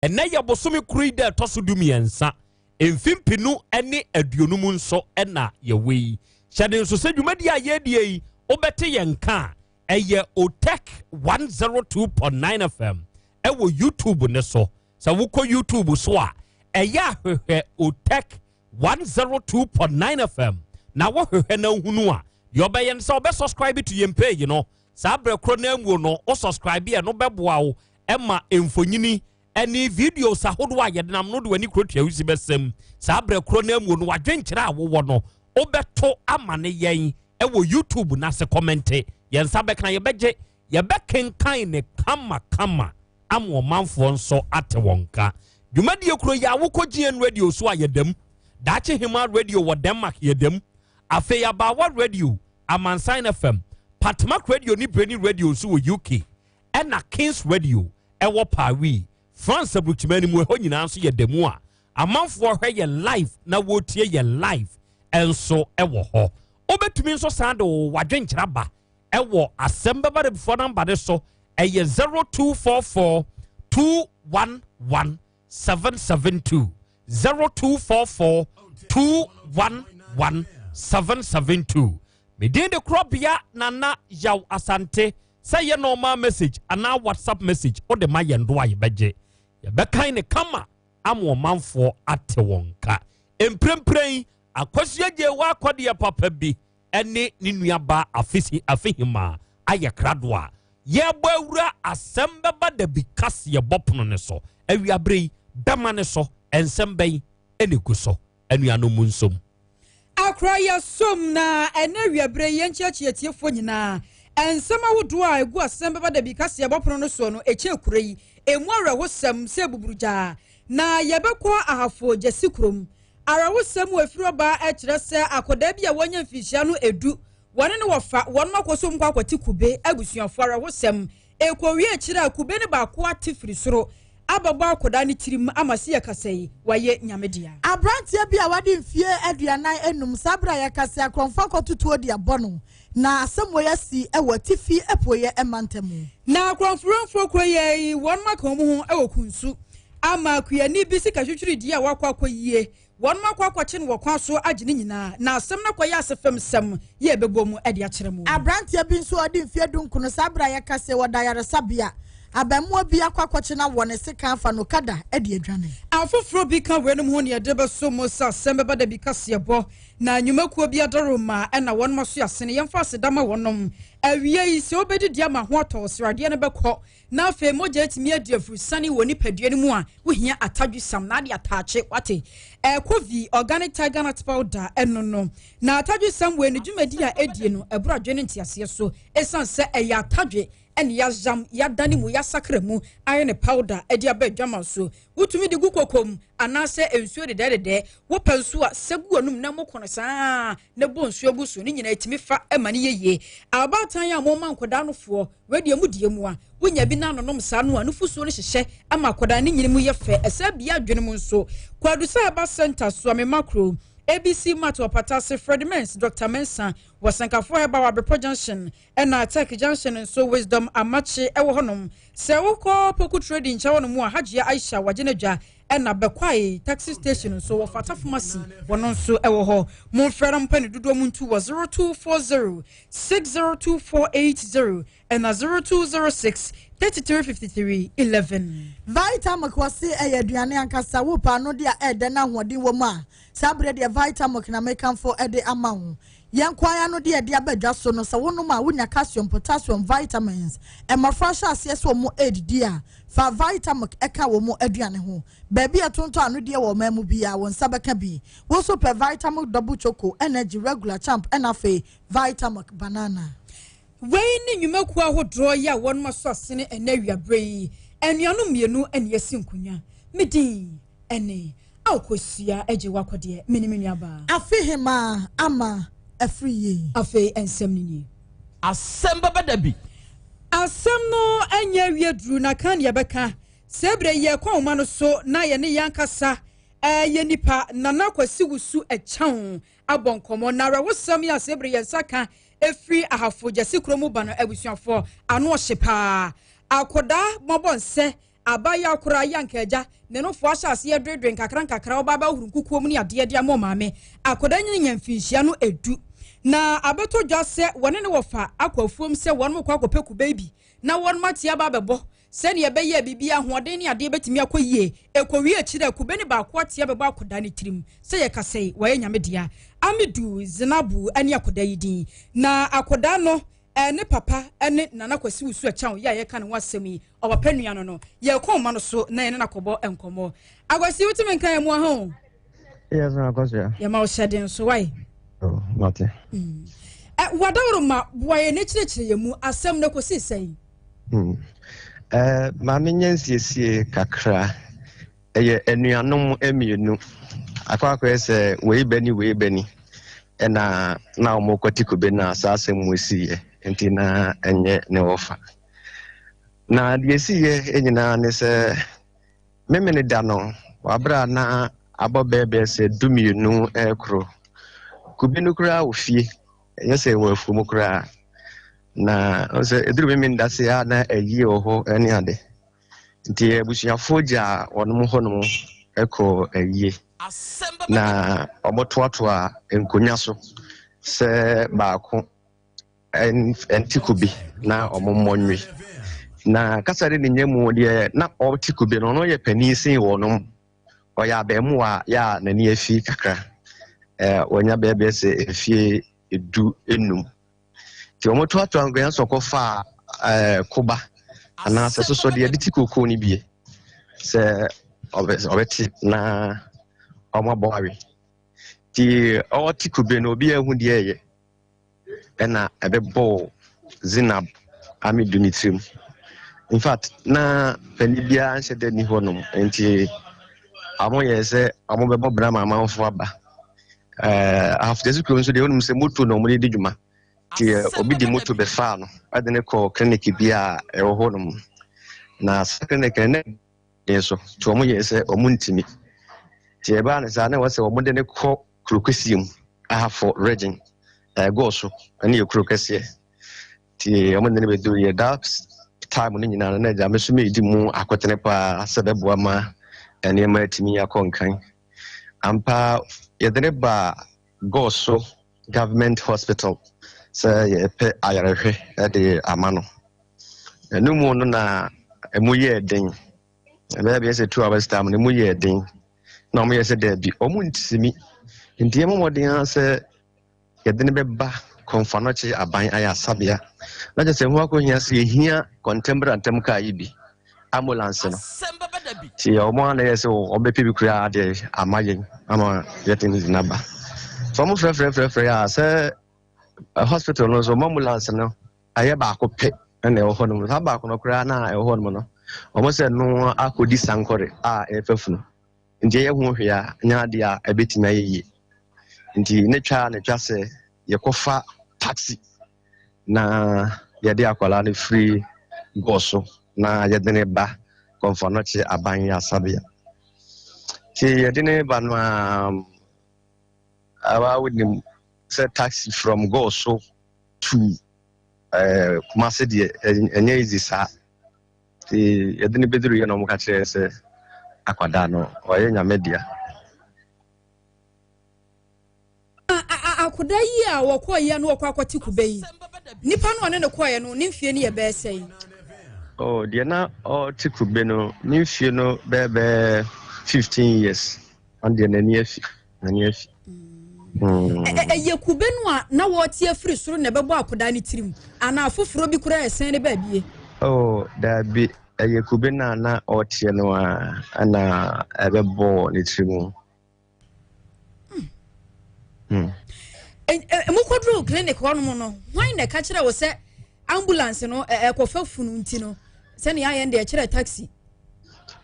Ɛnnɛ yɛ bosome koro yi da ɛtɔ so 13, mfe 2020 nso na yɛwɔ yi. Hyɛ de nso sɛ dwumadi a yɛredie yi, wobɛte yɛn nka a, ɛyɛ Otec 102.9 FM ɛwɔ YouTube ne so. Sɛ wokɔ YouTube so a, ɛyɛ ahwehwɛ Otec 102.9 FM na wohwehwɛ na hunu a, deɛ ɔbɛyɛ no sɛ ɔbɛsubscribe to yɛn page no. Saa berɛ korɔ no amuo no, wo subscribe ɛ no bɛboa wo ɛma mfonyini ɛne videos ahodoɔ a yɛde nam no de w'ani kuro tua wusi bɛsɛm. Saa berɛ korɔ no amuo no, wadwenkyerɛ a wowɔ no, wobɛto ama ne yɛn ɛwɔ YouTube na se comment, yɛn nsa bɛka, yɛbɛgye, yɛbɛkenkan ne kamakama ama ɔmanfoɔ nso ate wɔn ka. Dwumadie kuro yi a wokɔ GN Radio so a, yɛdam Daakye Hema Radio wɔ Denmark, yɛdam afei Abaawa Radio, Amansan FM, Patmak Radio ne Breni Radio nso wɔ UK, ɛna Kings Radio ɛwɔ Paris, France aburukyima no mu. Ɛhɔ nyinaa nso yɛ da mu a amanfoɔ hwɛ yɛ live na wɔretie yɛ live ɛnso ɛwɔ hɔ. Wobɛtumi nso san de wo wadwenkyerɛ ba ɛwɔ asɛm bɛba de foɔ number de so, ɛyɛ 0244 211 772, 0244 211 772. Medin de Korɔbea Nana Yaw Asante. Sɛ yɛ normal message anaa WhatsApp message, wode ma yɛn do a, yɛbɛgye, yɛbɛkan ne kama ama ɔmanfoɔ ate wɔn ka. Mprempren Akosua gye wɔ akɔdeɛ papa bi ɛne ne nuaba Afisi Afihima ayɛ krado a yɛbɔ awura asɛm bɛba da bi kaseɛ bɔ pono ne so. Awiabere yi bɛma ne so nsɛm bɛn ɛna egu so, anuanom mu nsom? Akora yɛ som na ɛnɛ awiabere yɛn kyerɛkyerɛ tiefoɔ nyinaa nsɛm ahodoɔ a egu asɛm bɛba da bi kaseɛ bɔ pono no soɔ no. Ɛkyɛ kuro yi emu awerɛhosɛm sɛ buburugyaa na yɛbɛkɔ Ahafo Gyasi kurom. Awerɛhosɛm wɔ efiri ɔbaa ɛkyerɛ sɛ akwadaa bi a wɔanya mfinhyia no 10, wɔne ne wɔfa wɔn akɔ so nkɔ akɔte kube. Abusuafo, awerɛhosɛm ekowie akyire a kube ne baako ate firi soro abɛbɔ akwadaa ne tirim ama si yɛ kasa yi wayɛ Nyame dea. Aberanteɛ bi a wade mfie 45, saa berɛ a yɛkasa, akorɔmfoɔ akɔtotoɔ de abɔ no, na asɛm wɔ yɛasi wɔ Atifi Apueɛ ɛma ntam. Na akorɔmforamfoɔ kuro yɛ yi, wɔn aka wɔn ho wɔ Kunsu ama kuani bi sika twitwiridie a wakɔ akɔ yie, wɔn akɔ akɔkye no wɔ kwan so agye ne nyinaa, na asɛm no akɔyɛ ase fam sɛm yɛ ɛbɛbɔ mu de akyerɛ mu. Aberanteɛ bi nso a ɔde mfie 19, saa berɛ a yɛkasa, wɔda yaresabea. Abɛmmoa bi akɔ akɔkye no wɔ ne sekan afa no kada de adwane. Afoforɔ bi ka weinom ho ne yɛde bɛso mu sɛ asɛm bɛba da bi kaseɛbɔ na nnwumakuo bi adaroma ɛna wɔn aso asene. Yɛmfa aseda ma wɔnom. Awie yi sɛ wobɛdidi ama ho atɔ sradeɛ no bɛkɔ na afei mogya atumi adi afurusane wɔ nipadua no mu a, wohia atadwe sam na ade ataakye wate ɛkɔ vi organic tiger nut powder ɛno no. Na atadwe sam wɔ ne dwumadi a ɛdie no ɛboro adwene nteaseɛ so, ɛsiane sɛ ɛyɛ atadwe ɛne yɛayam, yɛadane mu, yɛasakra mu ayɛ ne powder ɛde aba adwama so. Wotumi de gu kokom anaasɛ nsuo dedɛdedɛ wopɛ nso a, sɛ gu anum na mokɔ no saa na bɔ nsuo gu so ne nyinaa ɛtumi fa ma no yɛ yie. Abaatan a moma nkwadaa no foɔ wedeɛ mu die mu a, wonya bi na anonom saa no a, nufusuo no hyehyɛ ama akwadaa ne nyini mu yɛ fɛ, ɛsɛ bia adwene mu nso. Kwadusa Herbal Center so amema kuro ABC Mart wɔ Patase, Fred Mens, Dr Mensa wɔ Sankafoɔ Herbal wɔ Abrepɔ Junction, ɛna Tech Junction nso Wisdom Amakye ɛwɔ hɔnom. Sɛ wokɔ Poku Trading nkyɛn hɔnom a, Hajiya Aisha wagye n'adwa, ɛna Bɛkwae taxi station nso wɔ Fata Pharmacy, wɔno nso ɛwɔ hɔ. Momfrɛ no mpɛ ne dodoɔ mu ntu wɔ 0240 602480 ɛna 0206 3353 11. Vitamilk wɔ se ɛyɛ aduane ankasa. Wo paano de a ɛɛdɛ no ahoɔden wɔ mu a, saa berɛ deɛ Vitamilk na mekamfo de ama wo. Yɛn kwan ano de ɛde aba dwa so no, sɛ wonom a, wonya calcium, potassium, vitamins. Mmɔfra hyɛ aseɛ sɛ wɔn ɛredidi a, fa Vitamilk ɛka wɔn aduane ho. Baabi a ɛtontɔn anodeɛ wɔ ɔman mu biara, wɔn nsa bɛka bi. Wo nso pɛ Vitamilk Double Choco, Energy, Regular, Champ, ɛna afei Vitamilk Banana. Wei ne nnwumakuo ahodoɔ yi a wɔn aso asene ɛnɛ awiaberɛ yi. Anuanom mmienu ɛne yɛsi nkonnwa. Medin ɛne Awokosua agye wakɔdeɛ mene me nuabaa. Afehema Ama Afiri Yie. Afei nsɛm no nie. Asɛm bɛbɛ da bi. Asɛm no nyɛ awie duru na kan yɛbɛka sɛ berɛ yi yɛkɔ nwoma no so na yɛne yɛn ankasa ɛyɛ nipa Nana Kwasi Wusu Ɛkyɛn abɔ nkɔmmɔ. Na awerɛhosɛm yi a sɛ berɛ yɛn nsa ka ɛfiri Ahafo Gyasi kuro mu ba no, abusuafoɔ, ano ɔhye paa. Akɔdaa mmɔbɔ nsɛ. Abaayewa koraa yi anka agya ne no foa hyɛ aseɛ dwedwe nkakra nkakra ɔba abɛhoro nkukuo mu ne adeɛ de ama ɔmaame. Akwadaa nyini nya mfinhyia no edu na abɛtɔ dwa sɛ wɔne ne wɔfa akɔ afuom sɛ wɔn kɔ akɔpɛ kube bi na wɔn ate aba abɛbɔ sɛnea ɛbɛyɛ a biribi ahoɔden ne adeɛ bɛtumi akɔ yie. Ɛkɔwie akyire a kube ne baako ate abɛbɔ akwadaa ne tirim sɛ yɛkasa yi wɔyɛ Nyame dea. Amidu Zinabu ne akwadaa yi din na akwadaa no ne papa ne Nana Kwasi Wusu Akyɛw yɛ a yɛka ne ho asɛm yi, ɔpapa nua no no yɛkɔ ɔma no so na yɛne no akɔbɔ nkɔmmɔ. Akwasi, wotumi nka yɛn mu aha o? Yes, ma Akosua. Yɛma wo hyɛden so wae. Oh, mate. Wadaworo ma boa yɛn ne kyerɛkyerɛ yɛn mu asɛm no kɔsi sɛn? Maame nyɛ nsiesie kakra. Ɛyɛ anuanom mmienu. Akɔ akɔyɛ sɛ wei bɛni wei bɛni. Ɛna na wɔn kɔte kube na saa asɛm mu siiɛ. Nti na ɛnyɛ ne wɔfa. Na deɛ siiɛ nyinaa ne sɛ memene da no wabere a na abɔ bɛɛbɛɛ sɛ 12 ɛrekoro. Kube no koraa wɔ fie. Ɛnyɛ sɛ wɔ afuom koraa. Na sɛ ɛduru memene da se a na ayie wɔ hɔ ne ade. Nti abusuafoɔ gya wɔnom hɔnom ɛkɔ ayie. Na wɔtoatoa nkonnwa so sɛ baako ɛnte kube na ɔmo mmɔ nwe. Na kasa de ne nya mu deɛ na ɔte kube no, ɔno yɛ panin sen wɔnom. Ɔyɛ abɛɛmoa yɛ a n'ani afi kakra. Wɔnya bɛɛbɛɛ sɛ mfie 15. Nti wɔn toatoa nkonnwa so kɔfa koba anaasɛ soso deɛ de ti kookoo no bie sɛ ɔbɛte na ɔmo abɔ awe. Nti ɔte kube no, obi ahu deɛ ɛyɛ ɛna ɛbɛbɔɔ Zinab Amidu ne tirim. In fact, na panin biara nhyɛ dɛ ni hɔnom, nti ɔmo yɛ sɛ ɔmo bɛbɔ bra ma amanfo aba. Ahafo kurom nso deɛ, wonim sɛ moto na ɔmo de di dwuma. Nti obi de moto bɛfaa no ɛde ne kɔ clinic bi a ɛwɔ hɔnom. Na saa clinic no ne nso nti ɔmo yɛ sɛ ɔmo ntumi. Nti ɛbaa ne saa na ɛwɔ sɛ ɔmo de ne kɔ kuro kɛseɛ mu, Ahafo Region ɛgɔɔ so ɛne yɛ kuro kɛseɛ. Nti ɔmo de ne bɛduru yɛ that time no nyinaa no, na agya me so meedi mu akɔtene paa sɛ bɛboa ma nneɛma atumi akɔ nkan. Ampa, yɛde ne ba Gɔɔ Government Hospital sɛ yɛpɛ ayarehwɛ ɛde ama no. Ɛno mu no na ɛmu yɛɛ den. Ɛbɛyɛ bɛyɛ sɛ 2 hours time no, ɛmu yɛɛ den na ɔmo yɛ sɛ daabi, ɔmo ntumi. Nti yɛmmɔ mmɔden ara sɛ yɛde ne bɛba Kɔmfo Anɔkye aban ayɛ asabea na kyerɛ sɛ ho akɔhia sɛ yɛhia kɔntɛmbra ntɛm kaa yi bi, ambulance no. Nti ɔmo a na yɛ sɛ ɔbɛpɛ bi koraa de ama yɛn ama yɛte ne gyina ba so. Ɔmo frɛfrɛfrɛfrɛ a sɛ hospital no nso ɔmo ambulance no ɛyɛ baako pɛ ɛna ɛwɔ hɔ nom. Saa baako no koraa na ɛwɔ hɔ nom no, ɔmo sɛ no akɔdi sankɔre a ɛfɛ funu, nti ɛyɛ ho hwee a nyɛ adeɛ a ɛbɛtumi ayɛ yie. Nti ne twa ne twa sɛ yɛkɔfa taxi na yɛde akwadaa no firi Gɔɔ na yɛde ne ba Kɔmfo Anɔkye aban yɛ asabea. Nti yɛde ne ba no a, awa wonim sɛ taxi from Gɔɔ to Kumase deɛ, ɛnyɛ easy saa. Nti yɛde ne bɛduru yɛ na ɔmo ka kyerɛ sɛ akwadaa no ɔyɛ Nyame dea. Akoda yi a wɔkɔɔyɛ no, wɔkɔ akɔte kube yi, nipa no ɔne ne kɔɔyɛ no, ne mfie no yɛ bɛɛ sɛn? Oh, deɛ na ɔte kube no, ne mfie no bɛɛ 15 years. Ɔno deɛ n'ani afi, n'ani afi. Ɛyɛ kube no a na wɔte afiri soro na ɛbɛbɔ akoda ne tirim anaa foforɔ bi koraa ɛsɛn ne baabie? Oh, daabi, ɛyɛ kube no a na ɔteɛ no a ɛna ɛbɛbɔ ne tirim. Mokɔduru clinic hɔnom no, hwan na ɛka kyerɛ wo sɛ ambulance no ɛkɔfa funu, nti no sɛnea ayɛ no deɛ ɛkyerɛ taxi?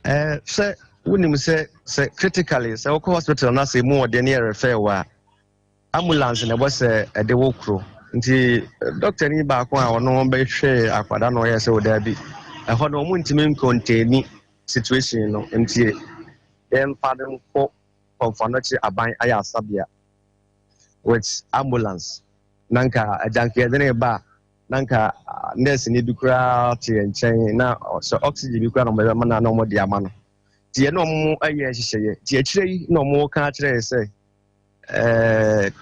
Sɛ wonim sɛ critically sɛ wokɔ hospital na sɛ mu ɔde ne yɛ refer wɔ a, ambulance na ɛbɔ sɛ ɛde wo koro. Nti doctor ni baako a ɔno bɛhwɛ akwadaa na ɔyɛ sɛ ɔdaa bi ɛhɔ no, ɔmo ntumi ncontain situation no, nti yɛmfa no nkɔ Kɔmfo Anɔkye aban ayɛ asabea with ambulance. Na nka agyanka yɛde ne ba a Na nka nɛɛseni bi koraa te yɛn nkyɛn na sɛ oxygen bi koraa na wɔbɛma no a na wɔde ama no. Nti yɛne wɔn yɛɛ nhyehyɛeɛ. Nti akyire yi na wɔka kyerɛɛ yɛ sɛ ɛɛ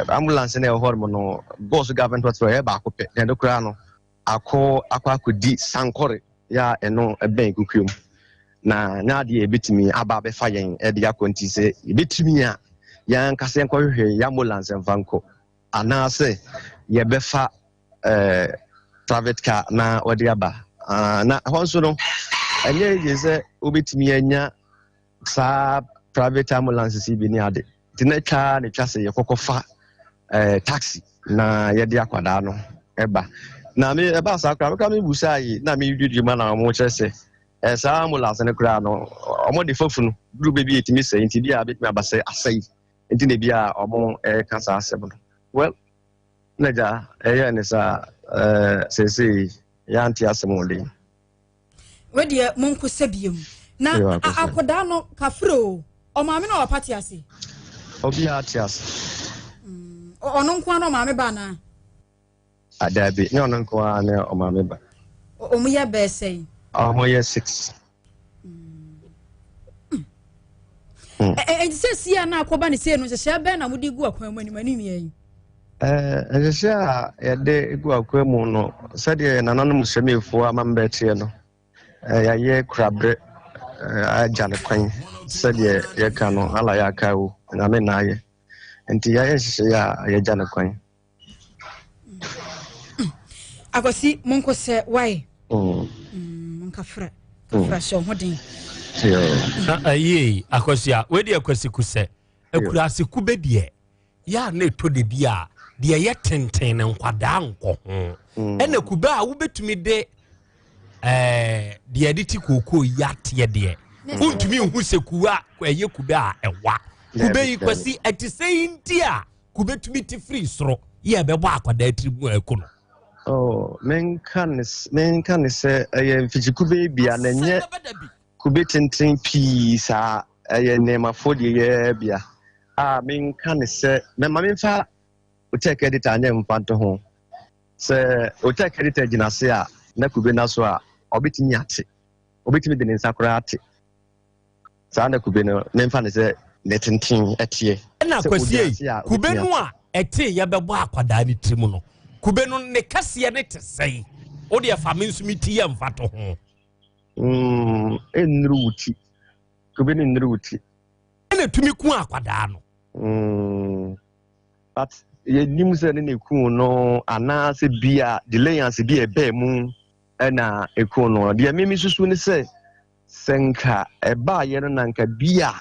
ambulance na ɛwɔ hɔ nom no Goaso Government Hospital ɛyɛ baako pɛ na ɛno koraa no akɔ akɔ akɔdi sankɔre yɛ a ɛno ɛbɛn kukuo mu na nyɛ adeɛ a ɛbɛtumi aba abɛfa yɛn ɛde akɔ nti sɛ yɛbɛtumi a yɛn ankasa yɛnkɔhwehwɛ yɛn ambulance mfa nkɔ anaasɛ yɛbɛfa eh, private car na wɔde aba ah, na ɛhɔ nso no ɛnyɛ yie sɛ wobɛtumi anya saa private ambulance yi bi ne ade nti na atwa na atwa sɛ yɛkɔkɔfa eh, taxi na yɛde akwadaa no ɛba na me ɛba saa koraa mekora mebusaa yi na meduadua mu na wɔn kyerɛ sɛ eh, saa ambulance no koraa no wɔn de fafunu duru baabi a ɛtumi sɛe nti bi a bɛtumi aba sɛ asɛe nti na ebi a wɔn ɛreka saa asɛm no well na gya ɛyɛ ne saa ɛɛ seesei yɛante asɛm wɔ den. wedeɛ monko sɛ biom na akɔdaa no kafre o ɔmaame na ɔpa te ase. Obiara te ase. Mm, ɔno nko ara na ɔmaame ba anaa. Daabi, nyɛ ɔno nko ara ne ɔmaame ba. Wɔn yɛ bɛɛ sɛn? Wɔn yɛ six. Ɛnti sɛ si a na akɔba ne sei no nhyehyɛ bɛn na mode gu akwan mu anim anim yɛ yi? Nhyehyɛ a yɛde gu akwan mu no sɛdeɛ nananom hyɛmiefoɔ amammerɛ teɛ no yɛayɛ kuraberɛ agya no kwan sɛdeɛ yɛka no ala yɛaka o nyame na ayɛ nti yɛayɛ nhyehyɛeɛ a yɛagya no kwan. Akwasi monko sɛ wae monkafra kafra hyɛ ho den. Ayie Akwasi a wei deɛ Akwasi kusɛ akuraase kube deɛ yɛ a na ɛtɔ de bi a deɛ ɛyɛ tenten no nkwadaa nkɔ ho ɛna kube a wobɛtumi de ɛɛ deɛ ɛde ti kookoo yi ateɛ deɛ wontumi nhu sɛ kube a ɛyɛ kube a ɛwa kube yi Kwasi ɛte sɛ yi nti a Kube tumi te firi soro yɛ ɛbɛbɔ akwadaa tiri mu ɛko no. Oh, menka ne menka ne sɛ ɛyɛ mfikyi kube bia na ɛnyɛ kube tenten pii saa ɛyɛ nneɛmafoɔ deɛ yɛ bia a menka ne sɛ mɛma memfa hotel editor anyɛ mfa nto ho sɛ hotel editor gyina ase a na kube na so a ɔbɛtumi ate ɔbɛtumi de ne nsa koraa ate Saa na kube no, memfa no sɛ ne tenten teɛ. Ɛna Kwasie, kube no a ɛteeɛ bɛbɔ akwadaa no tirim no, kube no ne kɛseɛ no te sɛn? Wo deɛ fa me nso me ti yɛ mfatoho. Mm, ɛnnuru wo ti. Kube no nnuru wo ti. Ɛna tumi ku akwadaa no. Mm, but yɛnim sɛ ne na ɛku no anaasɛ bi a delayance bi a ɛbɛɛ mu ɛna ɛku no. Deɛ meme susu ne sɛ Sɛ nka ɛbaeɛ no na nka bi a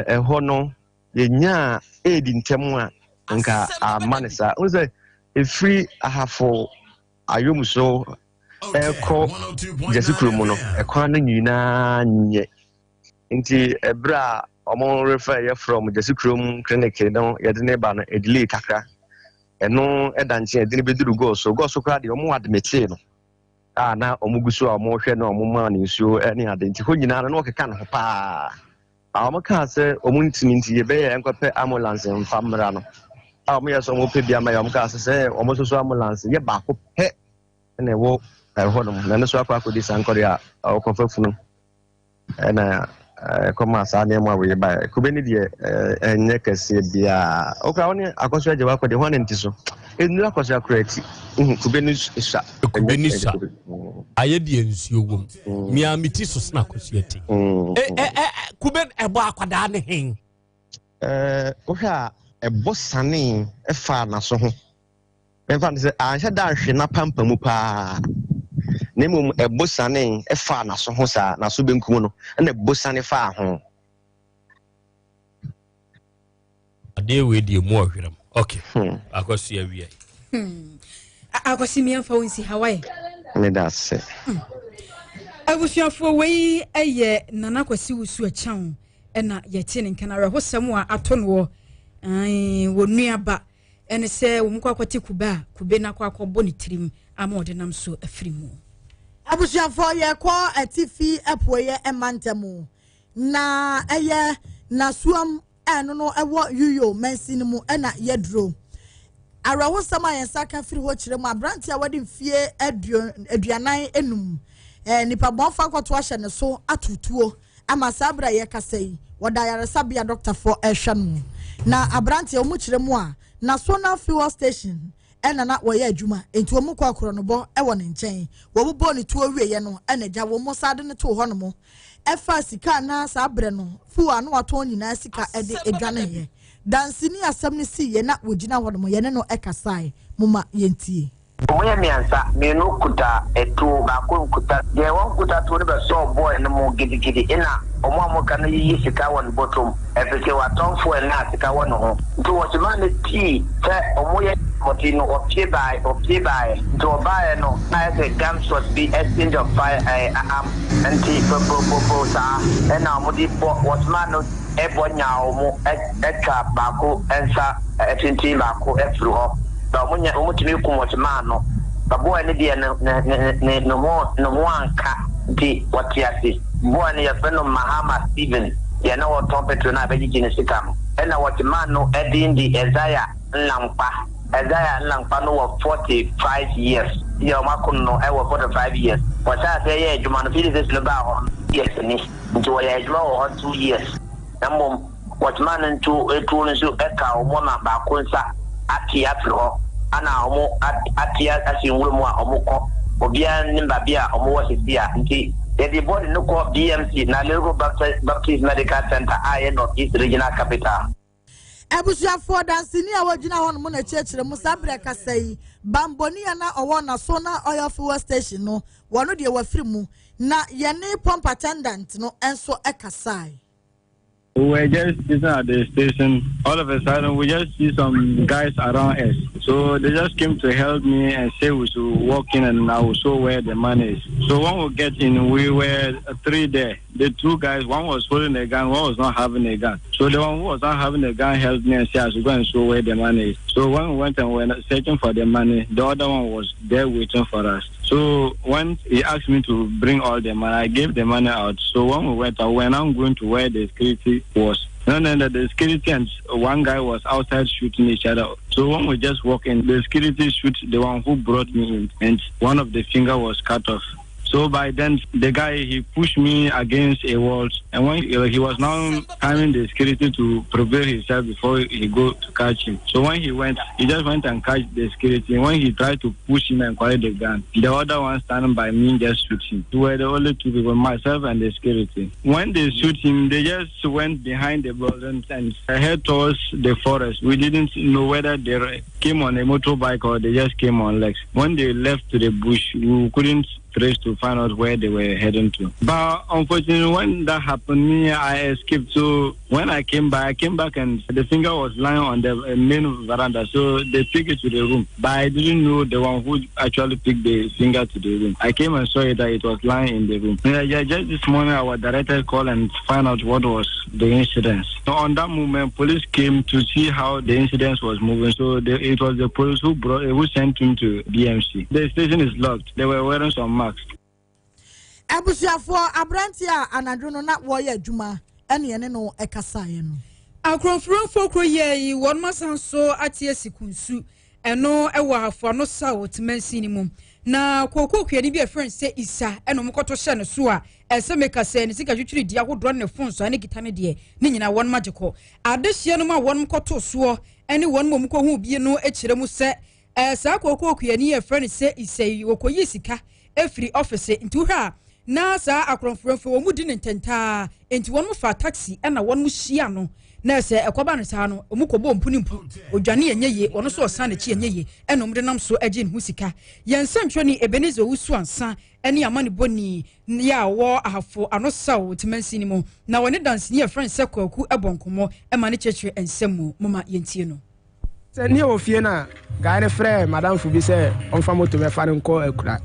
ɛhɔ no yɛnyaa aid ntɛm a nka amma ne saa. Wohu sɛ ɛfiri Ahafo Ayom so ɛkɔ Gyasi kurom no, ɛkwan no nyinaa nyɛ. Nti ɛberɛ a wɔn refa ɛyɛ from Gyasi kurom clinic no yɛde ne ba no, ɛdelay kakra. Ɛno ɛda nkyɛn ɛde no bɛduru Gɔɔ so. Gɔɔ so koraa deɛ wɔn admitee no. a na wɔgu so a wɔrehwɛ no a wɔmaa no nsuo ne ade nti hɔ nyinaa no na wɔkeka ne ho paa a wɔkaa sɛ wɔn ntumi nti yɛbɛyɛ nkɔpɛ ambulance mfa mmra no a wɔyɛ sɛ wɔpɛ bi ama yɛ wɔkaa sɛ sɛ wɔn nso so ambulance yɛ baako pɛ na ɛwɔ ɛhɔ nom na ɛno nso akɔ akɔdi sankɔre a ɔkɔfa funu Ɛna ɛkɔmaa saa nneɛma wei baeɛ. Kube no deɛ ɛnyɛ kɛseɛ biara. Wokora wo ne akɔso agya wakɔ deɛ hwan na nti so? Ɛnnuru akɔso akora ti. Kube no sua. Kube no sua. Ayɛ deɛ nsuo wom. Mea me ti so sena akɔso ati. Kube ɛbɔ akwadaa ne hen? Wohwɛ a ɛbɔ sane ɛfaa n'aso ho. Memfa no sɛ anhyɛ da anhwe n'apampam paa, na mmom ɛbo sianee faa n'aso ho saa, n'aso benkum no, ɛna ɛbo siane faa ho. Adeɛ wei deɛ mu ɔhwerɛm. Ok, hmm. Akɔsi awia yi. Hmm. Akɔsi miɛnfa wo nsi Hawaii. Meda ase. Hmm. Abusuafoɔ wei yɛ Nana Kwasi Wusu Akyɛn ɛna yɛte ne nka na awerɛhosɛm a ato noɔ wɔ nuaba Ɛne sɛ wɔn kɔ akɔte kube a kube no akɔ akɔbɔ ne tirim ama ɔde nam so afiri mu. Abusuafoɔ yɛkɔ atifi apueɛ mantam na ɛyɛ Nasuam ɛno no ɛwɔ Yuyo mansin mu ɛna yɛduro. Awerɛhosɛm a yɛn nsa ka firi hɔ kyerɛ mu aberanteɛ a wadi mfeɛ 45, nipa bɔnfo akɔto ahyɛ ne so ato tuo ama saa berɛ a yɛkasa yi, wɔda ayaresabea dɔktafoɔ ɛrehwɛ no. Na aberanteɛ wɔn kyerɛ mu a, Nasona fuel station ɛna na wɔyɛ adwuma, nti wɔn kɔ akorɔnobɔ ɛwɔ ne nkyɛn. Wɔn bɔ ne tuo wieɛ no, ɛna gya wɔn sa de ne too hɔ nom ɛfa sika na saa berɛ no fuel a na watɔn nyinaa sika ɛde adwaneeɛ. Dansini asɛm no si yɛ na wɔgyina hɔ nom yɛne no ɛkasae mo ma yɛntie. Wɔyɛ mmiɛnsa, mmienu kuta etuo, baako nkuta. Deɛ wɔn kuta tuo no bɛsɔɔ boy no mu gidigidi, ɛna wɔn a wɔka no yiyi sika wɔ ne bɔtɔm ɛfiri sɛ watɔn fuel na sika wɔ ne ho. Nti wɔsoma no tii sɛ wɔn yɛ mɔti no, ɔpie baeɛ, ɔpie baeɛ. Nti ɔbaeɛ no na ayɛ sɛ gunshot bi, exchange of fire, am nti popopopo saa ɛna wɔde bɔ wɔsoma no ɛbɔ nyaa wɔn ɛtwa baako nsa ɛtintin baako ɛfiri hɔ na wɔn nya wɔn tumi kum wɔsoma no. Boy no deɛ ne ho anka, nti wɔte ase. Boy no yɛfrɛ no Mahama Stephen, deɛ na wɔtɔn petrol na abɛgyegye ne sika no. Ɛna wɔte no ɛdin di Isaiah Nlankpa. Isaiah Nlankpa no wɔ 45 years. Deɛ wɔn ako no ɛwɔ 45 years. Wɔhyɛ ase yɛ adwuma no filling station no baa hɔ years ni, nti wɔyɛ adwuma wɔ hɔ 2 years. Na mmom wɔtema no nto etuo no nso ɛka wɔn ama baako nsa ate afiri hɔ, ana wɔn ate asi nwura mu a wɔn kɔ obiara ne baabi a wɔn wɔ sisi a. Nti yɛde body no kɔ BMC na Nalerigu Baptist Medical Center a yɛ North East Regional Capital. Abusuafoɔ, danseni a wɔgyina hɔ nom na kyerɛkyerɛ mu saa berɛ kasa yi, bamboni a na ɔwɔ naso na oil fuel station no, wɔno deɛ wafiri mu, na yɛne pump attendant no nso kasae. We were just sitting at the station. All of a sudden, we just see some guys around us. So they just came to help me and say we should walk in and I will show where the money is. So when we get in, we were three there. The two guys, one was holding a gun, one was not having a gun. So the one who was not having a gun helped me and said I should go and show where the money is. So when we went and were searching for the money, the other one was there waiting for us. So when he asked me to bring all the money, I gave the money out. So when we went out, we were now going to where the security was. And then the security and one guy was outside shooting each other. So when we just walk in, the security shoot the one who brought me in, and one of the finger was cut off. So by then, the guy, he pushed me against a wall, and when he was now timing the security to prepare himself before he go to catch him. So when he went, he just went and catch the security. When he tried to push him and collect the gun, the other one standing by me just shoot him. We were the only two people, myself and the security. When they shoot him, they just went behind the building and head towards the forest. We didn't know whether they came on a motorbike or they just came on legs. When they left to the bush, we couldn't trace to find out where they were heading to. But unfortunately, when that happened, me, I escaped. So when I came back and the finger was lying on the main veranda. So they took it to the room. But I didn't know the one who actually picked the finger to the room. I came and saw it that it was lying in the room. Yeah, just this morning, our director called and find out what was the incident. So on that moment, police came to see how the incident was moving. So it was the police who sent him to BMC. The station is locked. They were wearing some masks. Abusuafoɔ, aberanteɛ a anadwo no na wɔreyɛ adwuma ɛne ɛne no ɛkasaeɛ no. Akorɔmfoɔ kuro yɛ yi wɔn asan so ate asi kunsu ɛno ɛwɔ Ahafo South mansin mu, na kooko kuani bi a ɛfrɛ no sɛ Isa ɛna wɔn kɔtɔ hyɛ no so a ɛsɛ meka sɛ ne sika twitwiri di ahodoɔ ne phone so ne kita ne deɛ ne nyinaa wɔn agye kɔ. Adehyia no mu a wɔn kɔtɔ soɔ ɛne wɔn mu a wɔn kɔhu bie no akyerɛ mu sɛ saa kooko kuani yɛ frɛ no sɛ Isa yi, wɔkɔyi sika efiri ɔfisi, nti wohwɛ a na saa akorɔmfoɔ wɔn mu di ne ntɛntaa, nti wɔn mu fa taxi ɛna wɔn mu hyia no na ɛsɛ ɛkɔba no saa no wɔn kɔbɔ mpu ne mpu odwane yɛ nye yie, wɔn nso ɔsan n'akyi yɛ nye yie, ɛna wɔn de nam so agye ne ho sika. Yɛn nsɛntwerɛni Ebenezer Owusu Ansa ɛne amanebɔni yɛ a wɔwɔ Ahafo Ano South mansin mu na wɔne danseni yɛ frɛ sɛ Kwaku ɛbɔ nkɔmmɔ ɛma ne kyerɛkyerɛ nsɛm mu moma yɛntie no. Sɛ ne wɔ fie no a, guy no frɛ madamfo bi sɛ ɔmfa moto bɛfa no nkɔ akura,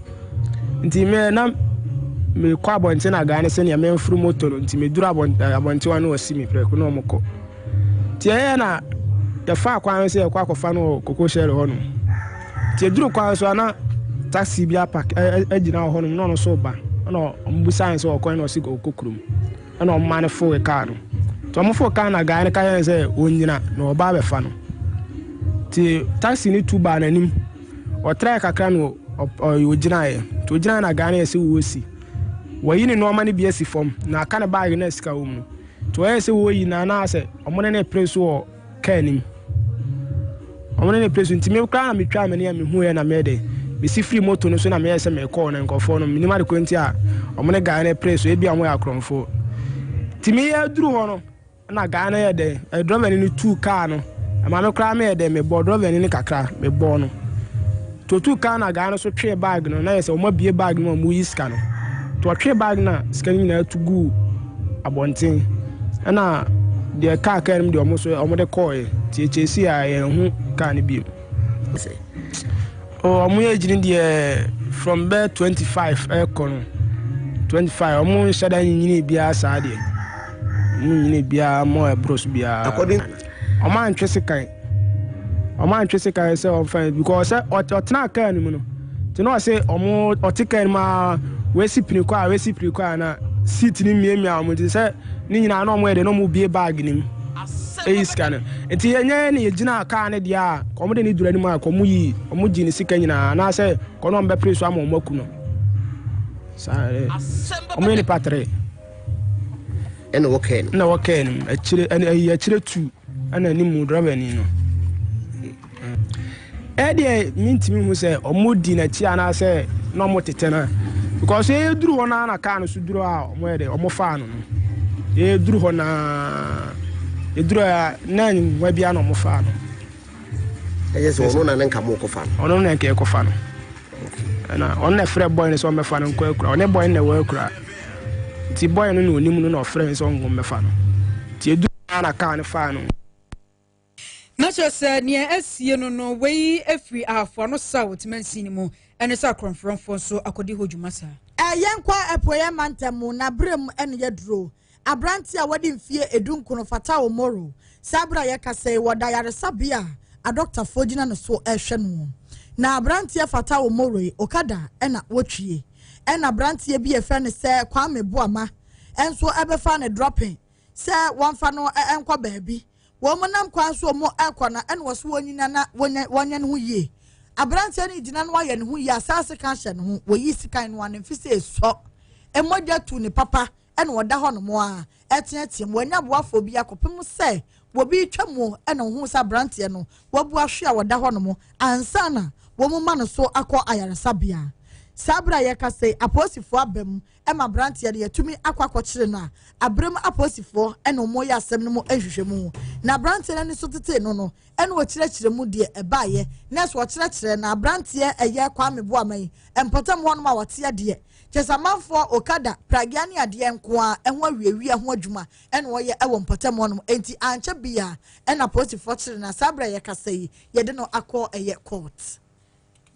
nti me na mekɔ abɔnten na guy no sɛnea memforo moto no, nti meduru abɔnten wa no, wɔsi me prɛko na ɔmokɔ. Nti ɛyɛ na yɛfa kwan sɛ yɛkɔ akɔfa no wɔ Koko Shell hɔ nom, nti ɛduru kwan so a na taxi bi apark agyina wɔ hɔnom na ɔno nso ba, ɛna ɔmo busa sɛ ɔkɔn na ɔsi ɔkɔ kurom, ɛna ɔmo ma no foo kaa no. Nti ɔmo foo kaa na guy no ka yɛn sɛ ɔnyina na ɔba abɛfa no. Nti taxi no tu baa n'anim. Ɔtrae kakra na ɔgyinaeɛ. Nti ɔgyinaeɛ na guy no yɛ sɛ wɔresi. Wayi ne nneɛma no bi asi fam na aka ne baage no a sika wɔ mu no. Nti ɔyɛɛ sɛ wɔreyi no a na asɛ wɔne no repere so wɔ kaa no mu. Wɔne no repere so nti me koraa na metwaa m'ani a mehuiɛ na meyɛ dɛ mesi firi moto no so na meyɛɛ sɛ merekɔ na nkurɔfoɔ no menim ade korɔ nti a wɔne guy no repere so ebi a wɔyɛ akorɔmfoɔ. Nti meyɛ aduru hɔ no Ɛna guy no yɛ dɛn? Ɛ drɔvani no tuu kaa no. Ɛma me koraa meyɛ dɛn? Mebɔɔ drɔvani no kakra. Mebɔɔ no. Nti otuu kaa no na guy no nso twee bag no. Na yɛ sɛ wɔabue bag no mu a wɔreyi sika no. Nti ɔtwee bag no na sika no nyinaa tu guu abɔnten. Ɛna deɛ kaa kaa no mu deɛ wɔn nso wɔde kɔɔeɛ. Nti yɛkyɛɛsii a yɛanhu kaa no bio. Oh, ɔmo age no deɛ from bɛyɛ 25 ɛkɔ no 25 ɔmo nhyɛ da nyinyini biara saa deɛ ɔmo nyinyini biara mo ɛboro so biara ɔmo antwe sekan ɔmo antwe sekan sɛ ɔmfa because sɛ ɔtena kaa no mu no nti na ɔse ɔmo ɔte kaa no mu a wɔasi pini kɔ a wɔasi pini kɔ a na seat no miamia ɔmo nti sɛ ne nyinaa na ɔmo yɛ de na ɔmo bie bag no mu eyi sika no nti yɛnyɛ ne yɛgyina kaa no deɛ a kɔn de ne dura no mu a kɔn yi ɔmo gye ne sika nyinaa anaasɛ kɔn na ɔmo bɛpere so ama ɔmo aku no saa ɛ ɔmo yɛ nipa tere ɛna wɔ kaa no ɛna wɔ kaa no mu akyire ɛna ɛyi akyire tu ɛna anim driver ni no. Ɛdeɛ mentumi hu sɛ ɔmo di n'akyi anaasɛ na ɔmo tete no because yɛduru hɔ naa na kaa no so duru a ɔmo yɛ dɛ ɔmo faa no no yɛduru hɔ naa yɛduru a na nwa bia na ɔmo faa no. Ɛyɛ sɛ ɔno na ne nka mo kɔfa no. Ɔno na nka ɛkɔfa no ɛna ɔno na ɛfrɛ bɔy no sɛ ɔmmɛfa no nkɔ akura ɔne bɔy no na ɛwɔ akura nti bɔy no na onim no na ɔfrɛ no sɛ ɔnkɔ mmɛfa no nti yɛduru naa na kaa no faa no. Na kyerɛ sɛ nea asie no no, wei firi Ahafoano South mansini mu, ɛne sɛ akorɔmforɔmfoɔ nso akɔdi hɔ dwuma saa. Yɛnkɔ Apueeɛ mantam mu, na berɛ mu na yɛaduro. Aberanteɛ a wadi mfeɛ edunkron, Fatau Moro, saa berɛ a yɛkasa yi, wɔda ayaresabea a adɔktafoɔ gyina ne so rehwɛ no. Na aberanteɛ Fatau Moro yi, Okada na wɔtwie. Ɛna aberanteɛ bi a yɛfrɛ no sɛ Kwame Boamah nso bɛfaa no dropping sɛ wɔmfa no nkɔ baabi. Wɔn nam kwan so wɔn rekɔ no, ɛna wɔso wɔnyina na wɔnyɛ ne ho yie. Aberanteɛ no gyina no ayɛ ne ho yie, asaase ka hyɛ ne ho, wɔyi sikan no ano mfi sɛ esɔ. Mmogya tu ne papa ɛna ɔda hɔ nom a ɛteateam. Wɔanya aboafoɔ bi akɔpem sɛ wɔbi retwa mu ɛna wɔhu sɛ aberanteɛ no wabu ahwe a ɔda hɔ nom ansa na wɔn ma no so akɔ ayaresabea. Saa berɛ a yɛkasa yi, apolisifoɔ aba mu ma aberanteɛ no yɛatumi akɔ akɔkyere no a, aberɛ mu apolisifoɔ na wɔyɛ asɛm no mu nhwehwɛmu. Na aberanteɛ no ani so tetee no no, ɛna ɔkyerɛkyerɛ mu deɛ ɛbaeɛ. Nɛɛse ɔkyerɛkyerɛ na aberanteɛ ɛyɛ Kwame Boamah yi, mpɔtam hɔnom a ɔte adeɛ, kyerɛ sɛ amanfoɔ Okada, pragea ne adeɛ nko ara ɛho awiawia ho adwuma ɛna ɔyɛ ɛwɔ mpɔtam hɔnom. Enti ankyɛ biara ɛna apolisifoɔ kyere no a saa berɛ a yɛkasa yi yɛde no akɔ ɛyɛ court.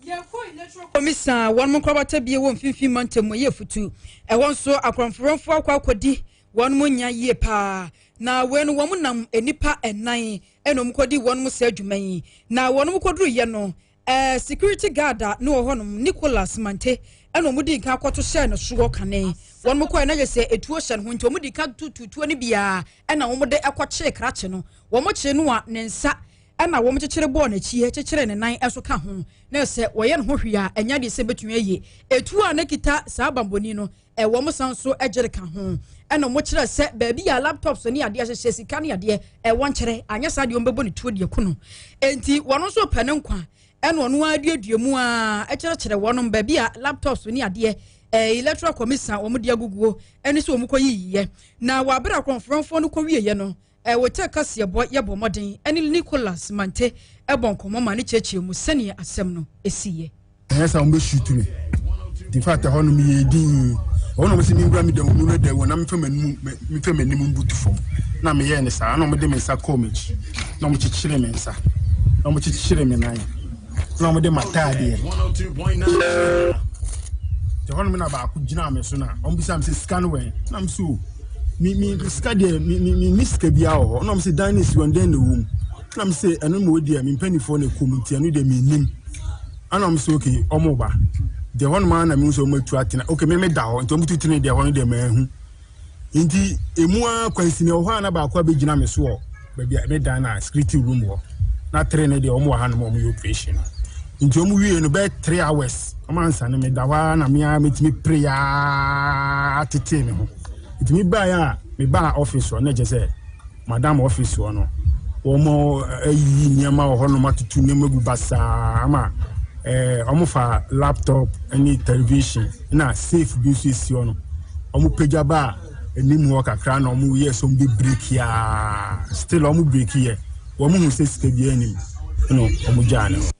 Yɛkɔ Electoral Commission a wɔn nkorabata bie wɔ mfimfini mantam mu ɛyɛ afutu. Ɛhɔ nso akorɔmforɔmfoɔ akɔ akɔdi wɔn mo nya yie paa. Na wei no wɔn nam nnipa nnan ɛna wɔn kɔdi wɔn mo saa adwuma yi. Na wɔn mo kɔduru yɛ no ɛɛ security guard a ne wɔ hɔnom Nicholas Mante ɛna wɔn di nkan akɔto hyɛɛ no soɔ kane. Wɔn mo kɔɛ na yɛ sɛ etuo hyɛ ne ho nti wɔn di kan tutu tuo no biara ɛna wɔn de ɛkɔkyee krakye no. Wɔn kyee no a ne nsa Ɛnna wɔkyekyere bɔɔ n'akyi kyekyeree ne nan nso ka ho, na sɛ wɔyɛ ne ho hwee a, ɛnyɛ adeɛ sɛ ɛbɛtumi aye. Etuo a na ɛkita saa bammɔni no, wɔn san nso gyere ka ho. Ɛnna wɔkyerɛɛ sɛ baabi a laptops ne adeɛ hyehyɛ, sika ne adeɛ, ɛwɔ nkyerɛ, anyɛ saa deɛ wɔbɛbɔ ne tuo de aku no. Enti wɔn nso repɛ ne nkwa, ɛnna ɔno ara duadua mu ara kyerɛkyerɛ wɔn baabi a laptops ne adeɛ, Electoral Commission a wɔde aguguo ne sɛ wɔkɔyiyiyɛ. Na wɔ abere a korɔmforɔmfoɔ no kɔwieɛ no, Wote kaseɛbɔ yɛbɔ mmɔden ne Nicholas Mante bɔ nkɔmmɔ ma no kyerɛkyerɛ mu sɛdeɛ asɛm no siiɛ. Ɛnyɛ sɛ wɔn bɛ shoot me. In fact, ɛhɔ no meyɛ din. Ɛhɔ na wɔn sɛ menwura me dan mu, menwura dan mu na mefa m'anim mefa m'anim mbutu fam. Na meyɛɛ ne saa na wɔde me nsa kɔɔ m'akyi na wɔkyekyere me nsa na wɔkyekyere me nan na wɔde m'ataadeɛ. Nti ɛhɔ nom na baako gyinaa me so na wɔn bisa me sɛ sika no wɛn na me so me me sika deɛ me me me ni sika biara wɔ hɔ na wɔn sɛ dan no esi wɔn dan na ɛwɔ mu na me sɛ ɛno ma odi a me mpanimfoɔ na ɛkɔ mu nti ɛno deɛ me nim ɛna wɔn sɛ okay wɔn ba deɛ hɔ nom ara na me nso wɔn atu atena okay me me da hɔ nti wɔn tu tene deɛ hɔ no deɛ mɛ ehu nti emu ara kwansini wɔ hɔ a na baako abɛgyina me so wɔ baabi a me dan na security room hɔ. Na 3 no deɛ wɔn wɔ ha nom a wɔyɛ operation no. Nti wɔn wie no bɛyɛ 3 hours wɔn ansa no meda hɔ ara na me ara metumi pere ara tetee me ho. Nti me baeɛ a mebaa office hɔ na kyerɛ sɛ madam office hɔ no wɔn ayiyi nneɛma wɔ hɔnom atutu nneɛma gu basaa ama ɛɛ wɔn fa laptop ne television na safe bi nso esi hɔ no wɔn pagya ba anim hɔ kakra na wɔn yɛ sɛ wɔn bɛ break aa still wɔn break yɛ wɔn hu sɛ sika biara nim ɛna wɔn gyaa ne hɔ.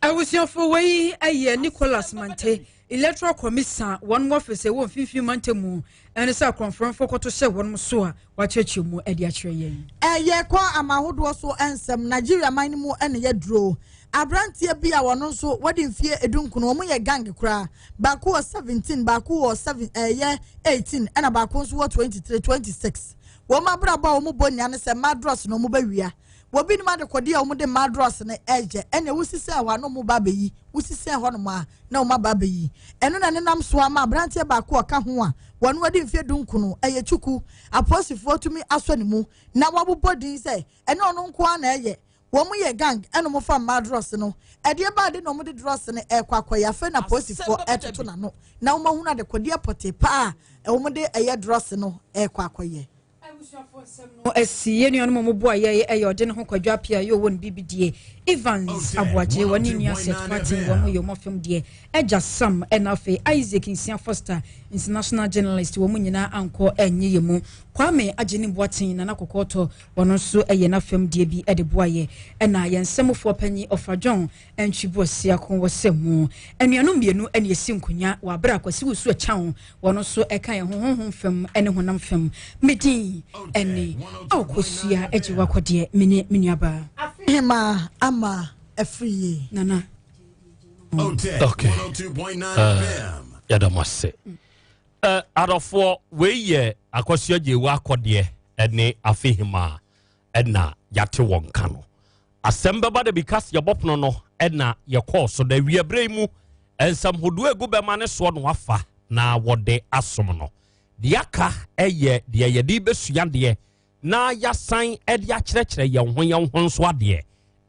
Abusuafo wei yɛ Nicholas Mante, Electoral Commission wɔn office ɛwɔ mfimfini mantam mu ɛne sɛ akorɔmforɔmfoɔ kɔto hyɛ wɔn so a wɔakyerɛkyerɛ mu de akyerɛ yɛn. Ɛyɛ kɔ ama ahodoɔ so nsɛm Nigeria man no mu na yɛduro. Aberanteɛ bi a ɔno nso wadi mfeɛ edunkron, wɔn yɛ gang koraa. Baako wɔ 17, baako wɔ 7 ɛyɛ 18 ɛna baako nso wɔ 23, 26. Wɔn abrabɔ a wɔn bɔ nyinaa ne sɛ mmaa drɔs na wɔn bɛwia. Wɔbinom adekɔdeɛ a wɔde mmaa drɔs no ɛyɛ ɛna wosisɛn hɔ a na wɔn ba abɛyi, wosisɛn hɔnom a na wɔn aba abɛyi. Ɛno na ɛnenam so ama aberanteɛ baako a ɔka ho a wɔn adi mfeɛ dunkron, ɛyɛ Chukwu, apolisifoɔ tumi asɔ ne mu na wɔabobɔ din sɛ ɛnyɛ ɔno nko ara na ɛyɛ. Wɔn yɛ gang ɛna wɔn fa mmaa drɔs no. Ɛdeɛ baa de na wɔn de drɔs no ɛrekɔ akɔyɛ afei na apolisifoɔ ɛretoto n'ano na wɔn ahunu adekɔdeɛ pɔtee paa a wɔn de ɛyɛ drɔs no ɛrekɔ akɔyɛ. Abusuafoɔ nsɛm no asi. Yɛn nuanom a wɔboa yɛn yɛ ɔde ne ho Kwadwo Appiah yɛ ɔwɔ ne bibidie, Evans Aboagye, wɔne nua Seth Kwarteng wɔn yɛ wɔn afam deɛ, Agya Sam ɛna afei Isaac Nsia Foster, international journalist, wɔn nyinaa ankɔ annye yɛn mu. Kwame Agyenim Boateng, Nana Kɔkɔɔtɔ, wɔn nso yɛ n'afam deɛ bi de boa yɛ. Ɛna yɛn nsɛmfoɔ panyin Ɔfa John Antwi Boasiako wɔ sɛ mu. Anuanom mmienu na ɛsi nkonya wɔ aberɛ a Kwasi Wusu Akyang wɔn nso ɛka yɛn ho honhom fam ne honam fam. Me din ne Akosua Agyewa Kɔdeɛ, me ne me nuabaa. Hemaa ama afiri yie. Nana. Okay. Yɛda mo ase. Adɔfoɔ, wei yɛ Akosua Agyewa Kɔdeɛ ne Afe Hemaa ɛna yɛate wɔn ka no. Asɛm bɛba da bi kas yɛbɔ pono no ɛna yɛkɔɔ so na awia berɛ yi mu nsɛm hodoɔ egu bɛma ne soɔ no afa na wɔde asom no. Deɛ aka ɛyɛ deɛ yɛde bɛsua deɛ na yɛasan ɛde akyerɛkyerɛ yɛn ho yɛn ho nso adeɛ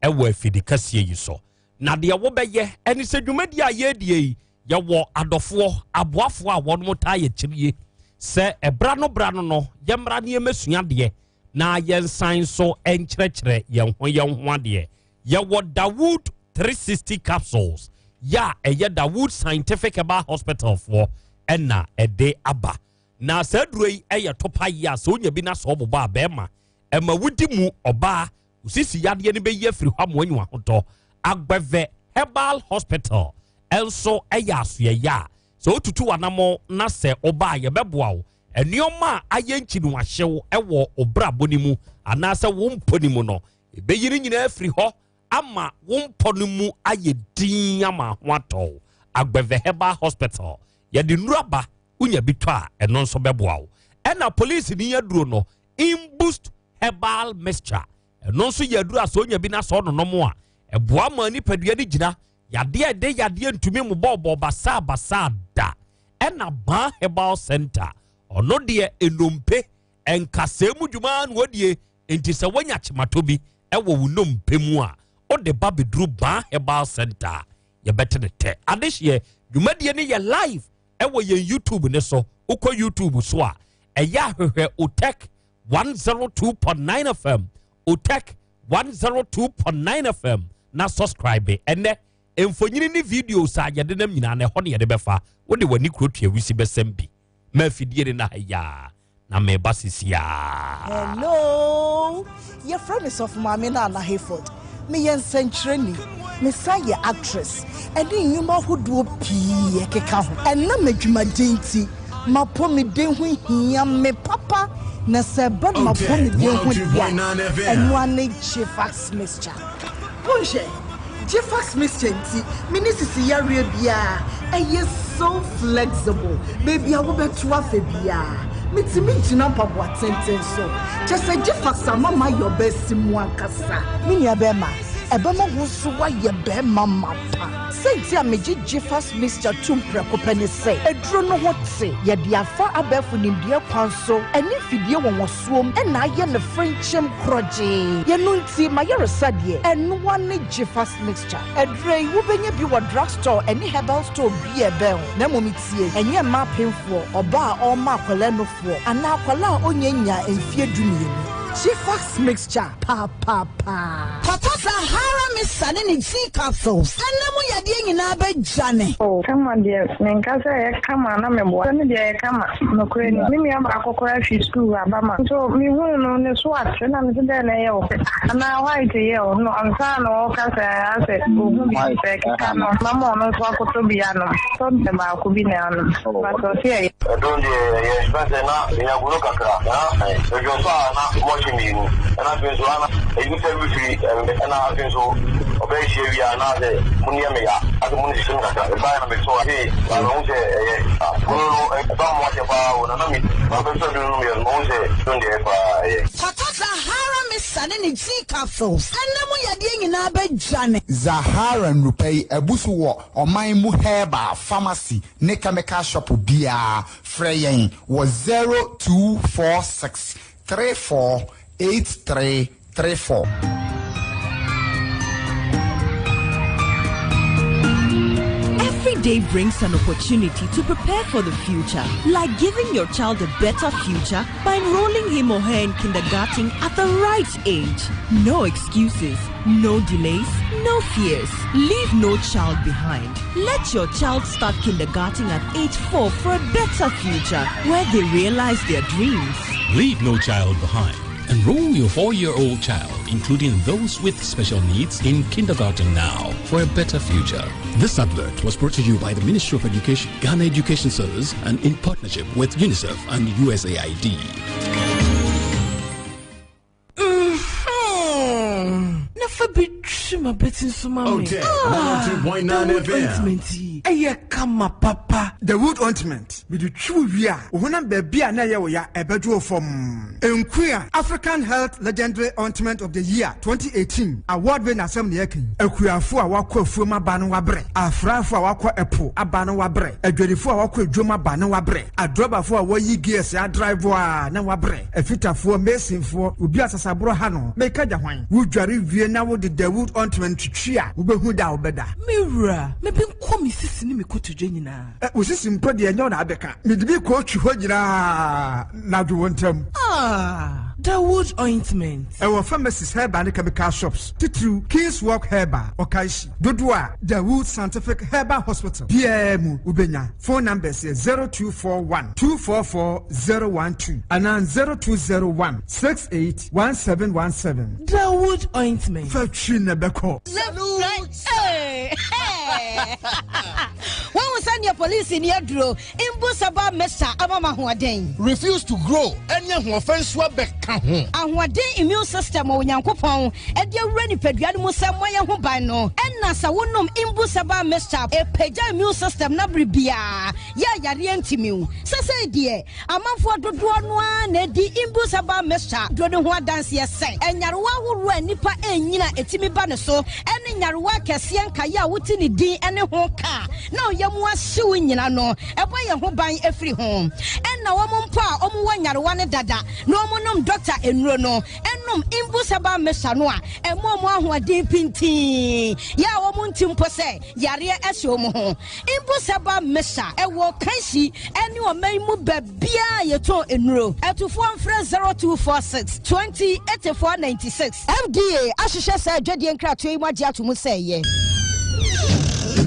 ɛwɔ afidi kɛseɛ yi so. Na deɛ wobɛyɛ ɛne sɛ dwumadie a yɛredie yi yɛwɔ adɔfoɔ aboafoɔ a wɔn taa yɛ kyirie sɛ ɛbra no bra no no yɛmmra ne yɛmmɛsua adeɛ na yɛnsan nso nkyerɛkyerɛ yɛn ho yɛn ho adeɛ. Yɛwɔ Dawood 360 capsules yɛ a ɛyɛ Dawood Scientific Herbal Hospital foɔ ɛna ɛde aba. Na saa aduro yi ɛyɛ topa yi a sɛ wonya bi na sɛ ɔbobɔ a bɛrima ɛma wodi mu ɔbaa osisi yadeɛ no bɛyi afiri hɔ ama wanya ahotɔ. Agbɛvɛ Herbal Hospital ɛnso ɛyɛ asoɛyɛ a sɛ wotutu w'anamɔ na sɛ ɔbaa yɛbɛboa wo Nneɛma a ayɛ nkyiniwahyew wɔ wo brabɔ no mu anaasɛ wo mpɔ no mu no, ebeyi ne nyinaa afiri hɔ ama wo mpɔ no mu ayɛ dinn ama ho atɔ wo. Agbeve Herbal Hospital, yɛde nnuru aba, wonya bi tɔ a, ɛno nso bɛboa wo. Ɛna polisini aduro no, Imboost Herbal Mixture, ɛno nso yɛ aduro a sɛ onya bi na sɛ ɔnonom a, ɛboa ma nipadua no gyina yadeɛ a ɛde yadeɛ ntumi mmobɔbɔ basaabasaa da. Ɛna Baa Herbal Center, ɔno deɛ nnompe nkasɛɛ mu dwuma na ɔdie, nti sɛ woanya kyematɔ bi wɔ wo nnompe mu a, wode ba bɛduru Baa Herbal Center a, yɛbɛte ne tɛ. Adehyeɛ, dwumadie no yɛ live ɛwɔ yɛn YouTube ne so. Wokɔ YouTube so a, ɛyɛ ahwehwɛ Otec 102.9 FM, Otec 102.9 FM na subscribe. Ɛnɛ mfonyini ne videos a yɛde nam nyinaa na ɛhɔ ne yɛde bɛfa. Wode w'ani kuro tua wisi bɛsɛm bi ma afidie ne na ha yaa na meba sisi aa. Hello, yɛfrɛ me Sɔfo Maame Nana Hayford. Meyɛ nsɛnkyerɛni, mesan yɛ actress, ɛne nnwuma ahodoɔ pii ɛkeka ho. Ɛnam adwumaden nti, m'apɔmuden ho hia me papa, na sɛ ɛba no m'apɔmuden ho deɛ a, ɛno ara ne Gfax mixture. Monhwɛ, Gfax mixture nti, me ne sisi yareɛ biara, ɛyɛ so flexible, baabi a wobɛto afa biara, metumi gyina mpaboa tenten so. Kyerɛ sɛ Gfax ama mayɛ ɔbaa simu ankasa. Me nua bɛrima. Ɛbɛma wo nso woayɛ barima mapa. Sɛ nti a megye Gyfas Mixture tom prɛko pɛ ne sɛ, aduro no ho te, yɛde afa abɛɛfo nimdeɛ kwan so ne mfidie nwonwasoɔ mu na ayɛ no frenkyem korɔgyee. Yɛno nti, m'ayaresa deɛ, ɛnoa ne Gyfas Mixture. Aduro yi, wobɛnya bi wɔ drugstore ne herbal store biara a ɛbɛn wo. Na mmom tie, ɛnyɛ mmaa apemfoɔ, ɔbaa a ɔrema akwadaa nufoɔ, anaa akwadaa a ɔnnya nnyaa mfeɛ dumienu. Gyfax Mixture, papaapa. Papa Sahara Mixture ne ne G Capsules, ɛnna mu yadeɛ nyinaa bɛdwane. Oh kama deɛ menka sɛ ɛyɛ kama na meboa sɛ me deɛ ɛyɛ kama nokorɛ ni me nua baako koraa firi sukuu aba ma nso mehuu no ne so ate na mese dɛn na ɛyɛ wo anaa white yɛ wo no ansa na ɔka sɛ asɛ ɔhu bi sɛ ɛkeka no mama ɔno nso akɔtɔ bi anom tɔ deɛ baako bi na anom but ɔse ɛyɛ. Ɛdon deɛ ɛyɛ fɛ sɛ na menya gono kakra na medwene so a na mɔhye mmienu ɛna afei nso ana ɛyi sɛ wifiri ɛna afei nso ɔbɛyɛ hyia wie a na sɛ mo nneɛ me ya asɛ mo ne sisi me kakra ɛbaeɛ na metɔ afei na mehu sɛ ɛyɛ gono no ɛba mo akyɛ paa o na na me mabɛsɔ duro no meyɛ no mahu sɛ don deɛ ɛyɛ paa ɛyɛ. Kɔtɔ Zahara Mixture ne ne G Capsules ɛnna mu yadeɛ nyinaa bɛdwane. Zahara nnurupɛ yi abu so wɔ ɔman mu herbal pharmacy ne chemical shop biara. Frɛ yɛn wɔ 0246 34 8334. Every day brings an opportunity to prepare for the future, like giving your child a better future by enrolling him or her in kindergarten at the right age. No excuses, no delays, no fears. Leave no child behind. Let your child start kindergarten at age 4 for a better future where they realize their dreams. Leave no child behind. Enroll your four year old child, including those with special needs, in kindergarten now for a better future. This advert was brought to you by the Ministry of Education, Ghana Education Service, and in partnership with UNICEF and USAID. Mm-hmm. Na fa bi twi m'abati nso ma me. Ah, Dawood ointment yi, ɛyɛ kama papa. Dawood ointment, mede twi wo wie a, wo honam baabi a na ɛyɛ wo ya, ɛbɛdwo wo fam. Nkuya African Health Legendary Ointment of the Year 2018 award wei na asɛm na yɛka yi. Akuafo a wɔakɔ afuom aba no wabrɛ, afrafo a wɔakɔ ɛpo aba no wabrɛ, adwadifo a wɔakɔ adwam aba no wabrɛ, adrɔbafo a wɔyi gears adrive a na wabrɛ, afitafoɔ, masonfoɔ, obi a sasaborɔ ha no, meka gya hwan? Wodware wie na wode Dawood ointment twitwi a, wobɛhu da a wobɛda. Me wura, me benkɔ me sisi ne me kotodwe nyinaa. Ɛ, wo sisi mpo deɛ ɛnyɛ wo na abɛka. Mede bi kɔɔtwi hɔ nyinaa na dwo wo ntam. Ah, Dawood ointment. Ɛwɔ pharmacies, herbal ne chemical shops, titiriw King's Walk Herbal, Okaishie. Dodoɔ a Dawood Scientific Herbal Hospital biara mu wobɛnya. Phone numbers yɛ 0241 244 012 anaa 0201 68 1717. Dawood ointment. Fa twi na ɛbɛkɔ. Woahu sɛdeɛ polisini aduro mbu saba mesa ama me ahoɔden? Refuse to grow ɛne ahoɔfɛ nso abɛka ho. Ahoɔden immune system a Onyankopɔn de awura nipadua no mu sɛ mmɔ yɛn ho ban no, ɛna sɛ wonom Imbu Saba mixture a, ɛpagya immune system no abere biara yɛ a yareɛ ntumi wo. Sesei deɛ, amanfoɔ dodoɔ no ara na ɛdi Imbu Saba mixture duro no ho adanseɛ sɛ nyarewa ahoroɔ a nnipa ɛnyini a ɛtumi ba ne so ne nyarewa akɛseɛ nkaeɛ a wote ne din ne ho ka na ɔyam ahye wo nyina no, ɛbɔ yɛn ho ban firi ho. Ɛna wɔn mpo a wɔn wɔ nyarewa no dada na wɔn nom dɔkta nnuro no nom Imbus herbal mixture no a, ɛma wɔn ahoɔden pintinn, yɛ a wɔn nte mpo sɛ yareɛ hyɛ wɔn ho. Imbus herbal mixture ɛwɔ Kanshi ne ɔman yi mu baabiara a yɛtɔn nnuro. Atufoɔ mfrɛ 0246 20 84 96. FDA ahwehwɛ saa adwadie nkratoɔ yi mu agye ato mu sɛ ɛyɛ.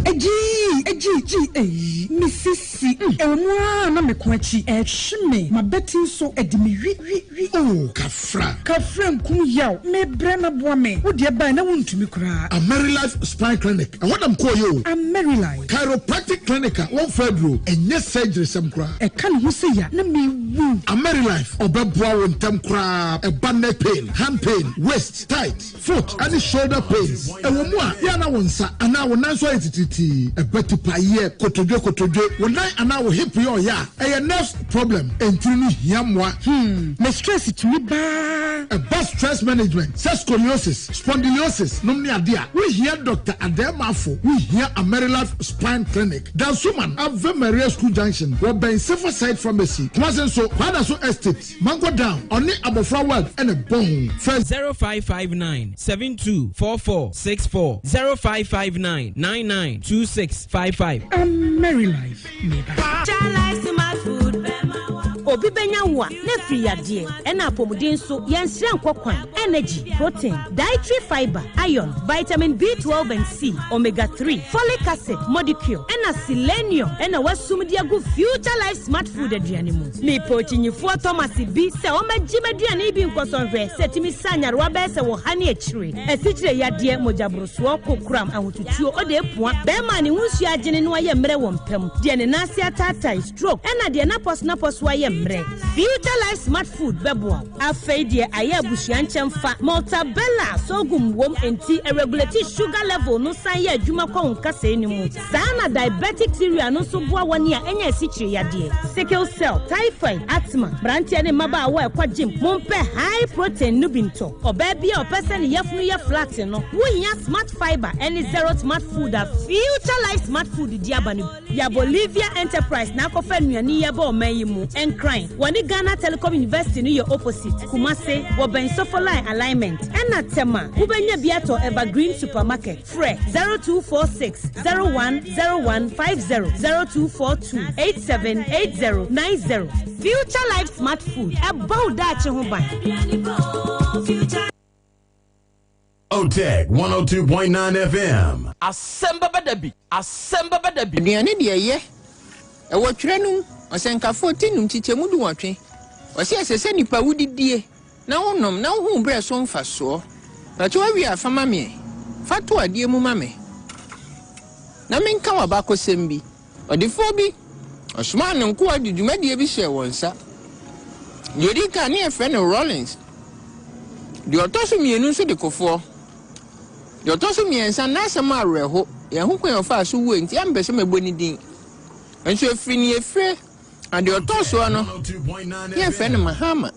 Egyii egyii gyii eii me sisi mm ɛwɔ mu aa na me ko akyi ɛɛhwe me mabati nso ɛde me wi wi wi oh. Kafra. Kafra nkum yaw me brɛ na boa me wo deɛ bae na wo ntumi koraa. Amerilife Spine Clinic, ɛhɔ na mekɔɔeɛ o. Amerilife. Chiropractic Clinic a wɔmfa aduro, ɛnyɛ surgery sɛm koraa. Ɛka ne ho sɛ ya na mewu. Amerilife, ɔbɛboa wo ntɛm koraa, ɛba neck pain, hand pain, waist, tight, foot ɛne shoulder pains. Ɛwɔ mu a, yɛ a na wo nsa anaa wo nan so ayɛ titiritii, ɛba tipaeɛ, kotodwe kotodwe, wo nan anaa wo hip yɛ ɔya a, ɛyɛ nerves problem, ntini no hia mmoa. Hmm, me stress tumi baa. Ɛba stress management sɛ scoliosis, spondylosis nom ne ade a, wohia Doctor Adaemafo, wohia Amerilife Spine Clinic, Dansoman, Ave Maria School Junction, wɔbɛn Safer Side Pharmacy, Kumasi nso, Kwadaso Estate, Mango Down, ɔne Abɔfra World na ɛbɔ ho. Frɛ. 0559 72 44 64 0559 99 26 55. Amerilife meba. Obi bɛnya wo a, na afiri yadeɛ, ɛna apɔmuden nso, yɛnsrɛ nkɔ kwan, energy, protein, dietary fibre, iron, vitamin B12 and C, omega 3, folic acid, modicure, ɛna selenium ɛna wasum de agu Future Life Smart Food aduane mu. Mepɛ okyinyifoɔ Thomas bi sɛ ɔmmɛgye m'aduane yi bi nkɔsɔ nhwɛ sɛ ɛtumi sa nyarewa bɛyɛ sɛ wɔ ha ne akyire, asikyire yadeɛ, mogyaborosoɔ, kokoram, ahotutuo, odeepua, bɛrima a ne ho nsuo agyene na wayɛ mmerɛ wɔ mpa mu, deɛ ne nan ase ataatae, stroke, ɛna deɛ n'apɔsonapɔso ayɛ mmerɛ. Future Life Smart Food bɛboa wo. Afei deɛ ayɛ abusua nkyɛmfa, Maltabella, sorghum wom enti ɛregulate sugar level no san yɛ adwuma kɔ wo nkasɛɛ no mu. Saa na diabetic cereal no nso boa wɔn a anya asikyire yadeɛ, sickle cell, typhoid, asthma, mmeranteɛ ne mmabaawa a ɛkɔ gym, mompɛ high protein no bi ntɔ. Ɔbaa bi a ɔpɛ sɛ ne yafunu yɛ flat no, wohia Smart Fiber ne Zero Smart Food a Future Life Smart Food de aba no bi. Ya Bolivia Enterprise na akɔfa nnuane yi aba ɔman yi mu. Nkran, wɔne Ghana Telecom University no yɛ opposite. Kumase, wɔbɛn Sofoline Alignment. Ɛna Tema, wobɛnya bi atɔ Evergreen Supermarket. Frɛ 0246 0101 50, 0242 87 80 90. Future Life Smart Food, ɛbɔ wo daakye ho ban. Otec 102.9 FM. Asɛm bɛba da bi, asɛm bɛba da bi. Aduane deɛ ɛyɛ. Ɛwɔ twerɛ no mu, Ɔsɛnkafoɔ ti num kyekyɛmu dunwɔtwe, ɔse ɛsɛ sɛ nipa wodidie na wonom na wohu wo berɛ so mfasoɔ. Pakyɛ woawie a fa ma me ɛ. Fa to adeɛ mu ma me na menka w'abakɔsɛm bi. Ɔdefoɔ bi, ɔsomaa ne nkoa de dwumadie bi hyɛɛ wɔn nsa. Deɛ ɔdi kan ne yɛfrɛ no Rawlings. Deɛ ɔtɔ so mmienu nso de Kofoɔ. Deɛ ɔtɔ so mmiɛnsa, n'asɛm awerɛho, yɛn ho kwan a ɔfaa so wuo nti, yɛmpɛ sɛ mɛbɔ ne din. Nso ɛfiri ne efire, na deɛ ɔtɔ soɔ no, ne yɛfrɛ no Mahama.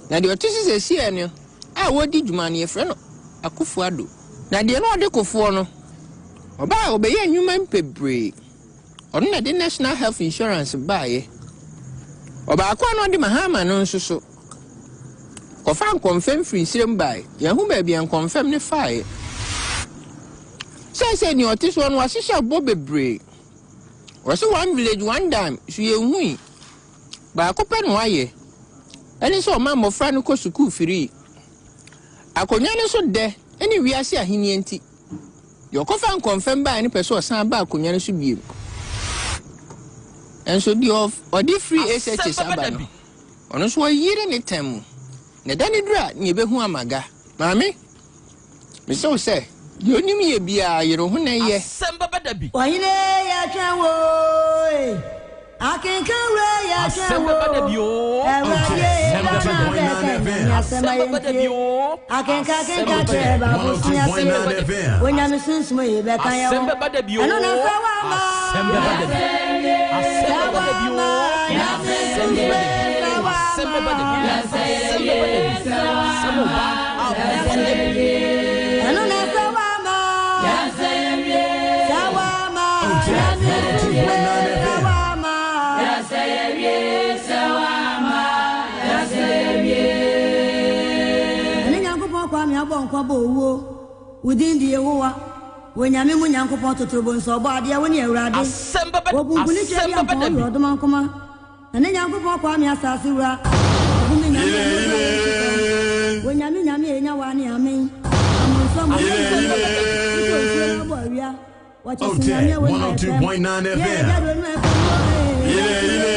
Na deɛ ɔte so seesei no a ɔredi dwuma no, yɛfrɛ no Akufo Addo. Na deɛ na ɔde Kofoɔ no, ɔbaa a ɔbɛyɛɛ nnwuma bebree. Ɔno na ɛde National Health Insurance baeɛ. Ɔbaako a na ɔde Mahama no nso so, kɔfaa nkɔmfɛm firi nsirem baeɛ. Yɛnhu baabi a nkɔmfɛm no faeɛ. Seesei deɛ ɔte soɔ no, wahyehyɛ bɔ bebree. Wɔse one village one dime, so yɛnhui. Baako pɛ na wayɛ, ɛne sɛ ɔma mmɔfra no kɔ sukuu firii. Akonnwa no so dɛ ne wiase ahenni nti, deɛ ɔkɔfa nkɔmfɛm baeɛ no pɛ sɛ ɔsan ba akonnwa no so bio. Nanso deɛ ɔde firi SHS aba no, ɔno nso ɔyere ne tam mu. Na da no duru a, na yɛbɛhu amaga. Maame, Mesrɛ wo sɛ, deɛ onim yɛ biara, yere wo ho na yɛ. Asɛm bɛba da bi. Ɔhene yɛtwɛn wo ee, akenkan wura yɛtwɛn Asɛm wo bɛba da bi oo. Awurade bɛma bɛka nyame asɛm Asɛm a bɛba da bi yɛntie oo. Akenkan Asɛm akenkan bɛba da kyerɛ bi. baabo sua Asɛm bɛba da bi. Onyame sunsum yi bɛka yɛn Asɛm ho bɛba da bi Ɛno na oo. sɛ wama Asɛm bɛba da bi. Asɛm bɛba da bi oo. Asɛm bɛba da bi. Asɛm bɛba da bi. Asɛm bɛba da bi. Asɛm ba abɔ da bi. Ɛno na sɛ wama Sɛ wama Sɛ wama Ɛne Nyankopɔn Kwame abɔ nkwa bɔ owuo Wo din de Yehowa Onyame mu Nyankopɔn totorobɔ nso ɔbɔ adeɛ wo ne Awurade Asɛm bɛba Wɔkunkuni twɛ asɛm bi bɛba ampɔn da wo bi. yɛ ɔdomankoma Ɛne Nyankopɔn Kwame asase wura Ɔhome Nyame a ɛmu dɔ yɛ nsu fam Onyame Nyame a ɛnya waa ne amen Amonso amonso Asɛm bɛba da bi. Wotɔ nsuo na wobɔ awia Wɔkyɛ so Nyame Otec a wɔnima ɛfam 102.9 Yɛ FM. agya do onima ɛfam o Ile ile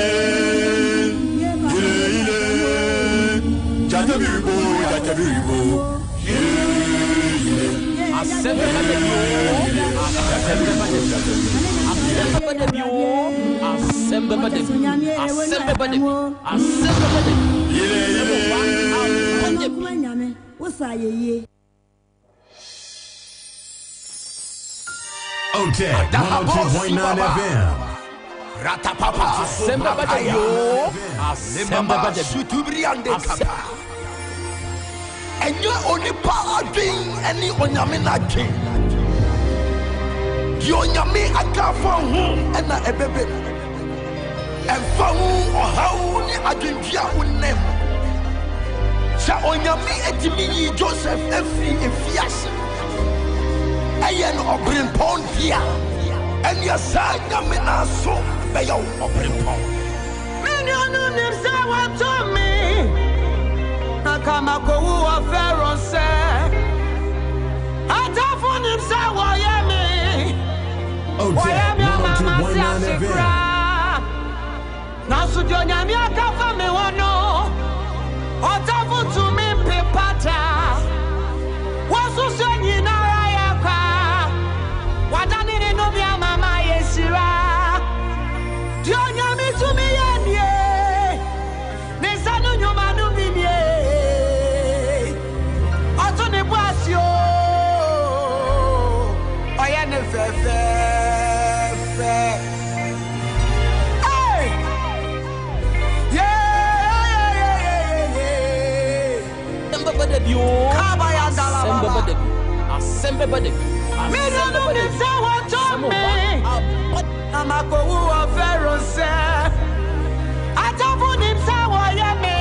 ile ile Jata biribo jata biribo Ile ile Asɛm bɛba da bi oo. Asɛm bɛba da bi. Asɛm bɛba da bi oo. Asɛm bɛba da bi. Asɛm bɛba da bi. Asɛm bɛba da bi. Ile Asɛm ile ba abɔ da bi. Ɔdomankoma Nyame wo sa ayɛyie. Otec 102.9 FM. Asɛm bɛba da bi oo. Asɛm bɛba da bi. Asɛm. Ɛnyɛ onipa adwen ne Onyame n'adwen. Deɛ Onyame aka afa wo ho na ɛbɛbam. Ɛmfa ho ɔhaw ne adwendwen a wonam mu. Sɛ Onyame atumi yii Joseph afiri afiase ɛyɛ no ɔbrempɔn deɛ a, ɛneɛ saa Nyame no ara nso bɛyɛ wo ɔbrempɔn. Me nuanom nim sɛ wɔatɔ me, na ka makowu wɔ Farao nsam. Atamfo nim sɛ wɔyɛ me, wɔyɛ me ama mase ase koraa. Nanso deɛ Onyame aka fa me ho no, ɔtamfo ntumi mpepa da. Wɔsusu nyinara yɛ kwa, wadane ne nnome ama mayɛ nhyira. Deɛ Onyame tumi yɛ nie, ne nsa no nnwuma no bi nie. Ɔto ne bo ase o, ɔyɛ ne fɛfɛɛfɛ. Hey! Yeah, yeah, yeah, yeah, yeah. Asɛm bɛba da bi o. Asɛm bɛba da bi. Asɛm bɛba da bi. Me Asɛm nuanom bɛba da nim bi. sɛ wɔtɔ Asɛm me. ba aba. Na makowu wɔ Farao nsam. Atamfo nim sɛ wɔyɛ me.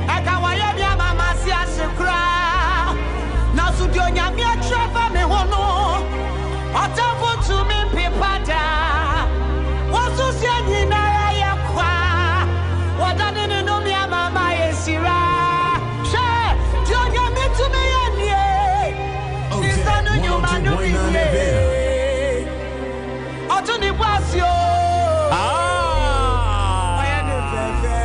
Ɛka wɔyɛ me ama mase ahye koraa. Nanso deɛ Onyame atwerɛ fa me ho no, ɔtamfo ntumi mpepa da. Wɔn nsusuɛ nyinara yɛ kwa. Wɔdane ne nnome ama mayɛ nhyira. Hwɛ, deɛ Onyame tumi yɛ nie. Ne nsa no nnwuma no bi nie. Ɔto ne bo ase o. Ɔyɛ ne fɛfɛ.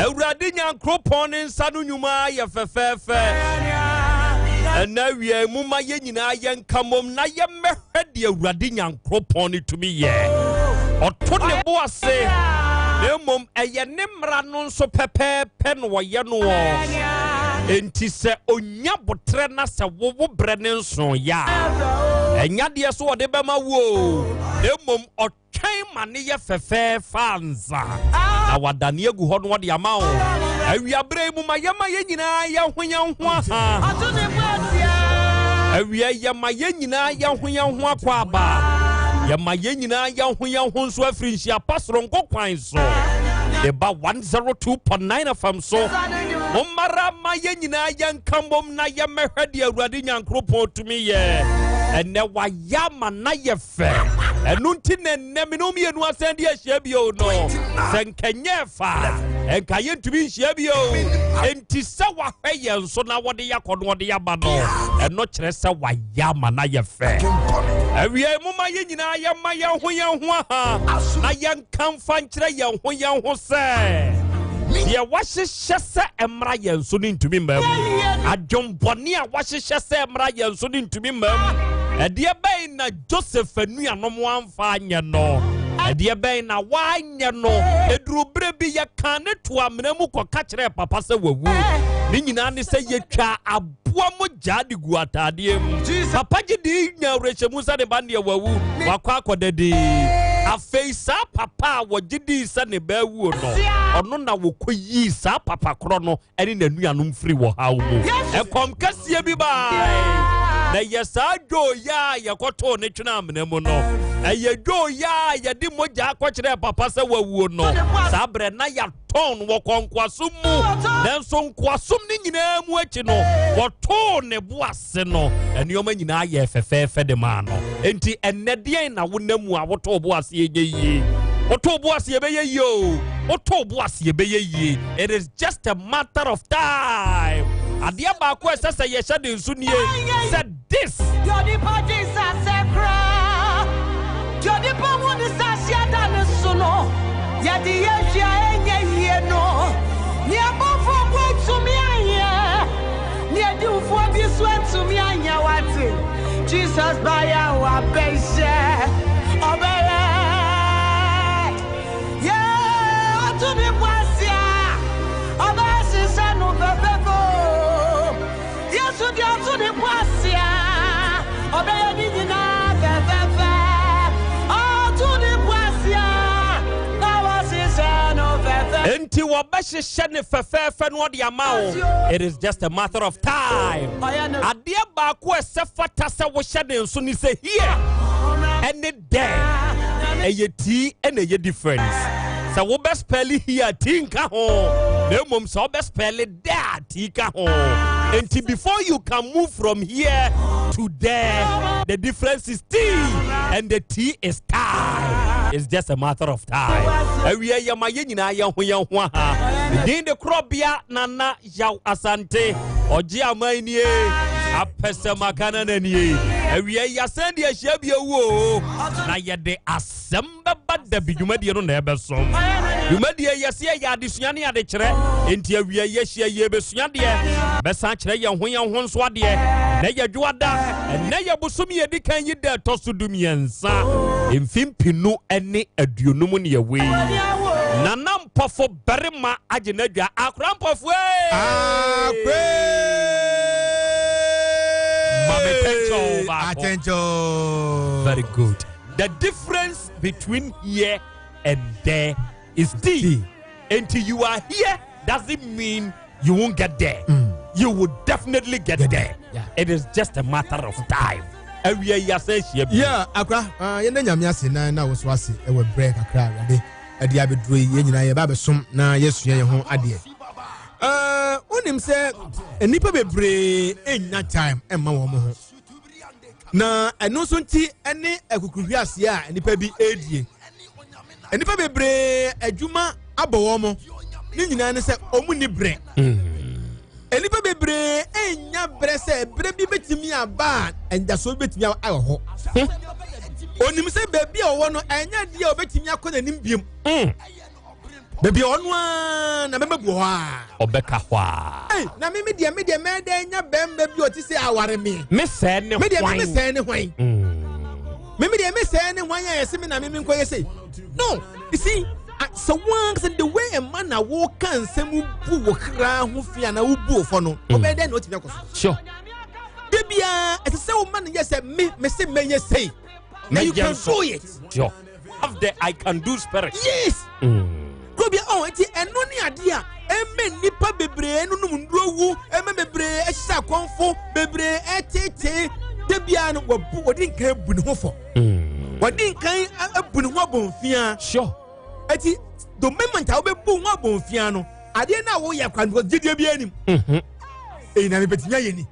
Awurade Nyankoropɔn ne nsa no nnwuma yɛ fɛfɛɛfɛ. Ɛna awia mu ma yɛn nyinaa yɛnka mmom na yɛmmɛhwɛ deɛ Awurade Nyankoropɔn no tumi yɛ. Ɔto ne bo ase, na mmom ɛyɛ ne mmara no nso pɛpɛɛpɛ na wɔyɛ no wɔ. Enti sɛ onya botrɛ na sɛ wowo berɛ ne nsoeɛ a, ɛnya deɛ so wɔde bɛma wo o, na mmom ɔtwɛn ma ne yɛ fɛfɛɛfɛ ansa na wadane agu hɔ no ɔde ama wo. Awiaberɛ yi mu ma yɛma yɛn nyinaa yɛn ho yɛn ho aha. Ɔto ne bo ase a. Awia yɛma yɛn nyinaa yɛn ho yɛn ho akɔ aba. Yɛma yɛn nyinaa yɛn ho yɛn ho nso afiri nhyia pa soronko kwan so de ba 102.9 FM so. Mommara ma yɛn nyinaa yɛnka mmom na yɛmmɛhwɛ deɛ Awurade Nyankoropɔn tumi yɛ. Ɛnɛ wayɛ ama na yɛ fɛ. Ɛno nti na ɛnnɛ me ne wo mmienu asan de ahyia bio no. Sɛ nkɛnyɛ fa ɛnka yɛntumi nhyia bio. Enti sɛ wahwɛ yɛn so na wɔde yɛakɔ no wɔde yɛaba no, ɛno kyerɛ sɛ wayɛ ama na yɛ fɛ. Awiei momma yɛn nyinaa yɛmma yɛn ho yɛn ho aha na yɛnka mfa nkyerɛ yɛn ho yɛn ho sɛ deɛ wahyehyɛ sɛ ɛmmra yɛn so no ntumi mma mu. Adwembɔne a wahyehyɛ sɛ ɛmmra yɛn so no ntumi mma mu. Ɛdeɛ bɛn na Joseph anuanom amfa anyɛ no? Ɛdeɛ bɛn na wanyɛ no? Ɛduru berɛ bi yɛkaa ne to amena mu kɔka kyerɛɛ papa sɛ wawu. Ne nyinaa ne sɛ yɛtwa aboa mogyaa de gu ataadeɛ mu. Papa gye di nya awerɛhyɛmu sɛ ne ba deɛ wawu, wakɔ akɔda dii. Afei saa papa a wɔgye dii sɛ ne ba awuo no, ɔno na wɔkɔyii saa papa korɔ no ne n'anuanom firi wɔ haw mu. Ɛkɔm kɛseɛ bi bae, na ɛyɛ saa dwooyɛ a yɛkɔtoo ne twene amena mu no. Ɛyɛ dwooyɛ a yɛde mogya akɔkyerɛɛ papa sɛ wawuo no. Saa berɛ na yɛatɔn wɔ kɔ nkoasom mu, nanso nkoasom no nyinaa mu akyi no, wɔtoo ne bo ase no, nneɛma nyinaa yɛɛ fɛfɛɛfɛ de maa no. Enti ɛnnɛ deɛn na wonam mu a wotoo bo ase ɛnyɛ yie? Wotoo bo ase ɛbɛyɛ yie o. Wotoo bo ase ɛbɛyɛ yie. It is just a matter of time. Adeɛ baako a ɛsɛ sɛ yɛhyɛ de nso nie sɛ this. Deɛ onipa gye nsase koraa, deɛ onipa hu ne sɛ ahyia da ne so no, yɛde yɛ hwɛ a ɛnyɛ yie no. Nea abɔfoɔ mpo antumi anyɛ, nea adiwofoɔ bi nso antumi anyɛ, wate? Jesus bayɛ wabɛhyɛ, ɔbɛyɛ. Yeah, ɔto ne bo ase a, ɔbɛhyehyɛ no fɛfɛɛfɛ o. Yesu deɛ ɔto ne bo ase a, ɔbɛyɛ ne nyinaa fɛfɛɛfɛ. Ɔto ne bo ase a, na wahyehyɛ no fɛfɛ. Enti wɔ Ɔbɛhyehyɛ ne fɛfɛɛfɛ no ɔde ama wo. It is just a matter of time. Adeɛ baako a ɛsɛ fata sɛ wohyɛ ne nso ne sɛ here ɛne there ɛyɛ tii ɛna ɛyɛ difference. Sɛ wobɛ spell here tii nka ho, na mmom sɛ wobɛ spell there tii ka ho. Nti before you can move from here to there, the difference is T and the T is time. It's just a matter of time. Awie yɛ ma yɛn nyinaa yɛn ho yɛn ho aha. Din de korɔbea Nana Yaw Asante. Ɔgye aman nie. Apɛsɛm akana na nie. Awie yɛasɛn de ahyia bi awu o. Na yɛde asɛm bɛba dabi dwumadie no na ɛbɛsom. Dwumadie yɛse ɛyɛ adesua ne adekyerɛ. Enti awie yɛhyia yɛbɛsua deɛ. Bɛsan kyerɛ yɛn ho yɛn ho nso adeɛ. Ɛnɛ yɛ dwoada. Ɛnɛ yɛ bosome yɛdi kan yi da ɛtɔ so 13 mfe 2050 ne ɛwɔ yi. Nana Mpɔfo barima agye n'adwa. Akora Mpɔfo ee! Akore! Mame tɛnkyɛw baako. Atɛnkyɛw. Very good. The difference between here and there is D. Until you are here doesn't mean you won't get there. You will definitely get there. Yeah. It is just a matter of time. Awie yi asɛ ahyia bi. Yeah, akora, yɛn da Nyame ase na na woso ase ɛwɔ brɛ kakra Awurade ɛde abɛduro yi yɛn nyinaa yɛba abɛsom na yɛsua yɛn ho adeɛ. Wonim sɛ nnipa bebree nnya time ɛmma wɔn ho. Na ɛno nso nti ɛne akukuruhweaseɛ a nnipa bi ɛredie. Nnipa bebree adwuma abɔ wɔn mo ne nyinaa ne sɛ wɔn ni brɛ. Nnipa bebree nnya brɛ sɛ brɛ bi bɛtumi aba a anidasoɔ bi bɛtumi ayɔ hɔ. Onim sɛ baabi a ɔwɔ no ɛnyɛ adeɛ a ɔbɛtumi akɔ n'anim biom. Baabi a ɔno ara na bɛma bu hɔ a. Ɔbɛka hɔ a. Ei, na me me deɛ me deɛ mɛyɛ dɛ nya bɛrima bi a ɔte sɛ aware me. Me sɛɛ ne Me deɛ me hwan? me sɛɛ ne hwan? Me me deɛ me sɛɛ ne hwan a yɛse me na me me nkɔyɛ sei? No, you see, sɛ wɔn sɛ the way a man na wɔka nsɛm bu wɔ kra ho fi anaa wobu wɔ fɔ no, ɔbɛyɛ dɛ na ɔtumi akɔ so. Sure. Da biara ɛsɛ sɛ wɔma no yɛ sɛ me me se mɛyɛ sei. And you can do it. Sure. Have the I can do spirit. Yes. Kuro bi ɔn nti ɛno ne adeɛ a ɛmɛ nipa bebree nonom nnuro wu, ɛmɛ bebree ɛhyehyɛ akɔnfo, bebree ɛtetee. Da biara no wɔbu wɔde nkan bu ne ho fɔ. Wɔde nkan abu ne ho abɔnfia. Sure. Eti the moment a wobɛbu ho abɔnfia no, adeɛ no a woyɛ kwan because gyidie bi anim. Eyi na mebɛtumi ayɛ ni.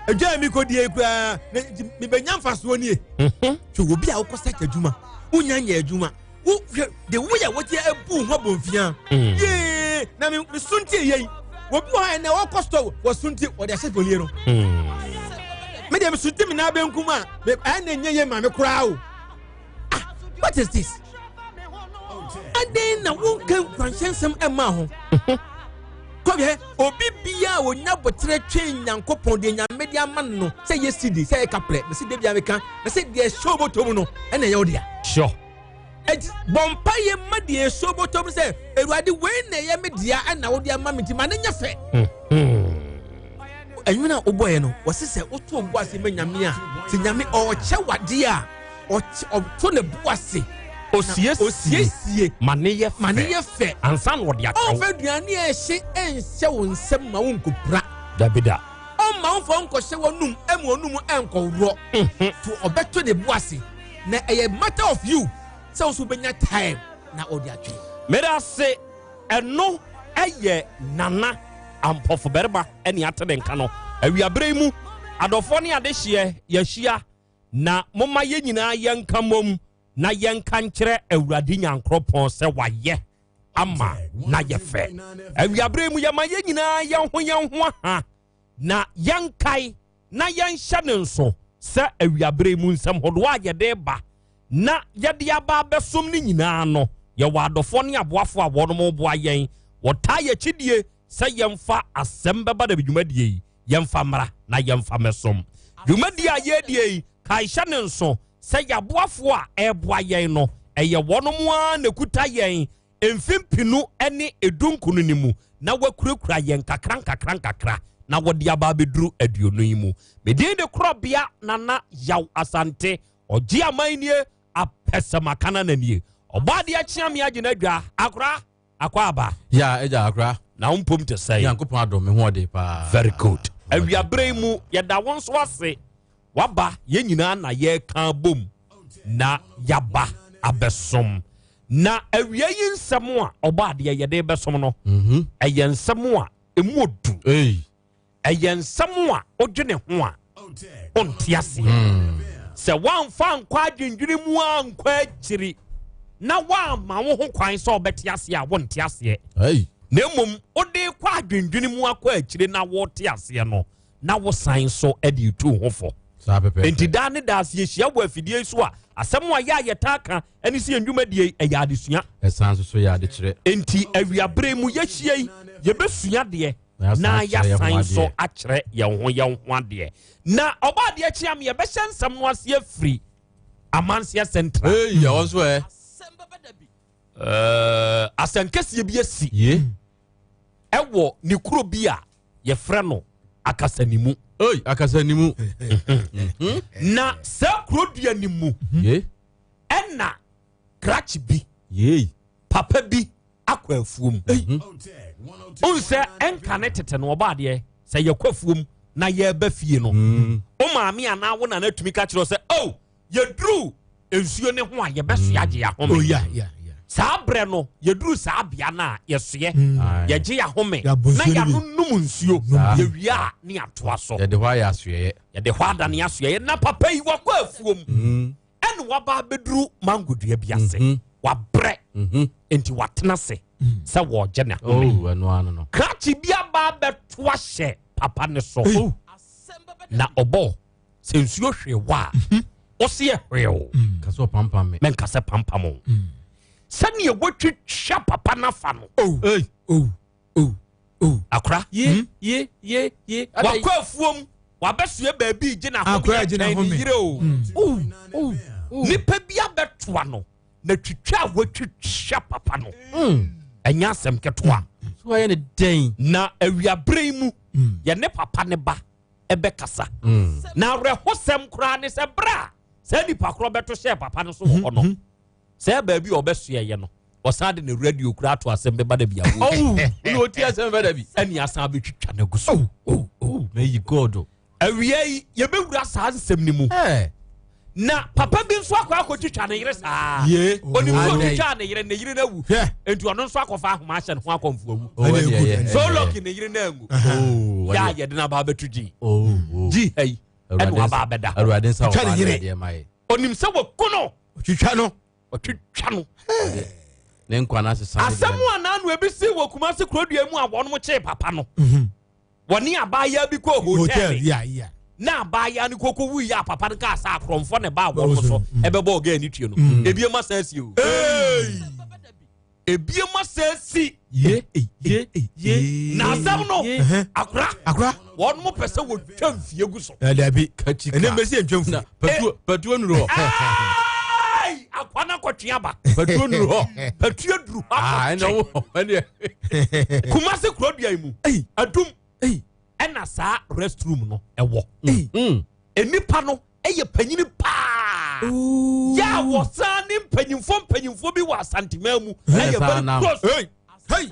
Adwa a mekɔdie koraa na nti mebɛnya mfasoɔ nie. Hwɛ obi a wokɔ site adwuma, wonya nyɛ adwuma, wohwɛ de woyɛ wote abu ho abɔnfia. Yee na me me suntie yei. Obi wɔ hɔ a ɛnɛ ɔkɔ store wɔ suntie wɔde ahyɛ folie no. Me deɛ me suntie me nan benkum a me ɛna nyɛ yie ma me koraa o. Ah, what is this? Adɛn na wonka nkuranhyɛ nsɛm ɛma ho? Kɔhwɛ obi bia a onya botere twɛn Nyankopɔn deɛ Nyame de ama no no sɛ yɛ sidi sɛ yɛ kaprɛ mesi de bia meka mesi deɛ ɛhyɛ obotom no ɛna ɛyɛ wo dea. Sure. Eti bɔ mpa yɛ ma deɛ ɛhyɛ obotom sɛ Awurade wei na ɛyɛ me dea ɛna wode ama me nti ma ne nyɛ fɛ. Ɛnwene a wobɔeɛ no wɔse sɛ woto bo ase ma Nyame a sɛ Nyame ɔkyɛ wadeɛ a ɔto ne bo ase osiesie ma ne yɛ ma ne yɛ fɛ ansa na ɔde akyɛw. Ɔmfa aduane a ɛhye nhyɛ wo nsam ma wo nkɔpira. Dabi da. Ɔmma wo mfa nkɔhyɛ w'anum ma w'anum nkɔworɔ. To ɔbɛto ne bo ase na ɛyɛ matter of you sɛ wo nso wobɛnya time na ɔde atwɛn. Meda ase ɛno ɛyɛ Nana Ampɔfo barima ɛne ate ne nka no awiaberɛ yi mu adɔfoɔ ne adehyeɛ yɛahyia na momma yɛn nyinaa yɛnka mmom na yɛnka nkyerɛ Awurade Nyankoropɔn sɛ wayɛ ama na yɛ fɛ. Awiaberɛ mu yɛma yɛn nyinaa yɛn ho yɛn ho aha na yɛnkae na yɛnhyɛ ne nso sɛ awiaberɛ mu nsɛm hodoɔ a yɛde ba na yɛde aba abɛsom no nyinaa no, yɛwɔ adɔfoɔ ne aboafoɔ a wɔnom boa yɛn, wɔtaa yɛn akyidie sɛ yɛmfa asɛm bɛba da dwumadie yi yɛmfa mmra na yɛmfa mmɛsom. Dwumadie a yɛredie yi, kae hyɛ ne nso sɛ yɛaboafoɔ a ɛreboa yɛn no, ɛyɛ wɔnom ara na ɛkuta yɛn mfe 2019 no mu na wɔakurakura yɛn nkakra nkakra nkakra na wɔde aba abɛduru 20 yi mu. Me din de Korɔbea Nana Yaw Asante, ɔgye aman nie, apɛsɛmakana na nie. Ɔbɔ adeɛ kyea me agye no adwa, akora. Akɔ aba. Ya agya akora. Na wo mpom te sɛn? Nyankopɔn adom me ho ɔde paa. Very good. Awiaberɛ yi mu yɛda wo nso ase waba yɛn nyinaa na yɛreka bom na yaba abɛsom. Na awia yi nsɛm a ɔbɔ adeɛ yɛde bɛsom no mhm. ɛyɛ nsɛm a ɛmu odu. Ɛyɛ nsɛm a wodwene ho a wonte aseɛ. Hmm. Sɛ woamfa ankɔ adwendwene mu ankɔ akyiri na woamma wo ho kwan sɛ wobɛte aseɛ a wonte aseɛ. Na mmom wode kɔ adwendwene mu akɔ akyire na wote aseɛ no na wosan so de tu ho fo. Enti daa ne daa sɛ yɛhyia wɔ afidie yi so a asɛm a yɛ a yɛtaa ka ɛne sɛ yɛn dwumadie yi ɛyɛ adesua. Ɛsan nso so yɛ adekyerɛ. Enti awiaberɛ mu yɛhyia yi yɛbɛsua deɛ na yɛasan nso akyerɛ yɛn ho yɛn ho adeɛ. Na ɔbɔ adeɛ kyea me yɛbɛhyɛ nsɛm no ase afiri amanseɛ central. Hey, yɛ nso ɛ. Eh, asɛnkɛseɛ bi asi ɛwɔ ne kuro bi a yɛfrɛ no akasanimu. Hey, akasanimu. Na saa kuro dua no mu ɛna krakye bi papa bi akɔ afuom wohu sɛ ɛnka ne tete no ɔba adeɛ sɛ yɛkɔ afuom na yɛreba fie no mm. wo maame anaa wo nana tumi ka kyerɛ sɛ oh yɛduru nsuo ne ho a yɛbɛsoa agye yɛahome oh, saa berɛ no yɛduru saa bea no a yɛsoɛ mm. yɛgye yɛahome na yɛanonom nsuo yɛwie a ne yɛatoa so yɛde hɔ ayɛ asoɛyɛ yɛde hɔ adane asoɛyɛ na papa yi wakɔ afuom mm. ɛna waba abɛduru mango dua bi ase mhm. wabrɛ mhm. nti watena ase mm. sɛ wɔregye ne home oh, krakye bi aba abɛto ahyɛ papa ne so oh. na ɔbɔ sɛ nsuo hwee wɔ a mhm. ɔsi ɛhwee o mm. mɛnka sɛ pampam o mm. sɛnea wɔatwitwa papa n'afa no oh. Oh, oh. Akora. Ye, ye, ye, ye. Wakɔ afuom, wabɛsoɛ baabi gye na home yɛ ne yere o. Mm. Oh, oh, Nipa bi abɛtoa no na twitwa a watwitwa papa no. Mm. Ɛnyɛ asɛm ketewa. So ayɛ ne dɛn? Na awiaberɛ yi mu, mm. yɛne papa ne ba ɛbɛkasa. Na awerɛhosɛm koraa ne sɛ berɛ a saa nipa korɔ bɛto hyɛɛ papa no so wɔ hɔ no. Mm-hmm. Sɛ baabi a ɔbɛsoɛeɛ no, ɔsan de ne radio kura ato asɛm bɛba da bi awo. Ɔwu na ɔti asɛm bɛba da bi. Ɛne asan abɛtwitwa no agu so. Oh, oh, may God. Awia yi, yɛbɛwura saa nsɛm no mu. Na papa bi nso akɔ akɔtwitwa ne yere saa. Ye. Onim sɛ ɔtwitwa ne yere, ne yere no awu. Enti ɔno nso akɔfa ahoma ahyɛ ne ho akɔmfo awu. So lucky ne yere no angu. Yɛ a yɛde no aba abɛto gyi. Gyi ha yi, ɛna waba abɛda. Awurade nsa wɔ adeɛ ma yɛ. Onim sɛ wɔku no. Ɔtwitwa no. Ɔtwitwa no. Ne nkwa no asesa. Asɛm a n'ano ebi si wɔ Kumasi kurodua mu a wɔn kyee papa no. Mhm. Wɔne abaayewa bi kɔɔ hotɛɛli. Na abaayewa no koko wu yɛ a papa no kaa sɛ akorɔmfoɔ na ɛbaa wɔn so mm. ɛbɛbɔ ɔgɛɛ ne tue no. Mm. Ebiem asan asi o. Ebiem asan si. Ye ye ye. Na asɛm no akora. Akora. Wɔn mo pɛ sɛ wɔtwa mfie gu so. Dabi. Kachika. Ɛnɛ mbɛsi ntwa mfie. Patuo patuo nuru hɔ. Ayi akwa na kɔtwe aba. Patuo nuru hɔ. Patuo duru hɔ Ah ɛnna wo ɛnna. Kumasi kurodua yi mu. Adum. Ɛna saa restroom no ɛwɔ. Nnipa no yɛ panyini paa. Yɛ a wɔsan ne mpanyinfoɔ mpanyinfoɔ bi wɔ Asanteman mu. Ɛyɛ very close. Hey.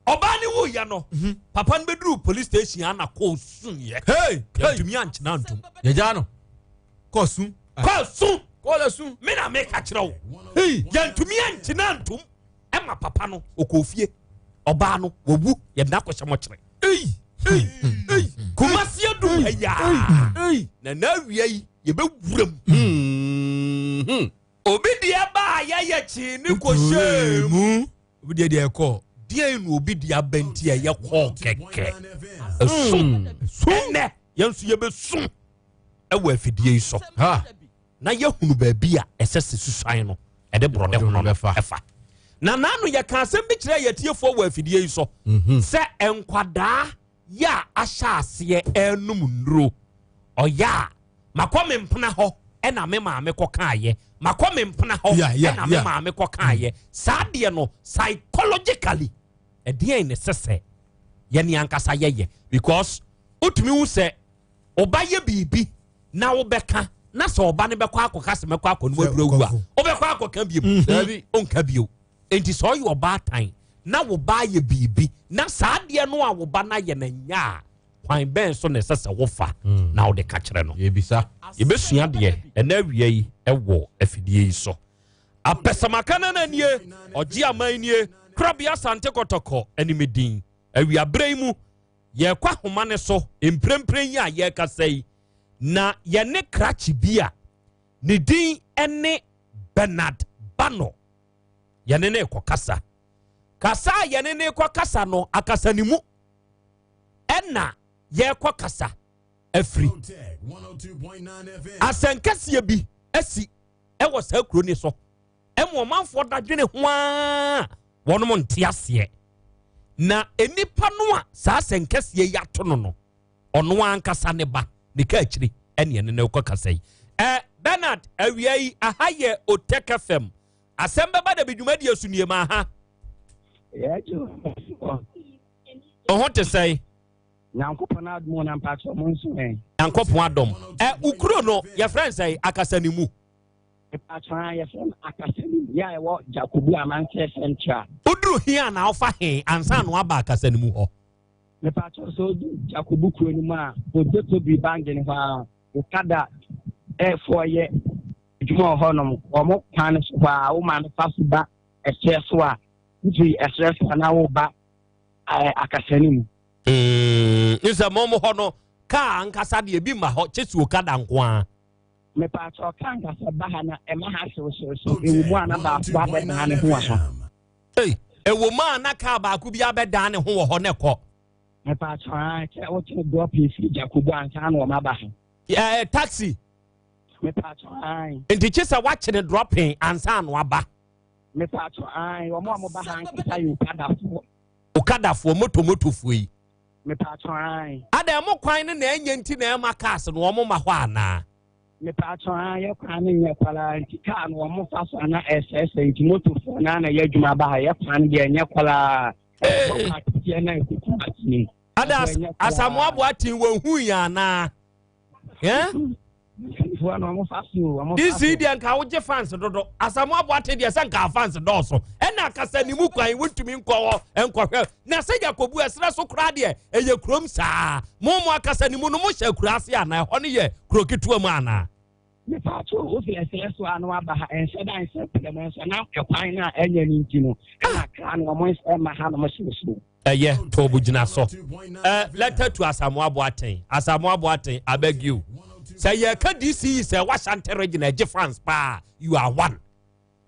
Ɔbaa ne wuyɛ no, mhm. papa no bɛduru police station ana kɔɔ suiɛ. Yɛntumi ankyena ntom. Yɛgyaa no. Kɔɔ su. Kɔɔ su. Kɔɔ su. Me na meka kyerɛ wo. Yɛntumi ankyena ntom. Ɛma papa no ɔkɔɔ fie. Ɔbaa no wawu yɛde no akɔhyɛ mɔkyerɛ. Kumasi adum ayaa. Na n'awia yi yɛbɛwura mu. Hmm. Obi deɛ baa yɛyɛ kyee ne kɔhyɛɛ mu. Obi deɛ deɛ ɛkɔɔ. Deɛn na obi deɛ aba nti a ɛyɛ kɔɔ kɛkɛ? Ɛsum. Ɛnɛ yɛn nso yɛbɛsum ɛwɔ afidie yi so. Na yɛhunu baabi a ɛsɛ sɛ susuan no ɛde borɔde hono no ɛfa. Na n'ano yɛka asɛm bi kyerɛ yɛtiefoɔ wɔ afidie yi so mhm. sɛ nkwadaa yɛ a ahyɛ aseɛ ɛrenom nnuro ɔyɛ a makɔ me mpena hɔ ɛna me maame kɔ kaayɛ makɔ me mpena hɔ ɛna me maame kɔ kaayɛ saa deɛ no psychologically ɛdeɛn ne sɛ sɛ yɛne ankasa yɛyɛ because wotumi hu sɛ ɔba yɛ biribi na wobɛka na sɛ ɔba no bɛkɔ akɔka sɛ mɛkɔ akɔ no waduru awu a wobɛkɔ akɔka bio mhm. ɔnka bio enti sɛ ɔyɛ ɔbaatan na wo ba ayɛ biribi na saa adeɛ no a wo ba no ayɛ no nyɛ a, kwan bɛn so na ɛsɛ sɛ wofa na wode ka kyerɛ no? Yɛbisa. Yɛbɛsua deɛ ɛnɛ awia yi wɔ afidie yi so. Apɛsɛmaka no na nie, ɔgye aman nie, Korabea Asante Kɔtɔkɔ ne me din. Awiaberɛ yi mu, yɛrekɔ ahoma no so mprempren yi a yɛrekasa yi, na yɛne krakye bi a ne din ne Bernard Bano yɛne no rekɔkasa. Kasa a yɛne no rekɔkasa no, akasa ne mu ɛna yɛrekɔkasa afiri. Asɛnkɛseɛ bi asi ɛwɔ saa kuro ni so ɛma ɔmanfoɔ dadwene ho ara wɔnom nte aseɛ. Na nnipa no a saa asɛnkɛseɛ yi ato no no, ɔno ankasa ne ba ne ka akyiri ɛne ɛne no rekɔ kasa yi. Ɛ Bernard, awia yi aha yɛ Otec FM. Asɛm bɛba da bi dwumadie so nie ma aha. Ɔho te sɛn? Nyankopɔn adom na mpakyɛ mo nso ɛ. Nyankopɔn adom. Ɛ wo kuro no yɛfrɛ no sɛn? Akasa ne mu. Mpakyɛ a yɛfrɛ no akasa ne mu. Yɛ a ɛwɔ Jakobu Amanseɛ Central. Woduru he a na wofa he ansa na woaba akasa ne mu hɔ? Mepakyɛ sɛ wodu Jakobu kuro no mu a, Odotobiri bange no hɔ a, Okada ɛfoɔ yɛ adwuma wɔ hɔnom. Wɔn kwan no so hɔ a, wo maame fa so ba ɛserɛ so a, wofiri ɛserɛ so a na woba akasa ne mu. Mm, sɛ mo mo hɔ no kaa ankasa deɛ ebi ma hɔ kyɛ si okada nko ara. Mepaakyɛw kaa ankasa ba ha na ɛma ha hyewhyewhyew ɛwɔ mu a na baako abɛdan ne ho wɔ ha. Ei, ɛwɔ mu a na kaa baako bi abɛdan ne ho wɔ hɔ na ɛkɔ. Mepaakyɛw aa kyɛ wokyɛ drop efiri Jakobu ansa na wɔn aba ha. Ɛɛ taxi. Mepaakyɛw aa. Nti kye sɛ wakyene dropping ansa na waba. Mepaakyɛw aa wɔn a wɔba ha ankasa yɛ okadafoɔ. Okadafoɔ moto motofoɔ yi. Mepaakyɛw ae. Adɛn mo kwan no na ɛnyɛ nti na ɛma cars no wɔn ma hɔ anaa? Mepaakyɛw ae yɛ kwan no nyɛ kwalaa nti car no wɔn fa so ana ɛsɛɛsɛe nti motofoɔ no ana yɛ adwuma ba ha yɛ kwan no deɛ ɛnyɛ kwalaa ɛkɔ kaa keteɛ na ɛkɔ Kumasi no mu. Ada Asamoah Boateng wɔn hu yɛn anaa? Dc deɛ nka wogye fans dodo. Asamoah Boateng deɛ sɛ nka fans dɔɔso. Ɛna akasa ne mu kwan wontumi nkɔ hɔ nkɔhwɛ. Na sɛ Yakobu ɛserɛ so koraa deɛ ɛyɛ kurom saa. Mo mo akasa ne mu no mo hyɛ akura ase anaa? Ɛhɔ no yɛ kuro ketewa mu anaa? Mepatwo wofi ɛserɛ so a na waba ha ɛnhyɛ da nhyɛ pɛlɛ mu nso na ɛkwan no a ɛnyɛ no nti no ɛna kra no wɔn nhyɛ ma ha nom hyewhyew. Ɛyɛ tɔɔbo gyina so. Ɛ letter to Asamoah Boateng. Asamoah Boateng, I beg you. Sɛ yɛka DCE sɛ ɛwɔ Ashanti region ɛgye fans paa, you are one.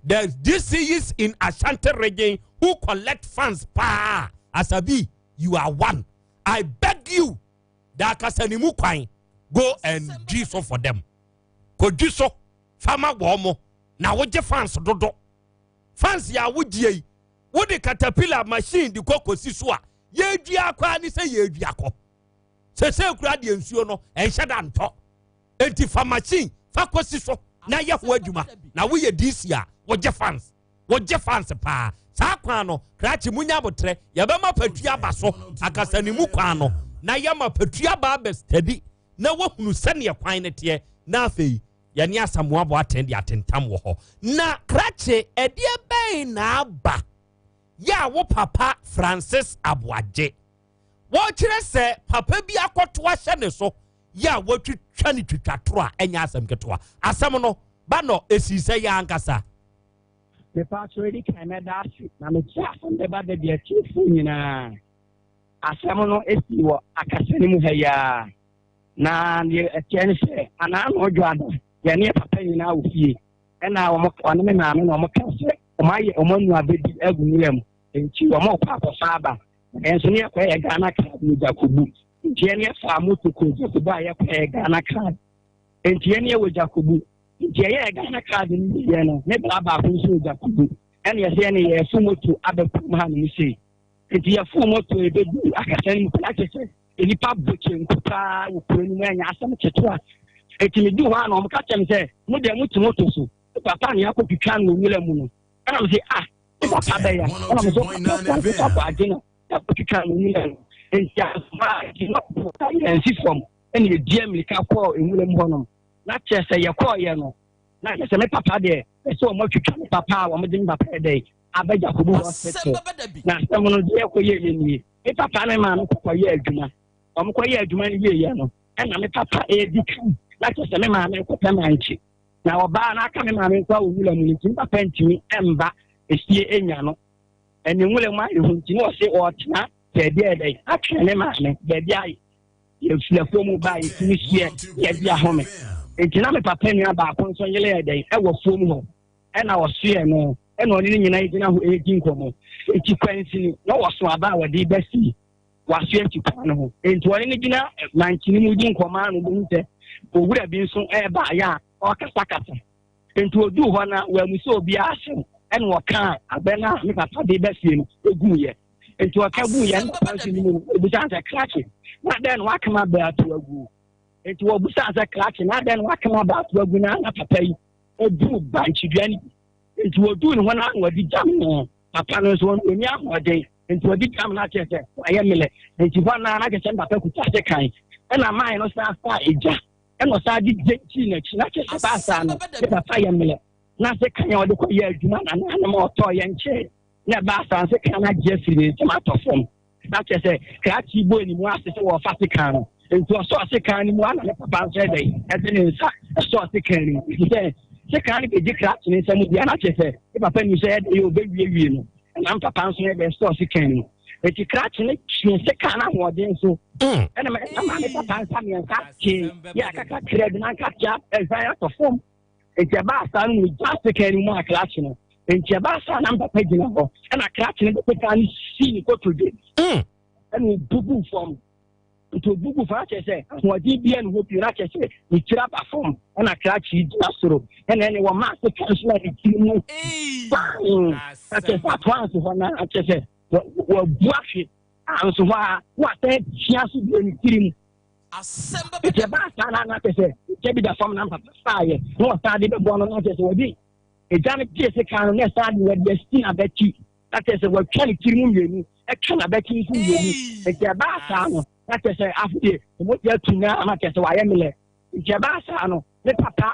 The DCEs in Ashanti region who collect fans paa, Asabi, you are one. I beg you, da akasanimu kwan, go and dwi so for them. Kɔdwi so, fama wɔn mo, na wogye fans dodo. Fans yɛ a wogyie yi, wode caterpillar machine de kɔ kɔsi so a, yɛdua akɔ ara ne sɛ yɛdua kɔ. Sɛsɛ kura deɛ nsuo no ɛnhyɛ da ntɔ. Enti fa machine fa kɔsi so na yɛ ho adwuma. Na woyɛ DC a, wogye fans. Wogye fans paa. Saa kwan no, krakye munya abotrɛ, yɛbɛma patua aba so, akasanimu kwan no, na yɛma patua ba abɛ steady na wahunu sɛdeɛ kwan no teɛ, na afei yɛne Asamoah Boateng de atentam wɔ hɔ. Na krakye, ɛdeɛ bɛn na aba yɛ a wo papa Francis Aboagye wɔkyerɛ sɛ papa bi akɔto ahyɛ ne so yɛ a wɔatwitwa ne twitwatoro a ɛnyɛ asɛm ketewa. Asɛm no ba nɔ ɛsii sɛ yɛ ankasa. Mepaakyɛw edi kan mɛda ase na mekyia asɛm bɛba da bi atiefoɔ nyinaa. Asɛm no esi wɔ akasa no mu ha yi ara. Na deɛ ɛteɛ ne sɛ anaa na ɔdwo ada yɛne yɛ papa nyinaa wɔ fie ɛna wɔn ɔne me maame na wɔn ka sɛ wɔn ayɛ wɔn anu abɛdi agu nwura mu nti wɔn rekɔ akɔfa aba. Na yɛn nso ne yɛkɔ yɛ Ghana card wɔ Gyakobu nti yɛne yɛfaa moto kɔɔ Gyakobu a yɛkɔ yɛ Ghana card nti yɛne yɛwɔ Gyakobu nti yɛyɛ Ghana card no wieɛ no ne bra baako nso wɔ Gyakobu ɛne yɛsɛ yɛne yɛfo moto aba kurom ha nom sei nti yɛfo moto yɛbɛdu akasa no mu pɛ na kyerɛ sɛ nnipa bɔ kyenku paa wɔ kuro no mu ɛnyɛ asɛm ketewa nti medu hɔ a na wɔn ka kyerɛ me sɛ mo deɛ mo te moto so papa ne akɔtwitwa no wɔ nwura mu no ɛna me sɛ ah me papa bɛyɛ ɛna me sɛ papa Francis Aboagye no akɔtwitwa no nwura no nti asoma a nti na yɛn si fam ɛna yɛdi amirika kɔɔ nwura mu hɔnom na kyerɛ sɛ yɛkɔɔyɛ no na kyerɛ sɛ me papa deɛ ɛsɛ wɔn atwitwa me papa a wɔn de me papa yɛ dɛ. aba Jakobu hospital. Na asɛm no deɛ ɛkɔyɛ yɛ nie. Me papa ne maame kɔkɔyɛ adwuma. Wɔn kɔyɛ adwuma no wieɛ no, ɛna me papa ɛredi kan. Na kyerɛ sɛ me maame kɔpɛ mankye. Na ɔbaa no aka me maame nko a wɔ nwura mu no nti, me papa ntumi mba efie enya no. Ɛne nwura mu ayɛ hu nti na ɔse ɔretena baabi a ɛdɛn atwɛn ne maame, baabi a yɛfiri afuo mu baa yɛtumi suɛ yɛde ahome. Nti na me papa nua baako nso yere yɛ dɛn ɛwɔ afuo mu hɔ. Ɛna ɔsoɛ no, ɛna ɔne ne nyinaa gyina hɔ ɛredi nkɔmmɔ. Nti kwansini na wɔso aba a wɔde ba fie, wasoɛ asi kwan no ho. Nti ɔne no gyina mankyene mu di nkɔmmɔ a na ɔbɛhu sɛ owura bi nso ɛreba ayɛ a ɔrekasakasa. Nti ɔduu hɔ na wɔamu sɛ obiara asɛm, ɛna ɔkaa abɛ no a me papa de ba fie no ɛguiɛ. Nti ɔka guiɛ no, papa nso nim no, ɔbisaa sɛ krakye, na dɛn na wakama abɛ ato agu? Nti wɔbisaa sɛ krakye, na dɛn na wakama abɛ ato agu? Na na papa yi ɛduu bankyedua no bi. Nti wɔduu ne hɔ no na wɔde gyam no. Papa no nso ɔnni ahoɔden, nti wɔde gyam no akyerɛ sɛ wayɛ mmerɛ. Nti hɔ no na kyerɛ sɛ papa kuta ase kan. Ɛna man no san fa egya, ɛna ɔsan de gye kyii n'akyi. Na kyerɛ sɛ baasaa no, ne papa yɛ mmerɛ. Na ase kan a ɔde kɔyɛ adwuma na nanom a ɔtɔɔ yɛ nkyɛn. Na baasaa no sekan no agye afiri ne nsam atɔ fam. Na kyerɛ sɛ krakye bɔ ne mu ase sɛ wɔrefa sekan no. Nti ɔsɔɔ sekan no mu ana ne papa nso ɛdɛ ɛde ne nsa ɛsɔɔ sekan no mu. Nti sɛ sekan no bɛgye krakye ne nsa mu deɛ, na kyerɛ sɛ ne papa nim sɛ ɛdɛ yɛ ɔbɛwiewie no. Ɛna ne papa nso ɛdɛ ɛsɔɔ sekan no mu. Nti krakye no twe sekan no ahoɔden so. Ɛna ɛma ne papa nsa mmiɛnsa tee yɛ akakakra bi na nkatea ɛhwan atɔ fam. Nti ɛbaa saa no mu gya sekan no mu a krakye no. Nti ɛbaa saa na papa gyina hɔ ɛna krakye no de sekan no sii ne kotodwe. Ɛna obubu fam. Nti obubu fam akyerɛ sɛ ahoɔden biara ne hɔ bio, na akyerɛ sɛ ne tiri aba fam ɛna krakye gyina soro. Ɛna ɛne wɔmaa sekan so na ne tiri mu fine. Akyerɛ sɛ atoa nso hɔ na akyerɛ sɛ wɔabu ahwe a nso hɔ a wɔasan tia so bio ne tiri mu. Nti ɛbaa saa na na kyerɛ sɛ gya bi da fam na papa faeɛ na wɔsan de bɛbɔ no, na kyerɛ sɛ wɔde egya no gyee sekan no na ɛsan de wɔde asi n'abati, na kyerɛ sɛ wɔatwa ne tiri mu mmienu, atwa n'abati nso mmienu. Nti ɛbaa saa no na kyerɛ sɛ afo deɛ mogya atu na ama kyerɛ sɛ wɔayɛ mmerɛ. Nti ɛbaa saa no ne papa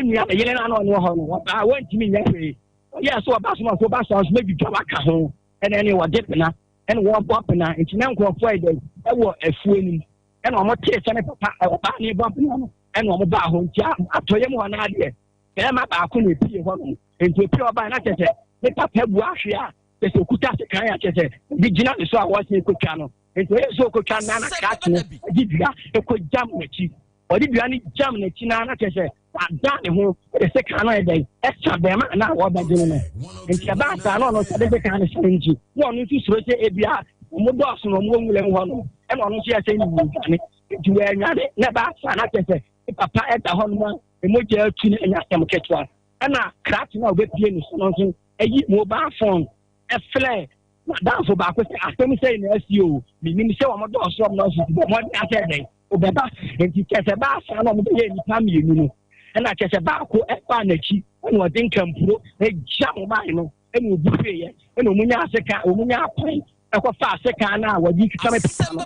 nua ne yere no ano ɔno hɔ no wɔbaa wɔntumi nyɛ hwee. Ɔyɛɛ so ɔba somafoɔ ba saa nso mɛdwidwa waka ho, ɛna ɛne wɔde pena ɛna wɔbɔ pena. Nti na nkurɔfoɔ yɛ dɛ ɛwɔ afuo no mu, ɛna wɔn tee sɛ ne papa ɔbaa ne bɔ pena no, ɛna wɔn baa hɔ. Nti atɔyɛ mu hɔ n'adeɛ bɛrima baako na epie hɔ nom. Nti epie ɔbaa na kyerɛ sɛ ne papa bu ahwe a kyerɛ sɛ okuta sekan a kyerɛ sɛ obi gyina ne so a wɔsen kotwa no. Nti ɔyɛ sɛ okotwa no na krakye no de dua ekɔ gyam n'akyi. Ɔde dua no gyam n'akyi na na kyerɛ sɛ wada ne ho de sekan no yɛ dɛn ɛsa bɛrima na wɔbɛgye no no. Nti ɛbaa saa na ɔno nso de sekan no hyɛ nti na ɔno nso suro sɛ ebia wɔn dɔɔso na wɔn wɔ nwura mu hɔ nom, ɛna ɔno nso yɛ sɛ ne dwane. Nti wɔanwane na ɛbaa saa na kyerɛ sɛ ne papa ɛda hɔ nom a mogya atu no ɛnyɛ asɛm ketewa. Ɛna krakye no a wɔbɛpie ne so no nso ayi mobile phone ɛfrɛ madamfo baako sɛ asɛm sɛi na asi o, menim sɛ wɔn dɔɔso wɔn nɔɔso nti bɔ mmɔden asɛ dɛn wobɛba. Nti kyerɛ sɛ baa saa na wɔbɛyɛ nnipa mmienu no, ɛna kyerɛ sɛ baako ɛfaa n'akyi ɛna ɔde nkampuro agya mo bae no ɛna obu hweeɛ, ɛna wɔn nya aseka wɔn nya akwan ɛkɔfa asekan no a wɔde twitwa me papa no,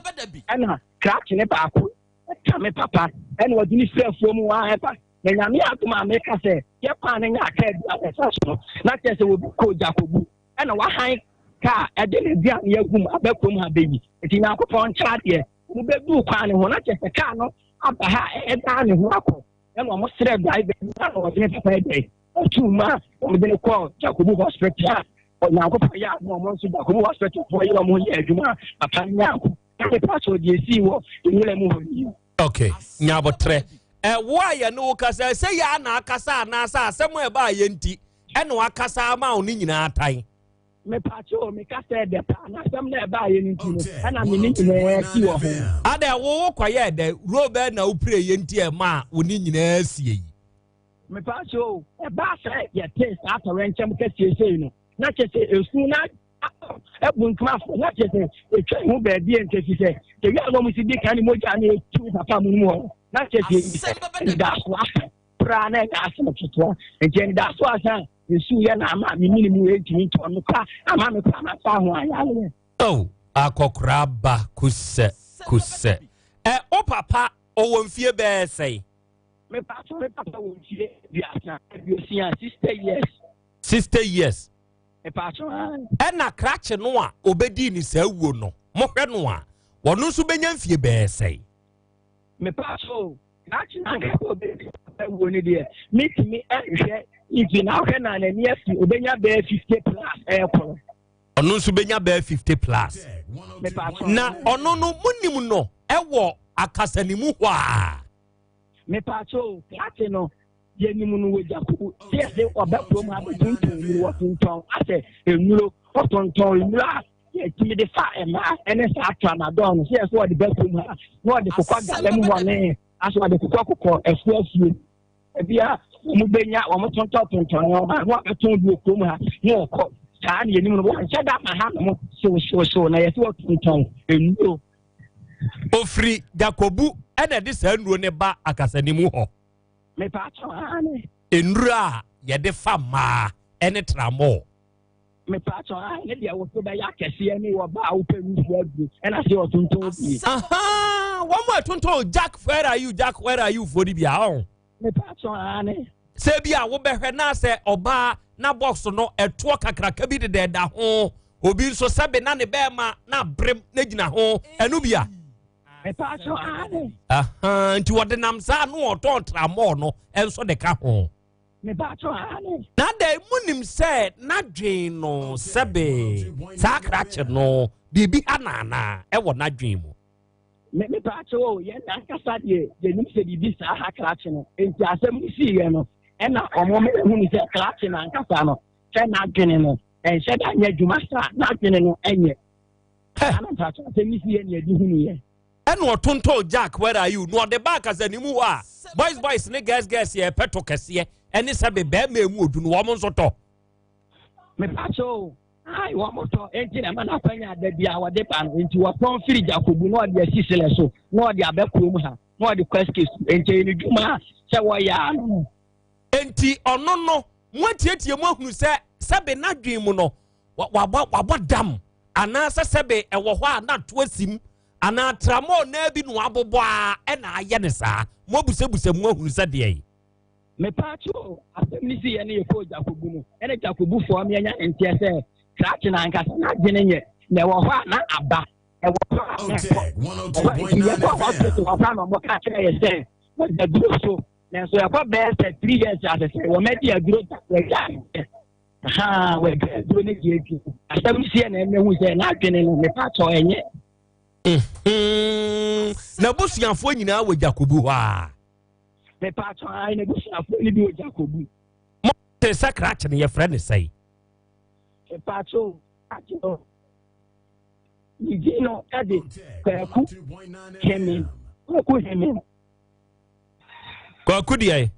ɛna krakye ne baako ɛka me papa ɛna ɔde ne firi afuo mu a ɛba. Na Nyame adom a meka sɛ yɛ kwan no nyɛ aka bi a ɛsa so no, na kyerɛ sɛ obi kɔ Gyakobu ɛna wahan kaa ɛde ne aduane agu mu aba kurom ha bɛyi. Nti Nyankopɔn nkyɛ adeɛ, wɔn bɛduu kwan no ho na kyerɛ sɛ kaa no aba ha ɛdan ne ho akɔ, ɛna wɔn srɛ driver bi na ɔde ne papa ɛdɛ ɔtuu mu a wɔn de no kɔɔ Gyakobu hospital a Nyankopɔn yɛ adom a wɔn nso Gyakobu hospital foɔ yɛ wɔn yɛ adwuma a papa no nyaako. Na mepa sɛ ɔde esii wɔ nwura mu hɔ ni. Okay, nyabotrɛ. Ɛwo a yɛne wo kasa sɛ yɛ ana akasa anaasɛ asɛm a ɛbaa yɛ nti ɛna wakasa ama wo ne nyinaa tan. Mepatse o, meka sɛ ɛdɛ paa na asɛm na ɛbaa yɛ no nti no ɛna me ne nyinaa si wɔ ho. Ada wo wo kɔyɛ dɛ role bɛɛ na wopire yɛ nti ɛma wo ne nyinaa sie yi. Mepatse o, ɛbaa sɛ yɛtee saa atɔwrɛnkyɛm kɛseɛ sei no na kyɛ sɛ esu na ɛbu ntoma fo na kyerɛ sɛ ɛtwa ne ho baabi a nkyɛ fi sɛ ɛwi a wɔn si di kan ne mogya na ɛtu papa mu no mu hɔ na kyerɛ sɛ anidaso asa koraa na ɛnyɛ asɛm ketewa. Nti anidaso asa nsu yɛ na ama me mene mu ɛntumi ntɔ no kora ama me kora mafa ho ayareɛ. Oh, akɔkora ba kusɛ kusɛ. Ɛ wo papa ɔwɔ mfie bɛɛ sɛn? Me papa wɔ mfie 60, 60 years. 60 years. Ɛna krakye no a ɔbɛdii ne saa wuo no, mohwɛ no a, ɔno nso bɛnya mfie bɛyɛ sɛn? Mepaakyɛw, krakye no ankasa a ɔbɛdii papa wuo no deɛ, metumi nhwɛ mfie na wohwɛ no a n'ani afi, ɔbɛnya bɛyɛ 50 plus ɛrekɔ no. Ɔno nso bɛnya bɛyɛ 50 plus. Na ɔno no, monim no ɛwɔ akasanimu hɔ a? Mepaakyɛw, krakye no, yɛnim no wɔ gyakubu sɛ yɛde ɔbɛ kurom ha bɛtontɔn nnuro, wɔtontɔn asɛ nnuro, wɔtontɔn nnuro a yɛtumi de fa mmaa ɛne saa tramadol no, sɛ yɛsɛ wɔde bɛ kurom ha na wɔde kokɔ gala mu hɔ ne asɛ wɔde kokɔ kokɔ afuo afuo ebi a wɔn bɛnya wɔn tontɔn tontɔn nneɛma na wɔabɛtɔn bi wɔ kurom ha na wɔkɔ saa na yɛnim no, wɔnhyɛ da ma ha nom hyewhyewhyew na yɛsɛ wɔtontɔn nnuro. Ofiri Jakobu ɛna ɛde saa nnuro ne ba akasanimu hɔ. Mepaakyɛw, aane. Nnuro a yɛde fa mmaa ɛne tramɔɔ. Mepaakyɛw, aane, deɛ woso bɛyɛ akɛseɛ ne ɔbaa a wopɛ nufu aduro ɛna sɛ ɔtontɔn bie. Ahaa, wɔn a ɛtontɔn Jack where are you, Jack where are you foɔ no bi a ɔn. Mepaakyɛw, aane. Sɛ bi a wobɛhwɛ na sɛ ɔbaa na box no ɛtoɔ kakraka bi deda ɛda ho, obi nso sɛbe na ne bɛɛma na abrem na gyina ho, ɛno bi a. Nti wɔde nam saa no ɔtɔn tramɔɔ no nso de ka ho. Na dɛ munim sɛ n'adwen no sɛbe saa krakye no biribi ha naanaa ɛwɔ n'adwen mu. Mepaakyɛw o, yɛn ankasa deɛ yɛnim sɛ biribi saa ha krakye no, nti asɛm no siiɛ no ɛna ɔmo ma yɛhunu sɛ krakye no ankasa no sɛ n'adwene no ɛnhyɛ da nyɛ adwuma saa, n'adwene no ɛnyɛ. Ɛna ɔtontɔn Jack where are you na ɔde ba akasanimu hɔ a boys boys ne girls girls yɛ pɛ to kɛseɛ ɛne sɛbe bɛrima emu odu no wɔn nso tɔ. Mepakyɛ o, ayi wɔn tɔ enti na ɛma n'akwanya ada bi a wɔde ba no nti wɔtɔn firi Jakobu na ɔde asi selɛ so na ɔde abɛ kurom ha na ɔde kɔ esike so enti ɛyɛ ne dwuma a sɛ wɔyɛ ano. Enti ɔno no mo atietie mo ahunu sɛ sɛbe n'adwene mu no wabɔ wabɔ dam anaasɛ sɛbe ɛwɔ hɔ a na ato asim anaa tramɔɔ naa bi na wabobɔ a ɛna ayɛ ne saa. Moabusabusa mu ahunu sɛ deɛn? Mepaakyɛw, asɛm no siiɛ no yɛkɔɔ Gyakobu no, ɛna Gyakobufoɔ meanya nteɛ sɛ krakye no ankasa n'adwene nyɛ, na ɛwɔ hɔ a na aba, ɛwɔ hɔ a na ɛkɔ, ɛwɔ nti yɛkɔɔ hospital hɔ koraa na wɔka kyerɛ yɛ sɛ wɔda duro so, nanso ɛkɔ bɛyɛ sɛ 3 years ase sɛ wɔmɛde aduro da wɔagya no sɛ Ahaa, wɔagya aduro no deɛ adi. Asɛm no siiɛ na ɛmɛhu sɛ n'adwene no, mepaakyɛw, ɛnyɛ. N'abusuafoɔ nyinaa wɔ Gyakobu hɔ a. Mepaakyɛw, ae, n'abusuafoɔ no bi wɔ Gyakobu. Mo te sɛ krakye no yɛfrɛ ne sɛn? Mepaakyɛw, krakye no, ne din no ɛde Kwaku Hemin. Kwaku Hemin. Kwaku deɛ?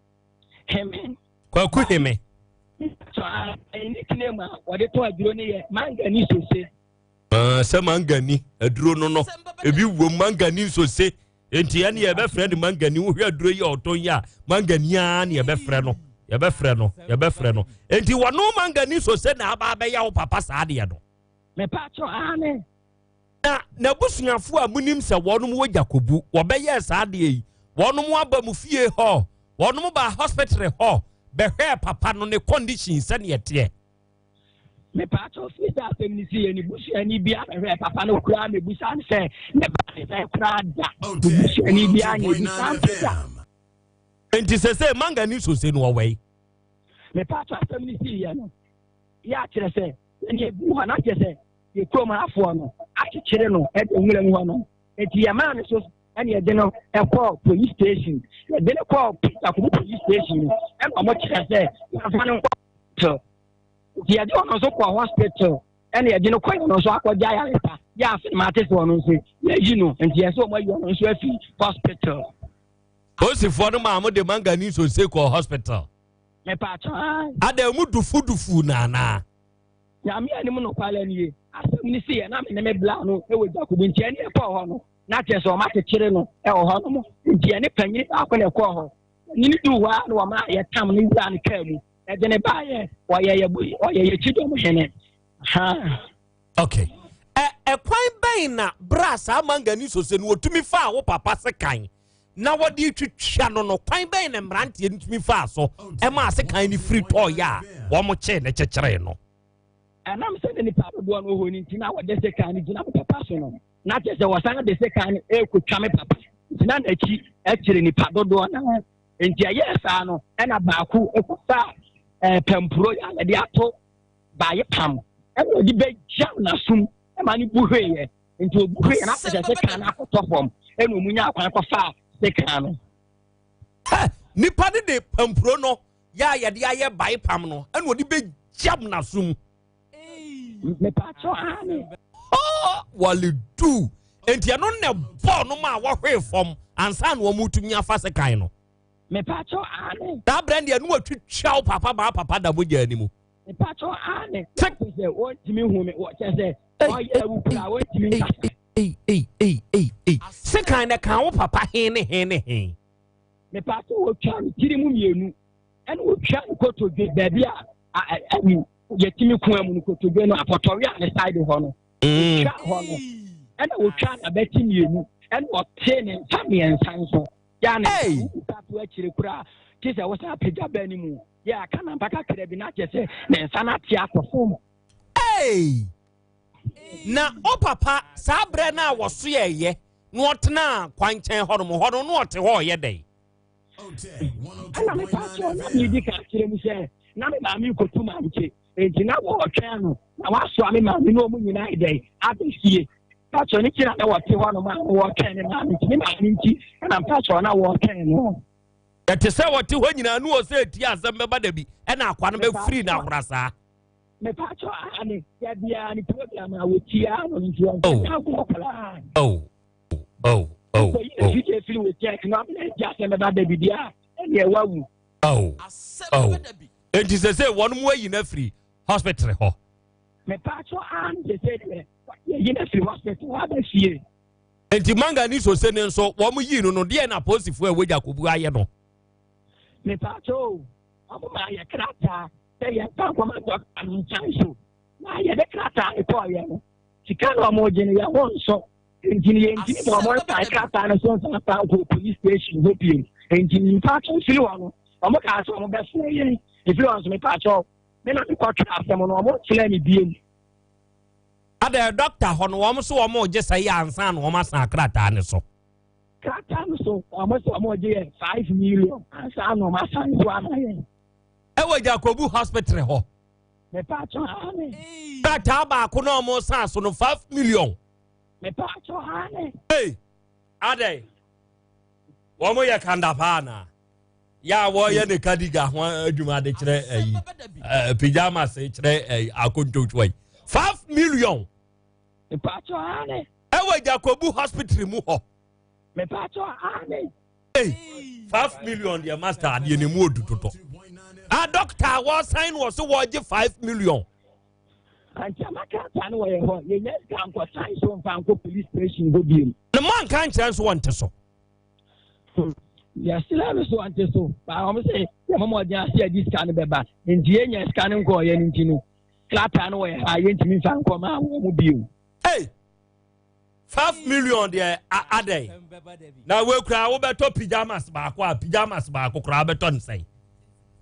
Hemin. Kwaku Heme. So a nickname a wɔde tɔn aduro no yɛ mangani sose. Ah, sɛ mangani aduro no no ebi wɔ mangani sose nti ɛne yɛbɛfrɛ no mangani. Wohwɛ aduro yi a ɔtɔn yi a, mangani ara ne yɛbɛfrɛ no, yɛbɛfrɛ no, yɛbɛfrɛ no. Nti wɔno mangani sose na aba abɛyɛ wo papa saa deɛ no. Mepa kyɛw, aane. Na n'abusuafoɔ a monim sɛ wɔnom wɔ Gyakobu, wɔbɛyɛɛ saa adeɛ yi, wɔnom aba mo fie hɔ, wɔnom baa hospital hɔ bɛhwɛɛ papa no ne condition sɛdeɛ ɛteɛ? Mepaakyɛw, firi sɛ asɛm no siiɛ ne busuani biara bɛhwɛɛ papa no koraa mɛbusa no sɛ ne ba ne sɛn koraa da. Ne busuani biara nyɛ bi saa mpo da. Enti sesei manga ne sose no ɔwɔ yi? Mepaakyɛw, asɛm no siiɛ no yɛ akyerɛ sɛ yɛne ɛgu hɔ na kyerɛ sɛ yɛ kurom hafoɔ no akyekyere no ɛde nwura mu hɔ no, eti yɛ maa no so ɛna yɛde no ɛkɔɔ police station. Yɛde no kɔɔ Yakubu police station no, ɛna wɔn kyerɛ sɛ yɛnfa no nkɔ hospital, nti yɛde ɔno nso kɔɔ hospital, ɛna yɛde no kɔ yɛn nso akɔgye ayaresa. Yɛ afe no maa te sɛ ɔno nso yɛyi no, nti yɛ sɛ wɔn ayi ɔno nso afi hospital. Polisifoɔ no maa mo de manganese ose kɔɔ hospital. Mepatwa. Ada mu dufu dufu na anaa? Nyame anim nokware nie, asɛm no siiɛ na me ne me bla no wɔ Gyakobo, nti ɛne ɛkɔɔ hɔ no na kyerɛ sɛ ɔma kyekyere no wɔ hɔ nom, nti ɛne panyini baako na ɛkɔɔ hɔ. Panyini duu hɔ a na wɔma yɛtam no wura no kaa mu ɛde ne baayɛ, ɔyɛ yɛ ɔyɛ yɛ kyidɔm hene ha. Okay. Ɛkwan bɛn na berɛ a saa mangani sose no wɔtumi faa wo papa sekan na wɔde twitwa no, kwan bɛn na mmeranteɛ no tumi faa so ɛma asekan no firi tɔɔyɛ a wɔn kyee ne kyekyeree no? Ɛnam sɛ na nipa dodoɔ no wɔ hɔ no nti na wɔde sekan no gyina me papa so no, na kyerɛ sɛ wɔsan de sekan no rekotwa me papa. Nti na n'akyi kyerɛ nipa dodoɔ no ara. Nti ɛyɛɛ saa no, ɛna baako kɔfa ɛɛ pampuro yɛ a yɛde ato baayɛ pam, ɛna ɔde bɛgyam n'asom ma no bu hweeɛ. Nti obu hweeɛ na kyerɛ sɛ sekan no akɔtɔ fam, ɛna ɔmu nya akwan kɔfaa sekan no. Hɛ! Nipa no de pampuro no yɛ a yɛde ayɛ bae pam no ɛna ɔde bɛgyam n'asom. Mepatwɔ aane. Wale du. Enti ɛno na ɛbɔɔ no ma wɔhwee fam ansa na wɔn tumi afa sekan no. Mepatwɔ aane. Saa berɛ deɛ no wɔtwitwa wo papa maa papa da mogya anim. Mepatwɔ aane. Sɛ sɛ wɔntumi hu me wɔkyɛ sɛ ɔyɛ awu kura wɔntumi nkasa. Ei ei ei ei ei. Sekan na kan wo papa he ne he ne he. Mepatwɔ wɔtwa ne tiri mu mmienu ɛna wɔtwa ne kotodwe baabi a ɛmu yɛtumi ko amu no kotodwe no apɔtɔwe a ne side hɔ no. Wɔtwa hɔ no ɛna wɔtwa n'abati mmienu ɛna ɔtee ne nsa mmiɛnsa nso. Yɛ ne nsa to akyire koraa te sɛ wɔsan apagya bɛn no mu yɛ aka nampa kakra bi na kyerɛ sɛ ne nsa no ate akɔ fam. Hey! Na o papa saa berɛ no a wɔsoɛɛyɛ na ɔtenaa kwankyɛn hɔnom hɔ no na ɔte hɔ ɔyɛ dɛn? Ɛna me pakyɛ na medi ka kyerɛ mu sɛ na me maame rekɔtu mankye nti na wɔretwɛn no na wasoa me maame ne ɔmu nyinaa dɛn abɛfie pakyɛ ne kyerɛ na wɔte hɔ nom a na wɔretwɛn ne maame nti ne maame nti ɛna mpakyɛ na wɔretwɛn no. Ɛte sɛ wɔte hɔ nyinaa ne wɔ sɛ ɛti asɛm bɛba da bi ɛna akwa no bɛfiri no ahora saa. Mepatwɔ ane da biara ne program a wɔtia no nti ɔnkɔnya agorɔ koraa. Oh, oh, oh, oh. Ɛfiri firi wɔ church no abena nti asɛm bɛba da bi deɛ a ɛneɛ wawu. Oh, oh. Enti sɛ sɛ wɔn mu ayi no afiri hospital hɔ. Mepatwɔ ane sɛ sɛ deɛ yɛyi no afiri hospital hɔ aba fie. Enti manga ne sose ne nso wɔn yii no no deɛ na apolisifoɔ a ɛwɔ Gyakobu ayɛ no. Mepatwɔ o, wɔn maa yɛ krataa sɛ yɛmfa nkɔma dɔkta no nsan so na yɛde krataa no kɔɔyɛ no sika na wɔn gye no yɛn ho nsɔ nti no yɛntumi ma wɔn nsan krataa no so nsan fa nkɔ police station hɔ bio nti mpa akyɛw firi hɔ no wɔn kaa sɛ wɔn bɛfrɛ yɛn efiri hɔ nso mepa akyɛw me na mekɔtwerɛ asɛm no wɔn mfrɛ me bio. Adɛ dɔkta hɔ no wɔn so wɔn gye sɛ yɛ ansa na wɔn asan krataa no so. Krataa no so wɔn sɛ wɔn gye yɛ 5 million ansa na wɔn asan so ama yɛn. Ɛwɔ Jakobu hospital hɔ. Mepatwɔ ane. Krataa baako na ɔmo san so no 5 million. Mepatwɔ ane. Hey, adɛ wɔn yɛ kanda paa na yɛ a wɔyɛ ne kadiga ho adwuma de kyerɛ ɛyi ɛɛ pyjamas kyerɛ ɛyi akontotwa yi 5 million. Mepatwɔ ane. Ɛwɔ Jakobu hospital mu hɔ. Mepatwɔ ane. Hey, 5 million deɛ master adeɛ ne mu odu totɔ. A doctor a wɔsan no wɔ so wɔgye 5 million. Anti ama krataa no wɔyɛ hɔ yɛnya sika nkɔsan so mfa nkɔ police station hɔ biom. Ne mo anka nkyerɛ nso wɔnte so. Yɛsrɛ no so ɔnte so baa wɔn sɛ yɛmɔ mmɔden ase adi sika no bɛba nti yɛnya sika no nkɔɔyɛ no nti no krataa no wɔyɛ ha yɛntumi mfa nkɔ maa wɔn mu biom. Hey! 5 million deɛ adɛn na wekura wobɛtɔ pyjamas baako a pyjamas baako koraa wobɛtɔ ne sɛn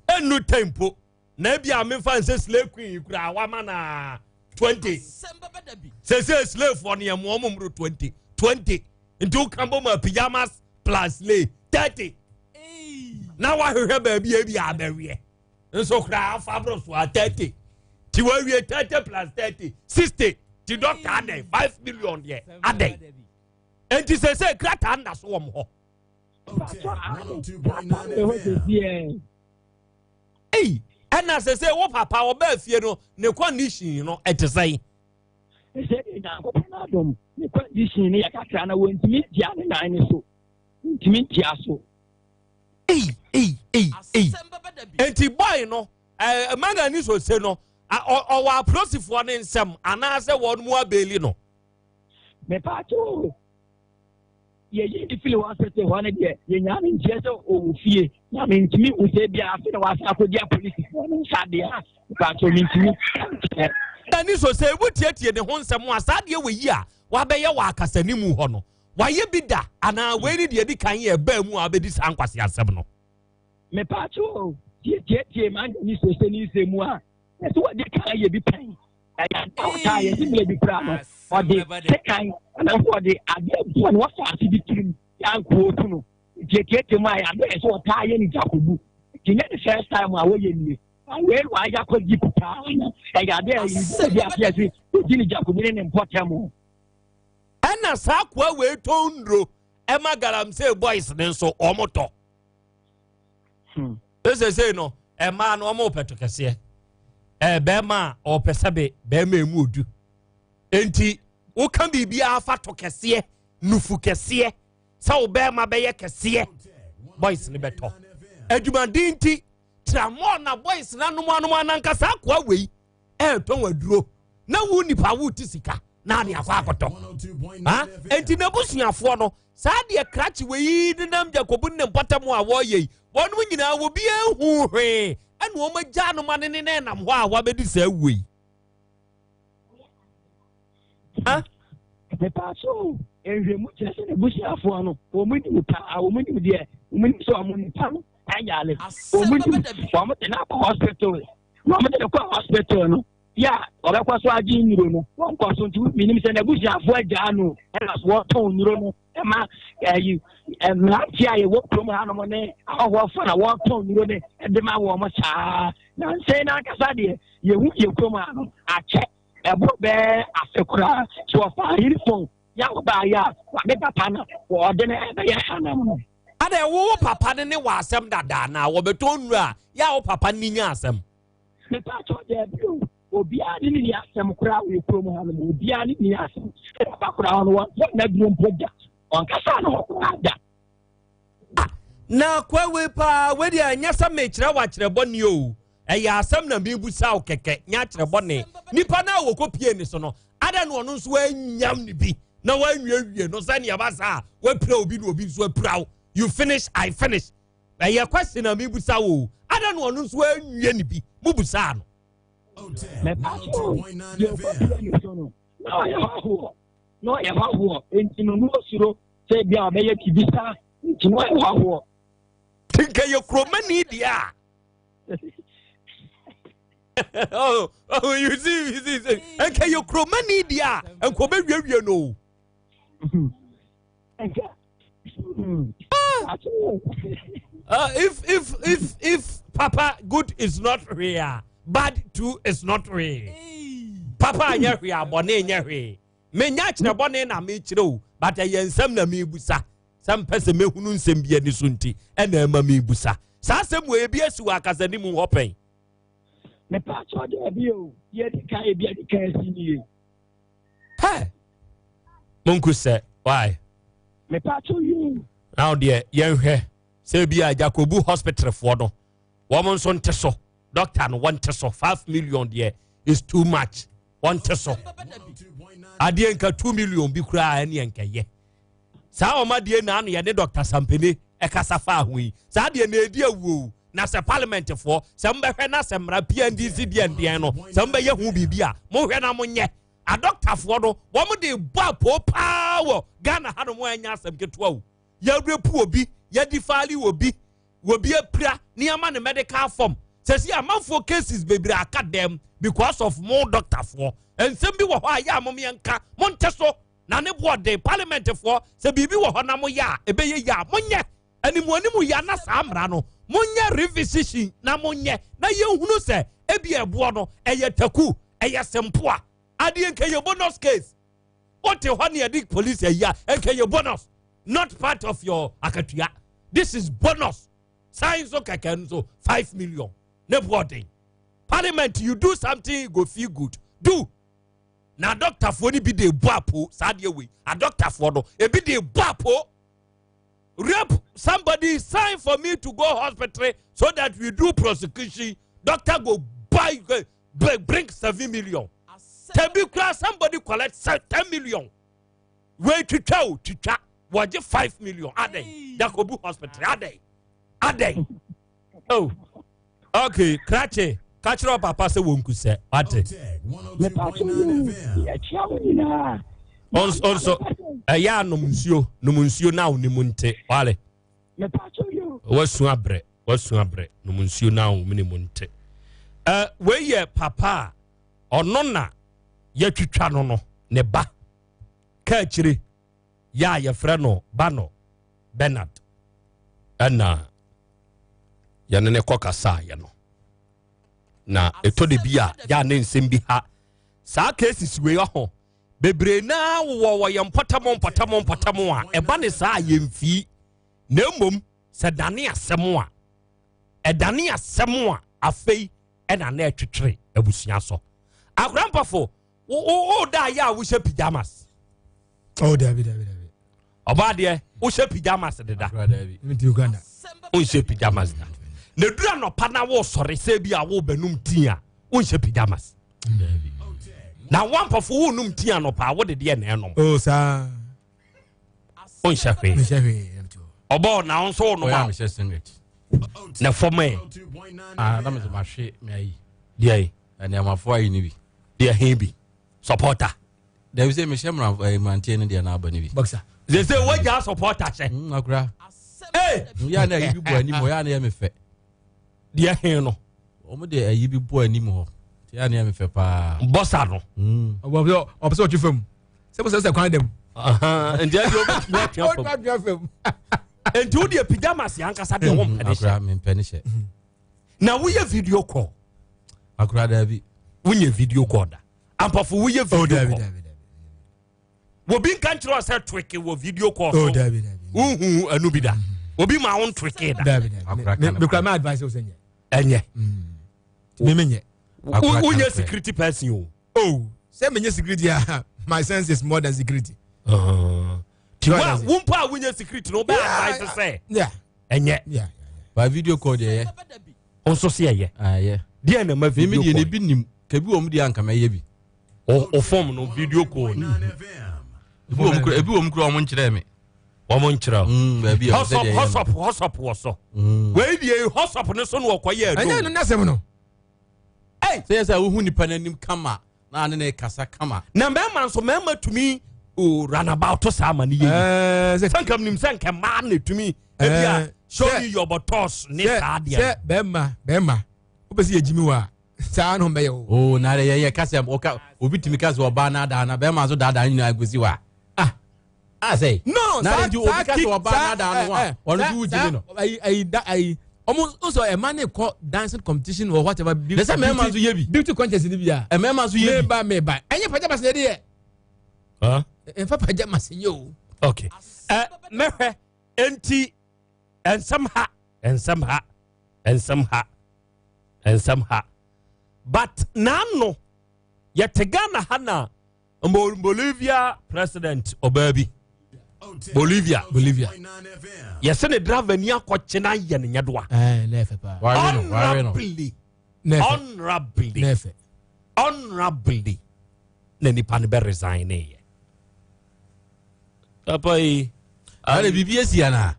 ɛnnu ten po na ebi a mefa nsɛ slave queen yi koraa wama na 20 sɛsɛ slave foɔ no yɛ mo ɔmo mmoro 20 20 nti woka bɔ mu a pyjamas plus slave 30 na wahwehwɛ baabi a ebi abɛweɛ nso koraa afa aboro so a 30 ti wawie 30 plus 30 60 ti dɔkta adɛn 5 million deɛ adɛn nti sɛsɛ krataa nda so wɔm hɔ. Ei, ɛna sɛsɛ wo papa ɔbaa fie no ne condition no ɛte sɛn? Sɛ deɛ Nyankopɔn adom ne condition no yɛ kakra na wɔntumi ntia ne nan no so ntumi ntia so. Ei, ei, ei, ei. Enti boy no ɛɛ manga ni sose no ɔwɔ apolisifoɔ ne nsɛm anaasɛ wɔn mu abeeli no. Mepaakyɛw yɛyi ne fili hospital hɔ no deɛ yɛnyaa no nteɛ sɛ ɔwɔ fie na mentumi hu sɛ bia afe na wasan akɔdi apolisifoɔ no nsa deɛ a mepaakyɛw mentumi nkyerɛ. Ɛni so sɛ ewu tietie ne ho nsɛm a saa deɛ wɔ yi a wabɛyɛ wɔ akasanimu hɔ no wayɛ bi da anaa wei ne deɛ edi kan yɛ ɛbaa mu a abɛdi saa nkwasi asɛm no. Mepaakyɛw tietietie manga ni so sɛ ne nsɛm mu a ɛsɛ wɔde kan yɛ bi pɛn. Ɛyɛ ade a ɔtaa yɛ nti mmerɛ bi koraa no ɔde sekan anaasɛ ɔde adeɛ bɔ ne wɔfa ase bi tirim yɛ anka ɔku no. Nti etiatia mu a ɛyɛ ade a ɛsɛ ɔtaa yɛ ne Jakobu. Nti nyɛ ne first time a wɔyɛ nie. Wei na wayɛ akɔ deep paa na ɛyɛ ade a ɛyɛ bi ase ɛsɛ ɔdi ne Jakobu ne ne mpɔtam. Ɛna saa akoa wei tɔn nnuro ɛma galamsey boys ne nso wɔn tɔ. Sesei no mmaa no wɔn pɛ to kɛseɛ. Ɛɛ bɛrima a ɔpɛ sɛbe bɛrima emu odu. Enti woka biribiara fa to kɛseɛ nufu kɛseɛ sɛ wo bɛrima bɛyɛ kɛseɛ boys ne bɛtɔ. Adwumaden nti tramɔɔ na boys no anom anom anankasa akoa wei ɛretɔn aduro na wo nipa wo ti sika na ade akɔ akɔtɔ ha enti n'abusuafoɔ no saa deɛ krakye wei yi nenam Jacob ne mpɔtam a wɔreyɛ yi wɔnom nyinaa wɔ bi ehu hwee ɛna wɔn agya no ma ne ne nam hɔ a wɔabɛdi saa wuo yi. Ha? Mepa so nhwɛmu kyerɛ sɛ n'abusuafoɔ no wɔn nim paa wɔn nim deɛ wɔn nim sɛ wɔn nipa no ayare wɔn nim wɔn de no akɔ hospital na wɔn de no kɔ hospital no yɛ a ɔbɛkɔ so agye nnuro no wɔnkɔ so nti menim sɛ n'abusuafoɔ agyaa no ɛna so wɔtɔn nnuro no ɛma ɛyi mmeranteɛ a yɛwɔ kurom hanom ne ahɔhoɔfoɔ na wɔtɔn nnuro no ɛde ma wɔn saa na nsɛn n'ankasa deɛ yɛhu yɛ kurom ha no akyɛ ɛboro bɛɛ afe koraa so wɔfa uniform yɛ a wɔbaayɛ a wɔde papa no wɔde no ɛbɛyɛ hanam no. Adɛn, wo wo papa no ne wɔ asɛm dada anaa? Wɔbɛtɔ nnuro a, yɛ a wo papa no nya asɛm. Mepakyɛw daabi o, obiara ne ne ni asɛm koraa wɔ kurom ha nom, obiara ne ni asɛm. Papa koraa ɔno wɔntɔ n'aduro mpo da, ɔnkasa ne ho koraa da. Ah, na akoa wei paa, wei deɛ ɛnyɛ sɛ mekyerɛ wo akyerɛ bɔne o, ɛyɛ asɛm na mebusa wo kɛkɛ, nyɛ akyerɛ bɔne. Nipa no a wɔkɔpie ne so no, adɛn na ɔno nso anyam ne bi na wanwiewie no sɛnea ɛba saa a wapira obi na obi nso apira wo? You finish, I finish. Ɛyɛ question na mebusa wo, adɛn na ɔno nso anwie ne bi? Mubusaa no. Mɛpa so deɛ ɔkɔpie ne so no, na ɔyɛ hɔhoɔ, na ɔyɛ hɔhoɔ, enti no na ɔsuro sɛ ebia ɔbɛyɛ biribi saa, nti na ɔyɛ hɔhoɔ. Nti nka yɛ kuromani deɛ a. Oh, oh, you see, you see, see. Nka yɛ kuromani deɛ a, nka ɔbɛwiewie no o. Ah. If papa good is not real, bad too is not real. Papa anyɛ hwee abɔne nyɛ hwee. Menya akyerɛ bɔne na mekyerɛ o, but ɛyɛ nsɛm na mebusa. Sɛ mpɛ sɛ mehunu nsɛm bi ani so nti ɛna ɛma mebusa. Saa asɛm wɔ ebi asi wɔ akasanim hɔ pɛn. Mepa kyɛw daabi o, yɛdi kan ebi adi kan asi nie. Hɛ! Monku sɛ, why? Mepa kyɛw yoo. Now deɛ yɛnhwɛ sɛ ebi a Jacobu hospitalfoɔ no wɔn nso nte so doctor no wɔnte so 5 million deɛ is too much, wɔnte so adeɛ nka 2 million bi koraa ɛne nkɛyɛ saa wɔn adeɛ na ano yɛne Doctor Sampene ɛkasa fa ho yi saa adeɛ na edi awuo. Na sɛ parliament foɔ sɛ mbɛhwɛ na sɛ mmara PNDC deɛ ndeɛn no sɛ mbɛyɛ ho biribi a mohwɛ na monyɛ. Adɔktafoɔ no wɔn de bɔ apoo paa wɔ Ghana hanom a ɛnyɛ asɛm ketewa o. Yɛrepu obi, yɛdi faali obi, obi apira ne ama ne medical form sɛsi amanfoɔ cases bebree aka dɛm because of mo dɔktafoɔ. Nsɛm bi wɔ hɔ a yɛ a mo yɛnka monte so na ne boɔ den. Parliament foɔ, sɛ biribi wɔ hɔ na moyɛ a ɛbɛyɛ yie a, monyɛ animuanimu yɛ na saa mmara no monyɛ revision na monyɛ na yɛhunu sɛ ebi ɛboɔ no ɛyɛ taku ɛyɛ sempoa adeɛ nka yɛ bonus case. Wote hɔ ne yɛde police ayi a nka yɛ bonus, not part of your akatua. This is bonus sign so kɛkɛ nso 5 million ne boɔ den. Parliament, you do something, you go feel good do. Na adɔktafoɔ no bi de bɔ apo saa adeɛ wei, adɔktafoɔ no ebi de bɔ apo. Rape somebody, sign for me to go hospital so that we do prosecution, doctor go buy bring 7 million. Tẹbi kura somebody collect 10 million. Wei twitwa o twitwa wɔgye 5 million adɛn? Jacobu Hospital adɛn adɛn? Oh, okay, krakye kakyerɛ papa sɛ wɔn kusɛ wate. Mepatwo yi yɛkyia wo nyinaa. Ɔnso ɛyɛ anom nsuo, nom nsuo na wo ne mu nte wale. Mepatwo yi o. Wasu abrɛ, wasu abrɛ, nom nsuo na wo ne mu nte. Ɛ wei yɛ papa a ɔno na yɛtwitwa no no ne ba kaakyire yɛ a yɛfrɛ no Bano Bernard ɛna yɛne ne kɔ kasaeɛ no. Na ɛtɔ de bi a yɛ a ne nsɛm bi ha saa cases wei ɔho bebree naa wowɔ wɔ yɛn mpɔtam mpɔtam mpɔtam a ɛba ne saa a yɛmfii, na mmom sɛ dane asɛm a ɛdane asɛm a afei ɛna na ɛtwetwere abusua so. Akora mpɔfo wo da yɛ a wohyɛ pyjamas? Oh, dabi, dabi, dabi. Ɔbaa deɛ, wohyɛ pyjamas deda? Wonhyɛ pyjamas da. Na duru anɔpa na wosɔre sɛ bi a wobɛnum tea a, wonhyɛ pyjamas? Na wampɔfo wonum tea anɔpa a, wode deɛ na ɛnom? Oh, saa. Wonhyɛ hwee? Menhyɛ hwee. Ɔbɔ na wo nso wonom a mehyɛ singlet. Na fam ɛ? Ah, na mesɛ mahwe me ayi. Deɛ? Nneɛmafoɔ ayi no bi. Deɛ he bi? Supporter? Dabi, sɛ mehyɛ mmeranteɛ no deɛ na aba no bi. Boxer. Sɛ sɛ woagya supporter hyɛ? Akora. Ee! Yɛ na ayi bi bɔ anim hɔ, yɛ na yɛ me fɛ. Deɛ he no? Wɔn de ayi bi bɔ anim hɔ. Yɛ na yɛ me fɛ paa. Boxer no. Ɔpɛ sɛ ɔtwe fam. Sɛ bɔ sɛ kwan dɛm. Nti ɛdi obetumi atwe fam. Nti wo deɛ pyjamas yɛ ankasa deɛ wɔn mpɛ ne hyɛ? Akora, mempɛ ne hyɛ. Na woyɛ video call? Akora, dabi. Wonyɛ video call da? Ampɔfo, woyɛ Oh, video dabi, call? dabi, dabi. Wobi nka nkyerɛ wo sɛ tweke wɔ video call so? Oh, dabi, dabi. Wohu ɛno bi da? Obi ma wo ntweke da? Dabi, dabi. Mekura my advice sɛ nyɛ. Ɛnyɛ. Me menyɛ. Wonyɛ security person o. Oh, sɛ menyɛ security a, my sense is more than security. Ti wa wo mpo a wonyɛ security no, wobɛ advice sɛ ɛnyɛ? Yeah. Ba video call deɛ yɛ. Nso se ɛyɛ. Ayɛ. Deɛ na ma video Mímí deɛ call? ne bi nim kabi wɔn deɛ anka mɛyɛ bi. O fom no video call ni. Ebi wɔn kura, ebi wɔn kura wɔn nkyerɛ mi. Wɔn nkyerɛ o. Baabi a Hɔsɔp hɔsɔp hɔsɔp wɔ so. Wei deɛ, hɔsɔp ne so na ɔkɔ yɛ ɛdo. Ɛnyɛ no n'asɛm no. Sɛ yɛ sɛ wohu nipa n'anim kama na ane ne kasa kama. Na mmarima nso, mmarima tumi o runabout saa ma ne yɛ yi sɛ nka nim sɛ nka mmaa na etumi ebi a show me your buttocks ne saa deɛ. Sɛ bɛrima bɛrima wopɛ sɛ yɛgyimi wɔ a, saa no bɛyɛ o. Oo, na yɛ yɛ kasa ɔka obi tumi kasa ɔbaa na adaa na bɛrima nso daadaa nyinaa gosi wa. Ah ah, sɛ. No, na saa nti saa obi kasa ɔbaa na adaa no a, ɔno nso wugyimi no. Ayi ayi da ayi ɔmo nso ɛma ne kɔ dancing competition or whatever. Na sɛ mmarima nso yɛ bi. Beauty contest ni bi a. Mmarima nso yɛ bi. Meba meba, ɛnyɛ pajamas na yɛde yɛ. Nfa pajamas nyɛ o. Okay, ɛ mɛhwɛ. Enti nsɛm ha, nsɛm ha, nsɛm ha, nsɛm ha, but n'ano yɛte Ghana ha na Bolivia president ɔbaa bi, Bolivia. Bolivia. Yɛsɛ ne driver ni akɔkyena yɛ ne nyɛdoa. Honorably, honorably, honorably na nipa no bɛ resign ne yɛ papa yi. Ɛna biribi esi ana?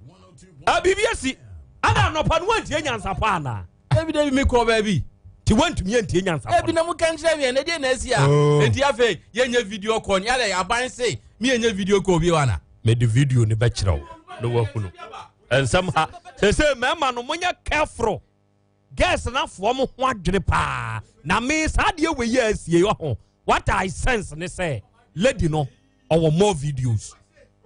A biribi esi ana anɔpa no wantie nyansapɔ ana? Dabi, dabi, mi kɔ baabi. Ti wantumi antie nyansapɔ? Ebi na mo ka nkyerɛ mi ɛnɛ deɛ na esi a. Eti afei yɛnyɛ video call ni alɛ aban se mi yɛnyɛ video call bi wa na. Mede video ni bɛkyerɛ wo na wahunu nsɛm ha sese. Mmarima no, monyɛ careful. Girls nafoɔ mo ho adwene paa na me saa deɛ wei yɛ asie ɔho. What I sense ne sɛ lady no ɔwɔ more videos.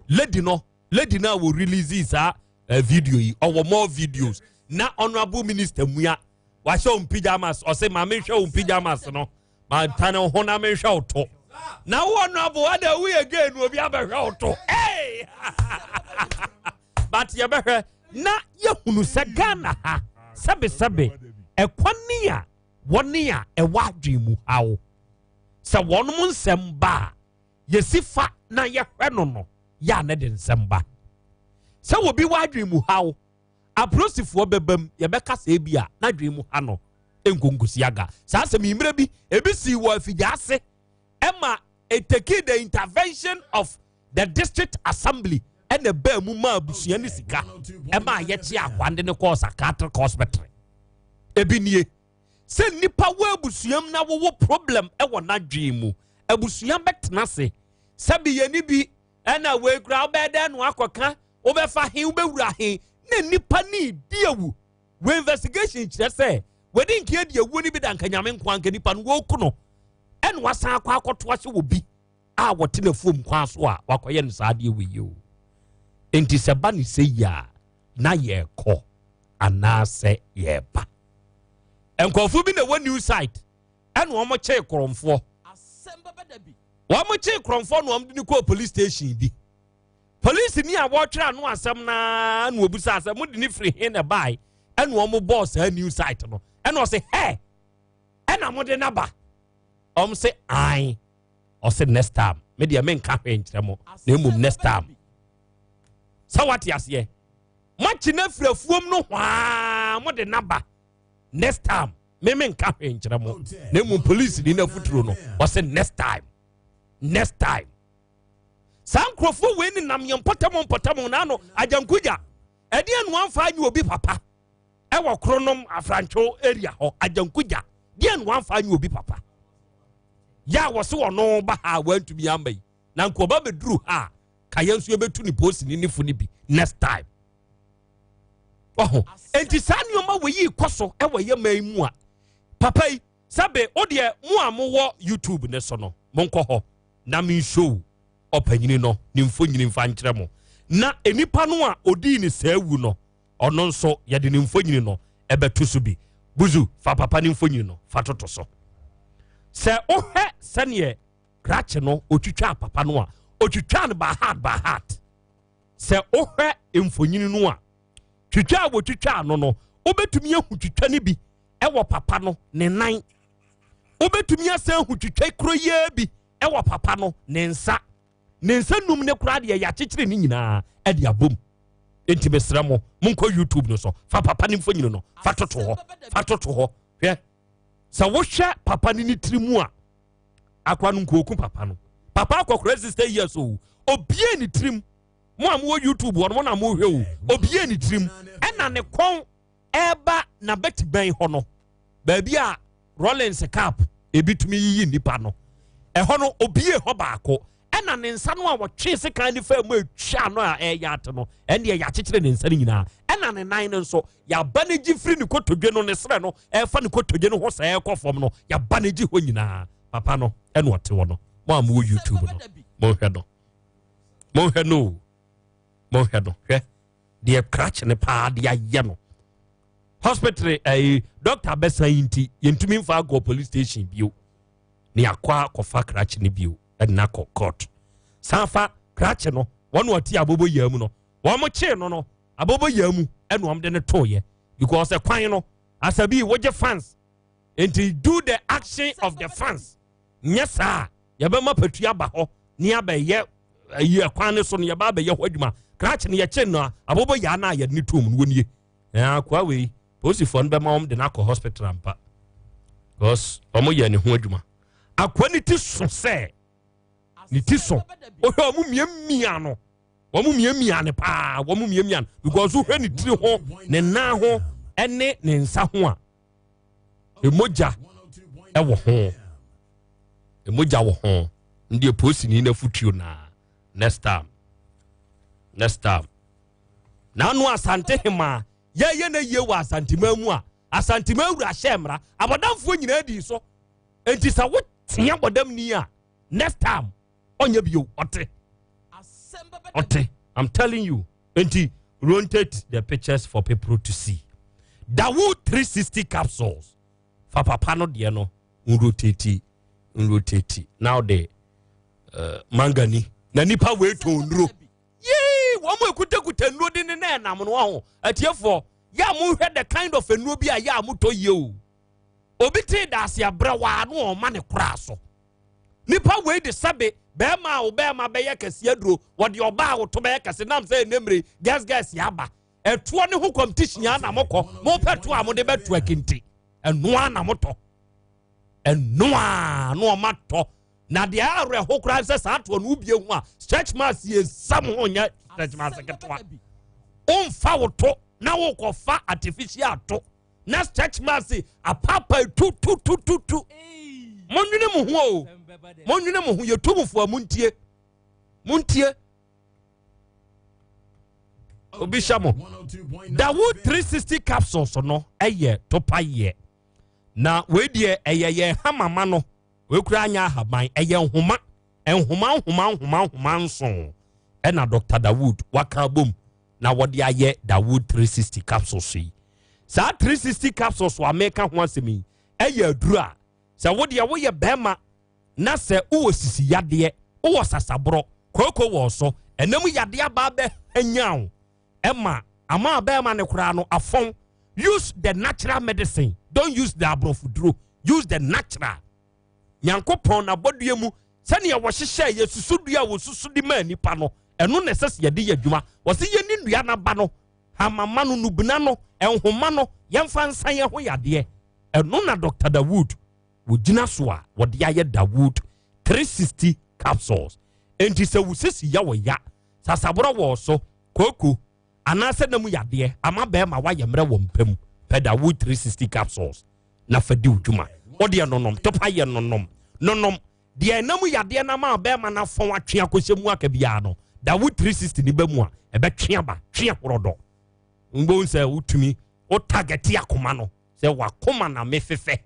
Lady no a wɔ release saa video yi, ɔwɔ more videos. Na honourable minister mua wahyɛ wɔn pyjamas, ɔsɛ maame nhwɛ wɔn pyjamas no, ma ntane ho na menhwɛ wo to. Na wo honourable ada woyɛ gay no, obi abɛhwɛ wo to? Hey! But yɛbɛhwɛ na yɛhunu sɛ Ghana ha, sɛbesɛbe, ɛkwane a wɔne a ɛwɔ adwene mu haw sɛ wɔnom nsɛm ba a yɛsi fa na yɛhwɛ no yɛ a ne de nsɛm ba sɛ obi wɔ adwene mu haw, apolisifoɔ bɛbam yɛbɛka sɛ ebi a n'adwene mu ha no nkonkosi aga. Saa asɛm yi, mmerɛ bi ebi si wɔ afidie ase ɛma it take the intervention of the district assembly ɛna ɛbaa mu ma abusua ne sika ɛma yɛkye akwande ne kɔɔ psychiatric hospital. Ebi nie sɛ nipa wɔ abusuam na wɔwɔ problem ɛwɔ n'adwene mu, abusua bɛtena ase sɛbi yɛn ni bi ɛna wei kura wobɛyɛ dɛn no akɔka wobɛfa he wobɛwura he na nipa ne di awu. Wɔ investigation kyerɛ sɛ wɔde nkia di awuo no bi da nka Nyame nko anka nipa no wɔku no. Ɛna wasan akɔ akɔto ahyɛ wɔ bi a wɔte n'afuom kwan so a wakɔyɛ no saa adeɛ wei yi o. Enti sɛ ba ne sɛ yi a, na yɛrekɔ anaasɛ yɛreba. Nkurɔfoɔ bi na ɛwɔ new site ɛna wɔn kyee korɔmfoɔ. Wɔn kyee korɔmfoɔ na wɔn de no kɔɔ police station bi. Polisi ni a wɔretwerɛ ano asɛm naa na wɔbusa sɛ mo de ne firi he na ɛbae ɛna wɔn bɔɔ saa new site no ɛna ɔse hɛ ɛna mo de naba wɔn se ae ɔse next time me deɛ menka hwee nkyerɛ mo na mmom next time sɛ wate aseɛ moakye no afiri afuom no hwaa mo de naba next time me menka hwee nkyerɛ mo na mmom polisi ni no afuturo no ɔse next time next time saa nkurɔfoɔ wei ne nam yɛn mpɔtam mpɔtam na ano agyankogya ɛdeɛ no amfa anyɛ obi papa ɛwɔ kronom afrantwo area hɔ agyankogya deɛ no amfa anyɛ obi papa yɛ a wɔse wɔno ba ha a wantumi ama yi na nka ɔba bɛduru ha a ka yɛn nso yɛbɛtu ne posi ne nefo no bi next time ɔho enti saa nneɛma wɔ yi kɔ so ɛwɔ yɛ man mu a papa yi sɛbe wo deɛ mo a mowɔ youtube ne so no monkɔ hɔ na menshow ɔpanyini no ne mfonyini mfa nkyerɛ mo na nipa no a odii ne saa wu no ɔno nso yɛde ne mfonyini no ɛbɛto so bi buzu fa papa ne mfonyini no fa toto so sɛ wohwɛ sɛneɛ krakye no otwitwaa papa no a otwitwaa no by heart by heart sɛ wohwɛ mfonyini no a twitwa a wɔtwitwaa no no wobɛtumi ahu twitwa no bi ɛwɔ papa no ne nan wobɛtumi asan ahu twitwa kuro yie bi ɛwɔ papa no ne nsa ne nsa num ne koraa deɛ yɛakyekyere ne nyinaa ɛde abom nti mesrɛ mo monkɔ youtube no so fa papa ne mfonyini no fa toto hɔ fa toto hɔ hwɛ sɛ wohwɛ papa no ne tiri mu a akora no nkoku papa no papa akɔkora 60 years o obie ne tirim mo a mowɔ youtube hɔ no mo na mohwɛ o obie ne tirim ɛna ne kɔn ɛreba n'abatibɛn hɔ no baabi a Rollins cap ebi tumi yiyi nipa no ɛhɔ no obie hɔ baako ɛna ne nsa no a wɔtwe sekan ne fam mu atwa no a ɛyɛ ate no ɛndeɛ yɛakyekyere ne nsa no nyinaa ɛna ne nan no nso yɛaba ne gye firi ne kotodwe no ne serɛ no ɛfa ne kotodwe no ho sɛ ɛkɔ fam no yɛaba ne gye hɔ nyinaa papa no ɛna ɔte hɔ no mo a mowɔ youtube no monhwɛ no monhwɛ no o monhwɛ no hwɛ deɛ krakye no paa de ayɛ no hospital ɛyi eh, doctor bɛsan yi nti yɛntumi nfa akɔ police station bio ne akɔ akɔfa krakye no bio ɛna akɔ court san fa krakye no wɔn ɔte abobo yia mu no wɔn kyee no no abobo yia mu ɛna wɔn de no tooyɛ because ɛkwan no asabi wogye fans nti do the action of the fans nyɛ saa yɛbɛma patua aba hɔ ne abɛyɛ ayi ɛkwan no so no yɛba abɛyɛ hɔ adwuma krakye no yɛkye no a abobɔ yaa no a yɛde ne tom no wɔnie na akoa wei polisifoɔ no bɛma wɔn de no akɔ hospital ampa because wɔn yɛ ne ho adwuma akoa ne ti so sɛ ne ti so wohwɛ wɔn miamia no wɔn miamia no paa wɔn miamia no because wohwɛ ne tiri ho ne nan ho ɛne ne nsa ho a Emogya wɔ ho. Emogya wɔ ho. Ndeɛ polisini no afutuo na next time. Next time. N'ano Asante hema yɛyɛ na yie wɔ Asantema mu a Asantema wura hyɛ mmara abɔdamfoɔ nyinaa di so. Enti sɛ wotea bɔdamni a next time ɔnyɛ bio ɔte. Ɔte. I'm telling you. Enti rotate the pictures for people to see. Dawu 360 capsules. Fa papa no deɛ no nrotate nrotate. Now the uh, mangani. Na nipa wei tɔn nnuro. Yee, wɔn mu ekutakuta nnuro de ne na ɛnam no ho. Atiefoɔ, yɛ a mohwɛ the kind of nnuro bi a yɛ a motɔ yie o. Obi tee daase abrɛ waa no ɔma ne koraa so. Nipa wei de sɛbe bɛrima a wo bɛrima bɛyɛ kɛse aduro wɔde ɔbaa a woto bɛyɛ kɛse nam sɛ ɛnɛ mmere gɛs gɛs aba ɛtoɔ ne ho competition a na mokɔ mopɛ to a mode bɛto akinte ɛnoa na motɔ ɛnoa na ɔma tɔ na deɛ awerɛho koraa sɛ saa toɔ no wobie ho a stretch marks yɛ sam ho nyɛ stretch marks ketewa womfa wo to na wokɔfa artificial to na stretch marks apapa tututututu monwene mo ho o monwene mo ho yɛtu mo fo a montie montie obi hyɛ mo dawo 360 capsules no ɛyɛ topa yɛ na wei deɛ ɛyɛ yɛn hamama no. Wei koraa nyɛ ahaban, ɛyɛ nhoma, nhoma nhoma nhoma nhoma nson ɛna Dr. Dawood waka abom na wɔde ayɛ Dawood 360 capsules yi. Saa 360 capsules a meka ho asɛm yi ɛyɛ aduru a sɛ wo deɛ woyɛ bɛrima na sɛ wowɔ sisi yadeɛ, wowɔ sasaborɔ, kooko wɔ so, ɛnam yadeɛ aba abɛhanya wo ɛma ama bɛrima no koraa no afɔn. Use the natural medicine, don't use the aborɔfo duro, use the natural. Nyankopɔn n'abɔdua mu sɛnea wɔhyehyɛ yɛ susu dua a wɔsusu de maa nipa no, ɛno na ɛsɛ sɛ yɛde yɛ adwuma. Wɔsi yɛni nnua n'aba no, hamama no, nubina no, nhoma no, yɛmfa nsa yɛn ho yadeɛ. Ɛno na Dr. Dawood wɔgyina so a wɔde ayɛ Dawood 360 capsules. Enti sɛ wo sisi ya wɔ ya, sasaborɔ wɔ so, kooko anaasɛ nam yadeɛ ama bɛrima wayɛ mmerɛ wɔ mpam, pɛ Dawood 360 capsules na fa di wo dwuma. Wodeɛ nonom topa yɛ nonom nonom deɛ ɛnam yadeɛ no ama bɛrima no afɔn atwe akɔhyɛ mu aka biara no, Dawood 360 ne ba mu a ɛbɛtwe aba twe horɔdɔ. Mbɔn sɛ wotumi wo target akoma no sɛ wakoma na mefefɛ,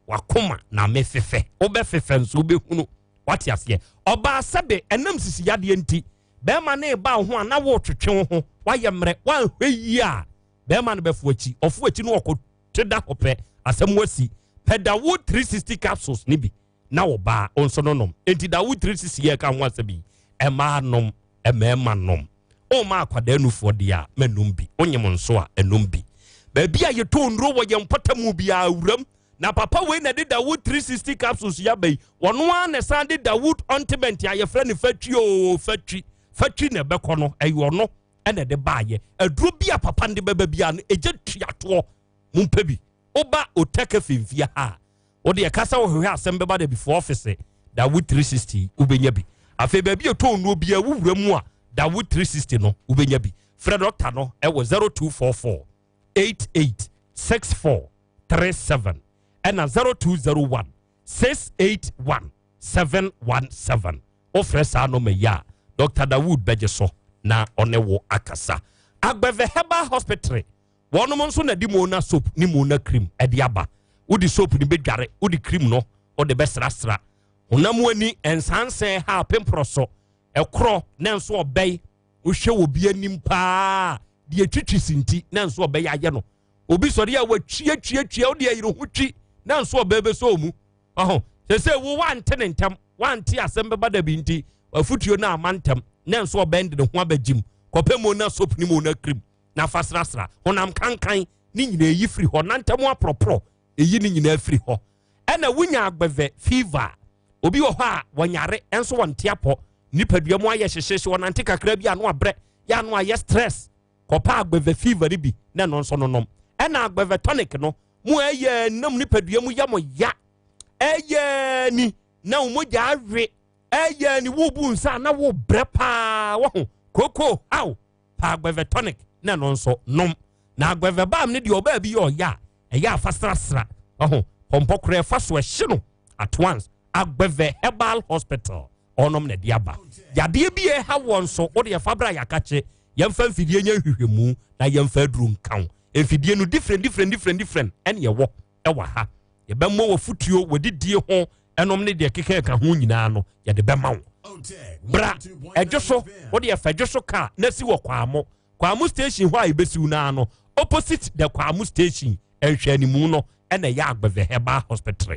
wakoma na mefefɛ, wobɛfefɛ nso wobɛhunu. Wate aseɛ? Ɔbaa, sɛbe ɛnam sisi yadeɛ nti bɛrima no eba wo ho a na wotwetwe wo ho, wayɛ mmerɛ, woanhwɛ yie a bɛrima no bɛfo akyi, ɔfo akyi no ɔkɔ te da hɔ pɛ, asɛm wasi. Pɛ Dawood 360 capsules ne bi na ɔbaa nso no nom. Enti Dawood 360 yɛ ka ho asɛm yi, ɛmaa nom, ɛmɛɛma nom, ɔma akwadaa nufoɔ deɛ a mɛnum bi, onyem nso a ɛnum bi. Baabi a yɛtɔ nnuro wɔ yɛn mpɔtamu biara wuram na papa wei na de Dawood 360 capsules yaba yi. Wɔno ara na san de Dawood ointment a yɛfrɛ no fatwi o, fatwi fatwi na ɛbɛkɔ no, ɛyɛ ɔno ɛna ɛde baayɛ. Aduro bi a papa no de bɛba biara no, ɛgye tuatoɔ. Mompɛ bi. Woba Otɛkɛ Femfia ha a, wode ɛka sɛ wohwehwɛ asɛm bɛba da before office, Dawood 360 wobɛnya bi. Afei baabi a ɛtɔ nnuro biara wowura mu a, Dawood 360 no wobɛnya bi. Frɛ dɔkta no ɛwɔ 0244 88 64 37 ɛna 0201 681 717. Wofrɛ saa nɔma yi a, Dr. Dawood bɛgye so na ɔne wo akasa. Agbɛvɛ Herbal Hospital, wɔnom nso na de Mona soap ne Mona cream ɛde aba. Wode soap no bɛdware, wode cream no wode bɛsrasra honam ani nsansan ha pemporɔ so ɛkorɔ na nso ɔbɛyi. Wohwɛ wɔ bi anim paa deɛ twitwi si nti na nso ɔbɛyɛ ayɛ no. Obi sɔre a watwiatwiatwia, wode ayere ho twi na nso ɔbɛyɛ bɛsɔ mu ɔho sɛ sɛ wo wante ne ntɛm, wante asɛm bɛba da bi nti afutuo no ama ntɛm na nso ɔbɛn de ne ho abɛgyim. Kɔpɛ Mona soap ne Mona cream na fa srasra honam kankan ne nyinaa, eyi firi hɔ na ntɛm aporɔporɔ eyi ne nyinaa firi hɔ. Ɛna wonya agbɛvɛ fever. Obi wɔ hɔ a wɔnyare nso wɔnte apɔ, nipadua mu ayɛ hyehyehye, wɔnante kakra bi ano abrɛ yɛ ano ayɛ stress. Kɔpa agbɛvɛ fever no bi na ɛno nso nonom. Ɛna agbɛvɛ tonic no mu ɛyɛ nam nipadua mu yɛ mo ya, ɛyɛ ni na wo mogya awe, ɛyɛ ni wobu nsa na wo brɛ paa wɔ ho koko haw, pa agbɛvɛ tonic na ɛno nso nom. Na agbɛvɛ balm ne deɛ ɔbaa bi yɛ ɔyɛ a ɛyɛ afa srasra ɔho pɔmpɔ korɛ ɛfa so ɛhye no at once. Agbɛvɛ Herbal Hospital ɔnom na ɛde aba. Yadeɛ bi a ɛha wɔn nso, wode ɛfa bra yɛakakye, yɛmfa mfidie nyɛ nhwehwɛmu na yɛmfa aduro nka wo. Mfidie no different different different different ɛne ɛwɔ ɛwɔ ha. Yɛbɛmmɔ wɔ futuo wɔdidie ho ɛnom ne deɛ keka ɛka ho nyinaa no yɛde bɛma wo. Bra ɛdwo so, wode ɛfa ɛdwo so kaa na si wɔ Kwamo, Kwamo station hɔ a yɛbɛsiw naa no, opposite the Kwamo station nhwɛ animu no ɛna ɛyɛ Agbɛvɛ Herbal Hospital.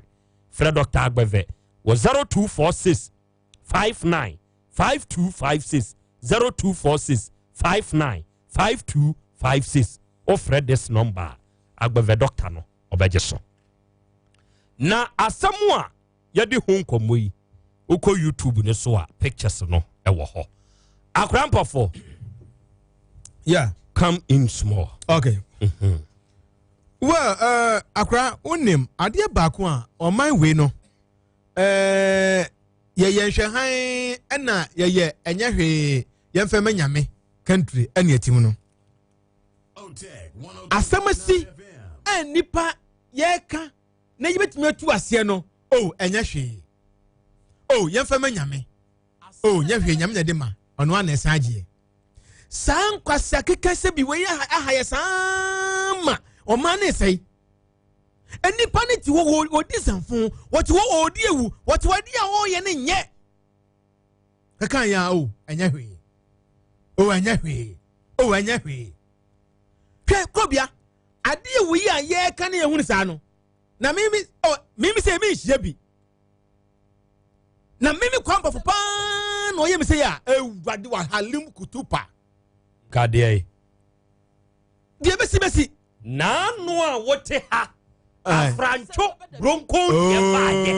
Frɛ Dr. Agbɛvɛ wɔ 0246 59 5256, 0246 59 5256. Wofrɛ this number a, Agbɛvɛ doctor no ɔbɛgye so. Na asɛm a yɛde ho nkɔmmɔ yi, wokɔ YouTube ne so a, pictures no ɛwɔ hɔ. Akora mpɔfo, come in small. Okay. Well, akora, wonim adeɛ baako a ɔman wei no yɛyɛ nhwɛhan ɛna yɛyɛ ɛnyɛ hwee, yɛmfɛ mɛ Nyame country ɛne ɛtim no. Asɛm asi a nipa yɛreka na yɛbɛtumi atu aseɛ no o, ɛnyɛ hwee o, yɛmfɛ mɛ Nyame o, nyɛ hwee, Nyame na ɛde ma ɔno ana ɛsan agyeɛ. Saa nkwasi akeka sɛ bi wei aha yɛ saa ma ɔman ne sɛe. Nnipa no te hɔ wɔdi sanfo, wɔte hɔ wɔdi ewu, wɔte hɔ adi a wɔreyɛ no nyɛ. Kaka yɛ a o ɛnyɛ hwee, o ɛnyɛ hwee, o ɛnyɛ hwee. Hwɛ kɔbea adeɛ wɔ yi a yɛreka ne yɛhunu saa no na mimi ɔ mimi sɛ mi nhyia bi na mimi kwan bɔfo paa na ɔyɛ mi sɛ yɛ a ewurade wa halim kutupa. Kadeɛ yi. Deɛ bɛsi bɛsi. N'ano a wote ha afrantwo bronkon deɛ baayɛ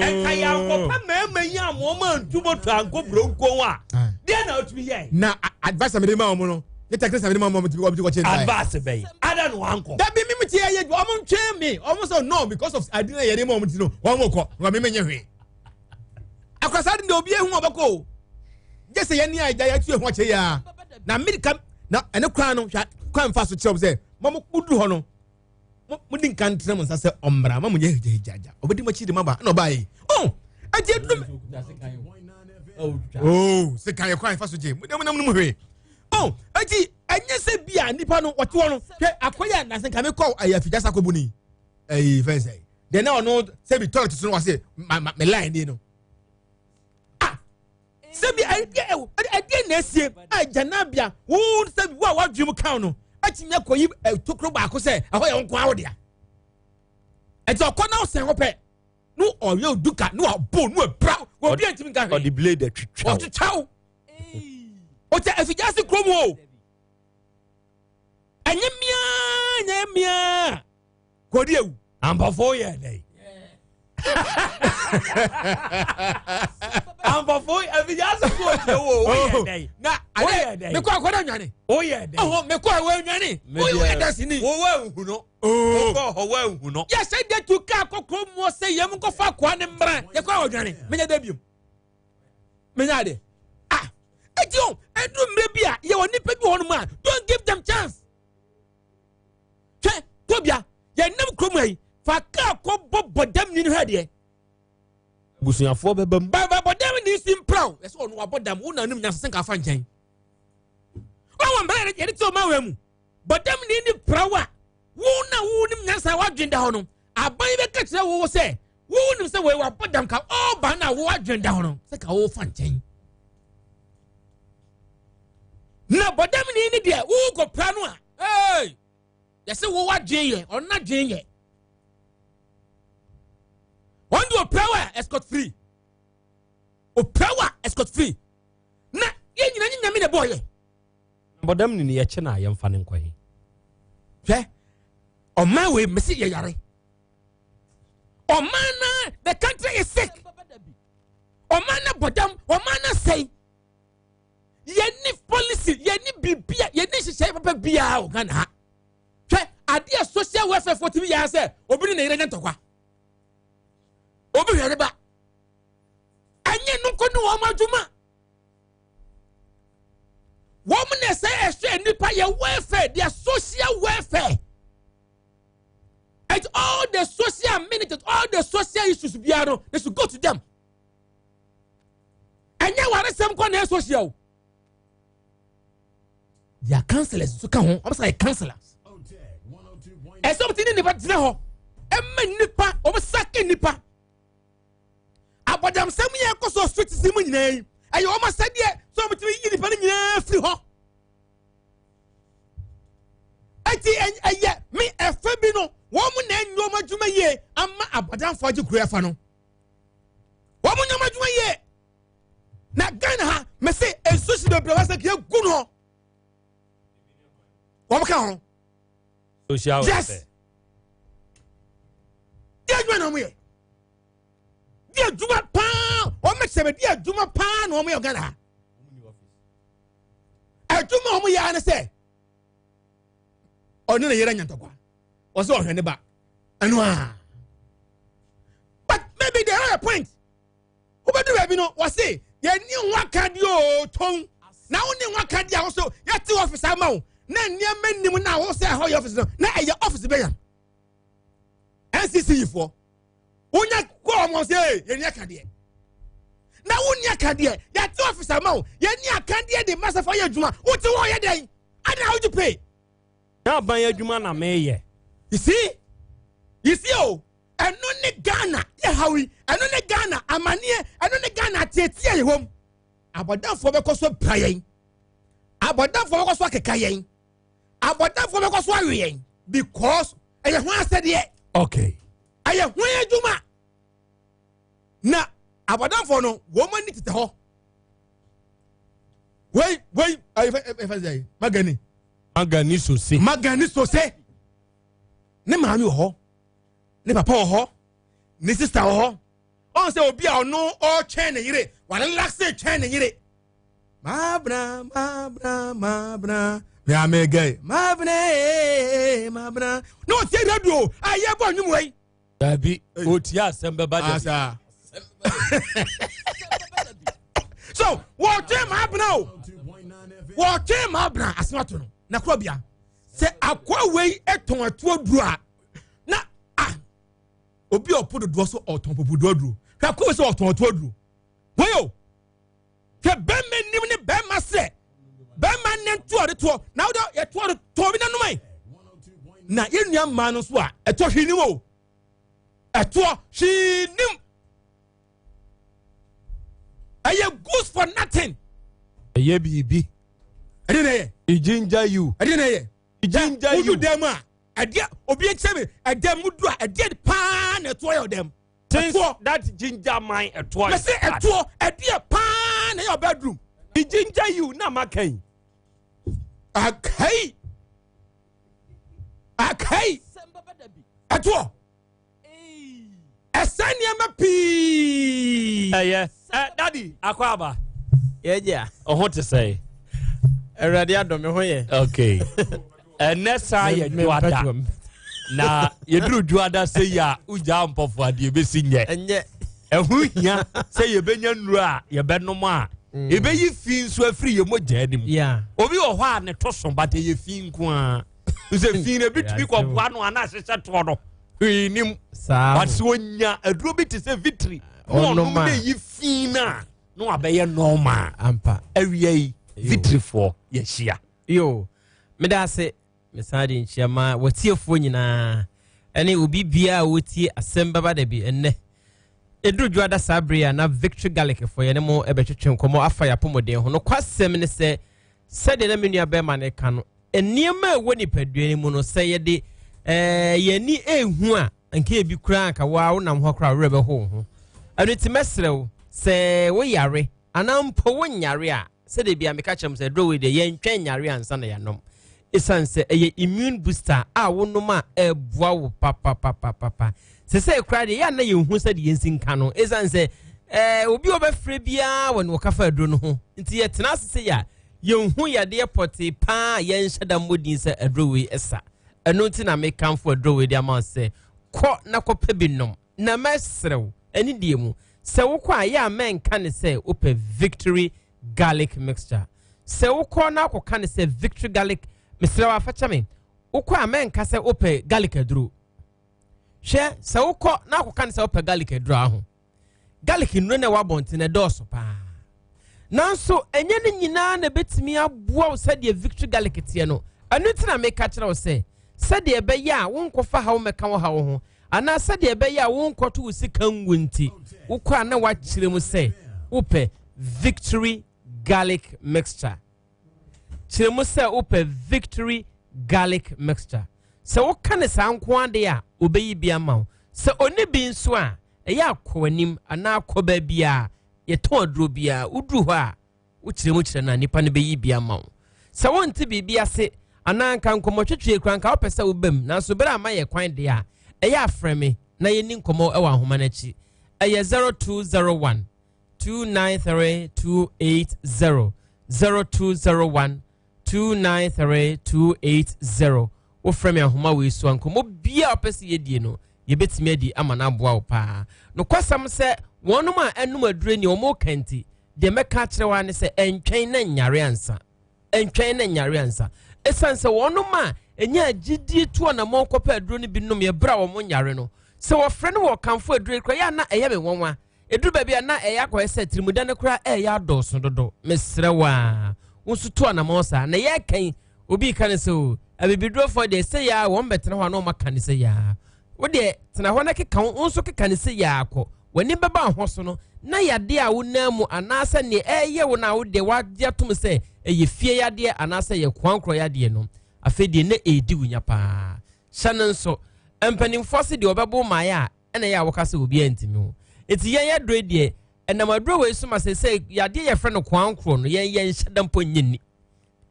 ɛnka yɛ ankɔpɛ mmarima yi a wɔn antu moto ankɔ bronkon a deɛ na otumi yɛ. Na advice a mede ma wɔn no ne techniques a mede ma wɔn wɔn ti kɔkye ntae. Advice bɛyi ada na wankɔ. Dabi mi mi ti yɛ yɛ wɔn ntwɛn mi wɔn sɛ no because of adi na yɛde ma wɔn ti no wɔn kɔ wɔn mi mi nye hwee. Akwasa de obi ehu ɔbɛkɔ o gye sɛ yɛn ni a yɛ yɛtu ehu akyɛ yɛ a na mi ka na ɛne kwan no hwɛ kwan fa so kyerɛ sɛ mo mo duru hɔ no mo mo di nkan tena mo nsa sɛ ɔmmra mo mo nyɛ hegyahegyagya ɔbɛdi mo akyi de mo aba ɛna ɔbaa yi oh ɛti eduru oh sekan yɛ kwan fa so gye mo de mo nam no mu hwee oh ɛti ɛnyɛ sɛ bi a nipa no ɔte hɔ no hwɛ akɔyɛ a nasenka mi kɔ ɛyɛ afidjasa kɔ bu ni ɛyi fɛn sɛ deɛ na ɔno sɛbi toilet so no wase ma ma me line ni no ah sɛbi ɛdeɛ ɛwɔ ɛdeɛ na esie a gyanabea wo sɛbi wo a wadwi mu kan no ɛtumi akɔyi ɛtokuro baako sɛ ɛhɔ yɛ nko awo dea ɛti ɔkɔ na ɔsɛn hɔ pɛ no ɔyɛ oduka no ɔbo no ɛbra obi ɛntumi nka hwee ɔde blade atwitwa ɔtwitwa wo ɔkyɛ afidjase kurom o ɛnyɛ mmea nyɛ mmea. Kɔdi ewu. Ampɔfo yɛ dɛ. Ampɔfo ebi ase ko otie wo o yɛ dɛ. Na ale mekɔ akɔda nwane. O yɛ dɛ. Ɔhɔ mekɔ awɔ nwane. O yɛ dɛ sini. Wo wa nhu no. Wo kɔ hɔ wa nhu no. Yɛ sɛ de tu kaa kɔkɔɔ mu ɔsɛ yɛm nkɔfa akoa ne mmra yɛ kɔ awɔ nwane. Menya dɛ biom. Menya ade. Ah, eti o edu mmerɛ bi a yɛ wɔ nipa bi wɔ hɔ nom a don't give them chance. Hwɛ tobia yɛnam kurom ha yi fa kaa kɔ bɔ bɔdam ni no hwɛ deɛ. Abusuafoɔ bɛba mu. Ba bɔdam ni si mpraw ɛsɛ ɔno wabɔ dam wo nanom nyansa sɛ nka afa nkyɛn. Wɔn wɔ mbɛrɛ yɛde te ɔman wɔ mu bɔdam ni ni praw a wo na wo nim nyansa wadwen da hɔ no aban bɛka kyerɛ wo sɛ wo nim sɛ wei wabɔ dam ka ɔba na wo adwen da hɔ no sɛ ka wo fa nkyɛn. Na bɔdam ni ni deɛ wo kɔ pra no a Hey! Yɛsɛ wo wadwen yɛ, ɔno n'adwen yɛ. Wɔn de opira wa escort free. Opira wa escort free. Na yɛn nyina nye nyame na ɛbɔɔ yɛ. Bɔdam ni ni yɛkye na yɛmfa ne nkɔ he. Hwɛ, ɔman wei mesi yɛ yare. Ɔman na the country is sick. Ɔman na bɔdam, ɔman na sɛe. Yɛnni policy, yɛnni biribia, yɛnni nhyehyɛe papa biara wɔ Ghana ha. Hwɛ adeɛ social welfare foɔ tumi yɛ sɛ obi ne ne yere nyɛ ntɔkwa. Obi hwɛ ne ba. Ɛnyɛ no nko ne wɔn adwuma. Wɔn na ɛsɛ ɛhwɛ nnipa yɛ welfare, their social welfare. And all the social amenities, all the social issues biara no, they should go to them. Ɛnyɛ waresɛm kɔ na ɛsɔ hyia o. Their counselors nso ka ho, wɔn sɛ yɛ counselors. Ɛsɛ wɔn ti ne nipa tena hɔ, ɛma nipa, wɔn sake nipa. Abɔdamsɛm yɛ ɛkɔ so street si mu nyinaa yi, ɛyɛ wɔn asɛdeɛ sɛ wɔn ti yi nipa no nyinaa firi hɔ. Eti ɛyɛ me ɛfɛ bi no, wɔn na ɛnyɛ wɔn adwuma yie ama abɔdamfoɔ agye kuro ɛfa no. Wɔn nyɛ wɔn adwuma yie. Na Ghana ha, mese nsuo si bebree wɔ sɛ kìí gu no. Wɔn ka ho. Social welfare. Yes. Di adwuma na wɔn yɛ. Di adwuma paa, wɔn kyerɛ di adwuma paa na wɔn yɛ Ghana ha. Adwuma wɔn yɛ ara ne sɛ ɔne ne yere anya ntɔkwa. Ɔsɛ ɔhwɛ ne ba. Ɛno a. But maybe they have a point. Wobɛdu baabi no, wɔse yɛni ho akadeɛ o tɔn. Na wonni ho akadeɛ a wo so yɛte office ama wo. Na nneɛma nim na wo sɛ ɛhɔ yɛ office no, na ɛyɛ office bɛya. NCC yifoɔ. Wonya kɔ wɔn sɛ yɛni akadeɛ. Na wonni akadeɛ, yɛte office ama wo. Yɛni akadeɛ de ma sɛ fa yɛ adwuma. Wote hɔ yɛ dɛn? Ada wogye pay. Na aban adwuma na meyɛ. You see? You see o, ɛno ne Ghana yɛ haw yi, ɛno ne Ghana amaneɛ, ɛno ne Ghana ateatea yɛ wɔm. Abɔdamfoɔ bɛkɔ so apira yɛn, abɔdamfoɔ bɛkɔ so akeka yɛn, abɔdamfoɔ bɛkɔ so awe yɛn because ɛyɛ ho asɛdeɛ. Okay. Ɛyɛ ho adwuma. Na abɔdamfoɔ no wɔn ani tetɛ hɔ. Wei wei ɛyɛ fɛ ɛfɛ sɛ magani. Magani sose. Magani sose. Ne maame wɔ hɔ, ne papa wɔ hɔ, ne sista wɔ hɔ. Ɔn sɛ obi a ɔno ɔretwɛn ne yere, warelaxe twɛn ne yere. Mabena, mabena, mabena, me ame gay. Mabena, ee, mabena. Na ɔtie radio a yɛbɔ nnwom wei. Dabi, ɔtie asɛm bɛba dabi. Asa. So, wɔtwe mabena o. Wɔtwe mabena asɛm ato no. Na korɔ bia, sɛ akoa wei tɔn atuo duro a, na ah, obi a ɔpo dodoɔ so ɔtɔn popodoɔ duro. Hwɛ akoa wei sɛ ɔtɔn atuo duro. Wei o, hwɛ bɛrima nim ne bɛrima sɛ bɛrima ne ntoɔ de toɔ na wode yɛtoɔ de toɔ bi nanom ɛ. Na yɛn nua mmaa no nso a ɛtoɔ hwee nim o, ɛtoɔ hwee nim. Ɛyɛ goods for nothing. Ɛyɛ biribi. Ɛdeɛ na ɛyɛ. Ginger you. Ɛdeɛ na ɛyɛ. Ginger you. Wodu dan mu a, ɛdeɛ obi nkyɛn mi ɛdan mu du a ɛdeɛ paa na ɛtoɔ yɛ ɔdan mu. Things that ginger man ɛtoɔ. Mɛsɛ ɛtoɔ ɛdeɛ paa na ɛyɛ ɔbɛdrum. Ginger you na ma kɛn. Akai akai ɛtoɔ ɛsɛ nneɛma pii. Ɛyɛ ɛ dadi akɔ aba. Yɛgya. Ɔho te sɛ. Awurade adɔ me ho yɛ. Okay. Ɛnɛ saa yɛ dwoada. Na yɛduru dwoada sɛ yi a wogyaa mpɔfo adeɛ bɛsi nyɛ. Ɛnyɛ. Ɛho hia sɛ yɛbɛnya nnuro a yɛbɛnom a yɛbɛyi fi nso afiri yɛ mogya anim. Obi wɔ hɔ a ne to so but ɛyɛ fi nko ara. Sɛ fi no ebi tumi kɔboa no anaa ahyehyɛ toɔ no hwee nim. But sɛ onya aduro bi te sɛ vitri na ɔnom na ɛyi fi no a na wabɛyɛ normal. Ampa. Awia yi vitrifoɔ yɛhyia. Yo, meda ase mesan de nkyia ma watiefoɔ nyinaa ɛne obi biara a wɔtie asɛm bɛba da bi ɛnnɛ. Ɛduru dwoada saa bere a na Victory Garlic foɔ yɛne mo ɛbɛtwetwe nkɔmmɔ afa yɛn apɔmuden ho. Nokwasɛm ne sɛ, sɛdeɛ na me nua bɛrima no ka no, nneɛma a ɛwɔ nipadua no mu no, sɛ yɛde ɛɛ yɛn ani ehu a, nka ebi koraa nka wo a wonam hɔ koraa werɛ bɛho wo ho. Ɛno nti mɛsrɛ wo sɛ woyare anaa mpo wonyare a, sɛdeɛ bia meka kyerɛ mo sɛ aduro wei deɛ yɛntwɛn nyare ansa na yɛanom. Ɛsiane sɛ ɛyɛ immune booster a wonom a ɛboa wo papapapapa. Sɛsɛ koraa deɛ yɛ a na yɛnhu sɛdeɛ yɛnsi nka no, ɛsiane sɛ ɛɛ obi a ɔbɛfrɛ biara wɔ ne ɔka fa aduro no ho nti yɛtena ase sɛ yɛ a yɛnhu yadeɛ pɔtee paa a yɛnhyɛ da mmɔ din sɛ aduro wei ɛsa. Ɛno nti na mekamfo aduro wei de ama wo sɛ kɔ na kɔpɛ bi nom. Na mɛsrɛ wo ɛne deɛ mu sɛ wokɔ a yɛ a mɛnka ne sɛ wopɛ Victory Garlic Mixture. Sɛ wokɔ na akɔka ne sɛ Victory Garlic, mesrɛ wo afakyɛ me, wokɔ a mɛnka sɛ wopɛ garlic aduro. Hwɛ, sɛ wokɔ na akɔka ne sɛ wopɛ garlic aduro aho. Garlic nnuro na ɛwɔ abɔnten ɛdɔɔso paa. Nanso ɛnyɛ ne nyinaa na ɛbɛtumi aboa wo sɛdeɛ Victory Garlic teɛ no. Ɛno nti na meka kyerɛ wo sɛ, sɛdeɛ ɛbɛyɛ a wonkɔfa haw mmɛka wo haw ho, anaa sɛdeɛ ɛbɛyɛ a wonkɔto wo sika ngu nti, wokɔ a na woakyerɛ mu sɛ wopɛ Victory Garlic Mixture. Kyerɛ mu sɛ wopɛ Victory Garlic Mixture. Sɛ woka ne saa nko ara deɛ a, ɔbɛyi bi ama wo. Sɛ ɔnni bi nso a, ɛyɛ a kɔ w'anim anaa kɔ baabi a yɛtɔn aduro biara. Woduru hɔ a, wokyerɛ mu kyerɛ no a, nipa no bɛyi bi ama wo. Sɛ wonte biribi ase anaa nka nkɔmmɔtwetwe koraa nka wopɛ sɛ woba mu, nanso berɛ a mayɛ kwan deɛ a, ɛyɛ a frɛ me na yɛnni nkɔmmɔ wɔ ahoma no akyi. Ɛyɛ 0201 293 280, 0201 293 280. Wofrɛ me ahoma wei so a, nkɔmmɔ biara a wopɛ sɛ yɛdie no, yɛbɛtumi adi ama no aboa wo paa. Nokwasɛm sɛ wɔnom a ɛnom aduro ni wɔn ka nti, deɛ mɛka akyerɛ wo ara ne sɛ ɛntwɛn na nyare ansa. Ɛntwɛn na nyare ansa. Ɛsiane sɛ wɔnom a ɛnya gyidie tu anammɔn kɔpɛ aduro no bi nom yɛ berɛ a wɔn nyare no, sɛ wɔfrɛ no wɔ kamfo aduro yi koraa yɛ a na ɛyɛ me nwanwa. Ɛduru baabi a na ɛyɛ akɔyɛ sɛ tirimuda no koraa ɛreyɛ adɔɔso dodo. Mesrɛ wo a, wo nso tu anammɔn saa. Na yɛreka yi, obi reka no sɛ o, abibidurofoɔ deɛ sɛ yɛ a wɔn bɛtena hɔ a na wɔn aka no sɛ yɛ a. Wo deɛ tena hɔ na keka wo nso keka ne sɛ yɛ akɔ. W'ani bɛba ho so no, na yadeɛ a wonam mu anaasɛ neɛ ɛyɛ wo no a wo deɛ wagye atom sɛ ɛyɛ fie yadeɛ anaasɛ ɛyɛ koankorɔ yadeɛ no, afei deɛ na ɛredi wo nya paa. Hyɛ no nso, mpanimfoɔ se deɛ ɔbɛbo mmaeɛ a ɛna ɛyɛ a wɔka sɛ obiara ntumi ho. Nti yɛn aduro yi deɛ, ɛnam aduro wei so ma sɛ sɛ yadeɛ yɛfrɛ no koankorɔ no, yɛn yɛnhyɛ da mpo nnye nni.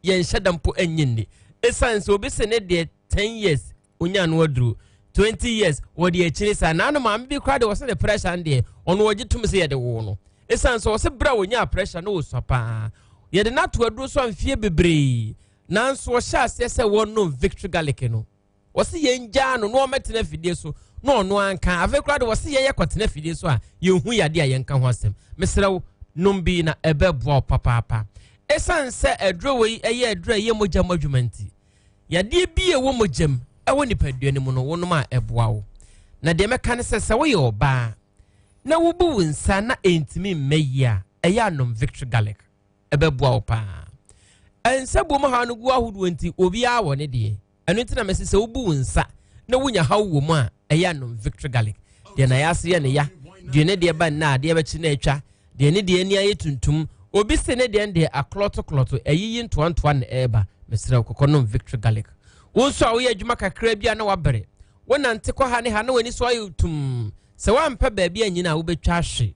Yɛnhyɛ da mpo nnye nni. Ɛsiane sɛ obi se ne deɛ 10 years onya ano aduro, 20 years wɔde akyiri saa. Na ano maame bi koraa de wɔsɛ ne pressure no deɛ, ɔno ɔgye tom sɛ yɛde woo no. Ɛsiane sɛ wɔsɛ berɛ a wɔnyaa pressure no wɔsua paa. Yɛde no ato aduro so amfie bebree. Nanso wɔhyɛ aseɛ sɛ wɔnom Victory Garlic no. Wɔse yɛngyaa no na ɔmmɛtena afidie so na ɔno anka. Afei koraa de wɔse yɛn yɛkɔtena afidie so a yɛnhu yadeɛ a yɛnka ho asɛm. Mesrɛ wo, nom bi na ɛbɛboa wo papaapa. Ɛsiane sɛ aduro wei yɛ aduro a ɛyɛ mogya mu adwuma nti, yadeɛ bi a ɛwɔ mogya mu ɛwɔ nipadua no mu no, wonom a ɛboa wo. Na deɛ mɛka ne sɛ, sɛ woyɛ ɔbaa na wobu wo nsa na ɛntumi mma yie a, ɛyɛ anom Victory Garlic. Ɛbɛboa wo paa. Nsa bu mu haw no gu ahodoɔ nti, obiara wɔ ne deɛ. Ɛno nti na mese sɛ wobu wo nsa na wonya haw wɔ mu a, ɛyɛ anom Victory Garlic. Deɛ na yɛase yɛ ne ya, deɛ ne deɛ ba nna adeɛ bɛkye na atwa, deɛ ne deɛ ani ayɛ tuntum, obi se ne deɛ deɛ aklɔtoklɔto, ayiyi ntoantoa na ɛreba. Mesrɛ wo, kɔkɔ nom Victory Garlic. Wo nso a woyɛ adwuma kakra bi a na wabere, wonante kɔ ha ne ha na w'ani so ayɛ tum, sɛ woampɛ baabi anyina a wobɛtwa ahwe.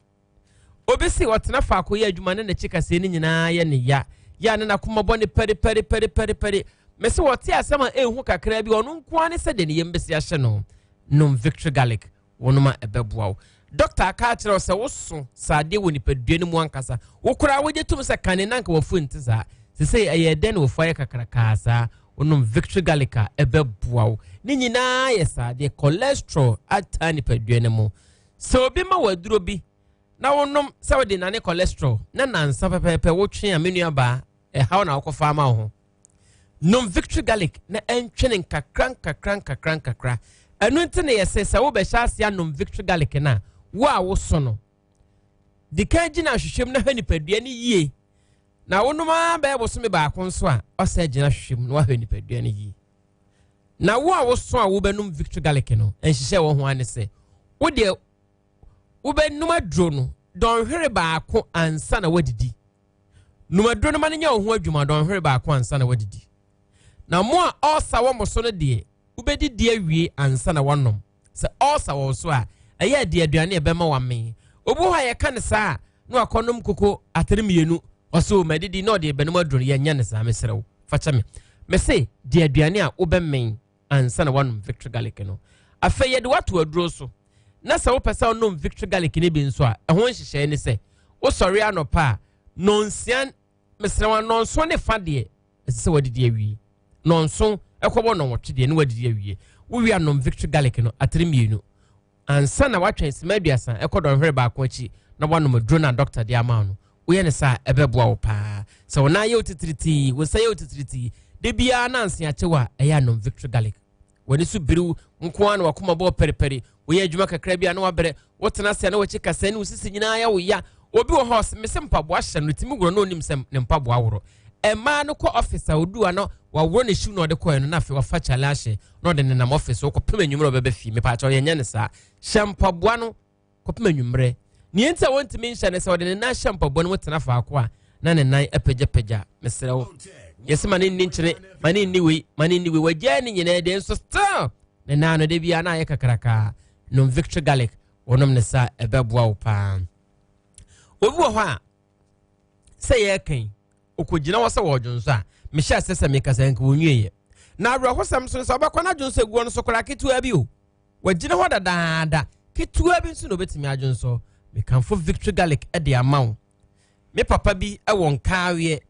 Obi se ɔtena faako yɛ adwuma na n'akyi kaseɛ no nyinaa yɛ ne ya, yɛ a na n'akoma bɔ ne pɛrepɛrepɛrepɛre. Mese wɔte asɛm a ɛnhu kakraa bi, ɔno nko ara ne sɛdeɛ ne yam bɛsi ahyɛ no. Nom Victory Garlic, wonom a ɛbɛboa wo. Dɔkta aka akyerɛ wo sɛ woso sradeɛ wɔ nipadua no mu ankasa. Wo koraa wogye tom sɛ kane na anka wafu nte saa. Sesei ɛyɛ dɛn na wafu ayɛ kakrakaa saa? Wonom Victory Garlic a ɛbɛboa wo. Ne nyinaa yɛ sradeɛ, cholesterol ataa nipadua no mu. Sɛ obi ma wo aduro bi na wonom sɛ wode nane cholesterol na nansa pɛpɛɛpɛ wotwe a, me nuabaa, ɛhaw na wokɔfa ama wo ho. Nom Victory Garlic na ɛntwene nkakra nkakra nkakra nkakra. Ɛno nti na yɛsɛ sɛ wobɛhyɛ ase anom Victory Garlic no a, wo a woso no, di kan gyina ahwehwɛ mu na hwɛ nipadua no yie. Na wonom ara bɛyɛ bosome baako nso a, ɔsɛ gyina ahwehwɛ mu na wahwɛ nipadua no yie. Na wo a woso a wobɛnom Victory Garlic no, nhyehyɛ wɔ ho ara ne sɛ, wo deɛ wobɛnom aduro no dɔnhwere baako ansa na woadidi. Nom aduro no ma no nyɛ wo ho adwuma dɔnhwere baako ansa na woadidi. Na mo a ɔɔsa wɔ mo so no deɛ, wobɛdidi awie ansa na woanom. Sɛ ɔɔsa wɔ wo so a, ɛyɛ adi aduane a ɛbɛma wamee. Obi wɔ hɔ a yɛka no saa a, na wakɔnom koko atere mmienu. Ɔsɛ o, madidi na ɔde bɛnom aduro no. Yɛnyɛ no saa, mesrɛ wo, fa kyɛ me. Mese, di aduane a wobɛmee ansa na woanom Victory Garlic no. Afei yɛde woato aduro so. Na sɛ wopɛ sɛ wonom Victory Garlic no bi nso a, ɛho nhyehyɛe ne sɛ, wosɔre anɔpa a, nɔnsia, mesrɛ wo, nɔnson ne fa deɛ, ɛsɛ sɛ wadidi awie. Nɔnson ɛkɔbɔ nɔnwɔtwe deɛ, ne wadidi awie. Wowie a, nom Victory Garlic no atere mmienu. Ansa na woatwɛn sima 30 ɛkɔ dɔnhwere baako akyi na woanom aduro no a dɔkta de ama wo no, woyɛ no saa a, ɛbɛboa wo paa. Sɛ wo nan yɛ wo titiritii, wo nsa yɛ wo titiritii, da biara na anse akye wo a, ɛyɛ a nom Victory Garlic. W'ani so biriw nko ara na w'akoma bɔ pɛripɛri, woyɛ adwuma kakra bi a na wabrɛ, wotena ase a na w'akyi kasa ne wo sisi nyinaa yɛ wo ya. Obi wɔ hɔ a, mese mpaboa hyɛ no, tumi worɔ na onim sɛ ne mpaboa worɔ. Mmaa no kɔ ɔfis a odu a na waworɔ ne shoe na ɔde kɔɛ no na afei wafa kyale ahyɛ na ɔde nenam ɔfis hɔ kɔpem anwummerɛ ɔbɛba fie. Mepaakyɛw yɛnyɛ no saa. Hyɛ mpaboa no kɔpem anwummerɛ. Nea enti a wɔntumi nhyɛ ne sɛ ɔde ne nan hyɛ mpaboa no mu tena faako a na ne nan apagyapagya. Mesrɛ wo. Yɛsɛ ma ne nni nkyene, ma ne nni wei, ma ne nni wei. Wagyae ne nyinaa deɛ nso still ne nan no da biara na ayɛ kakrakaa. Nom Victory Garlic, wɔnom ne saa ɛbɛboa wo paa. Obi wɔ hɔ a sɛ yɛreka yi, ɔkɔgyina hɔ sɛ wɔredwonsɔ a, mehyɛ ase sɛ mekasa nka wɔnwieɛ. Na awerɛhosɛm so no sɛ ɔbɛkɔ no adwonsɔ aguɔ no so koraa ketewa bi o. Wagyina hɔ dadaada, ketewa bi nso na ɔbɛtumi adwonsɔ. Mekamfo Victory Garlic de ama wo. Me papa bi wɔ nkaaweɛ.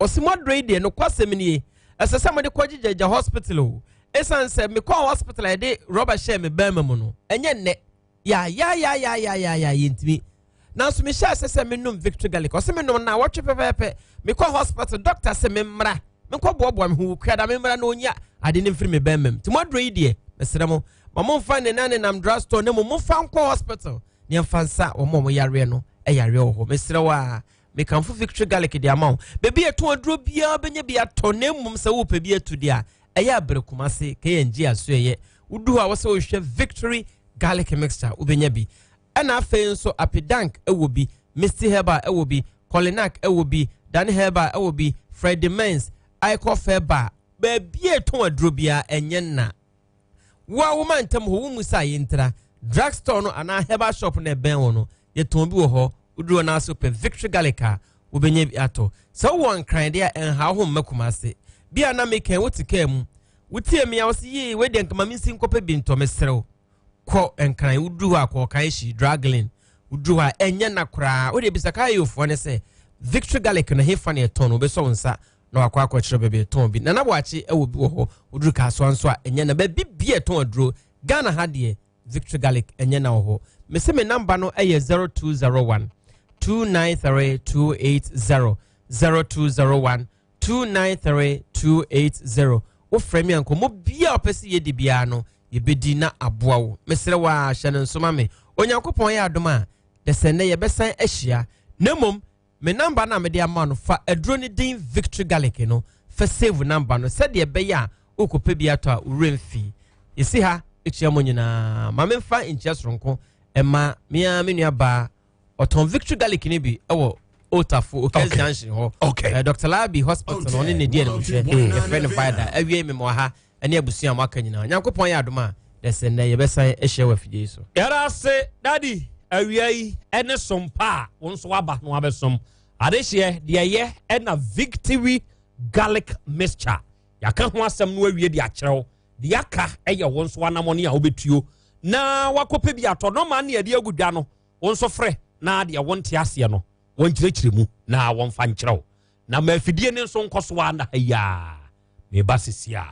Ɔse mo aduro yi deɛ nokwasɛm nie, ɛsɛ sɛ mode kɔgye gyagya hospital o. Ɛsiane sɛ mekɔɔ hospital a yɛde rɔba hyɛɛ me bɛrima mu no, ɛnyɛ nnɛ. Yaayaayaayaayaayaa yɛntumi. Nanso mehyɛɛ ase sɛ menom Victory Garlic. Ɔse menom nnawɔtwe pɛpɛɛpɛ. Mekɔ hospital, doctor se memmra menkɔ boaboa me ho wɔ kuada memmra na ɔnyi ade no mfiri me bɛrima mu. Nti mo aduro yi deɛ, mesrɛ mo, ma momfa ne na nenam drug store na mmom momfa nkɔ hospital na yɛmfa nsa wɔn a wɔn yareɛ no yareɛ wɔ hɔ. Mesrɛ wo a, mekamfo Victory Garlic de ama wo. Baabi a yɛtɔn aduro biara bɛnya bi atɔ, na mmom sɛ wopɛ bi atu deɛ a, ɛyɛ abrɛ Kumase, KNG Asoɛeɛ. Wodu hɔ a wɔsɛ wohwɛ Victory garlic mixture wobɛnya bi. Ɛna afei nso Apidank ɛwɔ bi, Misty Herbal ɛwɔ bi, Kolinak ɛwɔ bi, Dani Herbal ɛwɔ bi, Freddie Mens, Icof Herbal. Baabi a ɛtɔn aduro biara ɛnyɛ nna. Wo a woma ntam hɔ wo mu sɛ a yɛntira drug store no anaa herbal shop no ɛbɛn wo no yɛtɔn bi wɔ hɔ. Woduru hɔ no ase wopɛ Victory garlic a wobɛnya bi atɔ. Sɛ wowɔ Nkran deɛ a ɛnha wo ho mma Kumase. Bi a na mekɛn wote kaa mu wotie me a wo se yee wei deɛ nkama mensi nkɔpɛ bi ntɔ mesrɛ wo kɔ Nkran. Woduru hɔ a kɔ ɔkan hyi Draglin. Woduru hɔ a ɛnyɛ na koraa wode bisa kaayɛfoɔ ne sɛ Victory garlic no hefa ne ɛtɔn no wobɛsɔ wo nsa na wakɔ akɔkyerɛ baabi ɛtɔn bi. Nana Boakye ɛwɔ bi wɔ hɔ. Woduru Kasoa nso a ɛnyɛ na baabi bi ɛtɔn aduro Ghana ha deɛ Victory garlic ɛnyɛ na wɔ hɔ. Mese me namba no ɛyɛ 0201 293 280, 0201 293 280. Wofrɛ me a nkɔmmɔ bia a ɔpɛ sɛ yɛdi biara no yɛbɛdi na aboa wo. Mesrɛ wo a hyɛ no nso ma me. Onyankopɔn yɛ adom a dɛsɛ nnɛ yɛbɛsan ahyia. Na mmom me namba no a mede ama no fa aduro no din Victory garlic no fa save namba no sɛdeɛ ɛbɛyɛ a wokɔpɛ bi atɔ a wowura mfi. Yɛsi ha ɛkyia mo nyinaa. Ma memfa nkyia soronko ɛma mea me nua baa ɔtɔn Victory garlic no bi ɛwɔ Otafo Okes Junction hɔ. Dr. Labi Hospital no ɔne ne di animhwɛ. Yɛfrɛ no Vida. Awie memɔ ha ɛne abusua a moaka nyinaa. Nyankopɔn yɛ adom a dɛsɛ nnɛ yɛbɛsan ahyia wɔ afidie yi so. Yɛda ase daddy awia yi ɛne som pa a wo nso waba na wabɛsom adehyeɛ deɛ ɛyɛ ɛna Victory garlic mixture yɛaka ho asɛm no awie de akyerɛw deɛ aka ɛyɛ wo nso anamɔne a wobɛtuo na wakɔpɛ bi atɔ nɔma ne yɛde agu dwa no wo nso frɛ na deɛ wonte aseɛ no wɔnkyerɛkyerɛ mu na wɔmfa nkyerɛw na ma afidie ne nso nkɔ so a na ha yi a meba sisi a.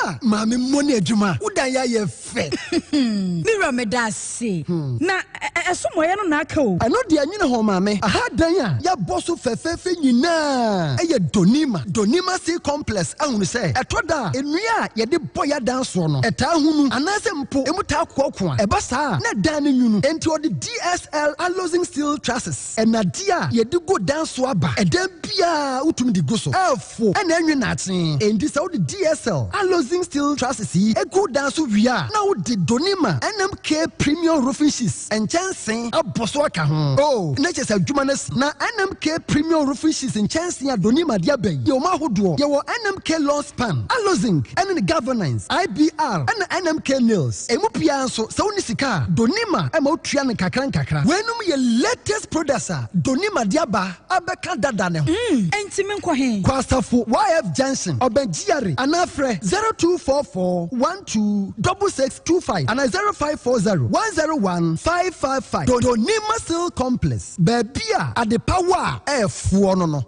Ah, maame mmɔ ne adwuma. Wodan yɛ ayɛ fɛ. Me wura meda ase. Na ɛso mmɔyɛ no na aka o. Ɛno deɛ nwene ho maame. Aha dan a yɛabɔ so fɛfɛɛfɛ nyinaa ɛyɛ Donima. Donima Sea Complex ahunu sɛ ɛtɔ da a nnua a yɛde bɔ yɛ adan soɔ no ɛtaa hunu anaasɛ mpo emu taa koakoa. Ɛba saa a na dan no nwunu. Enti ɔde DSL Alozing Steel Trusses ɛnadeɛ a yɛde gu dan so aba. Ɛdan biara wotumi de gu so. Ɛɛfo ɛna ɛnwe naakye. Enti sɛ wode DSL Alozing Steel Trusses yi egu dan so wie a na wode Donima NMK Premium Roofing Sheets nkyɛnse abɔ so aka ho. Oh, na kyerɛ sɛ adwuma no asi. Na NMK Premium Roofing Sheets nkyɛnse a Donima de aba yi yɛ wɔn ahodoɔ. Yɛwɔ NMK Long Span, Alozing ɛne ne Galvanized, IBR ɛna NMK Nails. Emu biara nso sɛ wonni sika a Donima ɛma wotua no nkakra nkakra. Weinom yɛ latest products a Donima de aba abɛka dada ne ho. Enti menkɔ he? Kɔ Asafo YF Junction, ɔbɛn GRA anaa frɛ 0244 12 6625 anaa 0540 101 555. Donima Steel Complex, baabi a adepa wɔ a ɛɛfoɔ no no.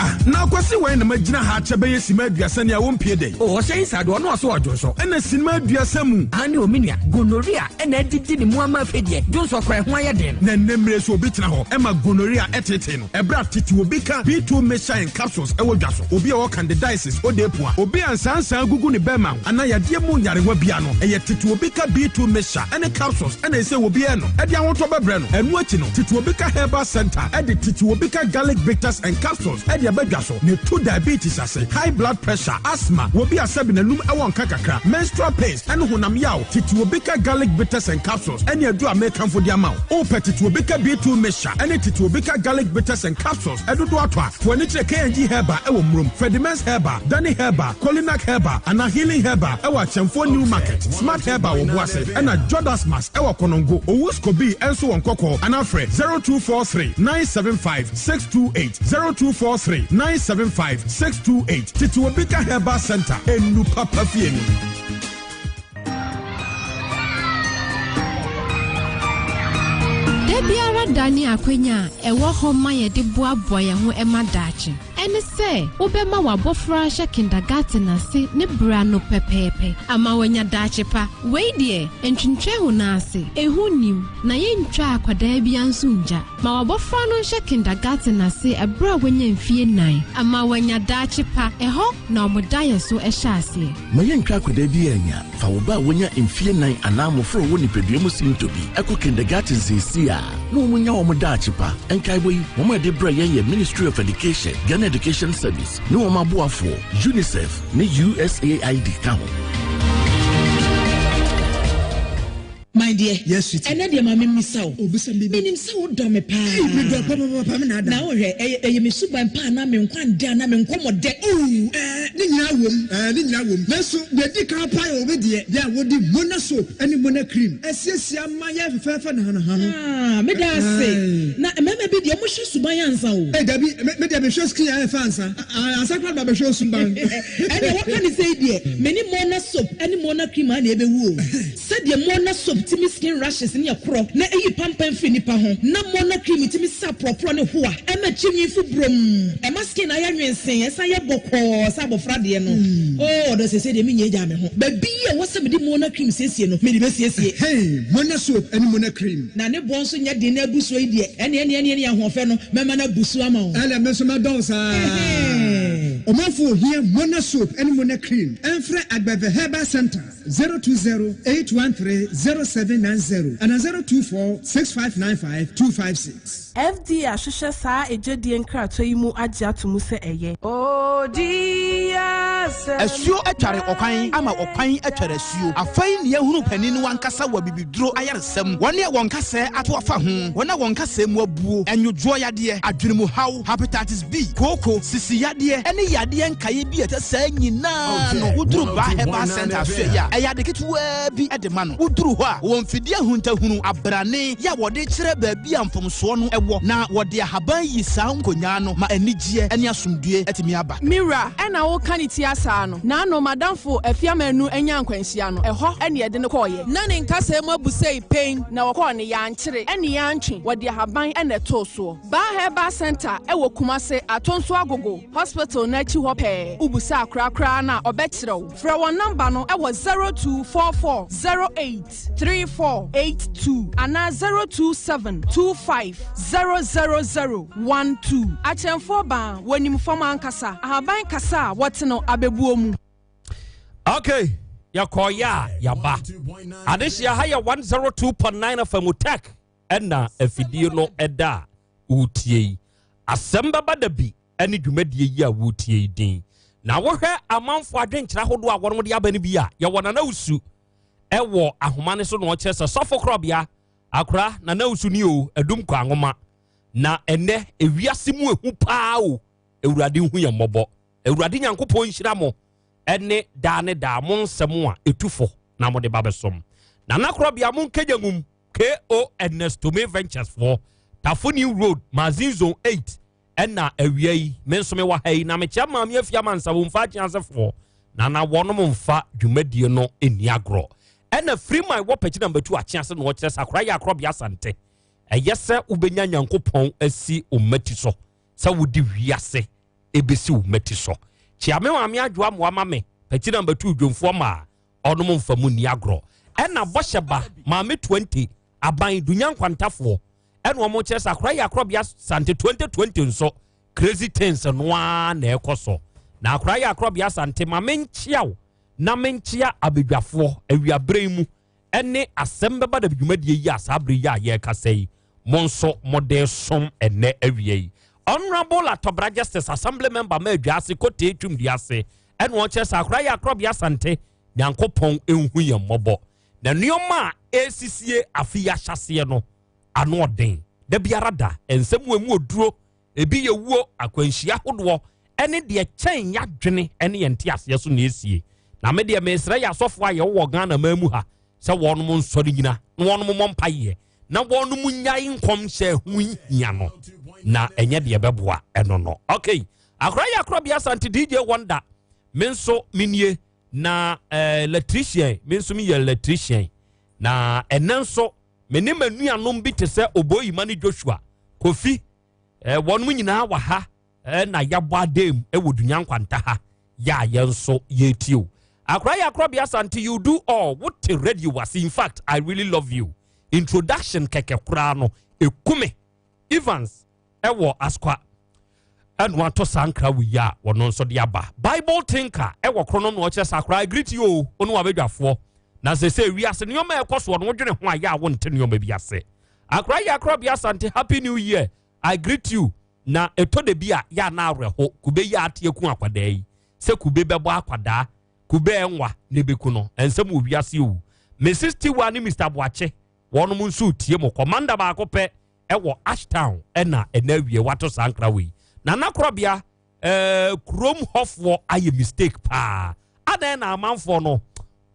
Ah, na akwasi wɛn na magyina ha akyɛ bɛyɛ sima 30 nea wɔmpie dɛn. O ɔhyɛ inside ɔno ɔso ɔdwonsɔ. Ɛna sinima 30 mu. Ane omi nua gonorrhea ɛna adidi ne mu ama afei deɛ dwonsɔ kora ɛho ayɛ den. Na nnɛ mmerɛ so obi tena hɔ ɛma gonorrhea ɛtete no. Ɛberɛ a tete obi ka B2 mixture and capsules ɛwɔ dwa so. Obi a ɔwɔ candidiasis ode poa. Obi a nsansan gugu ne bɛrima ho anaa yadeɛ mu nyarewa bia no ɛyɛ tete obi ka B2 mixture ɛne capsules ɛna ɛsɛ obi ɛno ɛde ahotɔ bɛbrɛ no. Ɛno akyi no tete obi ka herbal center ɛde tete obi ka garlic bitters and capsules ɛde ɛbɛdwa so na ɛtu diabetes ase, high blood pressure, asthma, wobi a sɛbi n'anum ɛwɔ nka kakra, menstrual pains ɛne honam yaw. Tete obi ka garlic bitters and capsules ɛne aduru a mekamfo de ama wo. Wopɛ tete obi ka B2 mixture ɛne tete obi ka garlic bitters and capsules ɛdodo atɔ a fo ani kyerɛ KNG Herbal ɛwɔ Murom, Fredimens Herbal, Danny Herbal, Kolinak Herbal anaa Healing Herbal ɛwɔ Akyɛmfoɔ New Market, Smart Herbal wɔ Boase ɛna Jodasmas ɛwɔ Konongo, Owuskobi ɛnso wɔ Nkɔkɔɔ anaa frɛ 0243 975 628, 0243 975 628. Tete obi ka Herbal Center enu papa fie no. Da biara da ne akwanya a ɛwɔ hɔ ma yɛde boaboa yɛn ho ɛma daakye. Ɛne sɛ wobɛma w'abɔfra ahyɛ kindergarten ase ne berɛ ano pɛpɛɛpɛ ama wanya daakye pa. Wei deɛ ntwentwɛn wo nan ase, ɛho nnim na yɛntwa akwadaa bi nso ngya. Ma w'abɔfra no nhyɛ kindergarten ase ɛberɛ a wanya mfie 4 ama wanya daakye pa. Ɛhɔ na ɔmo da yɛ so ɛhyɛ aseɛ. Ma yɛntwa akwadaa bi anya fa wo ba a wonya mfie 4 anaa mmɔfra a wɔwɔ nipadua mu sintɔ bi ɛkɔ kindergarten seesei a na wɔn nya wɔn daakye pa. Nkaebɔ yi wɔn a ɛde brɛ yɛn yɛ Ministry of Education, Ghana Education Service ne wɔn aboafoɔ UNICEF ne USAID ka ho. My dear, Yes, sweetie. ɛnɛ deɛ ma memmisa wo. Obisa me Menim sɛ wodɔ me paa. Ei, medɔ papapapa me na ada. Na wohwɛ, ɛyɛ ɛyɛ me suban pa anaa me nkwa ndɛ anaa me nkɔmmɔ dɛ. Oh, ɛɛ, ne nyinaa wom, ɛɛ, ne nyinaa wom. Nanso deɛ edi kan paa yɛ obi deɛ, deɛ a wɔde Mona soap ne Mona cream asiesie ama yɛ fɛfɛɛfɛ nahanaha no. Ah, meda ase. Ae. Na mmarima bi deɛ, wɔhwɛ suban ansa o. Ei, dabi, me, me deɛ mehwɛ skin a ɛyɛ fɛ ansa. Ah, ansa koraa na mabɛhwɛ wo suban. Ɛnneɛ wɔka ne sei deɛ, me ne Mona soap ne Mona cream ara na ɛbɛwu o. Sɛdeɛ Mona soap tumi skin rashes ne ɛkorɔ na ɛyi pampan firi nipa ho, na Mona cream tumi sa porɔporɔ ne hoa, ɛma tiri nwi fu brom, ɛma skin ayɛ nwensee, ɛsan yɛ bɔkɔɔ sɛ abɔfra deɛ no. Oh ɔdɔ seesei deɛ menyɛ gyaa me ho. Baabi a ɛwɔ sɛ mede Mona cream siesie no, mede bɛsiesie. Hey, Mona soap ne Mona cream. Na ne boɔ nso nyɛ den na abu soɔ yi deɛ, ɛneɛ ɛneɛ ɛneɛ ahoɔfɛ no, mɛma no abu so ama wo. Ɛneɛ me nso mɛdɔ wo saa. Ɔmanfoɔ ohia Mona soap ne Mona cream, ɛmfrɛ Agbeve Herbal Centre. 020 813 0790 anaa 024 6595 256. FDA ahwehwɛ saa egyedie nkratoɔ yi mu agye ato mu sɛ ɛyɛ. Asuo atware ɔkwan ama ɔkwan atware asuo. Afei na yɛahunu panin no ankasa wɔ abibiduro ayaresa mu. Wɔn a wɔn kasɛɛ ato afa ho, wɔn a wɔn kasɛɛ mu abuo, nnwodwoɔ yadeɛ, adwene mu haw, hepatitis B, kooko, sisi yadeɛ, ne yadeɛ nkaeɛ bi a ɛte saa nyinaa no, woduru Baa Herbal Centre asoɛeɛ a, ɛyɛ ade ketewaa bi de ma no. Woduru hɔ a, wɔwɔ mfidie ahuntahunu, abrane, yɛ a wɔde kyerɛ baabi a mfomsoɔ no wɔ, na wɔde ahaban yi saa nkonyaa no ma anigyeɛ ne asomdwoeɛ atumi aba. Me wura, ɛna woka ne ti asaa no, naano m'adamfo Afiamanu nyaa nkwanhyia no, ɛhɔ ne yɛde no kɔeɛ. Na ne nkasɛɛ mu abu sei pen. Na wɔkɔɔ no, yɛankyere ne yɛantwe, wɔde ahaban na ɛtoo soɔ. Baa Herbal Centre wɔ Kumase, Atonso Agogo Hospital no akyi hɔ pɛɛ. Wobisa akora koraa no a, ɔbɛkyerɛ wo. Frɛ wɔn nɔmba no wɔ 0244 08 3482 anaa 027 25 000 12. Akyerɛmfoɔ baa, wɔnim fam ankasa. Ahaban kasa a wɔte no abɛbuo mu. Okay, yɛkɔɔyɛ a yɛaba. Adehyia ha yɛ 102.9 FM Tech ɛna afidie no ɛda a woretie yi. Asɛm bɛba da bi ne dwumadie yi a woretie yi din. Na wohwɛ amanfoɔ adwenkyerɛ ahodoɔ a wɔn de aba no bi a, yɛwɔ Nana Usu ɛwɔ ahoma no so na ɔkyerɛ sɛ sɔfo korɔbea akora Nana Usu ni o, adum kɔ anwoma. Na ɛnɛ ewiase mu ehu paa o, Awurade nhu yɛn mmɔbɔ. Awurade Nyankopɔn nhyira mo ɛne daa ne daa mo nsɛm a ɛtu fo na mode ba bɛsom. Nana korɔbea mo nkagya ngum. KO Ernest Tome Ventures foɔ, Tafo New Road, Mazin Zone 8, ɛna awia yi, me nso mewɔ ha yi, na mekyɛ Maame Afie Amansa wɔ mfa akyeasefoɔ, na na wɔnom mfa dwumadie no nni agorɔ. Ɛna Freeman wɔ pɛkyi number 2 akyease na ɔkyerɛ sɛ akora yɛ akorɔbea Asante. Ɛyɛ sɛ wobɛnya Nyankopɔn asi wo mmati so, sɛ wode wiase ɛbɛsi wo mmati so. Kyea me maame Adwoa Mmoa ma me, pɛkyi number 2 dwomfoɔ maa. Ɔnom nfa mu nni agorɔ. Ɛna bɔhyɛ ba maame 20 aban dunya nkwantafoɔ ɛna wɔn kyerɛ sɛ akora yɛ akorɔbea sante 2020 nso crazy things no ara na ɛkɔ so na akora yɛ akorɔbea sante ma menkyea wo na menkyea abadwafoɔ awiaberɛ yi mu ɛne asɛm bɛba da dwumadie yi a saa berɛ yi a yɛrekasa yi mo nso mode som ɛnɛ awia yi. Honourable Atɔbra Justice Assembly Member ma Adwaase Kotee Twumduase ɛna ɔkyerɛ sɛ akora yɛ akorɔbea Asante Nyankopɔn nhu yɛn mmɔbɔ na nneɛma a ɛresisie afe yi ahyɛaseɛ no ano ɔden da biara da nsɛm wɔ mu oduro ebi yɛ wuo akwanhyia ahodoɔ ɛne deɛ kyɛn yɛadwene ɛne yɛn nteaseɛ so na esie na me deɛ mesrɛ yɛ asɔfoɔ a yɛwɔ Ghana man mu ha sɛ wɔnom nsɔre nyina na wɔnom mmɔ mpaeɛ na wɔnom nyae nkɔmhyɛ ho hia no na ɛnyɛ deɛ ɛbɛboa ɛno no. Okay, akora yɛ akora bia Asante DJ Wonder, me nso menie na eh, electrician, me nso meyɛ electrician na ɛnɛ nso me ne m'anuanom bi te sɛ Oboyima ne Joshua Kofi eh, wɔnom nyinaa wɔ ha eh, na yɛabɔ adam wɔ Dunya Nkwanta ha yɛ a yɛn nso yɛretie o. Akora yɛ akora bia Asante, you do all wote radio ase. In fact, I really love you. Introduction kɛkɛ koraa no ɛkume. Evans ɛwɔ Askwa ɛna wato saa nkra wei a wɔno nso de aba. Bible Thinker ɛwɔ Kronom na ɔkyerɛ sɛ akora I greet you o, wo ne wabadwafoɔ. Na sɛ sɛ wiase nneɛma a ɛkɔ soɔ no wodwene ho a yɛ a wonte nneɛma bi ase. Akora yɛ akora bia Asante, happy new year, I greet you. Na ɛtɔ da bi a yɛ a na awerɛho, kube yi a ate aku akwadaa yi, sɛ kube bɛbɔ akwadaa, kube ɛnwa na ɛbɛku no, ɛnsɛm wɔ wiase o. Mrs Tiwa ne Mr Boakye wɔnom nso retie mo. Commander baako pɛ ɛwɔ Ashtown ɛna ɛna awie wato saa nkra wei. Nana Korɔbea ɛɛ kurom hɔfoɔ ayɛ mistake paa. Adɛn na amanfoɔ no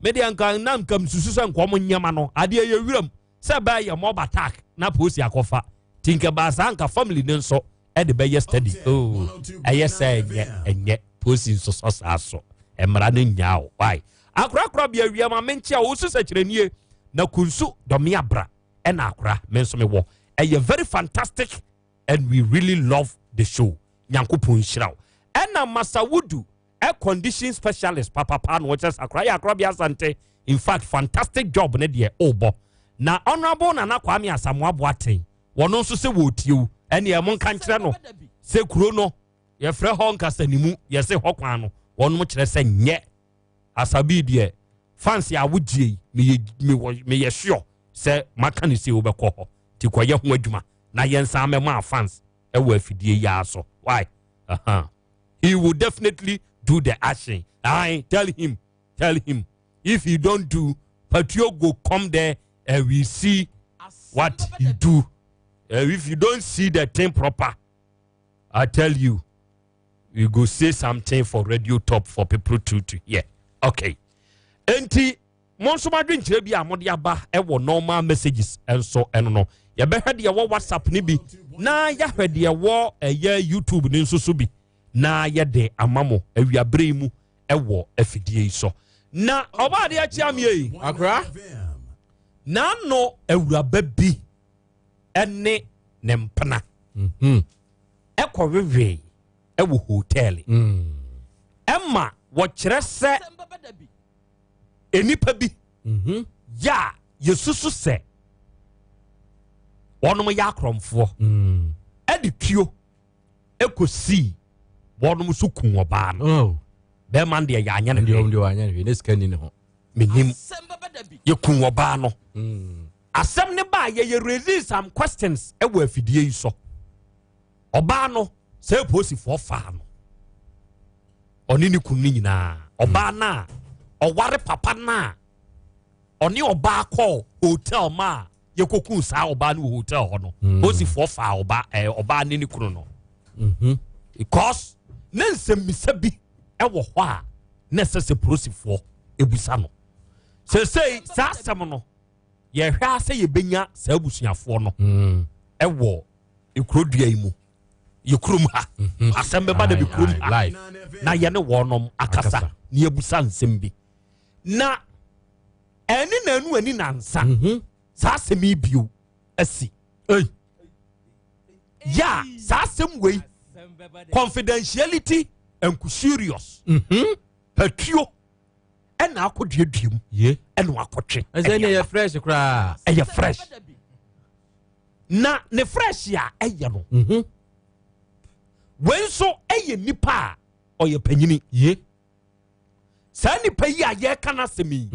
me deɛ nka na nka msusu sɛ nka wɔn nneɛma no adeɛ yɛ wuram sɛ bɛyɛ yɛ mob attack na polisi akɔfa ti nka baa saa nka family ne nso ɛde bɛyɛ study oh ɛyɛ sɛ ɛnyɛ ɛnyɛ polisi nso sɔ saa so mmara no nyaa o why akorakora bia awia ma menkyea wo so sɛkyerɛnie na kunsu dɔme abra ɛna akora me nso mewɔ ɛyɛ very fantastic and we really love the show nyankopɔn nhyira wo ɛna masawudu air condition specialist papapa na wɔkyerɛ sɛ akora yɛ akora bi asante in fact fantastic job ne deɛ ɔrebɔ na honourable nana kwame asamoah boateng wɔn nso sɛ wɔretie wo ɛne ɛmo nka nkyerɛ no sɛ kuro no yɛfrɛ hɔ nkasanimu yɛse hɔ kwan no wɔn kyerɛ sɛ nyɛ asabi deɛ fans a wogyie yi meyɛ meyɛ sure sɛ maka ne sɛ wobɛkɔ hɔ nti kɔyɛ ho adwuma na yɛnsan mɛma fans ɛwɔ afidie yi ara so why uh -huh. He will definitely do the action. I tell him, tell him if he don't do, Patio go come there and we see what he do. If you don't see the thing proper, I tell you, we go say something for radio top for people to hear. Okay. Enti mo nso mo adwenkyerɛ bi a mode aba ɛwɔ normal messages nso ɛno no yɛbɛhwɛ deɛ ɛwɔ WhatsApp ne bi na yɛahwɛ deɛ ɛwɔ ɛyɛ YouTube ne nso so bi na yɛde ama mo awiabere yi mu ɛwɔ afidie yi so na ɔbaa adeɛ akyia mie yi akora n'ano awuraba bi ɛne ne mpena ɛkɔ wewee ɛwɔ hotel ɛma wɔkyerɛ sɛ nnipa bi yɛ a yɛsusu sɛ wɔnom yɛ akorɔmfoɔ ɛde tuo ɛkɔsii wɔnom so kun ɔbaa no bɛrima no deɛ yɛanyɛ no hwee ne sika ni ne ho menim yɛkun ɔbaa no asɛm ne baa yɛyɛ raise some questions ɛwɔ afidie yi so ɔbaa no sɛ polisifoɔ faa no ɔne ne kunu no nyinaa ɔbaa no a ɔware papa no a ɔne ɔbaa kɔɔ hotel ma a yɛkɔkuu saa ɔbaa no wɔ hotel hɔ no polisifoɔ faa ɔbaa ɛɛ ɔbaa ne ne kunu no because ne nsɛmmisa bi ɛwɔ hɔ a na ɛsɛ sɛ polisifoɔ ebusa no sɛsɛi saa asɛm no yɛhwɛ a sɛ yɛbɛnya saa abusuafoɔ no ɛwɔ ekurodua yi mu yɛ kurom ha asɛm bɛba da bi kurom ha na yɛne wɔnom akasa na yɛbusa nsɛm bi na ɛne nanu ani nansa saa asɛm yi bio asi yɛ a saa asɛm wei confidentiality and serious patuo ɛna akɔduadua mu ɛna wakɔtwe. Ɛsɛ ne yɛ fresh koraa. Ɛyɛ fresh na ne fresh a ɛyɛ no wei nso ɛyɛ nipa a ɔyɛ panyini ye saa nipa yi a yɛreka n'asɛm yi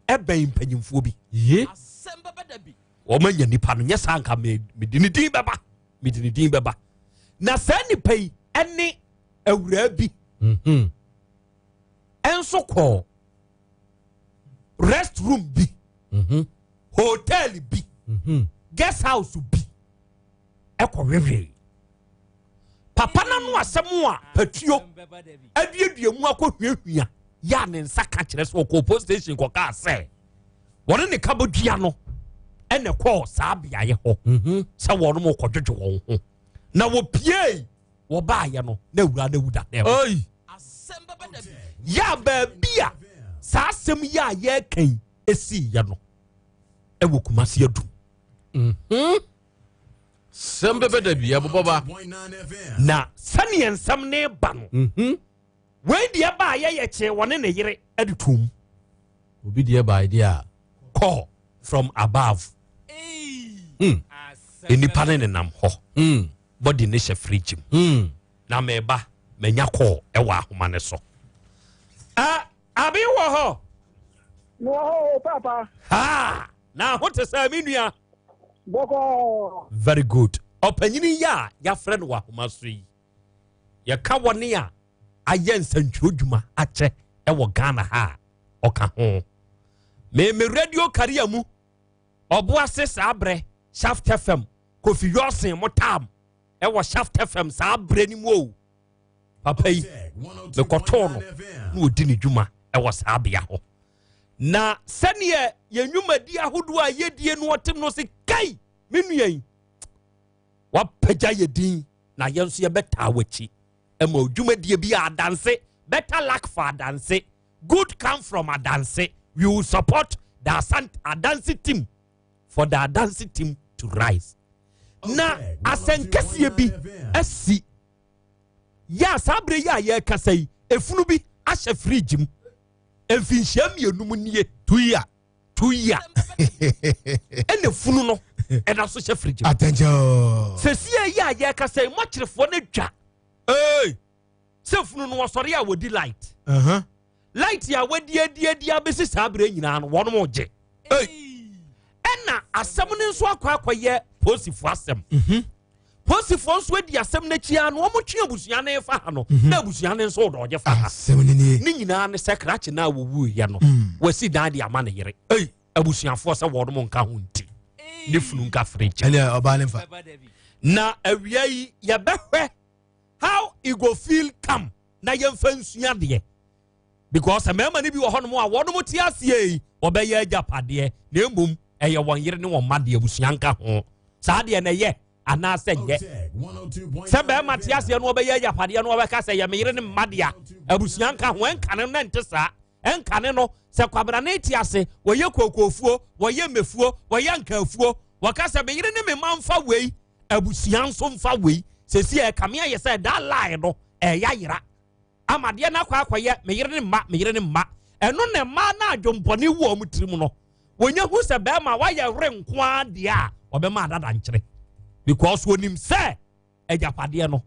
ɛbɛn mpanyinfoɔ bi ye wɔn anya nipa no nyɛ saa nka mede ne din bɛba, mede ne din bɛba. Na saa nipa yi ɛne awuraa bi ɛnso kɔɔ rest room bi, hotel bi, guest house bi ɛkɔ wewee papa n'ano asɛm a patuo aduadua mu akɔ huahua yɛ a ne nsa ka kyerɛ sɛ ɔkɔ police station kɔkaa sɛ wɔne ne kabodua no ɛna kɔɔ saa beaeɛ hɔ sɛ wɔn kɔdwodwo wɔn ho na wɔpie wɔbaayɛ no na awura no awu da dɛm yɛ a baabi a saa asɛm yi a yɛreka yi esiiɛ no ɛwɔ Kumasi Adum. Sɛm bɛbɛ da bi ɛbobɔ ba. Na sɛneɛ nsɛm ne ba no wei deɛ ba a yɛyɛ kyee wɔne ne yere de tom. Obi deɛ ba deɛ a call from above nnipa ne nenam hɔ bɔde ne hyɛ fridge mu na meba manya call ɛwɔ ahoma ne so. Abi wɔ hɔ. Wɔ hɔ papa. Ha na ho te sɛ me nua. Bɔkɔɔ. Very good. Ɔpanyini yi a yɛafrɛ no wɔ ahoma so yi yɛka wɔne a ayɛ nsɛntwerɛ dwuma akyɛ ɛwɔ Ghana ha a ɔka ho. Me me radio career mu ɔboase saa berɛ Shaft FM Kofi Yɔsen mo tam ɛwɔ Shaft FM saa berɛ no mu o. Papa yi mekɔtoo no na ɔdi ne dwuma ɛwɔ saa bea hɔ. Na sɛdeɛ yɛn nnwumadi ahodoɔ a yɛdie no ɔtem no se kai me nua yi wapagya yɛ din na yɛn nso yɛbɛtaa w'akyi ɛma odwumadie bi a adanse better luck for adanse good come from adanse we will support the adanse team for the adanse team to rise na asɛnkɛseɛ bi asi yɛ a saa berɛ yi a yɛrekasa yi efunu bi ahyɛ fridge mu mfinhyia mmienu mu nie tuya tuya ɛna funu no ɛda so hyɛ fridge mu atɛnkyɛn sɛsie yi a yɛrekasa yi mɔkyerefoɔ no dwa ee sɛ funu no wɔsɔre a wɔdi light uh-huh. light a wɔadi adi adi abɛsi saa berɛ nyinaa no wɔnom gye ɛna asɛm no nso akɔ akɔyɛ polisifoɔ asɛm mhm. polisifoɔ nso adi asɛm no akyi a no wɔn twe abusua no fa ha no mhm. na abusua no nso ɔdɔ ɔgye fa ha ne nyinaa ne sɛ krakye no a wɔwuiɛ no mm. wɔasi dan de ama ne yere abusuafoɔ sɛ wɔnom nka ho nti ne funu nka fridge na awia yi yɛbɛhwɛ how e go feel come na yɛmfa nsua deɛ because mmarima no bi wɔ hɔnom a wɔnom te aseɛ yi wɔbɛyɛ agyapadeɛ na mmom ɛyɛ wɔn yere ne wɔn mma deɛ abusua nka ho saa deɛ na ɛyɛ anaasɛ nyɛ sɛ bɛrima te aseɛ no wɔbɛyɛ agyapadeɛ no wɔbɛka sɛ yɛ me yere ne mma dea abusua nka ho ɛnkane no nte saa ɛnkane no sɛ kwabrane te ase wɔyɛ kookoofuo wɔyɛ mmefuo wɔyɛ nkafuo wɔka sɛ me yere ne me mma mfa wei abusua nso mfa wei sɛsi ɛkame ayɛ sɛ that lie no ɛyɛ ayera ama adeɛ no akɔ akɔyɛ me yere ne mma me yere ne mma ɛno na mmaa no adwompɔne wɔ wɔn tirim no wɔnya hu sɛ bɛrima wayɛ were nko ara deɛ a ɔbɛma adada nkyere because wɔnim sɛ agyapadeɛ no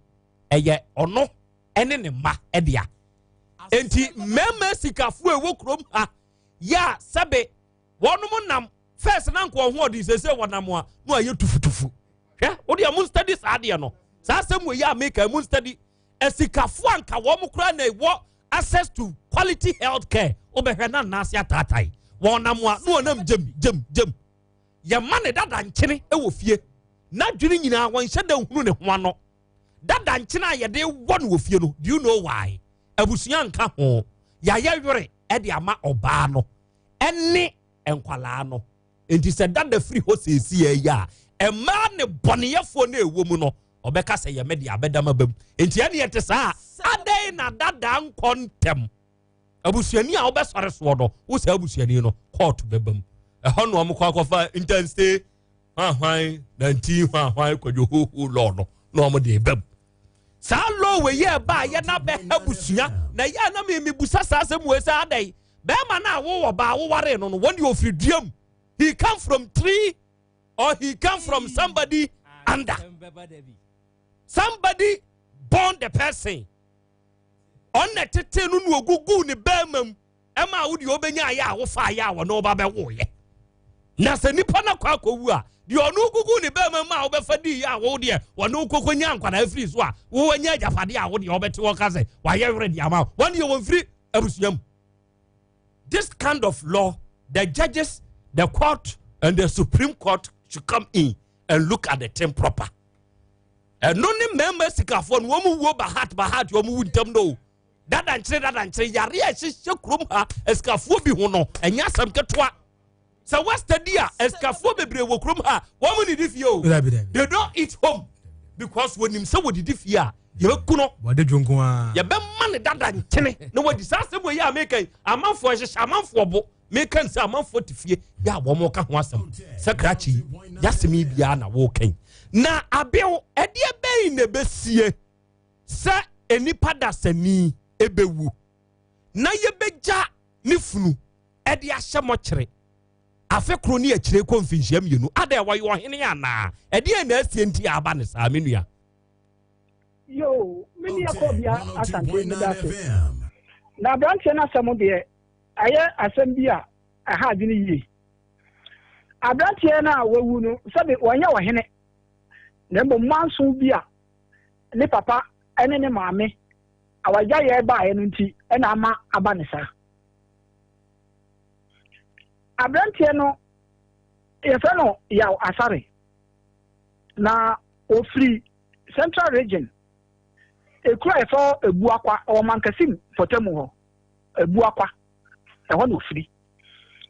ɛyɛ ɔno ɛne ne mma ɛdea enti mmarima sikafoɔ ɛwɔ kurom ha yɛ a sɛbe wɔnom nam first na nka ɔho ɔde sese wɔnam a na ɔyɛ tufutufu hwɛ wodeɛ mo study saa adeɛ no saa asɛm wɔ yi a meka mo study asikafoɔ anka wɔn koraa na ɛwɔ access to quality health care wobɛhwɛ na nnaase ataatae wɔn nam a na wɔnam gyem gyem gyem yɛma ne dada nkyene wɔ fie n'adwene nyinaa wɔnhyɛ da nhunu ne ho ano dada nkyene a yɛde wɔ no wɔ fie no do you know why abusua nka ho yɛayɛ were de ama ɔbaa no ɛne nkwalaa no nti sɛ dada firi hɔ seesie yi a mmaa ne bɔneyɛfoɔ no ɛwɔ mu no ɔbɛka sɛ yɛmɛ de abɛdam aba mu nti ɛne ɛte saa adɛn na dada nkɔ ntɛm abusuani a wobɛsɔre soɔ no wo saa abusuani no kɔɔto bɛba mu ɛhɔ na wɔn kɔ akɔfa internstay hwanhwan nanti hwanhwan kwadwo hoho lɔɔ no na wɔn de ba mu saa lɔɔ wɔ yɛ ɛba a yɛ na bɛ abusua na yɛ na mi mi busa saa asɛm wɔ sɛ adɛn bɛrima no a wowɔ baa woware no no wɔn deɛ ofiri dua mu he come from tree or he come from somebody under somebody born the person ɔna tete no na ogugu ne bɛrima mu ɛma wo deɛ ɔbɛnya ayɛ a wofa ayɛ a wɔne ɔba bɛwoyɛ na sɛ nipa no akɔ akɔwu a deɛ ɔno gugu ne bɛrima mu a wobɛfa di yɛ a wo deɛ wɔne wokɔkɔ nya nkwadaa afiri so a wowanya agyapadeɛ a wo deɛ wɔbɛte wɔ ka sɛ wayɛ werɛ deɛ ama wo wɔne deɛ wɔmfiri abusua mu this kind of law the judges the court and the supreme court should come in and look at the thing proper ɛno ne mmarima sikafoɔ no wɔn wuo bahat bahat wɔn wu ntam no dada nkyere dada nkyere yare a ɛhyehyɛ kurom ha asikafoɔ bi ho no ɛnyɛ asɛm ketewa sɛ westadi a asikafoɔ bebree wɔ kurom ha wɔn didi fie o they don't eat home because wɔnim sɛ wɔdidi fie a yɛbɛku no wɔde dwonko a yɛbɛma ne dada nkyene na wɔdi saa asɛm wɔ yi a meka yi amanfoɔ hyehyɛ amanfoɔ bo meka nsɛ amanfoɔ te fie yɛ a wɔn ka ho asɛm sɛ krakye yi yasɛm yi biara na wɔreka yi na abew ɛdeɛ bɛyi na ɛbɛsie sɛ nnipa dasani ɛbɛwu na yɛbɛgya ne funu ɛde ahyɛ mɔkyere afe koro ne akyire kɔ mfinhyia mmienu ada wɔyɛ ɔhene anaa ɛdeɛ na asie nti aba ne saa me nua yo me nua kɔbea asante meda ase na aberanteɛ no asɛm deɛ ɛyɛ asɛm bi a ɛha adwene yie aberanteɛ no a wawu no sɛbe wɔnyɛ ɔhene na mmom manso bi a ne papa ne ne maame awagyaeɛ baeɛ no nti ɛna ama aba ne saa. Aberanteɛ no, yɛfrɛ no Yaw Asare, na ɔfiri Central Region, ekuro a yɛfrɛ hɔ Ebuakwa, ɛwɔ Mankasim mpɔtamu hɔ, Ebuakwa, ɛhɔ na ɔfiri.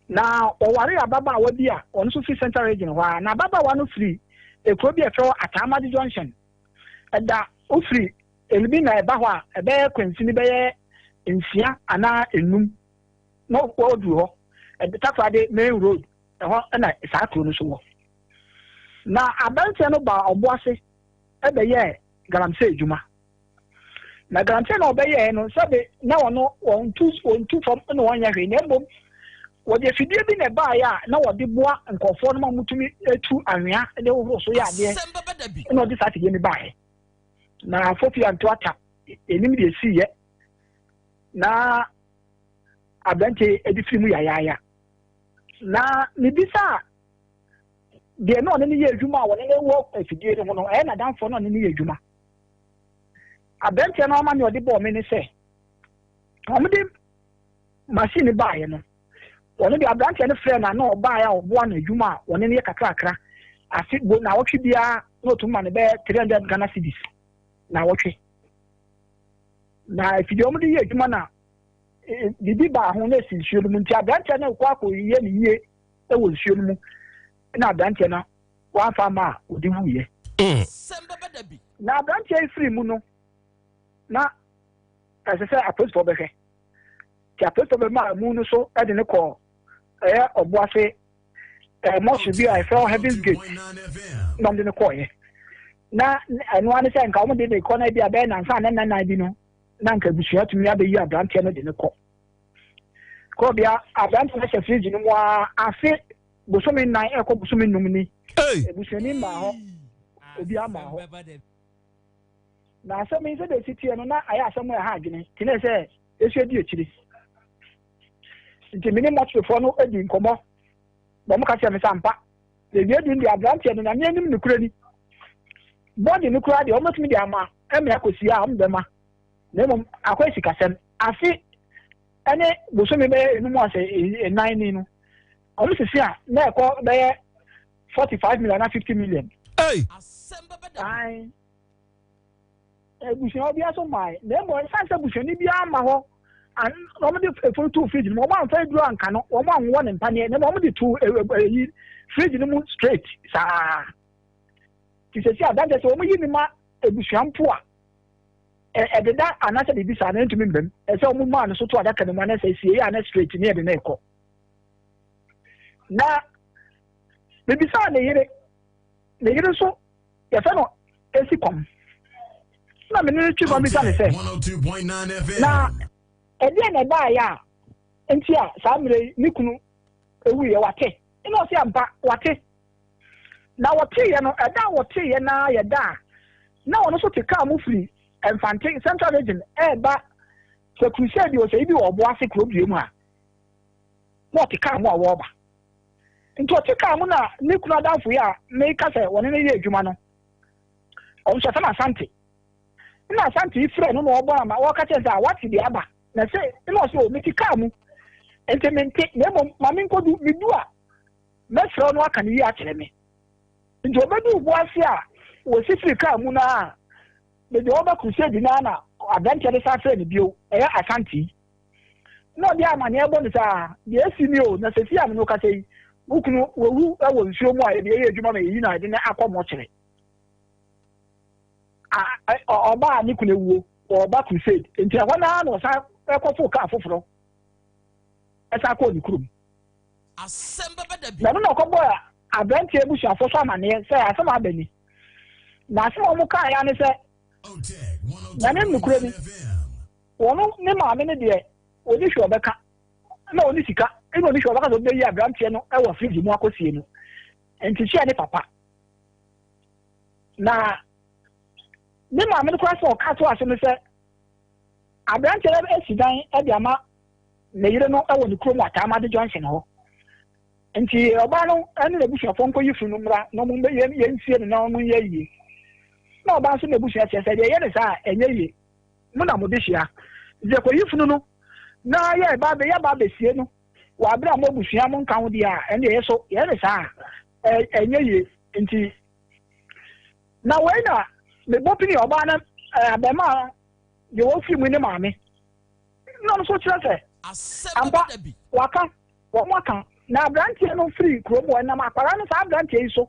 Na ɔwaree ababaawa bi a ɔno nso firi Central Region hɔ ara, na ababaawa no firi ekuro bi a yɛfrɛ hɔ Ataamadi Junction. Ɛda wofiri Elmina ɛba hɔ a, ɛbɛyɛ kwansini bɛyɛ nsia anaa enum na wɔduru hɔ. Takoradi main road, ɛhɔ na saa kuro no so wɔ. Na aberanteɛ no baa Ɔboase bɛyɛɛ galamsey adwuma. Na galamsey na ɔbɛyɛɛ no, sɛbe na ɔno wɔntu wɔntu fam na wɔnyɛ hwee, na mmom wɔde afidie bi na ɛbaeɛ a na wɔde boa nkurɔfoɔ no ma wɔtumi tu anwea de hohoro so yɛ adeɛ, na ɔde saa afidie no baeɛ. Na Fofi anto ata, ɛnim deɛ ɛsiiɛ na aberante de firi mu yayaaya. Na mebisaa deɛ na ɔne no yɛ adwuma a wɔne no wɔ afidie no ho no, ɛyɛ n'adamfoɔ na ɔne no yɛ adwuma. Aberanteɛ no ama nea ɔde bɔɔ me ne sɛ, wɔde machine baeɛ no, wɔn de aberanteɛ no frɛ no a na ɔbaeɛ a ɔboa no adwuma a wɔne no yɛ kakrakra afe bo na awɔtwe biara na ɔtumi ma no bɛyɛ 300 Ghana cedis na awɔtwe. Na afidie wɔde yɛ adwuma na e, biribi baa ho na esi nsuo no mu nti aberanteɛ no kɔ akɔyɛ ne yie wɔ nsuo no mu na aberanteɛ no wamfa ama a ɔde wuiɛ. Mm. Na aberanteɛ yi firi mu no na ɛsɛ sɛ apolisifoɔ bɛhwɛ nti apolisifoɔ bɛma mu no so de ne kɔɔ ɛyɛ ɔboase ɛɛ mɔso bi a ɛfɛ hɔ Heaven's Gate na wɔde ne kɔɔyɛ na ɛno ara ne sɛ nka wɔn de ne kɔ na ebi abɛyɛ nansa ne nnanan bi no na nka abusua tumi abɛyi aberanteɛ no de ne kɔ kɔbea aberanteɛ no hyɛ fridge no mu ara afe bosome nnan ɛkɔ bosome num ni ebusuani mmaa hɔ obi ama hɔ na asɛm yi sɛdeɛ esi teɛ no na ayɛ asɛm a ɛha adwene te ne sɛ esu edi akyire nti me ne mɔtwefoɔ no adi nkɔmmɔ na wɔn ka kyerɛ me sɛ ampa ebi adu deɛ aberanteɛ no nyame anim ne kura ni bɔdi no kura deɛ wɔn de ama ɛmɛ akɔsi a wɔn bɛma na mmom akɔ esikasɛm afe ɛne bosome bɛyɛ enum asɛ nnan ni no Wɔn sisi a na ɛkɔ bɛyɛ 45 million na 50 million. Hey. Ae. Abusua obiara so mmae. Na mmom ɛsiane sɛ abusuani biara mma hɔ na wɔde efunu too fridge no mu, wɔn amfa aduro anka no, wɔn anwowɔ ne mpaneɛ, na mmom wɔde too eyi fridge no mu straight saa. Ti sɛsi adanteɛ sɛ wɔn yi ne ma abusua mpo a ɛdeda anaasɛ biribi saa na ɛntumi mbam. Ɛsɛ wɔn maa no so to adaka no mu anaasɛ esie yɛ anɛ straight ne yɛde no rekɔ. Na mebisaa ne yere, ne yere nso yɛfɛ no esi kɔm. Na me ne no twi kɔm bisa ne sɛ, na ɛdeɛ na ɛbaeɛ a nti a saa mmerɛ yi ne kunu ewuiɛ wate? Ɛna ɔse ampa wate. Na wɔteeɛ no, ɛda a wɔteeɛ no ara yɛ da a na ɔno nso te kaa mu firi Mfante Central Region ɛreba sɛ crusade ɔsɛyi bi wɔ Ɔboase kuro dua mu a. na ɔte kaa mu a wɔreba. Nti ɔte kaa mu na ne kunu adamfo yi a meka sɛ wɔne no yɛ adwuma no, ɔno nso yɛfrɛ no Asante. Nna Asante yi frɛ no na ɔbɔ ama ɔka kyerɛ no sɛ wate deɛ aba. Na sɛ nna ɔsɛ o mete kaa mu nti mente na mmom ma menkɔdu medu a mɛfrɛ wo na waka no yie akyerɛ me. Nti ɔbɛduu Boase a wɔsi firi kaa mu no a baabi a wɔba crusade no ara na aberanteɛ no san frɛ no bio, ɛyɛ Asante yi. Na ɔde amanneɛ bɔ no sɛ, Ah, deɛ asi ni o, na seesei a me ne wo kasa yi, wo kunu wawu wɔ nsuo mu a yɛde yɛ adwuma ma yɛyi no a yɛde no akɔ mɔkyere. Ɔbaa ne kunu awuo, ɔreba crusade, nti ɛhɔ no ara na ɔsan kɔfoo kaa foforɔ ɛsan kɔɔ ne kurom. Na ɛno na ɔkɔbɔɔ aberanteɛ abusuafoɔ so amanneɛ sɛ asɛm aba ni. Na asɛm a wɔkaeɛ ara ne sɛ, na ne nokorɛ ni, Wɔn ne maame no deɛ ɔni hwee ɔbɛka na ɔni sika ɛna ɔni hwee ɔbɛka sɛ ɔbɛyi aberanteɛ no wɔ fridge mu akɔsie no nti hyia ne papa na ne maame no koraa sɛ ɔka to ase no sɛ aberanteɛ no asi dan de ama ne yere no wɔ ne kurom Ataamade Junction hɔ nti ɔbaa no ne n'abusuafoɔ nkɔyi funu no mmra na ɔmo yɛnsie no na ɔmo nyɛ yie na ɔbaa nso n'abusua kyerɛ sɛ deɛ ɛyɛ ne saa ɛnyɛ yie mo na mode hyia. Nti yɛkɔyi funu no na yɛba yɛba abɛsie no. Wɔ abere a mo abusua mo nka ho deɛ a, ɛndeɛ yɛ so yɛyɛ no saa a, ɛnyɛ yie. Nti na wei na mebɔ pini ɔbaa no abɛɛmaa deɛ wɔfiri mu ne maame. Na ɔno nso kyerɛ sɛ ampa waka wɔn aka na aberanteɛ no firi kurom hɔ nam akwadaa no saa aberanteɛ yi so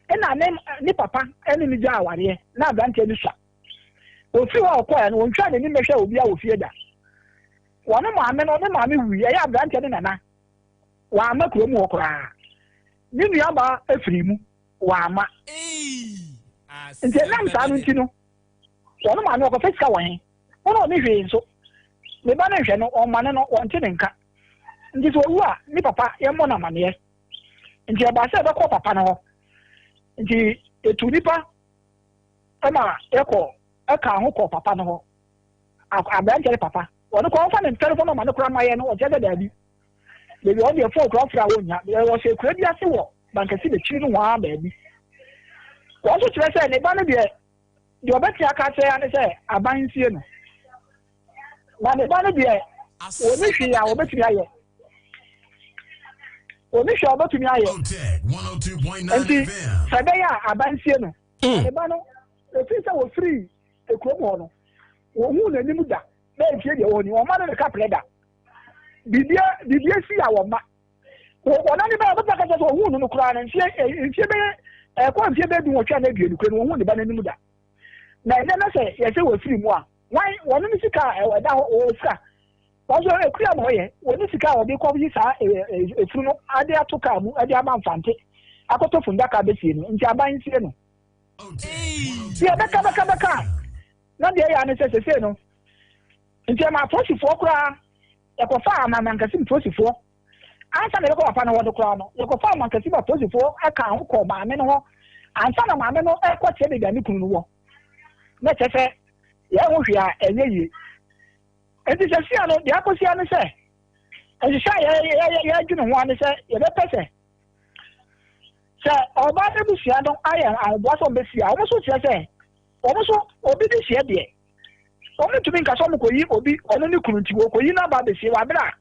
ɛna ne ne papa ɛne ne gya awareɛ na aberanteɛ no sua. Ofiri hɔ a ɔkɔɛ no wɔntwa n'anim mɛhwɛ obi a wɔ fie da. Wɔn maame no ne maame wui ɛyɛ aberanteɛ ne nana wɔama kurom hɔ koraa. Ne nuabaa afiri mu wɔama. Nti ɛnam saa no nti no wɔn maame ɔkɔfɛ sika wɔ he? Wɔn a ɔne hwee nso ne ba no nhwɛ no ɔmma no no wɔnte ne nka. Nti sɛ owu a ne papa yɛmmɔ no amaneɛ. Nti ɛbaa sɛ ɛbɛkɔ papa no hɔ. Nti etu nipa ɛma yɛkɔ ɛka ho kɔ papa no hɔ. Aberanteɛ ne papa. Ɔno kɔ ɔmfa ne telephone number no koraa ma yɛ no ɔkyerɛ sɛ daabi. Baabi a ɔno deɛ phone koraa ɔfrɛ a wɔnnya. Wɔhyɛ kura bi ase wɔ bankasi n'akyiri no hɔ ara baabi. Wɔn nso kyerɛ sɛ ne ba no deɛ deɛ ɔbɛte aka akyerɛ ya ne sɛ aban nsie no. Na ne ba no deɛ wɔnni hwee a wɔbɛtumi ayɛ. Wɔnni hwee a wɔbɛtumi ayɛ. Nti sɛ ɛbɛyɛ a aban nsie no. Na ne ba no ɛfiri sɛ wɔfiri kurom hɔ no wɔhuu n'anim da na mfie deɛ wɔn ni wɔn mma no ne kaprɛ da. Biribi biribi asi a wɔn mma. Wɔn ani bɛyɛ ɔbɛtumi aka kyerɛ sɛ wɔhuu no no koraa no mfie mfie bɛyɛ ɛkɔ mfie bɛyɛ 18 anaa 20 kura no wɔhuu ne ba n'anim da. Na ɛnɛ na sɛ yɛsɛ wɔfiri mu a wɔn wɔn ne sika a ɛda hɔ wɔwɔ sika. Wɔn nso ekura na ɔyɛ wɔn ne sika a wɔde kɔ yi saa efunu no ade ato kaa mu de ama mfante akɔtɔ fundaka abɛsie no nti aban nsie no. Deɛ bɛka bɛka bɛka a na deɛ ɛyɛ ne sɛ sesei no nti ɛma apolisifoɔ koraa yɛkɔfa amankasim polisifoɔ ansa na yɛbɛkɔ papa no hɔ no koraa no yɛkɔfa amankasim apolisifoɔ ɛka ho kɔ maame no hɔ ansa na maame no ɛkɔ kyerɛ baabi a ne kunu no wɔ na kyerɛ sɛ yɛn ho hwee a ɛnyɛ yie. Nti sɛsia no deɛ akɔsia ne sɛ nhyehyɛ a yɛadwene ho a ne sɛ yɛbɛpɛ sɛ sɛ ɔbaa no abusua no ayɛ ahoboa sɛ ɔmbɛsi a wɔn nso kyerɛ sɛ wɔn nso obi de hyɛ deɛ wɔn ntumi nka sɛ wɔn kɔyi obi ɔno ne kunu nti wɔkɔyi n'aba abɛsie wɔ abere a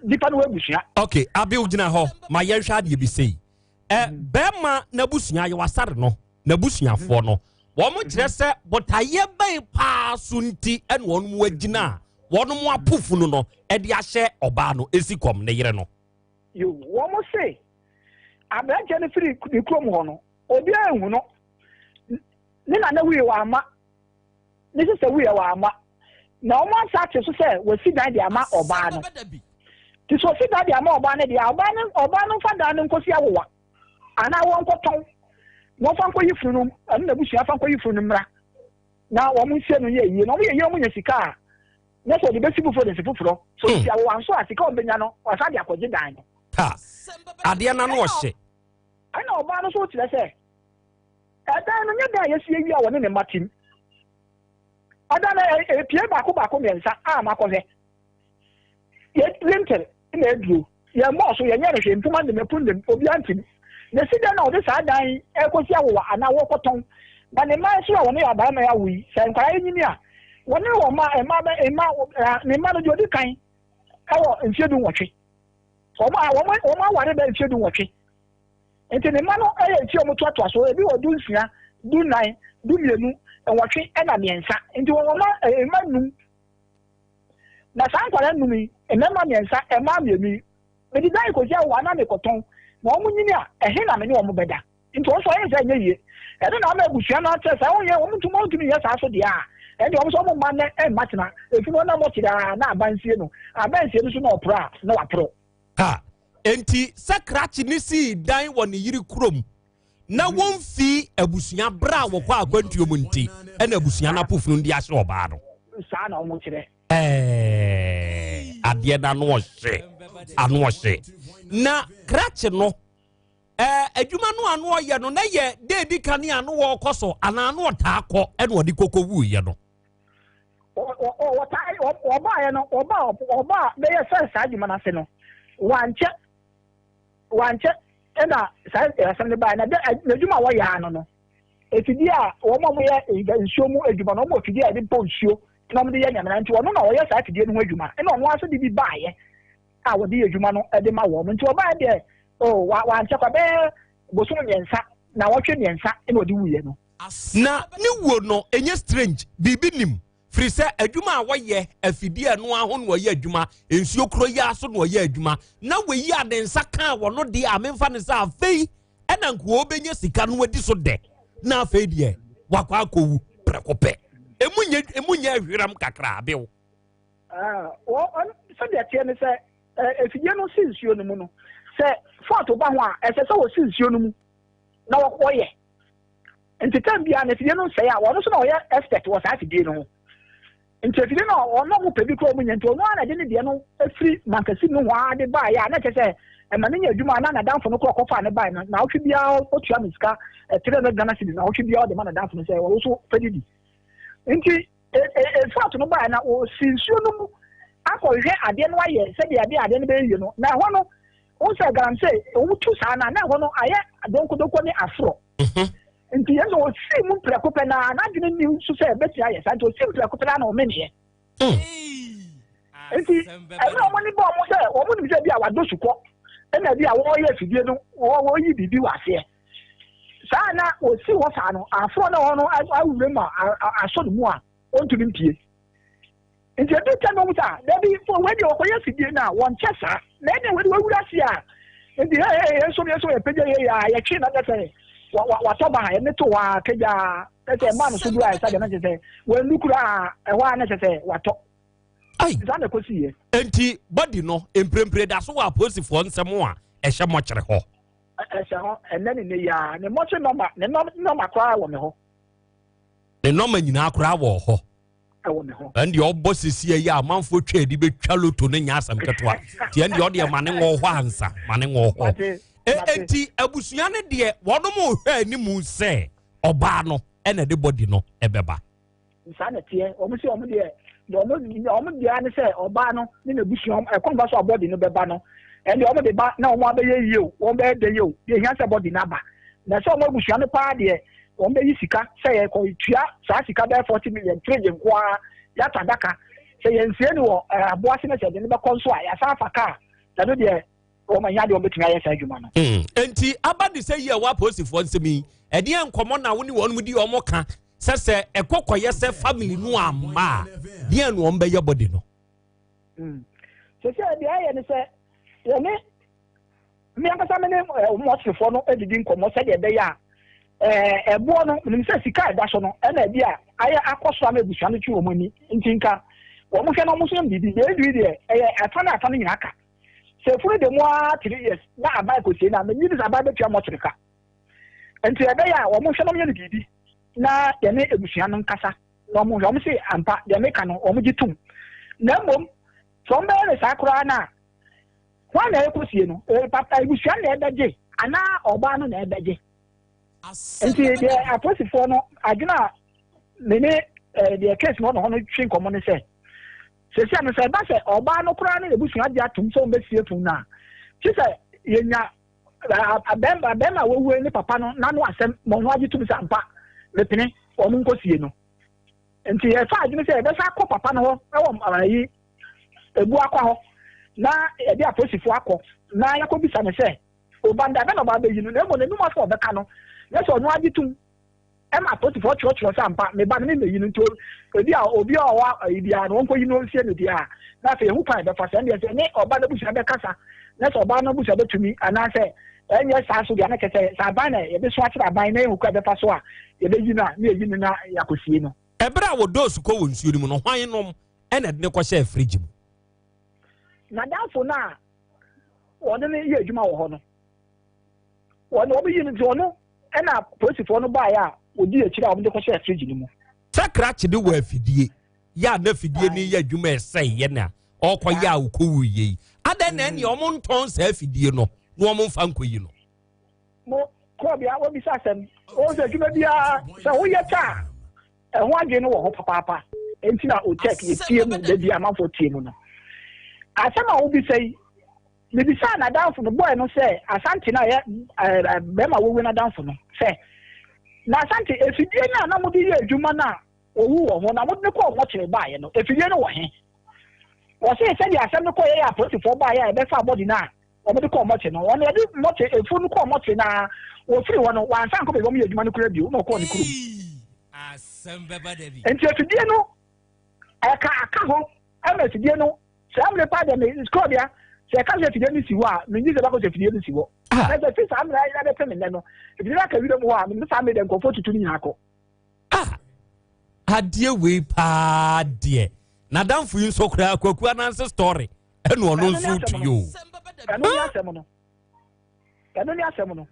nipa no wɔ abusua. Ok, Abiw gyina hɔ ma yɛnhwɛ adeɛ bi sei. Ɛ bɛrima n'abusua yɛ wasare no n'abusuafoɔ no wɔn kyerɛ sɛ botaeɛ bɛn paa so nti ɛna wɔn mu agyina a wɔn mu apo funu no ɛde ahyɛ ɔbaa no esi kɔm ne yere no. Yo, wɔn se aberanteɛ no firi ne kurom hɔ no obiara nhu no ne nana wuiɛ wamma ne sista wuiɛ wamma na wɔn asa ate so sɛ wɔasi dan de ama ɔbaa no nti sɛ wɔsi dan de ama ɔbaa no deɛ ɔbaa no ɔbaa no nfa dan no nkɔsi awowa anaa wɔnkɔtɔn wɔmfa nkɔyi funu no ɛno na abusua fa nkɔyi funu no mmra na wɔn nsie no yɛ yie na wɔn yɛ yie wɔn nya sika a na sɛ ɔde bɛsi foforɔ de si foforɔ so si awowa nso a sika wɔn bɛnya no wɔsan de akɔgye dan no. Ha adeɛ no ano ɔhye. Ɛna ɔbaa no nso kyerɛ sɛ ɛdan no nyɛ dan a yɛsi awie a wɔne ne mma tim. Ɛdan no epie baako baako mmiɛnsa a makɔhwɛ. Yɛ lintel na aduro. Yɛn mmɔɔ so yɛnyɛ no hwee mpoma nim ɛpono nim obiara ntim. Na esi dɛn na ɔde saa dan yi ɛrekɔsi awowa anaa wɔrekɔtɔn na ne mma nso a wɔne abarima yi awo yi sɛ nkwadaa yi nyini a wɔne wɔn mma mma mma ne mma no deɛ ɔdi kan ɛwɔ mfie 18. Wɔn a wɔn wɔn aware bɛyɛ mfie 18. Nti ne mma no yɛ mfie a wɔtoatoa so, ebi wɔ 16, 14, 12, 8 ɛna 3. Nti wɔn mma mma num. Na saa nkwadaa num yi, mmarima mmiɛnsa, mmaa mmienu yi, mede dan kɔsi awowa na mekɔtɔn, na wɔn nyini a, ɛhe na me ne wɔn bɛda? Nti wɔn nso ayɛ sɛ ɛnyɛ yie. Ɛno na ama abusua no akyerɛ sɛ wɔnyɛ wɔn ntumi wɔn ntumi nyɛ saa so deɛ a, ɛnde wɔn nso wɔn mma nnɛ mma tena efi no na wɔkyerɛ a na aba nsie no, aba nsie no so na ɔporɔ a na waporɔ. Ha, enti sɛ krakye no sii dan wɔ ne yere kurom na wɔmfii abusua berɛ a wɔkɔ akwantuo mu nti ɛna abusua no apofunu de ahyɛ ɔbaa no. Saa na wɔn kyerɛ. Ɛɛ adeɛ no ano ɔhye ano ɔhye na krakye no ɛɛ adwuma no ano ɔyɛ no na yɛ deedi kan ne ano wɔkɔ so anaa ano ɔtaa kɔ ɛna ɔde koko wuiɛ no. Wɔtaa wɔbaeɛ no wɔba wɔba bɛyɛ sɛ saa adwuma no ase no wankyɛ wankyɛ ɛna saa asɛm no baeɛ na n'adwuma a wɔyɛ ano no efidie a wɔn a wɔyɛ nsuo mu adwuma no wɔn wɔ fidie a yɛde bɔ nsuo na wɔde yɛ nyamena nti ɔno na ɔyɛ saa fidie no ho adwuma ɛna ɔno ara nso de bi baeɛ. a wɔde yɛ adwuma no de ma wɔn. Nti ɔbaeɛ deɛ, oh, wankyɛ kwa bɛyɛ bosom mmiɛnsa, nnawɔtwe mmiɛnsa na ɔde wuiɛ no. Na ne wuo no ɛnyɛ strange, biribi nim, firi sɛ adwuma a wɔyɛ, afidie a ɛno ara ho na wɔyɛ adwuma, nsuo kuro yi ara so na wɔyɛ adwuma, na wɔyi a ne nsa kaa wɔ no deɛ a memfa no sɛ afei ɛna nka wɔbɛnya sika no adi so dɛ, na afei deɛ wakɔ akɔwu prɛko pɛ. Emu nyɛ emu nyɛ ahwiram kakra abew. Ah, sɛdeɛ teɛ ne sɛ afidie no si nsuo no mu no, sɛ fɔɔto ba ho a, ɛsɛ sɛ wɔsi nsuo no mu na wɔyɛ. Nti tɛm biara no afidie no nsɛe a, ɔno nso na ɔyɛ expert wɔ saa afidie no ho. Nti afidie no ɔno ɔmo pɛ bi koraa ɔmo nya nti ɔno ara na ɛde ne deɛ no firi mankasi nohoa de baeɛ a na kyerɛ sɛ ɛma no nya adwuma a na n'adamfo no koraa ɔkɔfaa no baeɛ no naawɔtwe biara ɔtua no sika 300 Ghana cedis naawɔtwe biara ɔde ma n'adamfo no sɛ ɔwo nso fɛ didi. Nti Efat no baeɛ na ɔsi nsuo no mu akɔhwehwɛ adeɛ no ayɛ sɛdeɛ adeɛ adeɛ no bɛyɛ yie no na ɛhɔ no wohu sɛ galamsey wotu saa no a na ɛhɔ no ayɛ donkodonko ne aforɔ. Nti yɛn sɛ ɔsii mu prɛko pɛ na n'adwene nni nso sɛ ɛbɛtumi ayɛ saa nti ɔsii mu prɛko pɛ na ɔmeneɛ. Nti ɛna wɔn ani bɔ wɔn sɛ wɔn nim sɛ bi a wadɔ sukɔ ɛna bi a wɔreyɛ afidie no wɔyi biribi wɔ aseɛ. Saa na ɔsi hɔ saa no aforɔ na ɔno awura mu a asɔ ne mu a ɔntumi mpie. Nti edu tɛm na wɔn sɛ dabi fo wei deɛ wɔkɔyɛ afidie no a wɔnkyɛ saa na ɛdeɛ wei deɛ wɔawura ase a nti hei hei yɛn nso yɛn nso yɛpagya yɛ yɛ a yɛtwe na sɛ watɔ ba ha yɛne to hɔ a kagya na sɛ ɛmaa no so duru a ɛsa deɛ na kyerɛ sɛ wɔannu koraa ɛhɔ a na kyerɛ sɛ watɔ. Ai. Saa na ɛkɔsi yɛ. Nti bɔdi no mprempren da so wɔ apolisifoɔ nsɛm a ɛhyɛ mɔkyere hɔ. Ɛhyɛ hɔ ɛnɛ ne ne yia ne mɔkyere nɔma ne nɔma koraa wɔ me hɔ. Ne nɔma nyinaa koraa wɔ hɔ. ɛwɔ me hɔ. Ɛn deɛ ɔbɔ sisi yi a amanfoɔ twa adi bɛtwa loto no nyɛ asɛm ketewa nti ɛn deɛ ɔdeɛ ma ne ngɔ hɔ ansa ma ne ngɔ hɔ. Enti abusua no deɛ wɔnom hwɛ anim sɛ ɔbaa no ɛna ɛde bɔdi no ɛbɛba. Saa na ɛteɛ wɔn sɛ wɔn deɛ wɔn wɔn deɛ ne sɛ ɔbaa no ne n'abusua ɛkwan fa so a bɔdi no bɛba no ɛn deɛ wɔn de ba na wɔn abɛyɛ yie o wɔn bɛyɛ dɛ yie o deɛ ehia sɛ bɔdi no aba na sɛ wɔn abusua no paa deɛ Wɔn bɛyi sika sɛ yɛ kɔ tua saa sika bɛyɛ 40 million fridge nko ara yɛatɔ adaka sɛ yɛnsie no wɔ eh, aboase no sɛ yɛde no bɛkɔ nso a yɛasan afa kaa ɛno deɛ wɔn anya deɛ wɔbɛtumi ayɛ saa adwuma no. Enti aba ne sɛ yi a ɛwɔ apolisifoɔ nsɛm yi, ɛdeɛn nkɔmmɔ na wo ne wɔn di wɔn ka sɛ sɛ ɛkɔ kɔyɛ sɛ family no amma a, deɛn na wɔn bɛyɛ body no? Sɛ sɛ deɛ ayɛ ne sɛ yɛne Me ankasa me ne mɔkyerefoɔ no didi nkɔmmɔ sɛdeɛ ɛbɛyɛ a ɛboɔ no, menim sɛ sika a ɛda so no ɛna ebi a ayɛ akɔ so ama abusua no twe wɔn ani nti nka wɔn hwɛ na wɔn nso yɛ biribi. Deɛ ɛduru yi deɛ ɛyɛ afa ne afa no nyinaa ka. Sɛ efunu da mu ara 3 years na aban kɔsie no a, menye di sɛ aban bɛtua mɔkyere ka. Nti ɛbɛyɛ a wɔn hwɛ na wɔn yɛ no biribi na yɛne abusua no nkasa na wɔn hwɛ. Wɔn se ampa deɛ meka no wɔn gye tom. Na mmom sɛ wɔn bɛyɛ no saa koraa no a, Hwan na ɛrekɔsie no? Papa, abusua no na ɛbɛgye anaa ɔbaa no na ɛbɛgye? Nti deɛ apolisifoɔ no adwene a me ne deɛ case no wɔ hɔ no twe nkɔmmɔ ne sɛ, seesei no sɛ ɛba sɛ ɔbaa no koraa ne n'abusua gye atom sɛ wɔbɛsie funu no a, kye sɛ yɛnya bɛrima a wawue ne papa no n'ano asɛm ma ɔno agye tom sɛ ampa mepene wɔn nkɔsie no. Nti yɛfa adwene sɛ yɛbɛsa akɔ papa no hɔ wɔ ayi ebu akɔ hɔ na yɛde apolisifo akɔ na yɛakɔbisa no sɛ, Oba no, da bɛn na ɔba abɛyi no? Na mmom n'anom asɛm a ɔbɛka no, na sɛ ɔno ara gye tom ma apolisifoɔ kyerɛkyerɛ sɛ ampa, me ba no, memmɛyi no, nti ebi a obi a ɔwɔ ayi biara no, wɔnkɔyi no nsie no deɛ a, na afei yɛhu kwan a yɛbɛfa so. Ɛndeɛ sɛ ne ɔba no abusua bɛkasa, na sɛ ɔbaa no abusua bɛtumi, anaasɛ ɛnyɛ saa so deɛ a, na kyerɛ sɛ, sɛ aban na yɛbɛsu akyerɛ aban na yɛhu kwan a yɛbɛfa so a yɛbɛyi no a, na yɛyi no na yɛakɔsie no. Ɛberɛ a wɔdɔɔ sukɔ wɔ nsuo no mu no, hwan nom na ɛde no kɔhyɛɛ fridge mu? N'adamfo no a wɔne no yɛ adwuma wɔ hɔ no, wɔne wɔbɛyi no nti ɔno ɛna polisifoɔ no baeɛ a wɔdi akyire a wɔde kɔhyɛɛ fridge no mu. Sɛ krakye de wɔ afidie yɛ a na afidie no yɛ adwuma ɛsɛe yɛ na ɔkɔyɛ a ɔkɔwu yɛ yi, adɛn na ɛneɛ wɔn ntɔn saa afidie no na wɔn mfa nkɔyi no? Mo korɔbea wɔbisa asɛm. Wɔn sɛ adwuma biara sɛ woyɛ kyɛ a ɛho adwene no wɔ hɔ papaapa. Enti na OTEC yɛtie mu da bi amanfoɔ tie mu no. Asɛm a wobisa yi, mebisaa n'adamfo no bɔɛ no sɛ Asante no a ɛyɛ bɛrima wɔwue n'adamfo no sɛ, na Asante afidie no a na mode yɛ adwuma no a wɔwu wɔ ho na mode no kɔɔ mɔkyere baeɛ no, afidie no wɔ he? Wɔse sɛdeɛ asɛm no kɔeɛ yɛ apolisifoɔ baeɛ a ɛbɛfaa body no a wɔde kɔɔ mɔkye no, wɔn wɔde mɔkye efunu no kɔɔ mɔkye na wɔfiri hɔ no wɔansan ankɔ baabi a wɔyɛ adwuma no koraa bio na ɔkɔɔ ne kurom. Nti afidie no ɛka aka hɔ ɛma afidie no saa mmere paa deɛ me skorɔbea sɛ ɛka sɛ afidie no si hɔ a mengye sɛ ɛbɛkɔ sɛ afidie no si hɔ. Na sɛ fi saa mmere a ɛbɛpem nnɛ no afidie no aka wiram hɔ a menim sɛ saa mmere deɛ nkurɔfoɔ tutu no nyinaa kɔ. Ah! Adeɛ wei paa deɛ n'adamfo yi nso koraa Kwaku Ananse story ɛna ɔno nso tu yi o. Ɛno ne asɛm no. Ɛno ne asɛm no.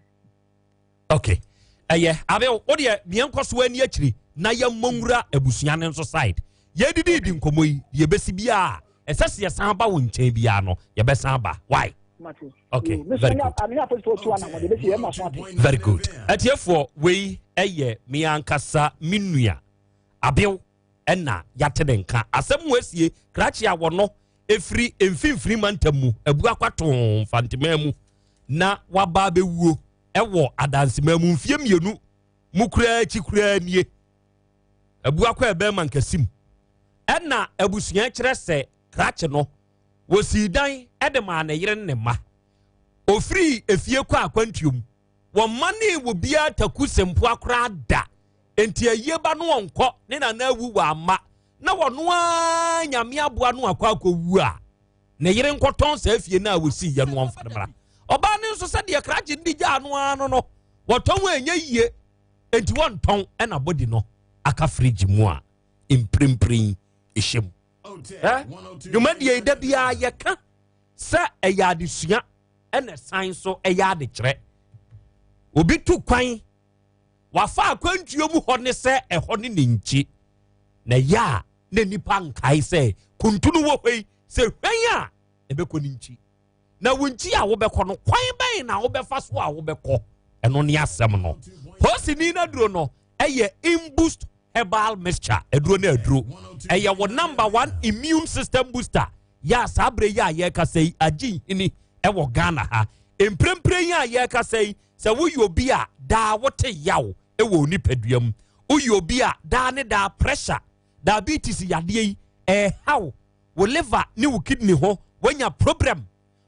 Okay. Ɛyɛ abew wo deɛ meɛ nkɔ so ani akyiri na yɛmmɔ nwura abusua no nso side. Yɛdidi di nkɔmmɔ yi deɛ ɛbɛsi biara ɛsɛ sɛ yɛsan ba wo nkyɛn biara no yɛbɛsan ba. Why? Okay, very good. Very good. Atiefoɔ wei ɛyɛ me ankasa me nua abew ɛna yate ne nka asɛm wɔ asie krakye a wɔno ɛfiri mfimfini mantam mu abu akwatoo mfanteman mu na waba abɛwuo ɛwɔ adanseman mu mfie mmienu mu koraa akyi koraa nie abu akɔ ɛbɛn mankasim ɛna abusua kyerɛ sɛ krakye no Wɔsii dan de maa ne yere ne ne mma. Ɔfirii efie kɔɔ akwantuo mu. Wɔmmanee obiara taku sempoa koraa da. Enti ayie ba no ɔnkɔ, ne nana awu wamma. Na ɔno ara Nyame aboa no akɔ akɔwu a, ne yere nkɔtɔn saa fie no a wɔsiiɛ no ɔmfa no mmra. Ɔbaa no nso sɛdeɛ krakye no de gyaa no ara no no, wɔtɔn a ɛnyɛ yie. Enti wɔntɔn ɛna body no aka fridge mu a mprempren ɛhyɛ mu. Dwumadie yi da biara yɛka sɛ ɛyɛ adesua ɛna ɛsan so ɛyɛ adekyerɛ. Obi tu kwan wafa akwantuo mu hɔ ne sɛ ɛhɔ ne ne nkyi na ɛyɛ a na nipa nkae sɛ kuntunu wɔ hɔ yi sɛ hwɛn a ɛbɛkɔ ne nkyi na wo nkyi a wobɛkɔ no kwan bɛn na wobɛfa so a wobɛkɔ ɛno ne asɛm no. Posini no aduro no ɛyɛ imboost herbal mixture aduro ne aduro ɛyɛ wo number one immune system booster yɛ a saa berɛ yi a yɛrekasa yi agye nhini ɛwɔ Ghana ha mprempren yi a yɛrekasa yi sɛ woyɛ obi a daa wote yaw ɛwɔ onipadua mu woyɛ obi a daa ne daa pressure diabetes yadeɛ yi ɛhaw wo liver ne wo kidney ho wanya problem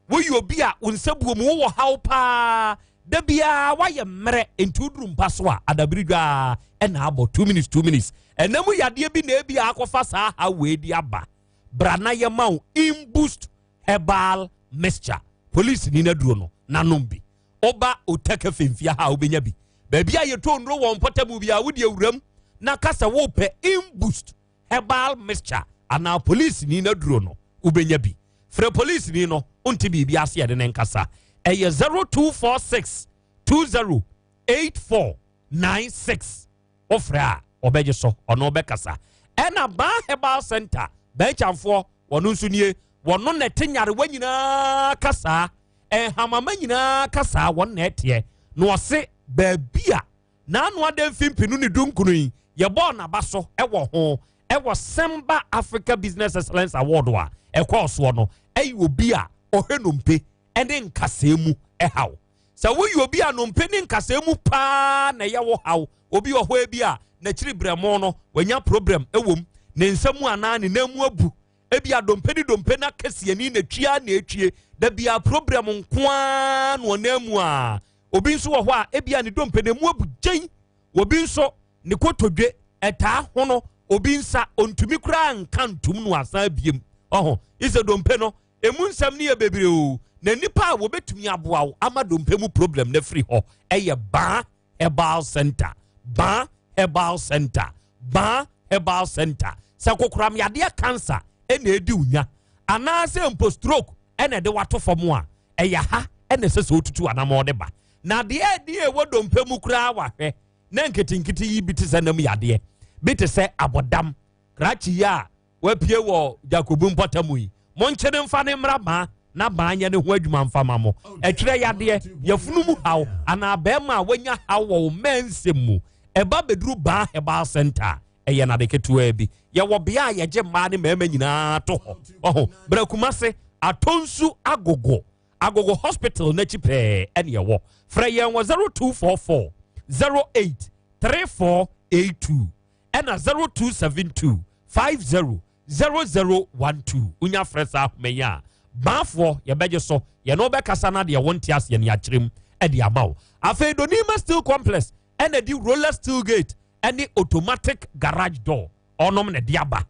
Woyɛ obi a wo nsa buo mu wowɔ haw paa da biara woayɛ mmerɛ nti woduru mpa so a adabere dwaa ɛna abɔ 2 minutes 2 minutes ɛna mu yadeɛ bi na ebi a akɔfa saa haw wei de aba bra na yɛma wo imboost herbal mixture police ni n'aduro no nanom bi woba otaka femfia ha a wobɛnya bi baabi a yɛtɔ nnuro wɔ mpɔtamu bi a wode awuram na ka sɛ wopɛ imboost herbal mixture anaa polisini no aduro no wobɛnya bi frɛ polisini no wonte biribi ase yɛde ne nkasa ɛyɛ 0246 20 8496 wofrɛ a ɔbɛgye so ɔno ɔbɛkasa ɛna baa herbal center bɛnkyamfoɔ wɔno nso nie wɔno na ɛte nyarewa nyinaa kasaa nhamama nyinaa kasaa wɔn na ɛteɛ na ɔse baabi a N'ano ada mfe mpenu ne dunkron yi, yɛbɔɔ n'aba so wɔ ho wɔ Semba Africa Business Excellence Award a ɛkɔɔ soɔ no. Ɛyɛ obi a ɔhwɛ nnompe ne nkasɛɛ mu haw. Sɛ woyɛ obi a nnompe ne nkasɛɛ mu paa na ɛyɛ wo haw, obi wɔ hɔ ebi a n'akyiri brɛmo no wanya problem wɔ mu, ne nsa mu anaa ne nan mu abu, ebi a dompe ne dompe no akɛseɛ na etwie na etwie, da bia problem nko ara na ɔnan mu a Obi nso wɔ hɔ a, ebia ne dompe no emu abu gyen. Obi nso, ne kotodwe ɛtaa hono. Obi nsa, ontumi koraa nka ntom no asan abiem. Ɔho, isɛ dompe no, emu nsɛm no yɛ bebree o. Na nnipa a wɔbɛtumi aboa wo ama dompe mu problem no afiri hɔ yɛ Baa Herbal Center. Baa Herbal Center. Baa Herbal Center. Sɛ kokoram yadeɛ cancer na edi wo nya, anaasɛ mpo stroke na ɛde wato fam a, ɛyɛ ha na ɛsɛ sɛ otutu anamɔn de ba. Na deɛ ɛde ɛwɔ dompe mu koraa wahwɛ na nketenkete yi bi te sɛ nam yadeɛ, bi te sɛ abɔdam, krakye yi a wapue wɔ Jakobu mpɔtam yi, monkye no mfa ne mmra baa na baa nyɛ ne ho adwuma mfa ma mo. Ɛtwerɛ yadeɛ, yafunu mu haw, anaa bɛrima a wanya haw wɔ wo mmɛn nsɛm mu, ɛba bɛduru Baa Herbal Center a, ɛyɛ no ade ketewaa bi. Yɛwɔ bea a yɛgye mmaa ne mmarima nyinaa to hɔ. Ɔho, bra Kumase, Atonsu Agogo, Agogo Hospital n'akyi pɛɛ ɛne ɛwɔ. Frɛ yɛn wɔ 0244 08 3482 ɛna 0272 50 0012. Wonya frɛ saa ahoma yi a, baafoɔ yɛbɛgye so, yɛne wo bɛkasa na deɛ wonte aseɛ no yɛakyerɛ mu de ama wo. Afei Donima Steel Complex ɛna di roller steel gate ɛne automatic garage door ɔnom na ɛde aba.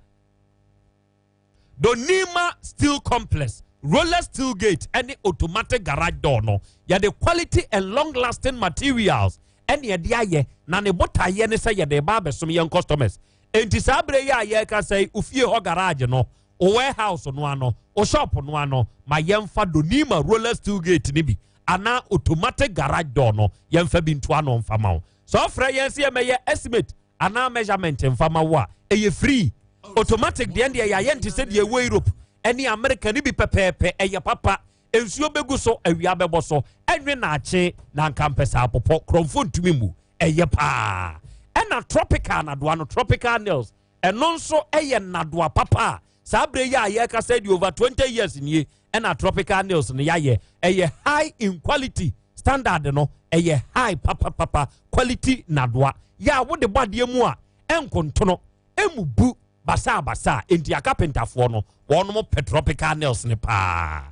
Donima Steel Complex roller steel gate ɛne automatic garage door no yɛde quality and long lasting materials ɛne ɛde ayɛ na ne botaeɛ ne sɛ yɛde ba abɛsom yɛn customers. Enti saa berɛ yi a yɛreka sɛ ofie hɔ garage no, o warehouse no ano, o shop no ano, ma yɛmfa Donima roller steel gate no bi anaa automatic garage door no yɛmfa bi nto ano mfa ma wo. Sɛ ɔfrɛ yɛn sɛ yɛmɛyɛ estimate anaa measurement mfa ma wo a, ɛyɛ free. Automatic deɛ deɛ yɛayɛ nte sɛ deɛ ɛwɔ Europe ɛne America no bi pɛpɛɛpɛ, ɛyɛ papa. Nsuo bɛgu so, awia bɛbɔ so, ɛnwe naakye na nka mpɛ sɛ apopɔ korɔmfo ntumi mu, ɛyɛ paa. Ɛna tropical nadoa no, tropical nails, ɛno nso ɛyɛ nadoa papa a saa berɛ yi a yɛreka sɛ de over 20 years nie ɛna tropical nails no yɛayɛ. Ɛyɛ high in quality standard no, ɛyɛ high papapapa quality nadoa yɛ a wode bɔ adeɛ mu a ɛnkontono ɛmu bu basabasa. Enti akapentafoɔ no wɔnom pɛ tropical nails ne paa.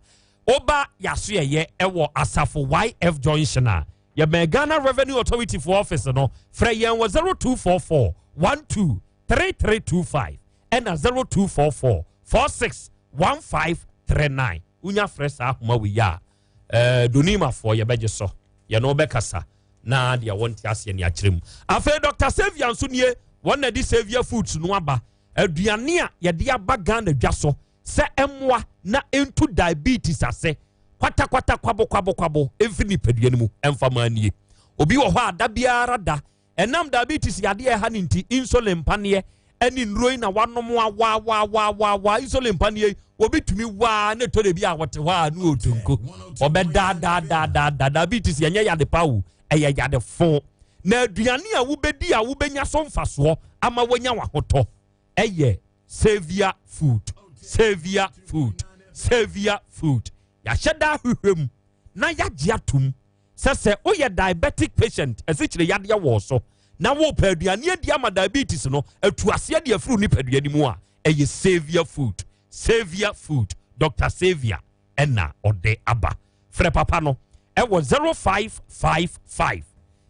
Woba yɛaso yɛyɛ ɛwɔ Asafo YF Junction a yɛbɛn Ghana Revenue Authority for office no, frɛ yɛn wɔ 0244 12 3325 ɛna 0244 46 1539. Wonya frɛ saa ahoma wei a, Donimafoɔ yɛbɛgye so, yɛne wobɛkasa na deɛ wɔnte aseɛ ne akyerɛ mu. Afei Dr Savia nso nie, wɔn na de Savia Foods no aba, aduane a yɛde aba Ghana dwa so sɛ ɛmmoa na ɛntu diabetes ase kwatakwata kwabo kwabo kwabo ɛmfiri nipadua no mu ɛmfa ma nie. Obi wɔ hɔ a da biara da ɛnam diabetes yadeɛ ɛha ne nti insulin mpaneɛ ɛne nnuro yi na wanom awaawaawaawaa insulin mpaneɛ yi obi tumi waa ne tɔ de bi a wɔte hɔ a ne otonko ɔbɛdaadaadaada. Diabetes yɛnyɛ yade pa o, ɛyɛ yade fo, na aduane a wobɛdi a wobɛnya so mfasoɔ ama woanya wahotɔ ɛyɛ Saviour Food. Saviour Food, Saviour Food, yɛahyɛ da ahwehwɛ mu na yɛagye atom sɛ woyɛ diabetic patient, asikyire yadeɛ wɔ so na wopɛ aduane adi ama diabetes no atu aseɛ de afiri nipadua no mu a, ɛyɛ Saviour Food. Saviour Food, Dr Saviour ɛna ɔde aba. Frɛ papa no ɛwɔ 0555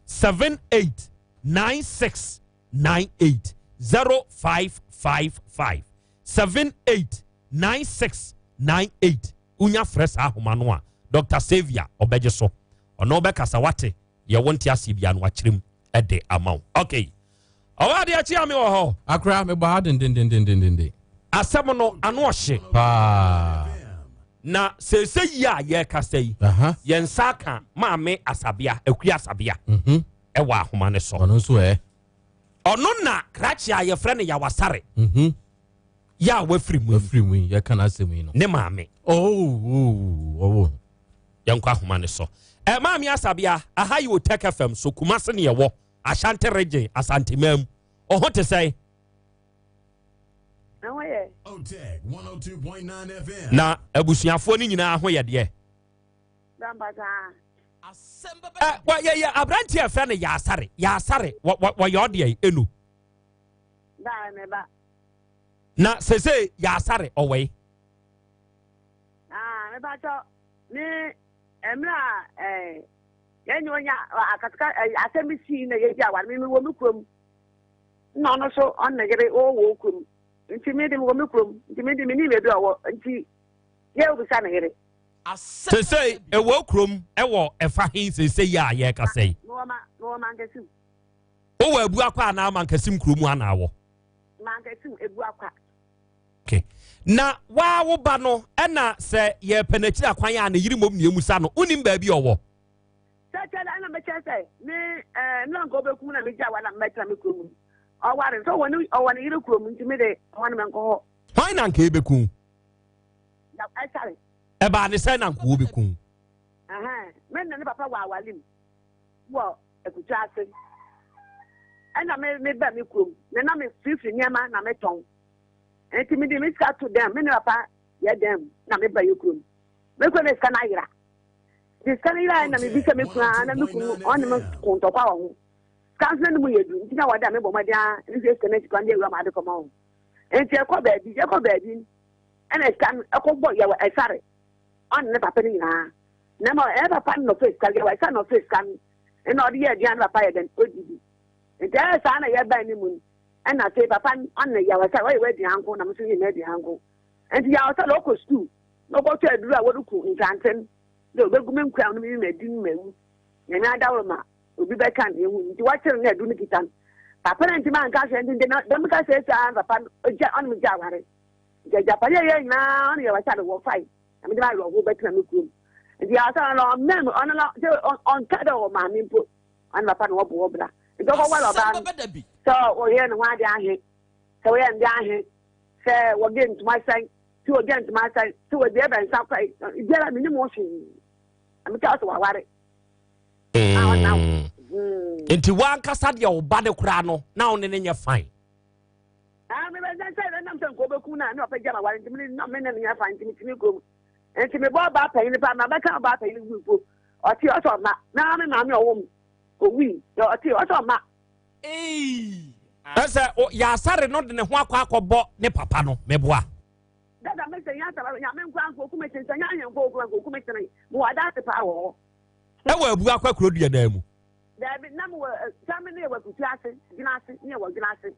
78 96 98, 0555 78 96 98. Wonya frɛ saa ahoma no a, Dr Saviour ɔbɛgye so, ɔno ɔbɛkasa wate deɛ wonte aseɛ bia no wakyerɛ mu ɛde ama wo. Okay, ɔwɔ adeɛ akyi a me wɔ hɔ. Akora mebɔ ha dendendendendenden. Asɛm no ano ɔhye paa. Na seese yi a yɛrekasa yi, yɛn nsa aka Maame Asabea, Akua Asabea, ɛwɔ ahoma ne so. Ɔno nso ɛ ɔno na krakye a yɛfrɛ no Yawasare yɛ a wafiri mu. Wafiri mu yi yɛka n'asɛm yi no. Ne maame. Oh, ɔwɔ. Yɛnkɔ ahoma ne so. Ɛ Maame Asabea, aha yi Otec FM so, Kumase ne yɛwɔ, Ashanti Region, Asanteman mu. Ɔho te sɛn? Na abusuafoɔ no nyinaa ho yɛ deɛ? Yɛyɛ aberanteɛ a ɛfrɛ no Yasare. Yasare wɔyɛ ɔdeɛ ɛnu na sese Yasare ɔwɔ yi. Mepakyɛ me mmerɛ a yɛne onya akasaka asɛm bi sii na yɛdi aware me mewɔ me kurom na ɔno so ɔne ne yere wɔwɔ kurom nti me de mewɔ me kurom nti me de menim baabi a ɔwɔ nti yɛ obisa ne yere. Sesei ɛwɔ kurom ɛwɔ ɛfa he sesei yi a yɛrekasa yi? Mewɔ Mankasim. Wowɔ Abuakwa anaa Mankasim kurom anaa wɔ? Mankasim, Abuakwa. Okay. Na waa wo ba no ɛna sɛ yɛpɛ n'akyiri akwan a ne yere mmom ne emu sa no, wonim baabi ɔwɔ? Sɛ kyɛ dɛ ɛna mekyɛ sɛ me ɛɛ mmerɛ nka ɔbɛkum na megya wa na mɛtena me kurom ɔware nso ɔwɔ ne ɔwɔ ne yere kurom nti me de ɔwɔ ne mɛnkɔ hɔ. Hwan na nka ɛbɛku? Ɛsare. Ɛbaa ne sɛ na nka wɔbɛku? Me na ne papa wɔ awale mu wɔ akutu ase ɛna me me ba me kurom na na me firifiri nneɛma na metɔn nti me de me sika to dɛm me ne papa yɛ dɛm na me ba yɛ kurom me kuro na sika no ayera nti sika no yera na me bisa me kunu a na me kunu ɔne me ko ntɔkwa wɔ ho sika nso na ne mu yɛ du nti na wɔde a me bɔ mmɔden a ne hwɛ sika no akyi kwan de awura ma ade kɔma ho. Nti yɛkɔ baabi, yɛkɔ baabi ɛna sika no ɛkɔbɔ yɛwɔ ɛsare ɔne ne papa no nyinaa. Na ma ɛyɛ papa no na ɔfɛ sika yɛwɔ ɛsare na ɔfɛ sika no ɛna ɔde yɛ aduane papa yɛ dɛn ɔdidi. Nti ɛyɛ saa na yɛbaa ne mu no ɛna afei papa no ɔne yɛwɔ ɛsare ɔyɛ w'aduan nko na mo nso yɛ m'aduan nko. Nti yɛwɔ ɛsare ɔkɔ sukuu na ɔkɔtɔ aduru a wɔde ku nkrante no dɛ ɔbɛgu me nkura no mi madi no mawu. Nyame adaworo ma obi bɛka no ehu nti wɔkyere no adu no kita no. Papa no ntumi anka hwɛ nti na dɛm ka sɛ saa papa no ogya ɔno me gya aware. Nti agyapade a ɛyɛ nyinaa ɔno yɛ wɔhyɛ no wɔfae na mede m'awerɛhow bɛtena me kurom. Nti yɛ ɔsɛ ɔno ɔmmɛn mu ɔno no sɛ ɔnka dɛ ɔwɔ maame mpo ɔne papa no wɔbɔ wɔ bra. Nti ɔkɔware ɔbaa no sɛ wɔyɛ ne ho ade ahe sɛ wɔyɛ ne de ahe sɛ wɔde ntoma sɛn sɛ wɔgya ntoma sɛn sɛ wɔde ɛbɛn nsa kɔe biara menim ho hwee. Na mekyɛ sɛ waware. Nti wankasa deɛ wo ba no koraa no na wo ne no nyɛ fine. Ah, me bɛ sɛ sɛ nam sɛ nka ɔbɛkum no a ne ɔpɛ gya ma ware nti mene na me ne no nyɛ fine nti metumi kurom nti mebɔ ɔbaa panyin paa ma bɛka ɔbaa panyin gu mpo ɔte ɔsɛ ɔma na me maame ɔwɔ mu owui ɔte ɔsɛ ɔma. Ɛsɛ yɛasare no de ne ho akɔ akɔbɔ ne papa no meboa. Dada me sɛ yɛn asaba nyame nkwa nko okume kyɛn sɛ nyɛ ahemfo okuma nko okume kyɛn mo wɔ adanse paa wɔ hɔ. Ɛwɔ abu akwa kuro dua dan mu. Daabi na mo wɔ sɛ me ne yɛ wɔ akutu ase gyina ase ne yɛ wɔ gyina ase.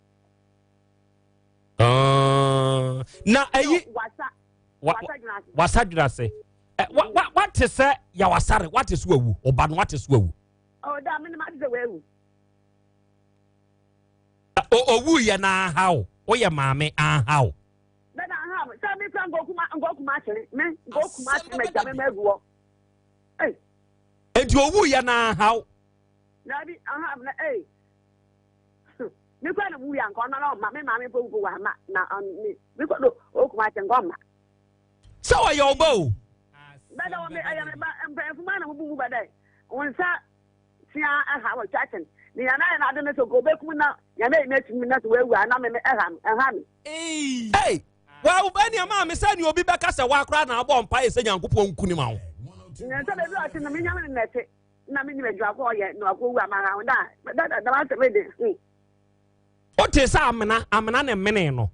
Na ayi wasa gyina ase wate sɛ yawasare wate so awu ɔba no wate so awu. Ɔda me ne ma te sɛ wawu. Owu yɛ na ahaw woyɛ maame ahaw. Dada aha me sɛ me kura nkokuma nkokuma akyere me nkokuma akyere me gya me ma agu hɔ. Enti owu yɛ na ahaw. Dabi aha na ee. Me kura na mu ya nka ɔno na ɔma me maame mpo mpo wa ma na me me kɔ do okuma akyere nka ɔma. Sɛ ɔyɛ ɔba o. Dada wɔ me ɛyɛ me ba mpanyinfo maa na mo bu mu ba dɛ wɔn nsa tea ɛha wɔ twa kyɛn ne yɛn ayɛ n'ade no so nka obekum na yɛn ayi n'atumi na so wawu a na me me ɛha me ɛha me. Ei! Wa wo bɛ nea maa me sɛ nea obi bɛka sɛ wa koraa na abɔ mpaeɛ sɛ Nyankopɔn nku ne ma wo. Na sɛ baabi a ɔte no me nyame no na ɛte na menim adwuma ko ɔyɛ na wakɔ wu ama ha da da da da asɛm de. Wote sɛ amena amena ne mene no.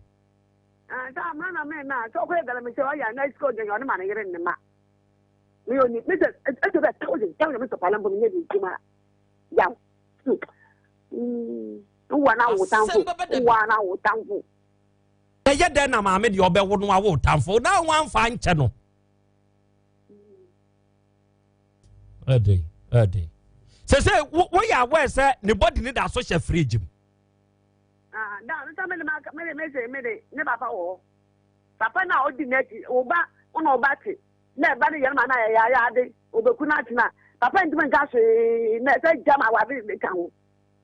Ah, sɛ amena na mene na sɛ ɔkɔyɛ galamsey ɔyɛ na sika ɔgyina ɔne ma ne yere ne ma. Me oni me sɛ ɛsɛ bɛ 1000 me sɛ pala mpo me nyɛ bi ntoma yaw. Wowɔ na wo tamfo wowɔ na wo tamfo. Ɛyɛ dɛn na maame deɛ ɔbɛwo no awo tamfo na wamfa nkyɛ no. Ɛden ɛden sɛ sɛ woyɛ aware sɛ ne body ne da so hyɛ fridge mu. Ah, da no sɛ mede mede mese mede ne papa wɔ hɔ papa no a ɔdi n'akyi wo ba wo na ɔba te na ɛba no yɛn ma na yɛyɛ ayɛ ade obeku no atena papa ntumi nka hwee na ɛsɛ gya ma wade ka ho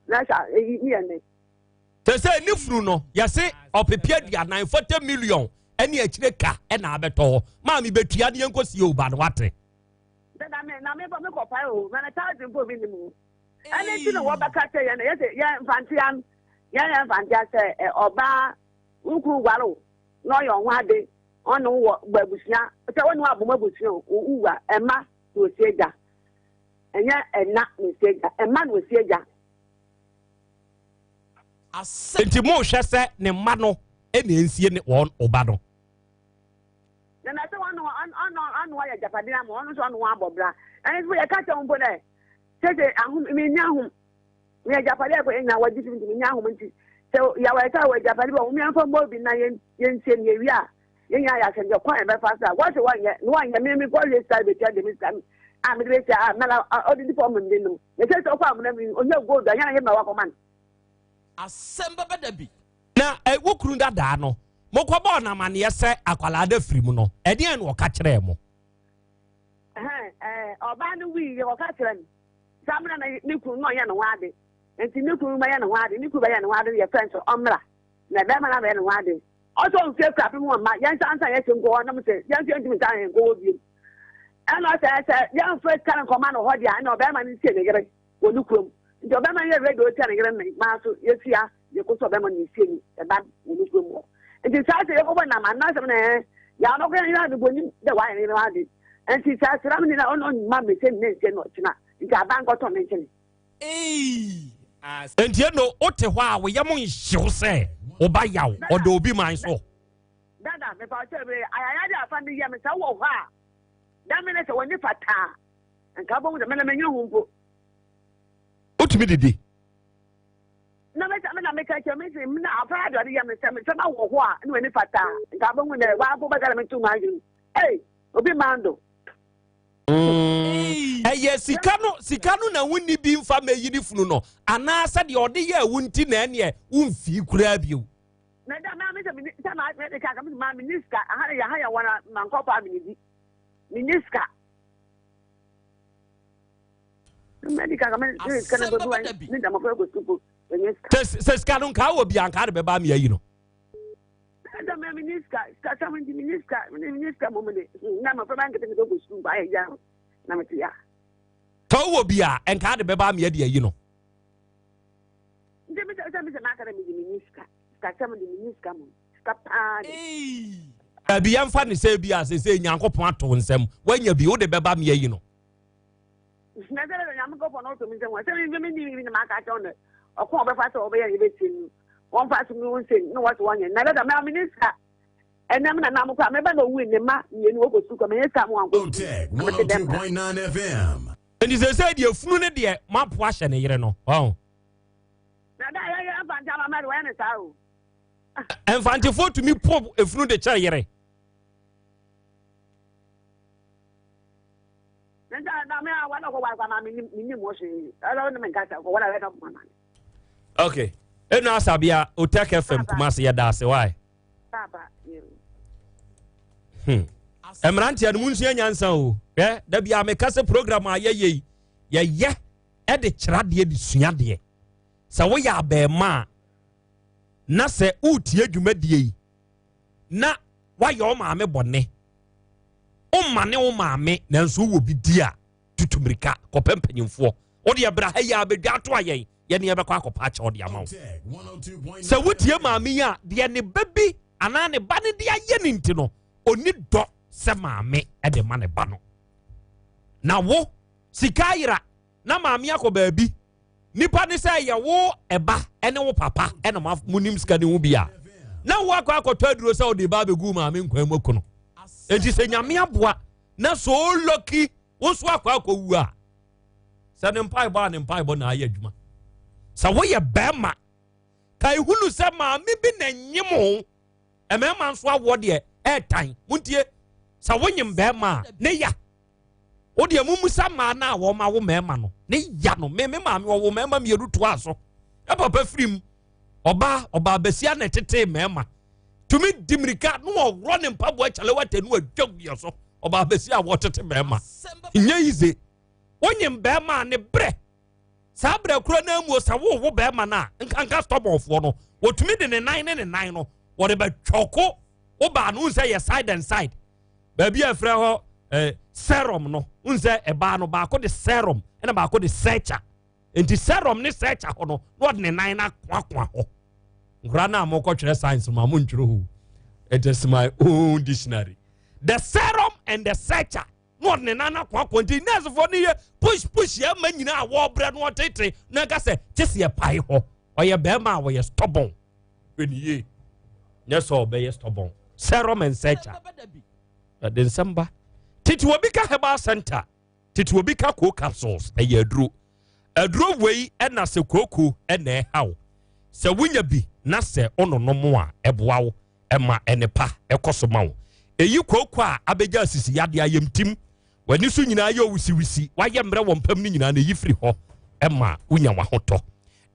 na ɛsɛ eyi ne yɛn ne. Sɛ sɛ ne funu no yɛse ɔpepe aduanan 40 million ɛne akyire ka ɛna abɛtɔ hɔ maame bɛtua ne yɛnkɔ sie wo ba no wate. Dada me na me bɔ me kɔ pae o na ne thousand mpo mi nim o ɛne ti na wɔbɛka kyɛ yɛn na yɛsɛ yɛn mfantea no yɛn yɛn mfantea sɛ ɔbaa wokuru ware o na ɔyɛ ɔho ade ɔne wo wɔ bɔ abusua sɛ wɔne wo abom abusua o wowu a ɛma na osi agya ɛnyɛ ɛna na osi agya ɛma na osi agya. Nti mohwɛ sɛ ne mma no ɛna nsie ne wɔn ɔba no. Na na sɛ ɔno ɔno ɔno ɔyɛ agyapadeɛ ama ɔno nso ɔno abɔ bra ɛne nso yɛka kyɛ wo mpo dɛ sese ahom menni ahom me agyapadeɛ kɔ yɛnya wɔgye fi nti menni ahom nti sɛ yɛwɔ ɛsɛ wɔ agyapade bi wɔ hom yɛmfa mmɔ obi na yɛnsie no yɛwie a yɛnya yɛ asɛndeɛ kwan yɛbɛfa so a wɔse wɔnyɛ na wɔnyɛ me mekɔ wie sika bɛtua de me sika a mede bɛsia a mɛla ɔde di fɔm mede nom na sɛ sɛ ɔkɔ amena mu ɔnya gold a yɛna yɛma wakɔma no. Asɛm bɛba da bi. Na wo kunu dadaa no, mokɔbɔɔ no amanneɛ sɛ akwadaa no afiri mu no, ɛdeɛn na ɔka kyerɛɛ mo? Ɔbaa no wui yɛ ɔka kyerɛ no sɛ amena na ne kunu na ɔyɛ ne ho ade nti ne kunu bɛyɛ ne ho ade ne kunu bɛyɛ ne ho ade yɛ fɛn sɛ ɔmmra na bɛrima no abɛyɛ ne ho ade ɔsɛ ɔmfie kura pem wɔn mma yɛn nsa nsa yɛn nkɔ hɔ nam sɛ yɛn nso yɛntumi nsa yɛn nkɔ hɔ bio ɛna ɔsɛ sɛ yɛmfa sika no nkɔma no hɔ deɛ ɛna ɔbɛrima no nsie ne yere wɔ ne kurom nti ɔbɛrima no yɛ ready ɔtia ne yere ne maa so yɛtua yɛkɔ so ɔbɛrima no nsie ne ɛba wɔ ne kurom hɔ nti saa sɛ yɛkɔbɔ nam anasɛm na ɛɛ yɛn anɔkɔ yɛn yɛn adebɔ nim dɛ wayɛ ne yere ade nti saa sram ni na ɔno ɔnyima mese ne nsie no ɔkyena nti aban kɔtɔ ne nkyɛn. Enti eno wote hɔ a wo yam nhyew sɛ Wo ba yaw, ɔda obi man so. Dada, mepa wo kyɛw bere ayayade a afa de yɛ me sɛ wowɔ hɔ a, da me ne sɛ w'ani fata a, nka wobɛhu sɛ me na menye ho mpo. Wotumi didi? Na me sɛ me na meka kyerɛ me se na afa ade ɔde yɛ me sɛ me sɛ ma wɔ hɔ a ne w'ani fata a, nka wobɛhu dɛ w'ampo bɛka na metu m'adwene. Ei, obi man do. Ɛyɛ sika no sika no na wonni bi mfa mɛyi ne funu no anaasɛ deɛ ɔde yɛ wo nti na ɛneɛ womfii koraa bio. Na da maa mi sɛ mi sɛ maa mi ka mi maa mi ni sika aha yɛ aha yɛ wɔn a ma nkɔ paa mi ni di mi ni sika. Mi di ka mi ni sika na bɛ bi wa mi dama fɛ ko suku mi ni sika. Sɛ sika no nkaa wɔ bi a nkaa de bɛba mi ayi no. Na da maa mi ni sika sika sɛ mi ni sika mi ni sika mo mi de na ma fɛ ba nkete nkete ko suku ba yɛ gya na mi ti ya. Tɔ wɔ bi a nkaa de bɛba mi adi ayi no. Nti mi sɛ sɛ mi sɛ maa ka dɛ mi di mi ni sika. Sikasɛm de menni sika mu sika paa de. Dabi yɛmfa ne sɛ bi a sese Nyankopɔn ato nsɛm wanya bi wode bɛba me ayi no. Na sɛ sɛ Nyankopɔn na ɔto me nsɛm sɛ me me ni na maka akyerɛ no ɔko a ɔbɛfa sɛ ɔbɛyɛ ne bɛtie no wɔmfa so no nsɛm na wɔte wɔnyɛ na dada me me sika ɛnɛ me nana mo kora meba na owui ne mma mmienu wɔkɔ sukuu kɔ menyɛ sika mo wankɔ sukuu na mete dɛm ha. Nti sese deɛ funu ne deɛ mapo ahyɛ ne yere no ɔn. Na da yɛ yɛ mfante amammerɛ de wɔyɛ ne saa o. Mfantefoɔ tumi po efunu de kyerɛ yere. Okay. Enu asabea Otek FM Kumasi yɛ daase why? Hmm. Mmeranteɛ no munsua nyansa o. Hwɛ da bi a meka sɛ program a yɛyɛ yi yɛyɛ de kyerɛ adeɛ de sua adeɛ. Sɛ woyɛ abɛɛmaa na sɛ woretie dwumadie yi na woayɛ wo maame bɔne, womma ne wo maame nanso wowɔ bi di a, tutu mmirika kɔpɛ mpanyimfoɔ. Wode ɛbra ha yi a bɛdwa ato a yɛn yɛne yɛbɛkɔ akɔpa akyɛ ɔde ama wo. Sɛ wotie maame yi a, deɛ ne ba bi anaa ne ba no de ayɛ ne nti no, ɔni dɔ sɛ maame de ma ne ba no. Na wo sika ayera na maame akɔ baabi nipa ne sɛ yɛ wo ɛba ɛne wo papa ɛna mo nim sika ne ho bi a na wo akɔ akɔtɔ aduro sɛ ɔde ba abɛgu maame nkwan mu akono enti sɛ nyame aboa na so lucky wo nso akɔ akɔwu a sɛ ne mpaebɔ a ne mpaebɔ na ayɛ adwuma sɛ woyɛ bɛrima ka ehunu sɛ maame bi na nyim wo mmarima nso awoɔ deɛ ɛɛtan montie sɛ wonyim bɛrima a ne ya wo deɛ mummusa mmaa no a wɔn awo mmarima no ne ya no me me maame ɔwo mmarima mmienu toa so ɛpapa firi mu ɔbaa ɔbaa basia na ɛtetee mmarima tumi di mirika na wɔworɔ ne mpaboa kyale wata no adwa guiɛ so ɔbaa basia a wɔtete mmarima nyɛ yize wonye mmarima a ne berɛ saa berɛ koro no amuo sɛ wowo bɛrima no a nkanka stɔbɔnfoɔ no wɔtumi de ne nan ne ne nan no wɔde bɛtwɔko wo baa no sɛ yɛ side and side baabi a ɛfrɛ hɔ eh, serum no n sɛ ɛbaa no baako de serum ɛna baako de searcher nti serum ne searcher hɔ no na ɔde ne nan no akoakoa hɔ nkora no a mokɔtwerɛ science ma montwerɛ hɔ it is my own dictionary the serum and the searcher na ɔde ne nan no akoakoa nti nursefoɔ no yɛ push push yɛ ma nyinaa a wɔrebrɛ no ɔtete na ɛka sɛ kye sɛ yɛpae hɔ ɔyɛ bɛrima a wɔyɛ stubborn hwɛ ne yie nyɛ sɛ ɔbɛyɛ stubborn serum and searcher ɛde nsɛm ba tete obi ka herbal center tete obi ka co capsules ɛyɛ aduro aduro wei ɛna sɛ kooko ɛna ɛhaw sɛ wonya bi na sɛ ɔnonom a ɛboa wo ɛma ɛnepa ɛkɔ so ma wo ɛyi kooko a abɛgya asisi yadeɛ ayɛmtim w'ani so nyinaa yɛ owisiwisi wayɛ mmerɛ wɔ mpam no nyinaa na ɛyi firi hɔ ɛma wonya w'ahotɔ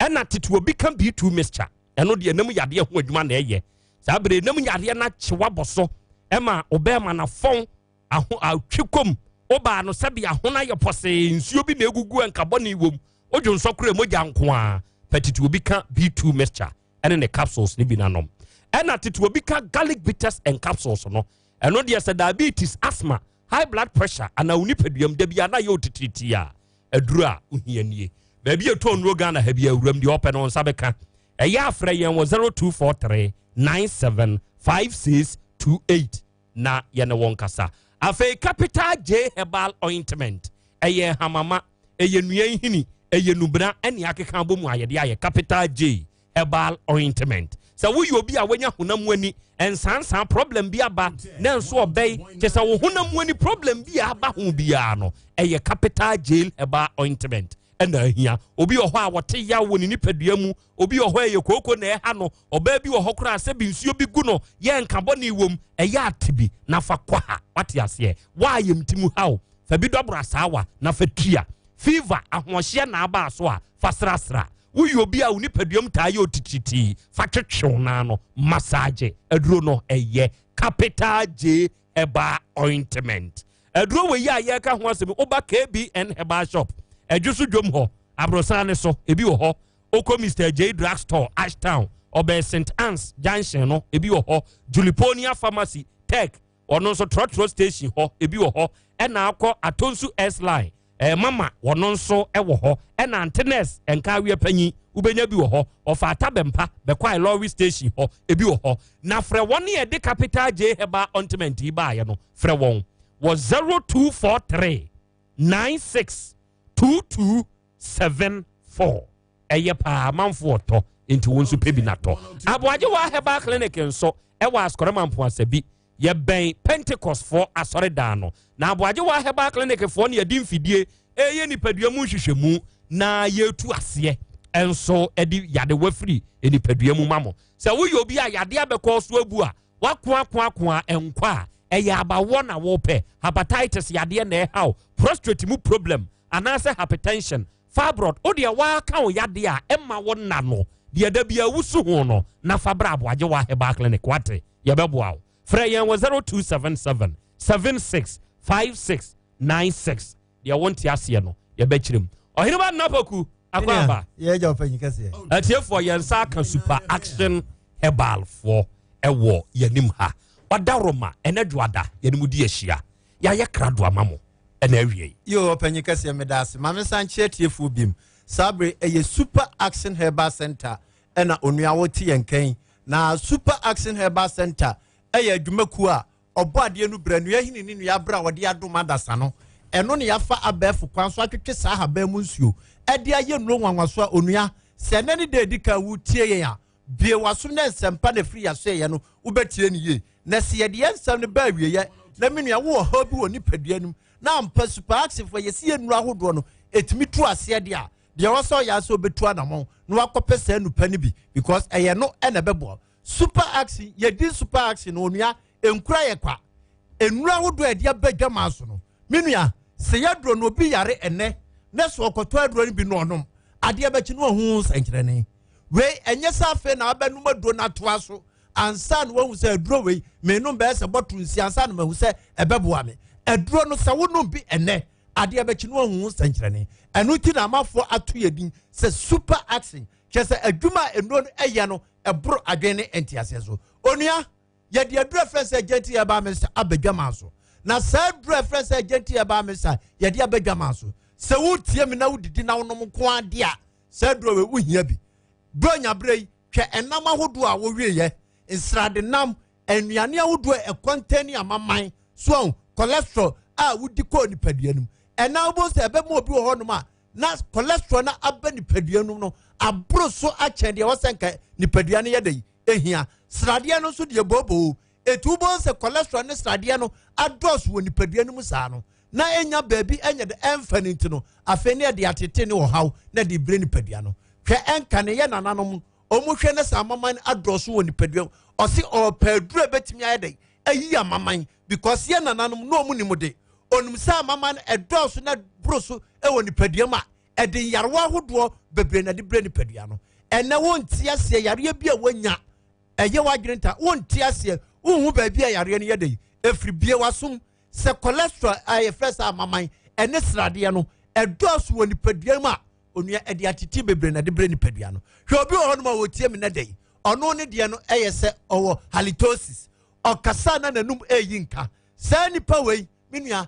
ɛna tete obi ka B2 mixture ɛno deɛ nam yadeɛ ho adwuma na ɛyɛ saa bere nam yadeɛ no akye wabɔ so ɛma ɔbɛrima na fɔn aho atwe kɔm ɔbaa no sɛbi ahono ayɛ pɔsee nsuo bi na egugu nkabɔ ne wom odwo nsɔ koro mogya nko a pɛ tete obi ka B2 mixture ɛne ne capsules ne bi nanom ɛna tete obi ka garlic bitters and capsules no ɛno deɛ sɛ diabetes asthma high blood pressure anaa wo nipaduam da bi a na yɛ otitiritii a aduro a wohia nie baabi a ɛtɔ nnuro Ghana ha bi awuram deɛ ɔpɛ no nsa bɛka ɛyɛ afrɛ yɛn wɔ 0243 975628 na yɛne wɔn kasa afei Capital J Herbal Ointment ɛyɛ hamama ɛyɛ nnua nhini ɛyɛ nubena ɛne akeka abɔ mu ayɛde ayɛ Capital J Herbal Ointment. Sɛ woyɛ obi a wanya honam mu ani nsansan problem bi aba na nso ɔbɛyi kyɛ sɛ wo honam mu ani problem bi a aba ho biara no, ɛyɛ Capital Jail Herbal Ointment ɛna ahia. Obi wɔ hɔ a wɔte yaw wɔ ne nipadua mu, obi wɔ hɔ a ɛyɛ kooko na ɛha no, ɔbaa bi wɔ hɔ koraa sɛ bi nsuo bi gu no yɛ nka bɔne wom, ɛyɛ ate bi na fa kɔ ha. Wate aseɛ? Woayɛ mti mu haw, fa bi dɔboro asaawa na fa tua. Fever ahoɔhyeɛ na aba so a, fa srasra. Woyɛ obi a wo nipaduam taa yɛ otitiritii, fa twetwew naa no, massage. Aduro no ɛyɛ Capital J Herbal Ointment. Aduro wɔ yi a yɛreka ho asɛm, woba KBN Herbal Shop, ɛdwo so dwom hɔ, aborosan ne so, ebi wɔ hɔ. Okɔ Mr J Drug Store, Ashtown, ɔbɛn St Anne's Junction no, ebi wɔ hɔ. Juliponia Pharmacy Tech, ɔno nso trɔtrɔ station hɔ, ebi wɔ hɔ. Ɛna akɔ Atonsu S Line, mama wɔno nso wɔ hɔ. Ɛna Antennes Nkaaweɛ panyin, wobɛnya bi wɔ hɔ. Ɔfa Atabɛmpa bɛkɔ lorry station hɔ, ebi wɔ hɔ. Na frɛ wɔn ne yɛde Capital J Herbal Ointment yi baayɛ no, frɛ wɔn wɔ 0243 96 22 74. Ɛyɛ paa, amanfo ɔtɔ nti wɔn nso pɛ bi natɔ. Aboagye wɔ Herbal Clinic nso ɛwɔ Asokore Mampong yɛbɛn Pentecost foɔ asɔredan no. Na Aboagye wɔ Herbal Clinic foɔ no, yɛde mfidie ɛyɛ nipadua mu nhwehwɛmu na yɛtu aseɛ ɛnso ɛde yadewa firi nipadua mu ma mo. Sɛ woyɛ obi a yadeɛ abɛkɔ so abu a wakoakoakoa nkɔ a, ɛyɛ abawɔ na wɔpɛ, hepatitis yadeɛ na ɛhaw, prostate mu problem anaasɛ hypertension, fibroid, wodeɛ waaka wo yadeɛ a ɛma wo nna no deɛ da bia wusu ho no, na fa bra Aboagye wɔ Herbal Clinic. Wate? Yɛbɛboa wo. Frɛ yɛn wɔ 0277 76 56 96. Deɛ wonte aseɛ no, yɛbɛkyerɛ mu. Ɔheneba Nnapaku akɔ aba. Yɛgya ɔpanyin kɛseɛ. Atiefoɔ, yɛn nsa aka Super Action Herbal foɔ ɛwɔ yɛnim ha. Ɔda Roma ɛnɛ dwoada yɛne mu di ahyia, yɛayɛ krado ama mo ɛna awie yi. Yo, ɔpanyin kɛseɛ, meda ase. Maame san kyerɛ tiefoɔ bim saa bere ɛyɛ Super Action Herbal Center ɛna onua wote yɛn kɛn. Na Super Action Herbal Center ɛyɛ adwumakuo a ɔbɔ adeɛ no brɛ nua hini ne nua abere a wɔde adom adasa no. Ɛno ne yɛafa abɛɛfo kwan so atwetwe saa ahaban mu nsuo ɛde ayɛ nnuro nwanwaso a onua sɛ ɛnɛ ne da edi kan wotie yɛn a, bie wasom na nsɛmpa na ɛfiri yɛaso yɛ no wobɛtie no yie. Na sɛ yɛde yɛn nsɛm no ba awieɛ na me nua wowɔ haw bi wɔ nipadua no mu na ampa Super Action foɔ yɛsi yɛ nnuro ahodoɔ no ɛtumi tu aseɛ deɛ a, deɛ ɛwɔ sɛ ɔyɛ sɛ ɔbɛtu anammɔn na wakɔpɛ saa nupa no bi, because ɛyɛ no ɛna ɛbɛboa. Super Action, yɛdi Super Action no onua nkura yɛ kwa. Nnuro ahodoɔ a yɛde aba dwamaa so no, me nua, sɛ yɛaduro no obi yare ɛnɛ na sɛ ɔkɔtɔ aduro no bi na ɔnom, adeɛ bɛkyi no ɔho nsɛnkyerɛnne wei. Ɛnyɛ sɛ afei na abɛnum aduro no atoa so ansa na wahu sɛ aduro wei menom bɛyɛ sɛ bɔtoro nsia ansa na mahu sɛ ɛbɛboa me. Aduro no, sɛ wonom bi ɛnɛ, adeɛ bɛkyi no ɔho nsɛnkyerɛnne. Ɛno ti na amafoɔ ato yɛ din sɛ Super Action, kyerɛ sɛ adwuma a nnuro no ɛyɛ no ɛboro adwene ne nteaseɛ so. Onua, yɛde aduro ɛfrɛ sɛ Gentle Herbal Mixture aba dwamaa so. Na saa aduro ɛfrɛ sɛ Gentle Herbal Mixture yɛde aba dwamaa so, sɛ wotie mi na wodidi na wonom nko adeɛ a, saa aduro wei wohia bi. Bro nyaberɛ yi, hwɛ ɛnam ahodoɔ a wɔwieɛ, nsradenam, nnuane ahodoɔ a ɛkɔntɛn ne amaman so ahụ, cholesterol a wodi kɔɔ nipadua no mu. Ɛna wobɛhu sɛ ɛbɛma obi wɔ hɔnom a na cholesterol no aba nipadua no mu no aboro so akyɛn deɛ wɔsɛ nka nipadua no yɛ dɛ ehia. Sradeɛ no nso deɛ booboo etu, wobɛhu sɛ cholesterol ne sradeɛ no adɔɔso wɔ nipadua no mu saa no na enya baabi ɛnyɛ de ɛnfa ne ti no, afei ne yɛde atete ne ɔhaw na de bere nipadua no. Hwɛ, ɛnka ne yɛ nananom ɔmo hwɛ ne sɛ amaman adɔɔso wɔ nipadua mu, ɔsi ɔpɛ aduro ebetumi ayɛ dɛ ayi amaman, because yɛ nananom na ɔmo nim de onim sɛ amaman ɛdɔɔso na boro so ɛwɔ nipadua mu a, ɛde nyarewa ahodoɔ bebree na de brɛ nipadua no. Ɛnɛ wonte aseɛ, yareɛ bi a woanya ɛyɛ w'adwene nta, wonte aseɛ, wonhu baabi a yareɛ no yɛ de efiri. Bie w'asom sɛ cholesterol a yɛfrɛ sɛ amaman ɛne sradeɛ no ɛdɔɔso wɔ nipadua mu a, onua, ɛde atete bebree na de brɛ nipadua no. Hwɛ, obi wɔ hɔnom a wɔtie mi nɛ dɛ yi, ɔno ne deɛ no ɛyɛ sɛ ɔwɔ halitosis, ɔkasa na n'anum ɛyi nka. Saa nipa wei, me nua,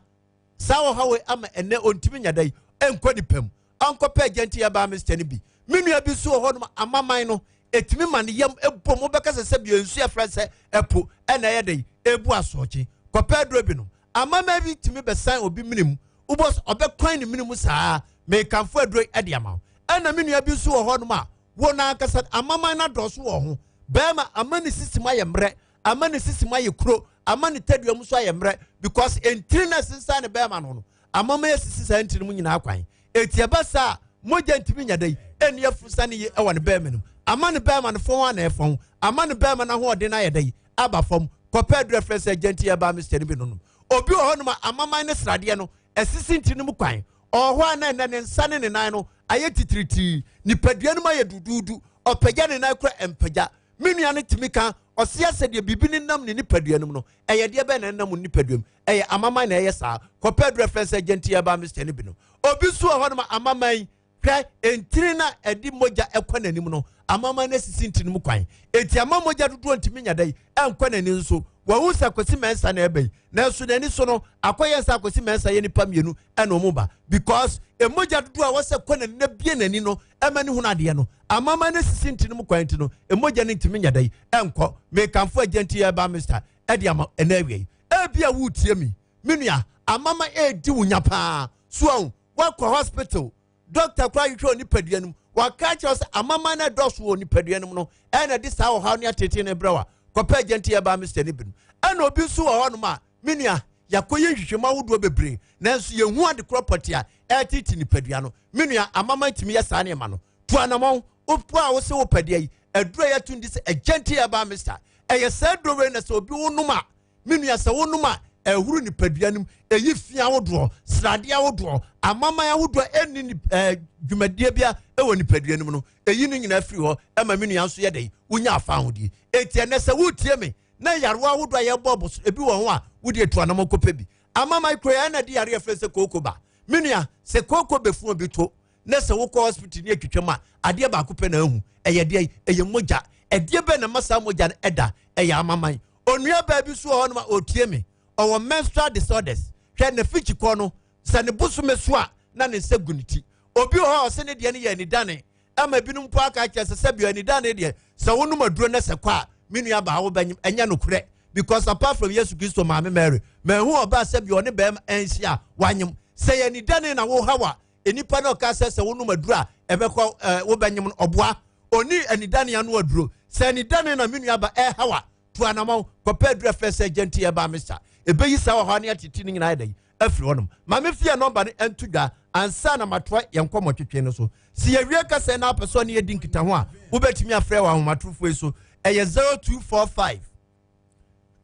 saa ɔha wei ama ɛnɛ ɔntumi nya dɛ yi ɛnkɔ nipa mu, ɔnkɔpɛ Gentle Herbal Mixture no bi. Me nua bi nso wɔ hɔnom, amaman no ɛtumi ma ne yam ebom, wobɛka sɛ bi nsu ɛfrɛ sɛ ɛpo ɛna ɛyɛ dɛ ebu asɔɔkye, kɔpɛ aduro bi nom. Amama bi tumi bɛsan obi mene mu, wobɔ ɔbɛkwan ne mene mu saa. Mekamfo aduro ɛde ama wo. Ɛna me nua bi nso wɔ hɔnom a wɔn ankasa amaman no adɔɔso wɔ ho. Bɛrima ama ne sisi mu ayɛ mmerɛ, ama ne sisi mu ayɛ kuro, ama ne tadua mu nso ayɛ mmerɛ because ntini na ɛsensan ne bɛrima no no amama asisi saa ntini mu nyinaa kwan. Eti ɛba saa a, mogya ntumi nya dɛn ɛnni afurusane yi wɔ ne bɛrima no mu. Ama ne bɛrima no fɔn a na ɛfɔn, ama ne bɛrima no ahoɔden no ayɛ dɛn aba fam. Kɔpɛ aduru ɛfrɛ sɛ agyanti herbal mixture no bi nonom. Obi wɔ hɔnom a amaman ne sradeɛ no asisi ntini no mu kwan. Ɔwɔ hɔ a na ɛnɛ ne nsa ne ne nan no ayɛ titiritii, nipadua no mu ayɛ duduudu, ɔpagya ne nan kora ɛmpagya. Me nua no tumi ka, ɔseɛ sɛ deɛ biribi ne nam ne nipadua no mu no, ɛyɛ deɛ bɛn na ɛnam wo nipadua mu? Ɛyɛ amaman na ɛyɛ saa. Kɔpɛ aduru ɛfrɛ sɛ agyanti herbal mixture no bi nom. Obi nso wɔ hɔnom a amaman Hwɛ, ntini no a ɛde mogya kɔ n'anim no, amaman no asisi ntini mu kwan. Enti ama mogya dodoɔ ntumi nya dɛn nkɔ n'ani nso. Wahu sɛ Kwasi Mensah na ɛreba yi, nanso n'ani so no, akɔyɛ sɛ Akwasi Mensah yɛ nipa mmienu na wɔn ba. Because mogya dodoɔ a ɛwɔ sɛ kɔ n'ani na bie n'ani no ma ne hunu adeɛ no, amaman no asisi ntini mu kwan nti no, mogya no ntumi nya dɛn nkɔ. Mekamfo Agyanti Herbal Mixture de ama ɛnɛ awia yi. Ebia woretie me, me nua, amaman redi wo nya paa. So ahu? Woakɔ hospital, doctor koraa hwehwɛ wɔ nipadua no mu, waka akyerɛ wo sɛ amaman no ɛdɔɔso wɔ nipadua no mu no ɛna ɛde saa ɔhaw ne atetee no brɛ wa. Kɔpɛ agyanti ɛbaa Mr. no binom. Ɛna obi nso wɔ hɔnom a, me nua, yɛakɔyɛ nhwehwɛmu ahodoɔ bebree, nanso yɛnhu ade korɔ pɔtee a ɛretete nipadua no. Me nua, amaman tumi yɛ saa nneɛma no. Tu anamɔn, wopo a wose wopɛ deɛ yi, aduro a yɛato ndi sɛ agyanti ɛbaa Mr. Ɛyɛ saa aduro wei na sɛ obi wonom a, Me nua, sɛ wonom a, ɛhoro nipadua no mu, ɛyi fi ahodoɔ, sradeɛ ahodoɔ, amaman ahodoɔ a ɛnni ni ɛɛ dwumadie bia ɛwɔ nipadua no mu no, ɛyi ne nyinaa firi hɔ ɛma me nua nso yɛ dɛn, wonya afa ahodie. Enti ɛnɛ sɛ woretie me na yarewa ahodoɔ a yɛbɔ bo so ebi wɔ ho a, wode atu anamɔ kɔpɛ bi. Amaman kuro yɛ ɛna de yareɛ fɛ sɛ kooko ba. Me nua, sɛ kooko bɛfu obi to na sɛ wokɔ hospital ne atwitwa mu a, adeɛ baako pɛ na ahu, ɛyɛ deɛ ɛyɛ mogya. Ɛdeɛ bɛn na ɛma saa mogya no ɛda? Ɛyɛ amaman. Onua baa bi nso wɔ hɔnom a ɔretie me. Ɔwɔ menstrual disorders. Hwɛ, n'afikyi kɔ no, sɛ ne bosome so a, na ne nsa gu ne ti. Obi wɔ hɔ a ɔse ne deɛ no yɛ anidane. Ɛma ebinom mpo aka akyerɛ sɛ sɛbio anidane deɛ, sɛ wonom aduro na sɛ kɔ a, me nua baa wobɛnyem. Ɛnyɛ nokorɛ. Because apart from Yesu Kristo maame Mary, manhu ɔbaa sɛbio ɔne bɛrima anhyia a wanyem. Sɛ yɛ anidane na wohaw a, nnipa no ɔka sɛ sɛ wonom aduro a ɛbɛkɔ ɛɛ wobɛnyem no, ɔboa. Ɔni anidane ano aduro. Sɛ anidane na me nua ba ɛhaw a, tu anamɔn kɔpɛ aduru afɛ sɛ agyanti ɛba mesa ɛbɛyi saa ɔhaw ne atete no nyinaa ɛdɛn afiri hɔnom. Ma me fie nɔmba no nto dwa ansa na matoa yɛn nkɔmmɔ twetwe no so. Sɛ yɛwie kasa na apɛ sɛ ɔne yɛdi nkitaho a, wobɛtumi afrɛ wɔ ahomatorofoɔ yi so. Ɛyɛ 0245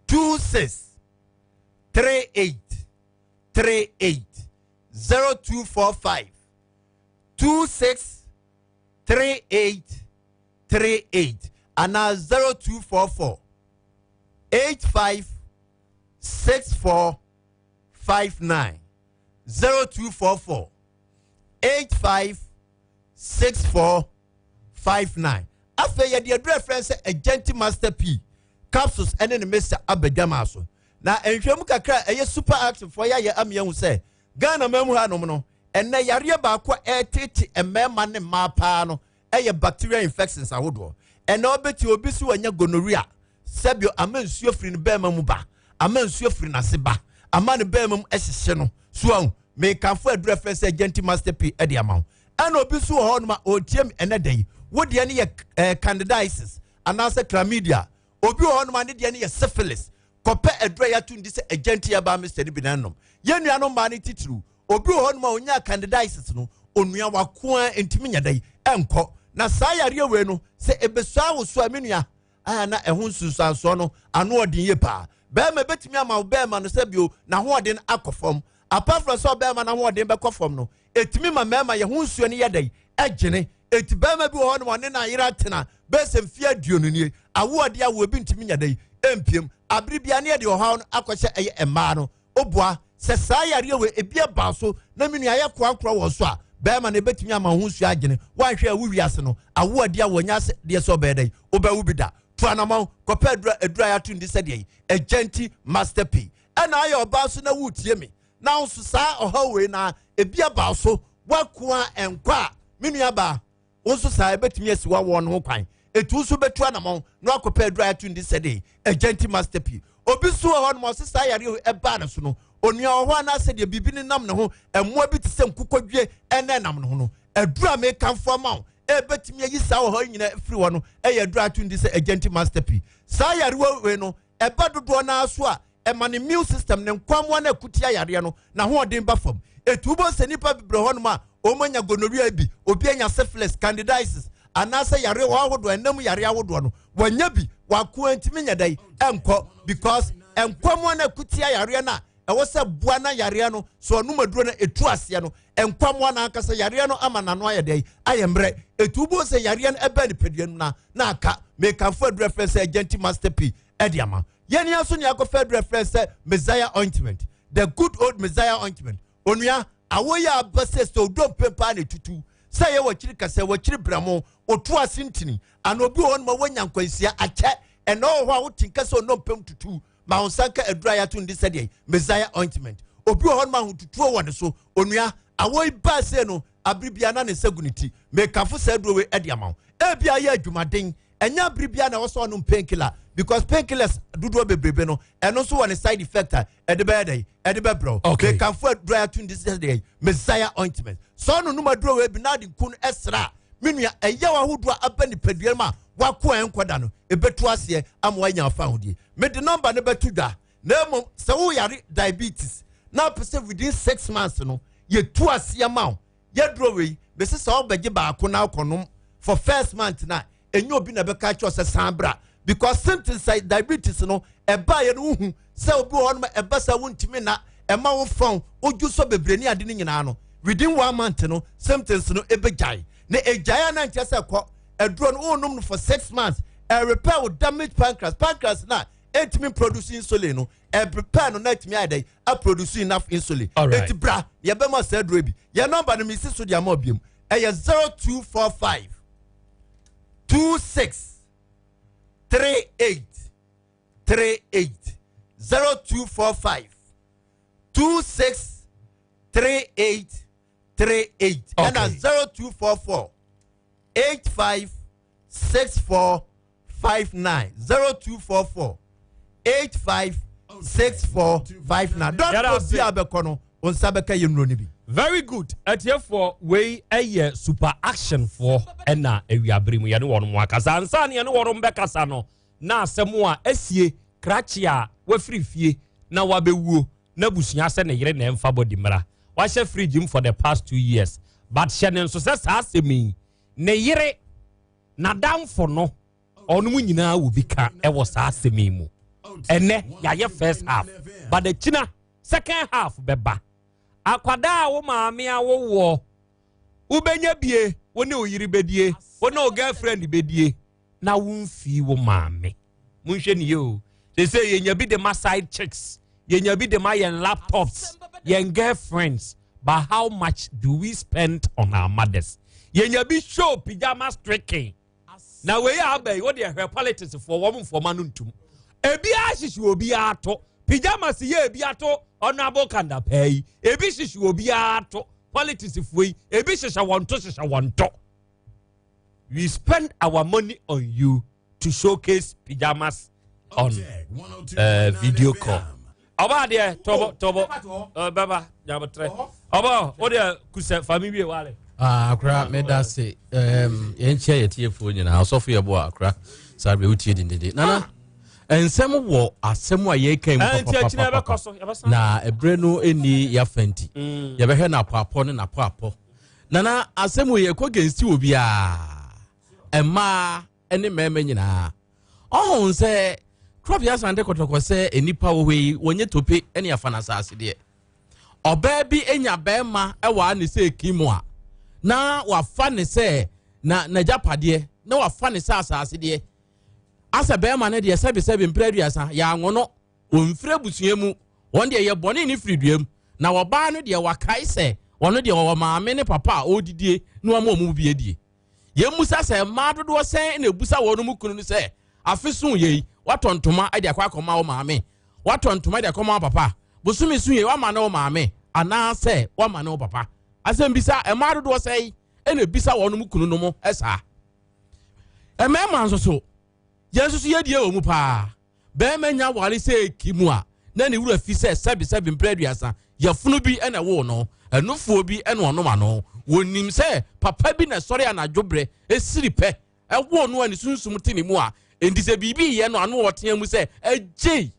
26 38 38 0245 26 38 38 anaa 0244 85 64 59 0244 85 64 59. Afei yɛde aduru afrɛ sɛ Agyanti Master P capsules ɛne ne mixture aba dwamaa so. Na nhwɛmu kakra a ɛyɛ super action foɔ yɛayɛ ama yɛahu sɛ Ghana man mu hanom no, ɛnɛ yareɛ baako a ɛretete mmarima ne mmaa paa no ɛyɛ bacterial infections ahodoɔ. Ɛnɛ ɔbɛti obi so wanya gonorrhea, sɛbio ama nsuo firi ne bɛrima mu ba, ama nsuo firi n'ase ba, ama ne bɛrima mu ɛhyehye no. So ahu, mekamfo aduru ɛfrɛ sɛ Agyanti Master P ɛde ama wo. Ɛna obi nso wɔ hɔ nom a ɔretie me ɛnɛ da yi, wo deɛ no yɛ eh, candidiasis anaasɛ chlamydia. Obi wɔ hɔ nom a ne deɛ no yɛ syphilis. Kɔpɛ aduru a yɛato ndi sɛ Agyanti Herbal Mixture no bi na nom. Yɛn nuanom mmaa no titiriw, obi wɔ hɔnom a onyaa candidiasis no, onua wako ara ntumi nya dɛn ɛnkɔ. Na saa yareɛ wei no, sɛ ɛbɛsua wo so a, me nua, a na ɛho nsunsuansoɔ no ano ɔden yie paa. Bɛrima ɛbɛtumi ama wo bɛrima no sɛ bio n'ahoɔden akɔ fam. Apart from sɛ ɔbɛrima n'ahoɔden bɛkɔ fam no, ɛtumi ma mmarima yɛn ho nsuo no yɛ dɛn ɛgyene. Enti bɛrima bi wɔ hɔ nom ɔne n'ayere atena bɛyɛ sɛ mfeɛ 20 nie, awoɔde awoɔ bi ntumi nya dɛn ɛmpiem. Abere biara ne yɛde ɔhaw no akɔhyɛ ɛyɛ mmaa no. Obua, sɛ saa yareɛ wei ebi ɛbaa so na me nua ayɛ koankorɔ wɔ so a, bɛrima no ebɛtumi ama wo ho nsuo agyene. Woanhwɛ a wo wiase no, awo adi a wɔnya ase deɛ sɛ ɔbɛyɛ dɛn, wobɛwo bi da. Tu anamɔn, kɔpɛ aduro a aduro a yɛato ndi sɛdeɛ yi, Agyanti Master P. Ɛna ayɛ ɔbaa nso na woretie me, na wo nso saa ɔhaw wei na ebi aba so, woakoa ɛnkɔ a, me nua baa, Wo nso saa ɛbɛtumi asi w'awoɔ no ho kwan. Ɛtu wo nso bɛtu anamɔn na wakɔpɛ aduru a yɛato ndi sɛdeɛ Agyanti Master P. Obi nso wɔ hɔ nom a ɔse saa yareɛ wei ɛbaa ne so no, onua wɔ hɔ anaasɛ deɛ biribi nenam ne ho, mmoa bi te sɛ nkokɔdwie ɛna ɛnam ne ho no, aduru a mekamfo ama wo ɛbɛtumi ayi saa ɔhaw yi nyinaa afiri hɔ no yɛ aduro a ato ndi sɛ Agenti Master P. Saa yarewa wei no, ɛba dodoɔ no ara so a, ɛma ne immune system, ne nkwammoa no a ɛko tia yareɛ no, n'ahoɔden ba fam. Ɛtu wobɛhu sɛ nnipa bebree wɔ hɔnom a wɔanya gonorrhea bi, obi anya syphilis, candidiasis, anaasɛ yareɛ ahodoɔ, ɛnam yareɛ ahodoɔ no, wɔanya bi, wɔako antumi nyɛ dɛn ɛnkɔ because nkwammoa no a ɛko tia yareɛ no a ɛwɔ sɛ boa na yareɛ no so ɔnom aduro no ɛtu aseɛ no nkwammoa no ankasa yareɛ no ama n'ano ayɛ dɛn ayɛ mmerɛ ɛtu wobɛhu sɛ yareɛ no ɛbɛn nipadua no na na aka mekamfo aduro ɛfrɛ sɛ agenti master p ɛde ama yɛn ni aso ne akɔfɛ aduro ɛfrɛ sɛ messiah ointment the good old messiah ointment onua awo yɛ aba sɛ sɛ odɔ mpempa na etutu sɛ yɛ wɔkyiri kɛsɛ wɔkyiri brɛmo otu ase ntini ana obi wɔ hɔ nom a wɔnya nkwansia akyɛ ɛna ɔwɔ hɔ a wote nka sɛ ɔnɔ mpem tutu Ma wo nsa nka aduru a yɛato no din sɛdeɛ Messiah ointment. Obi wɔ hɔnom ahotutuo wɔ ne so. Onua, awɔ yi baa sei no, abere biara na ne nsa gu ne ti. Mekamfo saa aduro wei de ama wo. Ebia ayɛ adwumaden. Ɛnyɛ abere biara na ɛwɔ sɛ ɔnom painkiller because painkillers dodoɔ bebrebe no, ɛno nso wɔ ne side effect a ɛde bɛyɛ dɛn? Ɛde bɛbrɛ wo. Okay. Mekamfo aduro a yɛato no din sɛdeɛ Messiah ointment. Sɛ ɔnonom aduro wei bi na ade nku no sra a, me nua, ɛyaw ahodoɔ a aba nipadua mu a wako a ɛnkɔ da no, ɛbɛtu aseɛ ama woanya afahodie. Mede nɔmba no bɛto dwa, na mmom sɛ woyare diabetes na apɛ sɛ within 6 months no yɛtu aseɛ ma wo, yɛduro wei, mese sɛ wobɛgye baako na wokɔnom for first month na ɛnyɛ obi na ɛbɛka kyerɛ sɛ san bra because symptoms sɛ diabetes no ɛbaeɛ no wohu sɛ obi wɔ hɔ nom ɛba sɛ wontumi na ɛma wo fɔn wodwo sɔ bebree ne ade no nyinaa no within one month no symptoms no ɛbɛgyae na ɛgyae a na nkyerɛ sɛ kɔ aduro no wonom no for 6 months ɛrepair wo damage pancreas. Pancreas na ɛntumi produce insulin no, ɛrepair no na ɛtumi ayɛ dɛ aproduce enough insulin. Eti bra yɛbɛma saa aduro bi. Yɛn nɔmba no mesi so de ama obiam, ɛyɛ 0245 26 38 38, 0245 26 38 38, ɛna 0244 85 64 59, 0244 85 64 59. Dɔkita bi a bɛkɔ no o nsa bɛka yɛ nnuro no bi. Very good. Atiefoɔ, wei ɛyɛ Super Action foɔ ɛna awiabere mu yɛne wɔn mo akasa. Ansa ne yɛne wɔn bɛkasa no na asɛm a asie krakye a wafiri fie na wabɛwuo na abusua sɛ ne yere na ɛmfa bɔdi mmara wahyɛ fridge mu for the past 2 years, but hyɛ ne nso sɛ saa asɛm yi ne yere n'adamfo no ɔnom nyinaa wɔ bi ka ɛwɔ saa asɛm yi mu. Ɛnɛ yɛayɛ first half, but akyina second half bɛba. Akwadaa a wo maame awowoɔ wobɛnya bie, wo ne wo yere bɛdie, wo ne wo girlfriend bɛdie na womfii wo maame. Monhwɛ ne yie o. Sɛ sɛ yɛnya bi de ma side chicks, yɛnya bi de ma yɛn laptops, yɛn girlfriends, but how much do we spend on our mothers? Yɛnya bi show pyjama striking na wei a aba yi wode ɛhwɛ politics foɔ wɔn mfɔma no ntum ebi ahyehyɛ obi ato pyjamas yɛ ebi ato Honourable Kanda pɛɛ yi ebi hyehyɛ obi ato politics foɔ yi ebi hyehyɛ wɔn to hyehyɛ wɔn to. We spend our money on you to showcase pyjamas on video call. Ɔba adeɛ tɔbɔ tɔbɔ bɛba nyabotrɛ ɔba o deɛ kusɛ fami wie wale. Ah, akora meda se yɛnkyɛ yɛtiefoɔ nyinaa. Ɔsɔfo yɛ boa akora saa berɛ wotie dendede nana nsɛm wɔ asɛm a yɛka mu Nti akyi na yɛbɛkɔ so, yɛbɛsan. Na ɛberɛ no ɛnni yɛafa nti yɛbɛhwɛ no apɔapɔ ne napɔapɔ. Nana, asɛm wɔ yɛkɔ gensi wɔ biaa mmaa ne mmarima nyinaa ɔho sɛ Kurɔbea Asante Kɔtɔkɔ sɛ nnipa wɔ hɔ yi wɔnyɛ tope ne afa no asase deɛ ɔbaa bi anya bɛrima wɔ a ne sɛ kim a na wafa ne sɛ na n'agyapadeɛ na wafa ne sɛ asase deɛ asɛ bɛrima no deɛ sɛbesɛbe mprɛ 30 yɛanwo no wɔmfiri abusua mu wɔn deɛ yɛ bɔne ne firi duam na wɔbaa no deɛ wakae sɛ ɔno deɛ wɔwɔ maame ne papa a ɔredidie na wɔma ɔmo bi adie. Yɛmmusa sɛ mmaa dodoɔ sɛn na ebusa wɔn mu kunu no sɛ afe so yei watɔ ntoma de akɔ akɔma wo maame, watɔ ntoma de akɔma wo papa, bosome so yei wama ne wo maame anaasɛ wama ne wo papa? Asɛm bisa mmaa dodoɔ sɛn na ebisa wɔn mu kunu no mo saa. Mmarima nso so yɛn nso so yɛdie wɔ mu paa. Bɛrima nya ware sɛ eki mu a na ne wura fi sɛ sɛbi sɛbi mprɛ 30 yɛfunu bi na ɛwoo no. Ɛnofoɔ bi ɛna ɔnom ano. Wɔnim sɛ papa bi na ɛsɔre anadwo berɛ ɛsiri pɛ ɛwɔ no a ne sunsum te ne mu a, enti sɛ biribi yɛ no ano ɔtea mu sɛ agyei.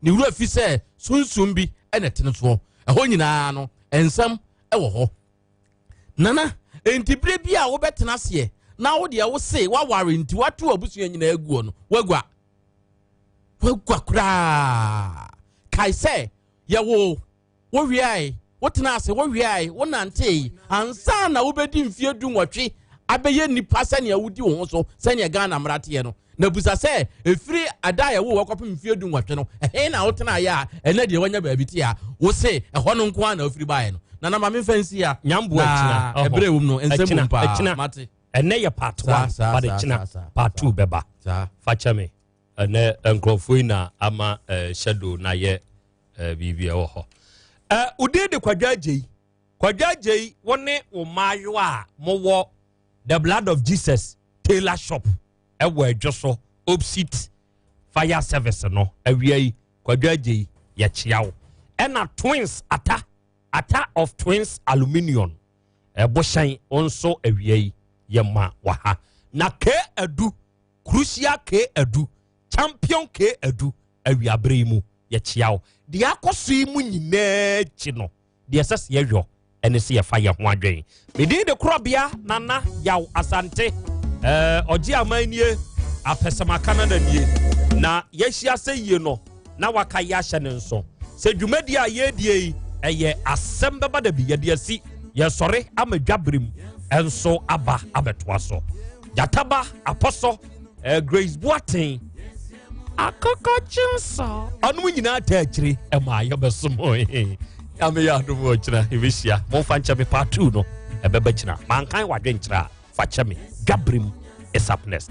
Ne wura fi sɛ sunsum bi ɛna ɛte no soɔ. Ɛhɔ nyinaa no nsɛm ɛwɔ hɔ. Nana, enti berɛ bi a wobɛtena aseɛ na wo deɛ wo se woaware nti woato abusua nyinaa aguɔ no, woagua. Woagua koraa. Kae sɛ yɛwo wowiae, wotena ase wowiae, wonantee ansa na wobɛdi mfeɛ 18 abɛyɛ nipa sɛnea wodi wo ho so sɛnea Ghana mmara teɛ no. Na busa sɛ ɛfiri ada a yɛwo wɔkɔpem mfeɛ 18 no, ɛhe na wotenaeɛ a ɛnɛ deɛ woanya baabi te a wo se ɛhɔ no nko ara na wofiri baeɛ no? Nana ma memfa nsi ha. Nyamboa Na ɛkyina. ɛberɛ ɛwom no, nsɛm wom paa. Ɛkyina. Mate. Ɛnɛ yɛ part 1, but ɛkyina part 2 bɛba. Fa kyɛ me. Ɛnɛ nkurɔfoɔ yi na ama shadow na yɛ biribi ɛwɔ hɔ. Wodin de Kwadwo Agyei. Kwadwo Agyei, wo ne wo mmaayewa a mowɔ The Blood of Jesus Tailor Shop ɛwɔ Adwo so opposite fire service no. Awia yi, Kwadwo Agyei, yɛkyea wo. Ɛna Twins Ata, Ata of Twins Aluminium ɛbohyɛn nso awia yi yɛma wɔ ha. Na K Adu, Crucial K Adu, Champion K Adu, awiabere yi mu yɛkyea wo. Deɛ akɔ so yi mu nyinaa akyi no, deɛ ɛsɛ sɛ yɛyɔ ɛne sɛ yɛfa yɛn ho adwen. Medin de Korɔbea Nana Yaw Asante. Ɔgye aman nie, apɛsɛmaka Nana nie. Na yɛahyia sɛ yie no, na waka yɛ ahyɛ ne nso. Sɛ dwumadie a yɛredie yi, ɛyɛ asɛm bɛba da bi, yɛde asi, yɛsɔre ama dwaberem nso aba abɛtoa so. Gyataba Apɔsɔ, Grace Boateng, Akoko Jimso, ɔnom nyinaa taa akyire ɛma yɛbɛsom. Nyame yɛ adom ɔkyena yɛbɛhyia. Momfa nkyɛ me, part 2 no ɛbɛba kyina. Mankan wadwenkyerɛ a, fa kyɛ me. Dwaberem is up next.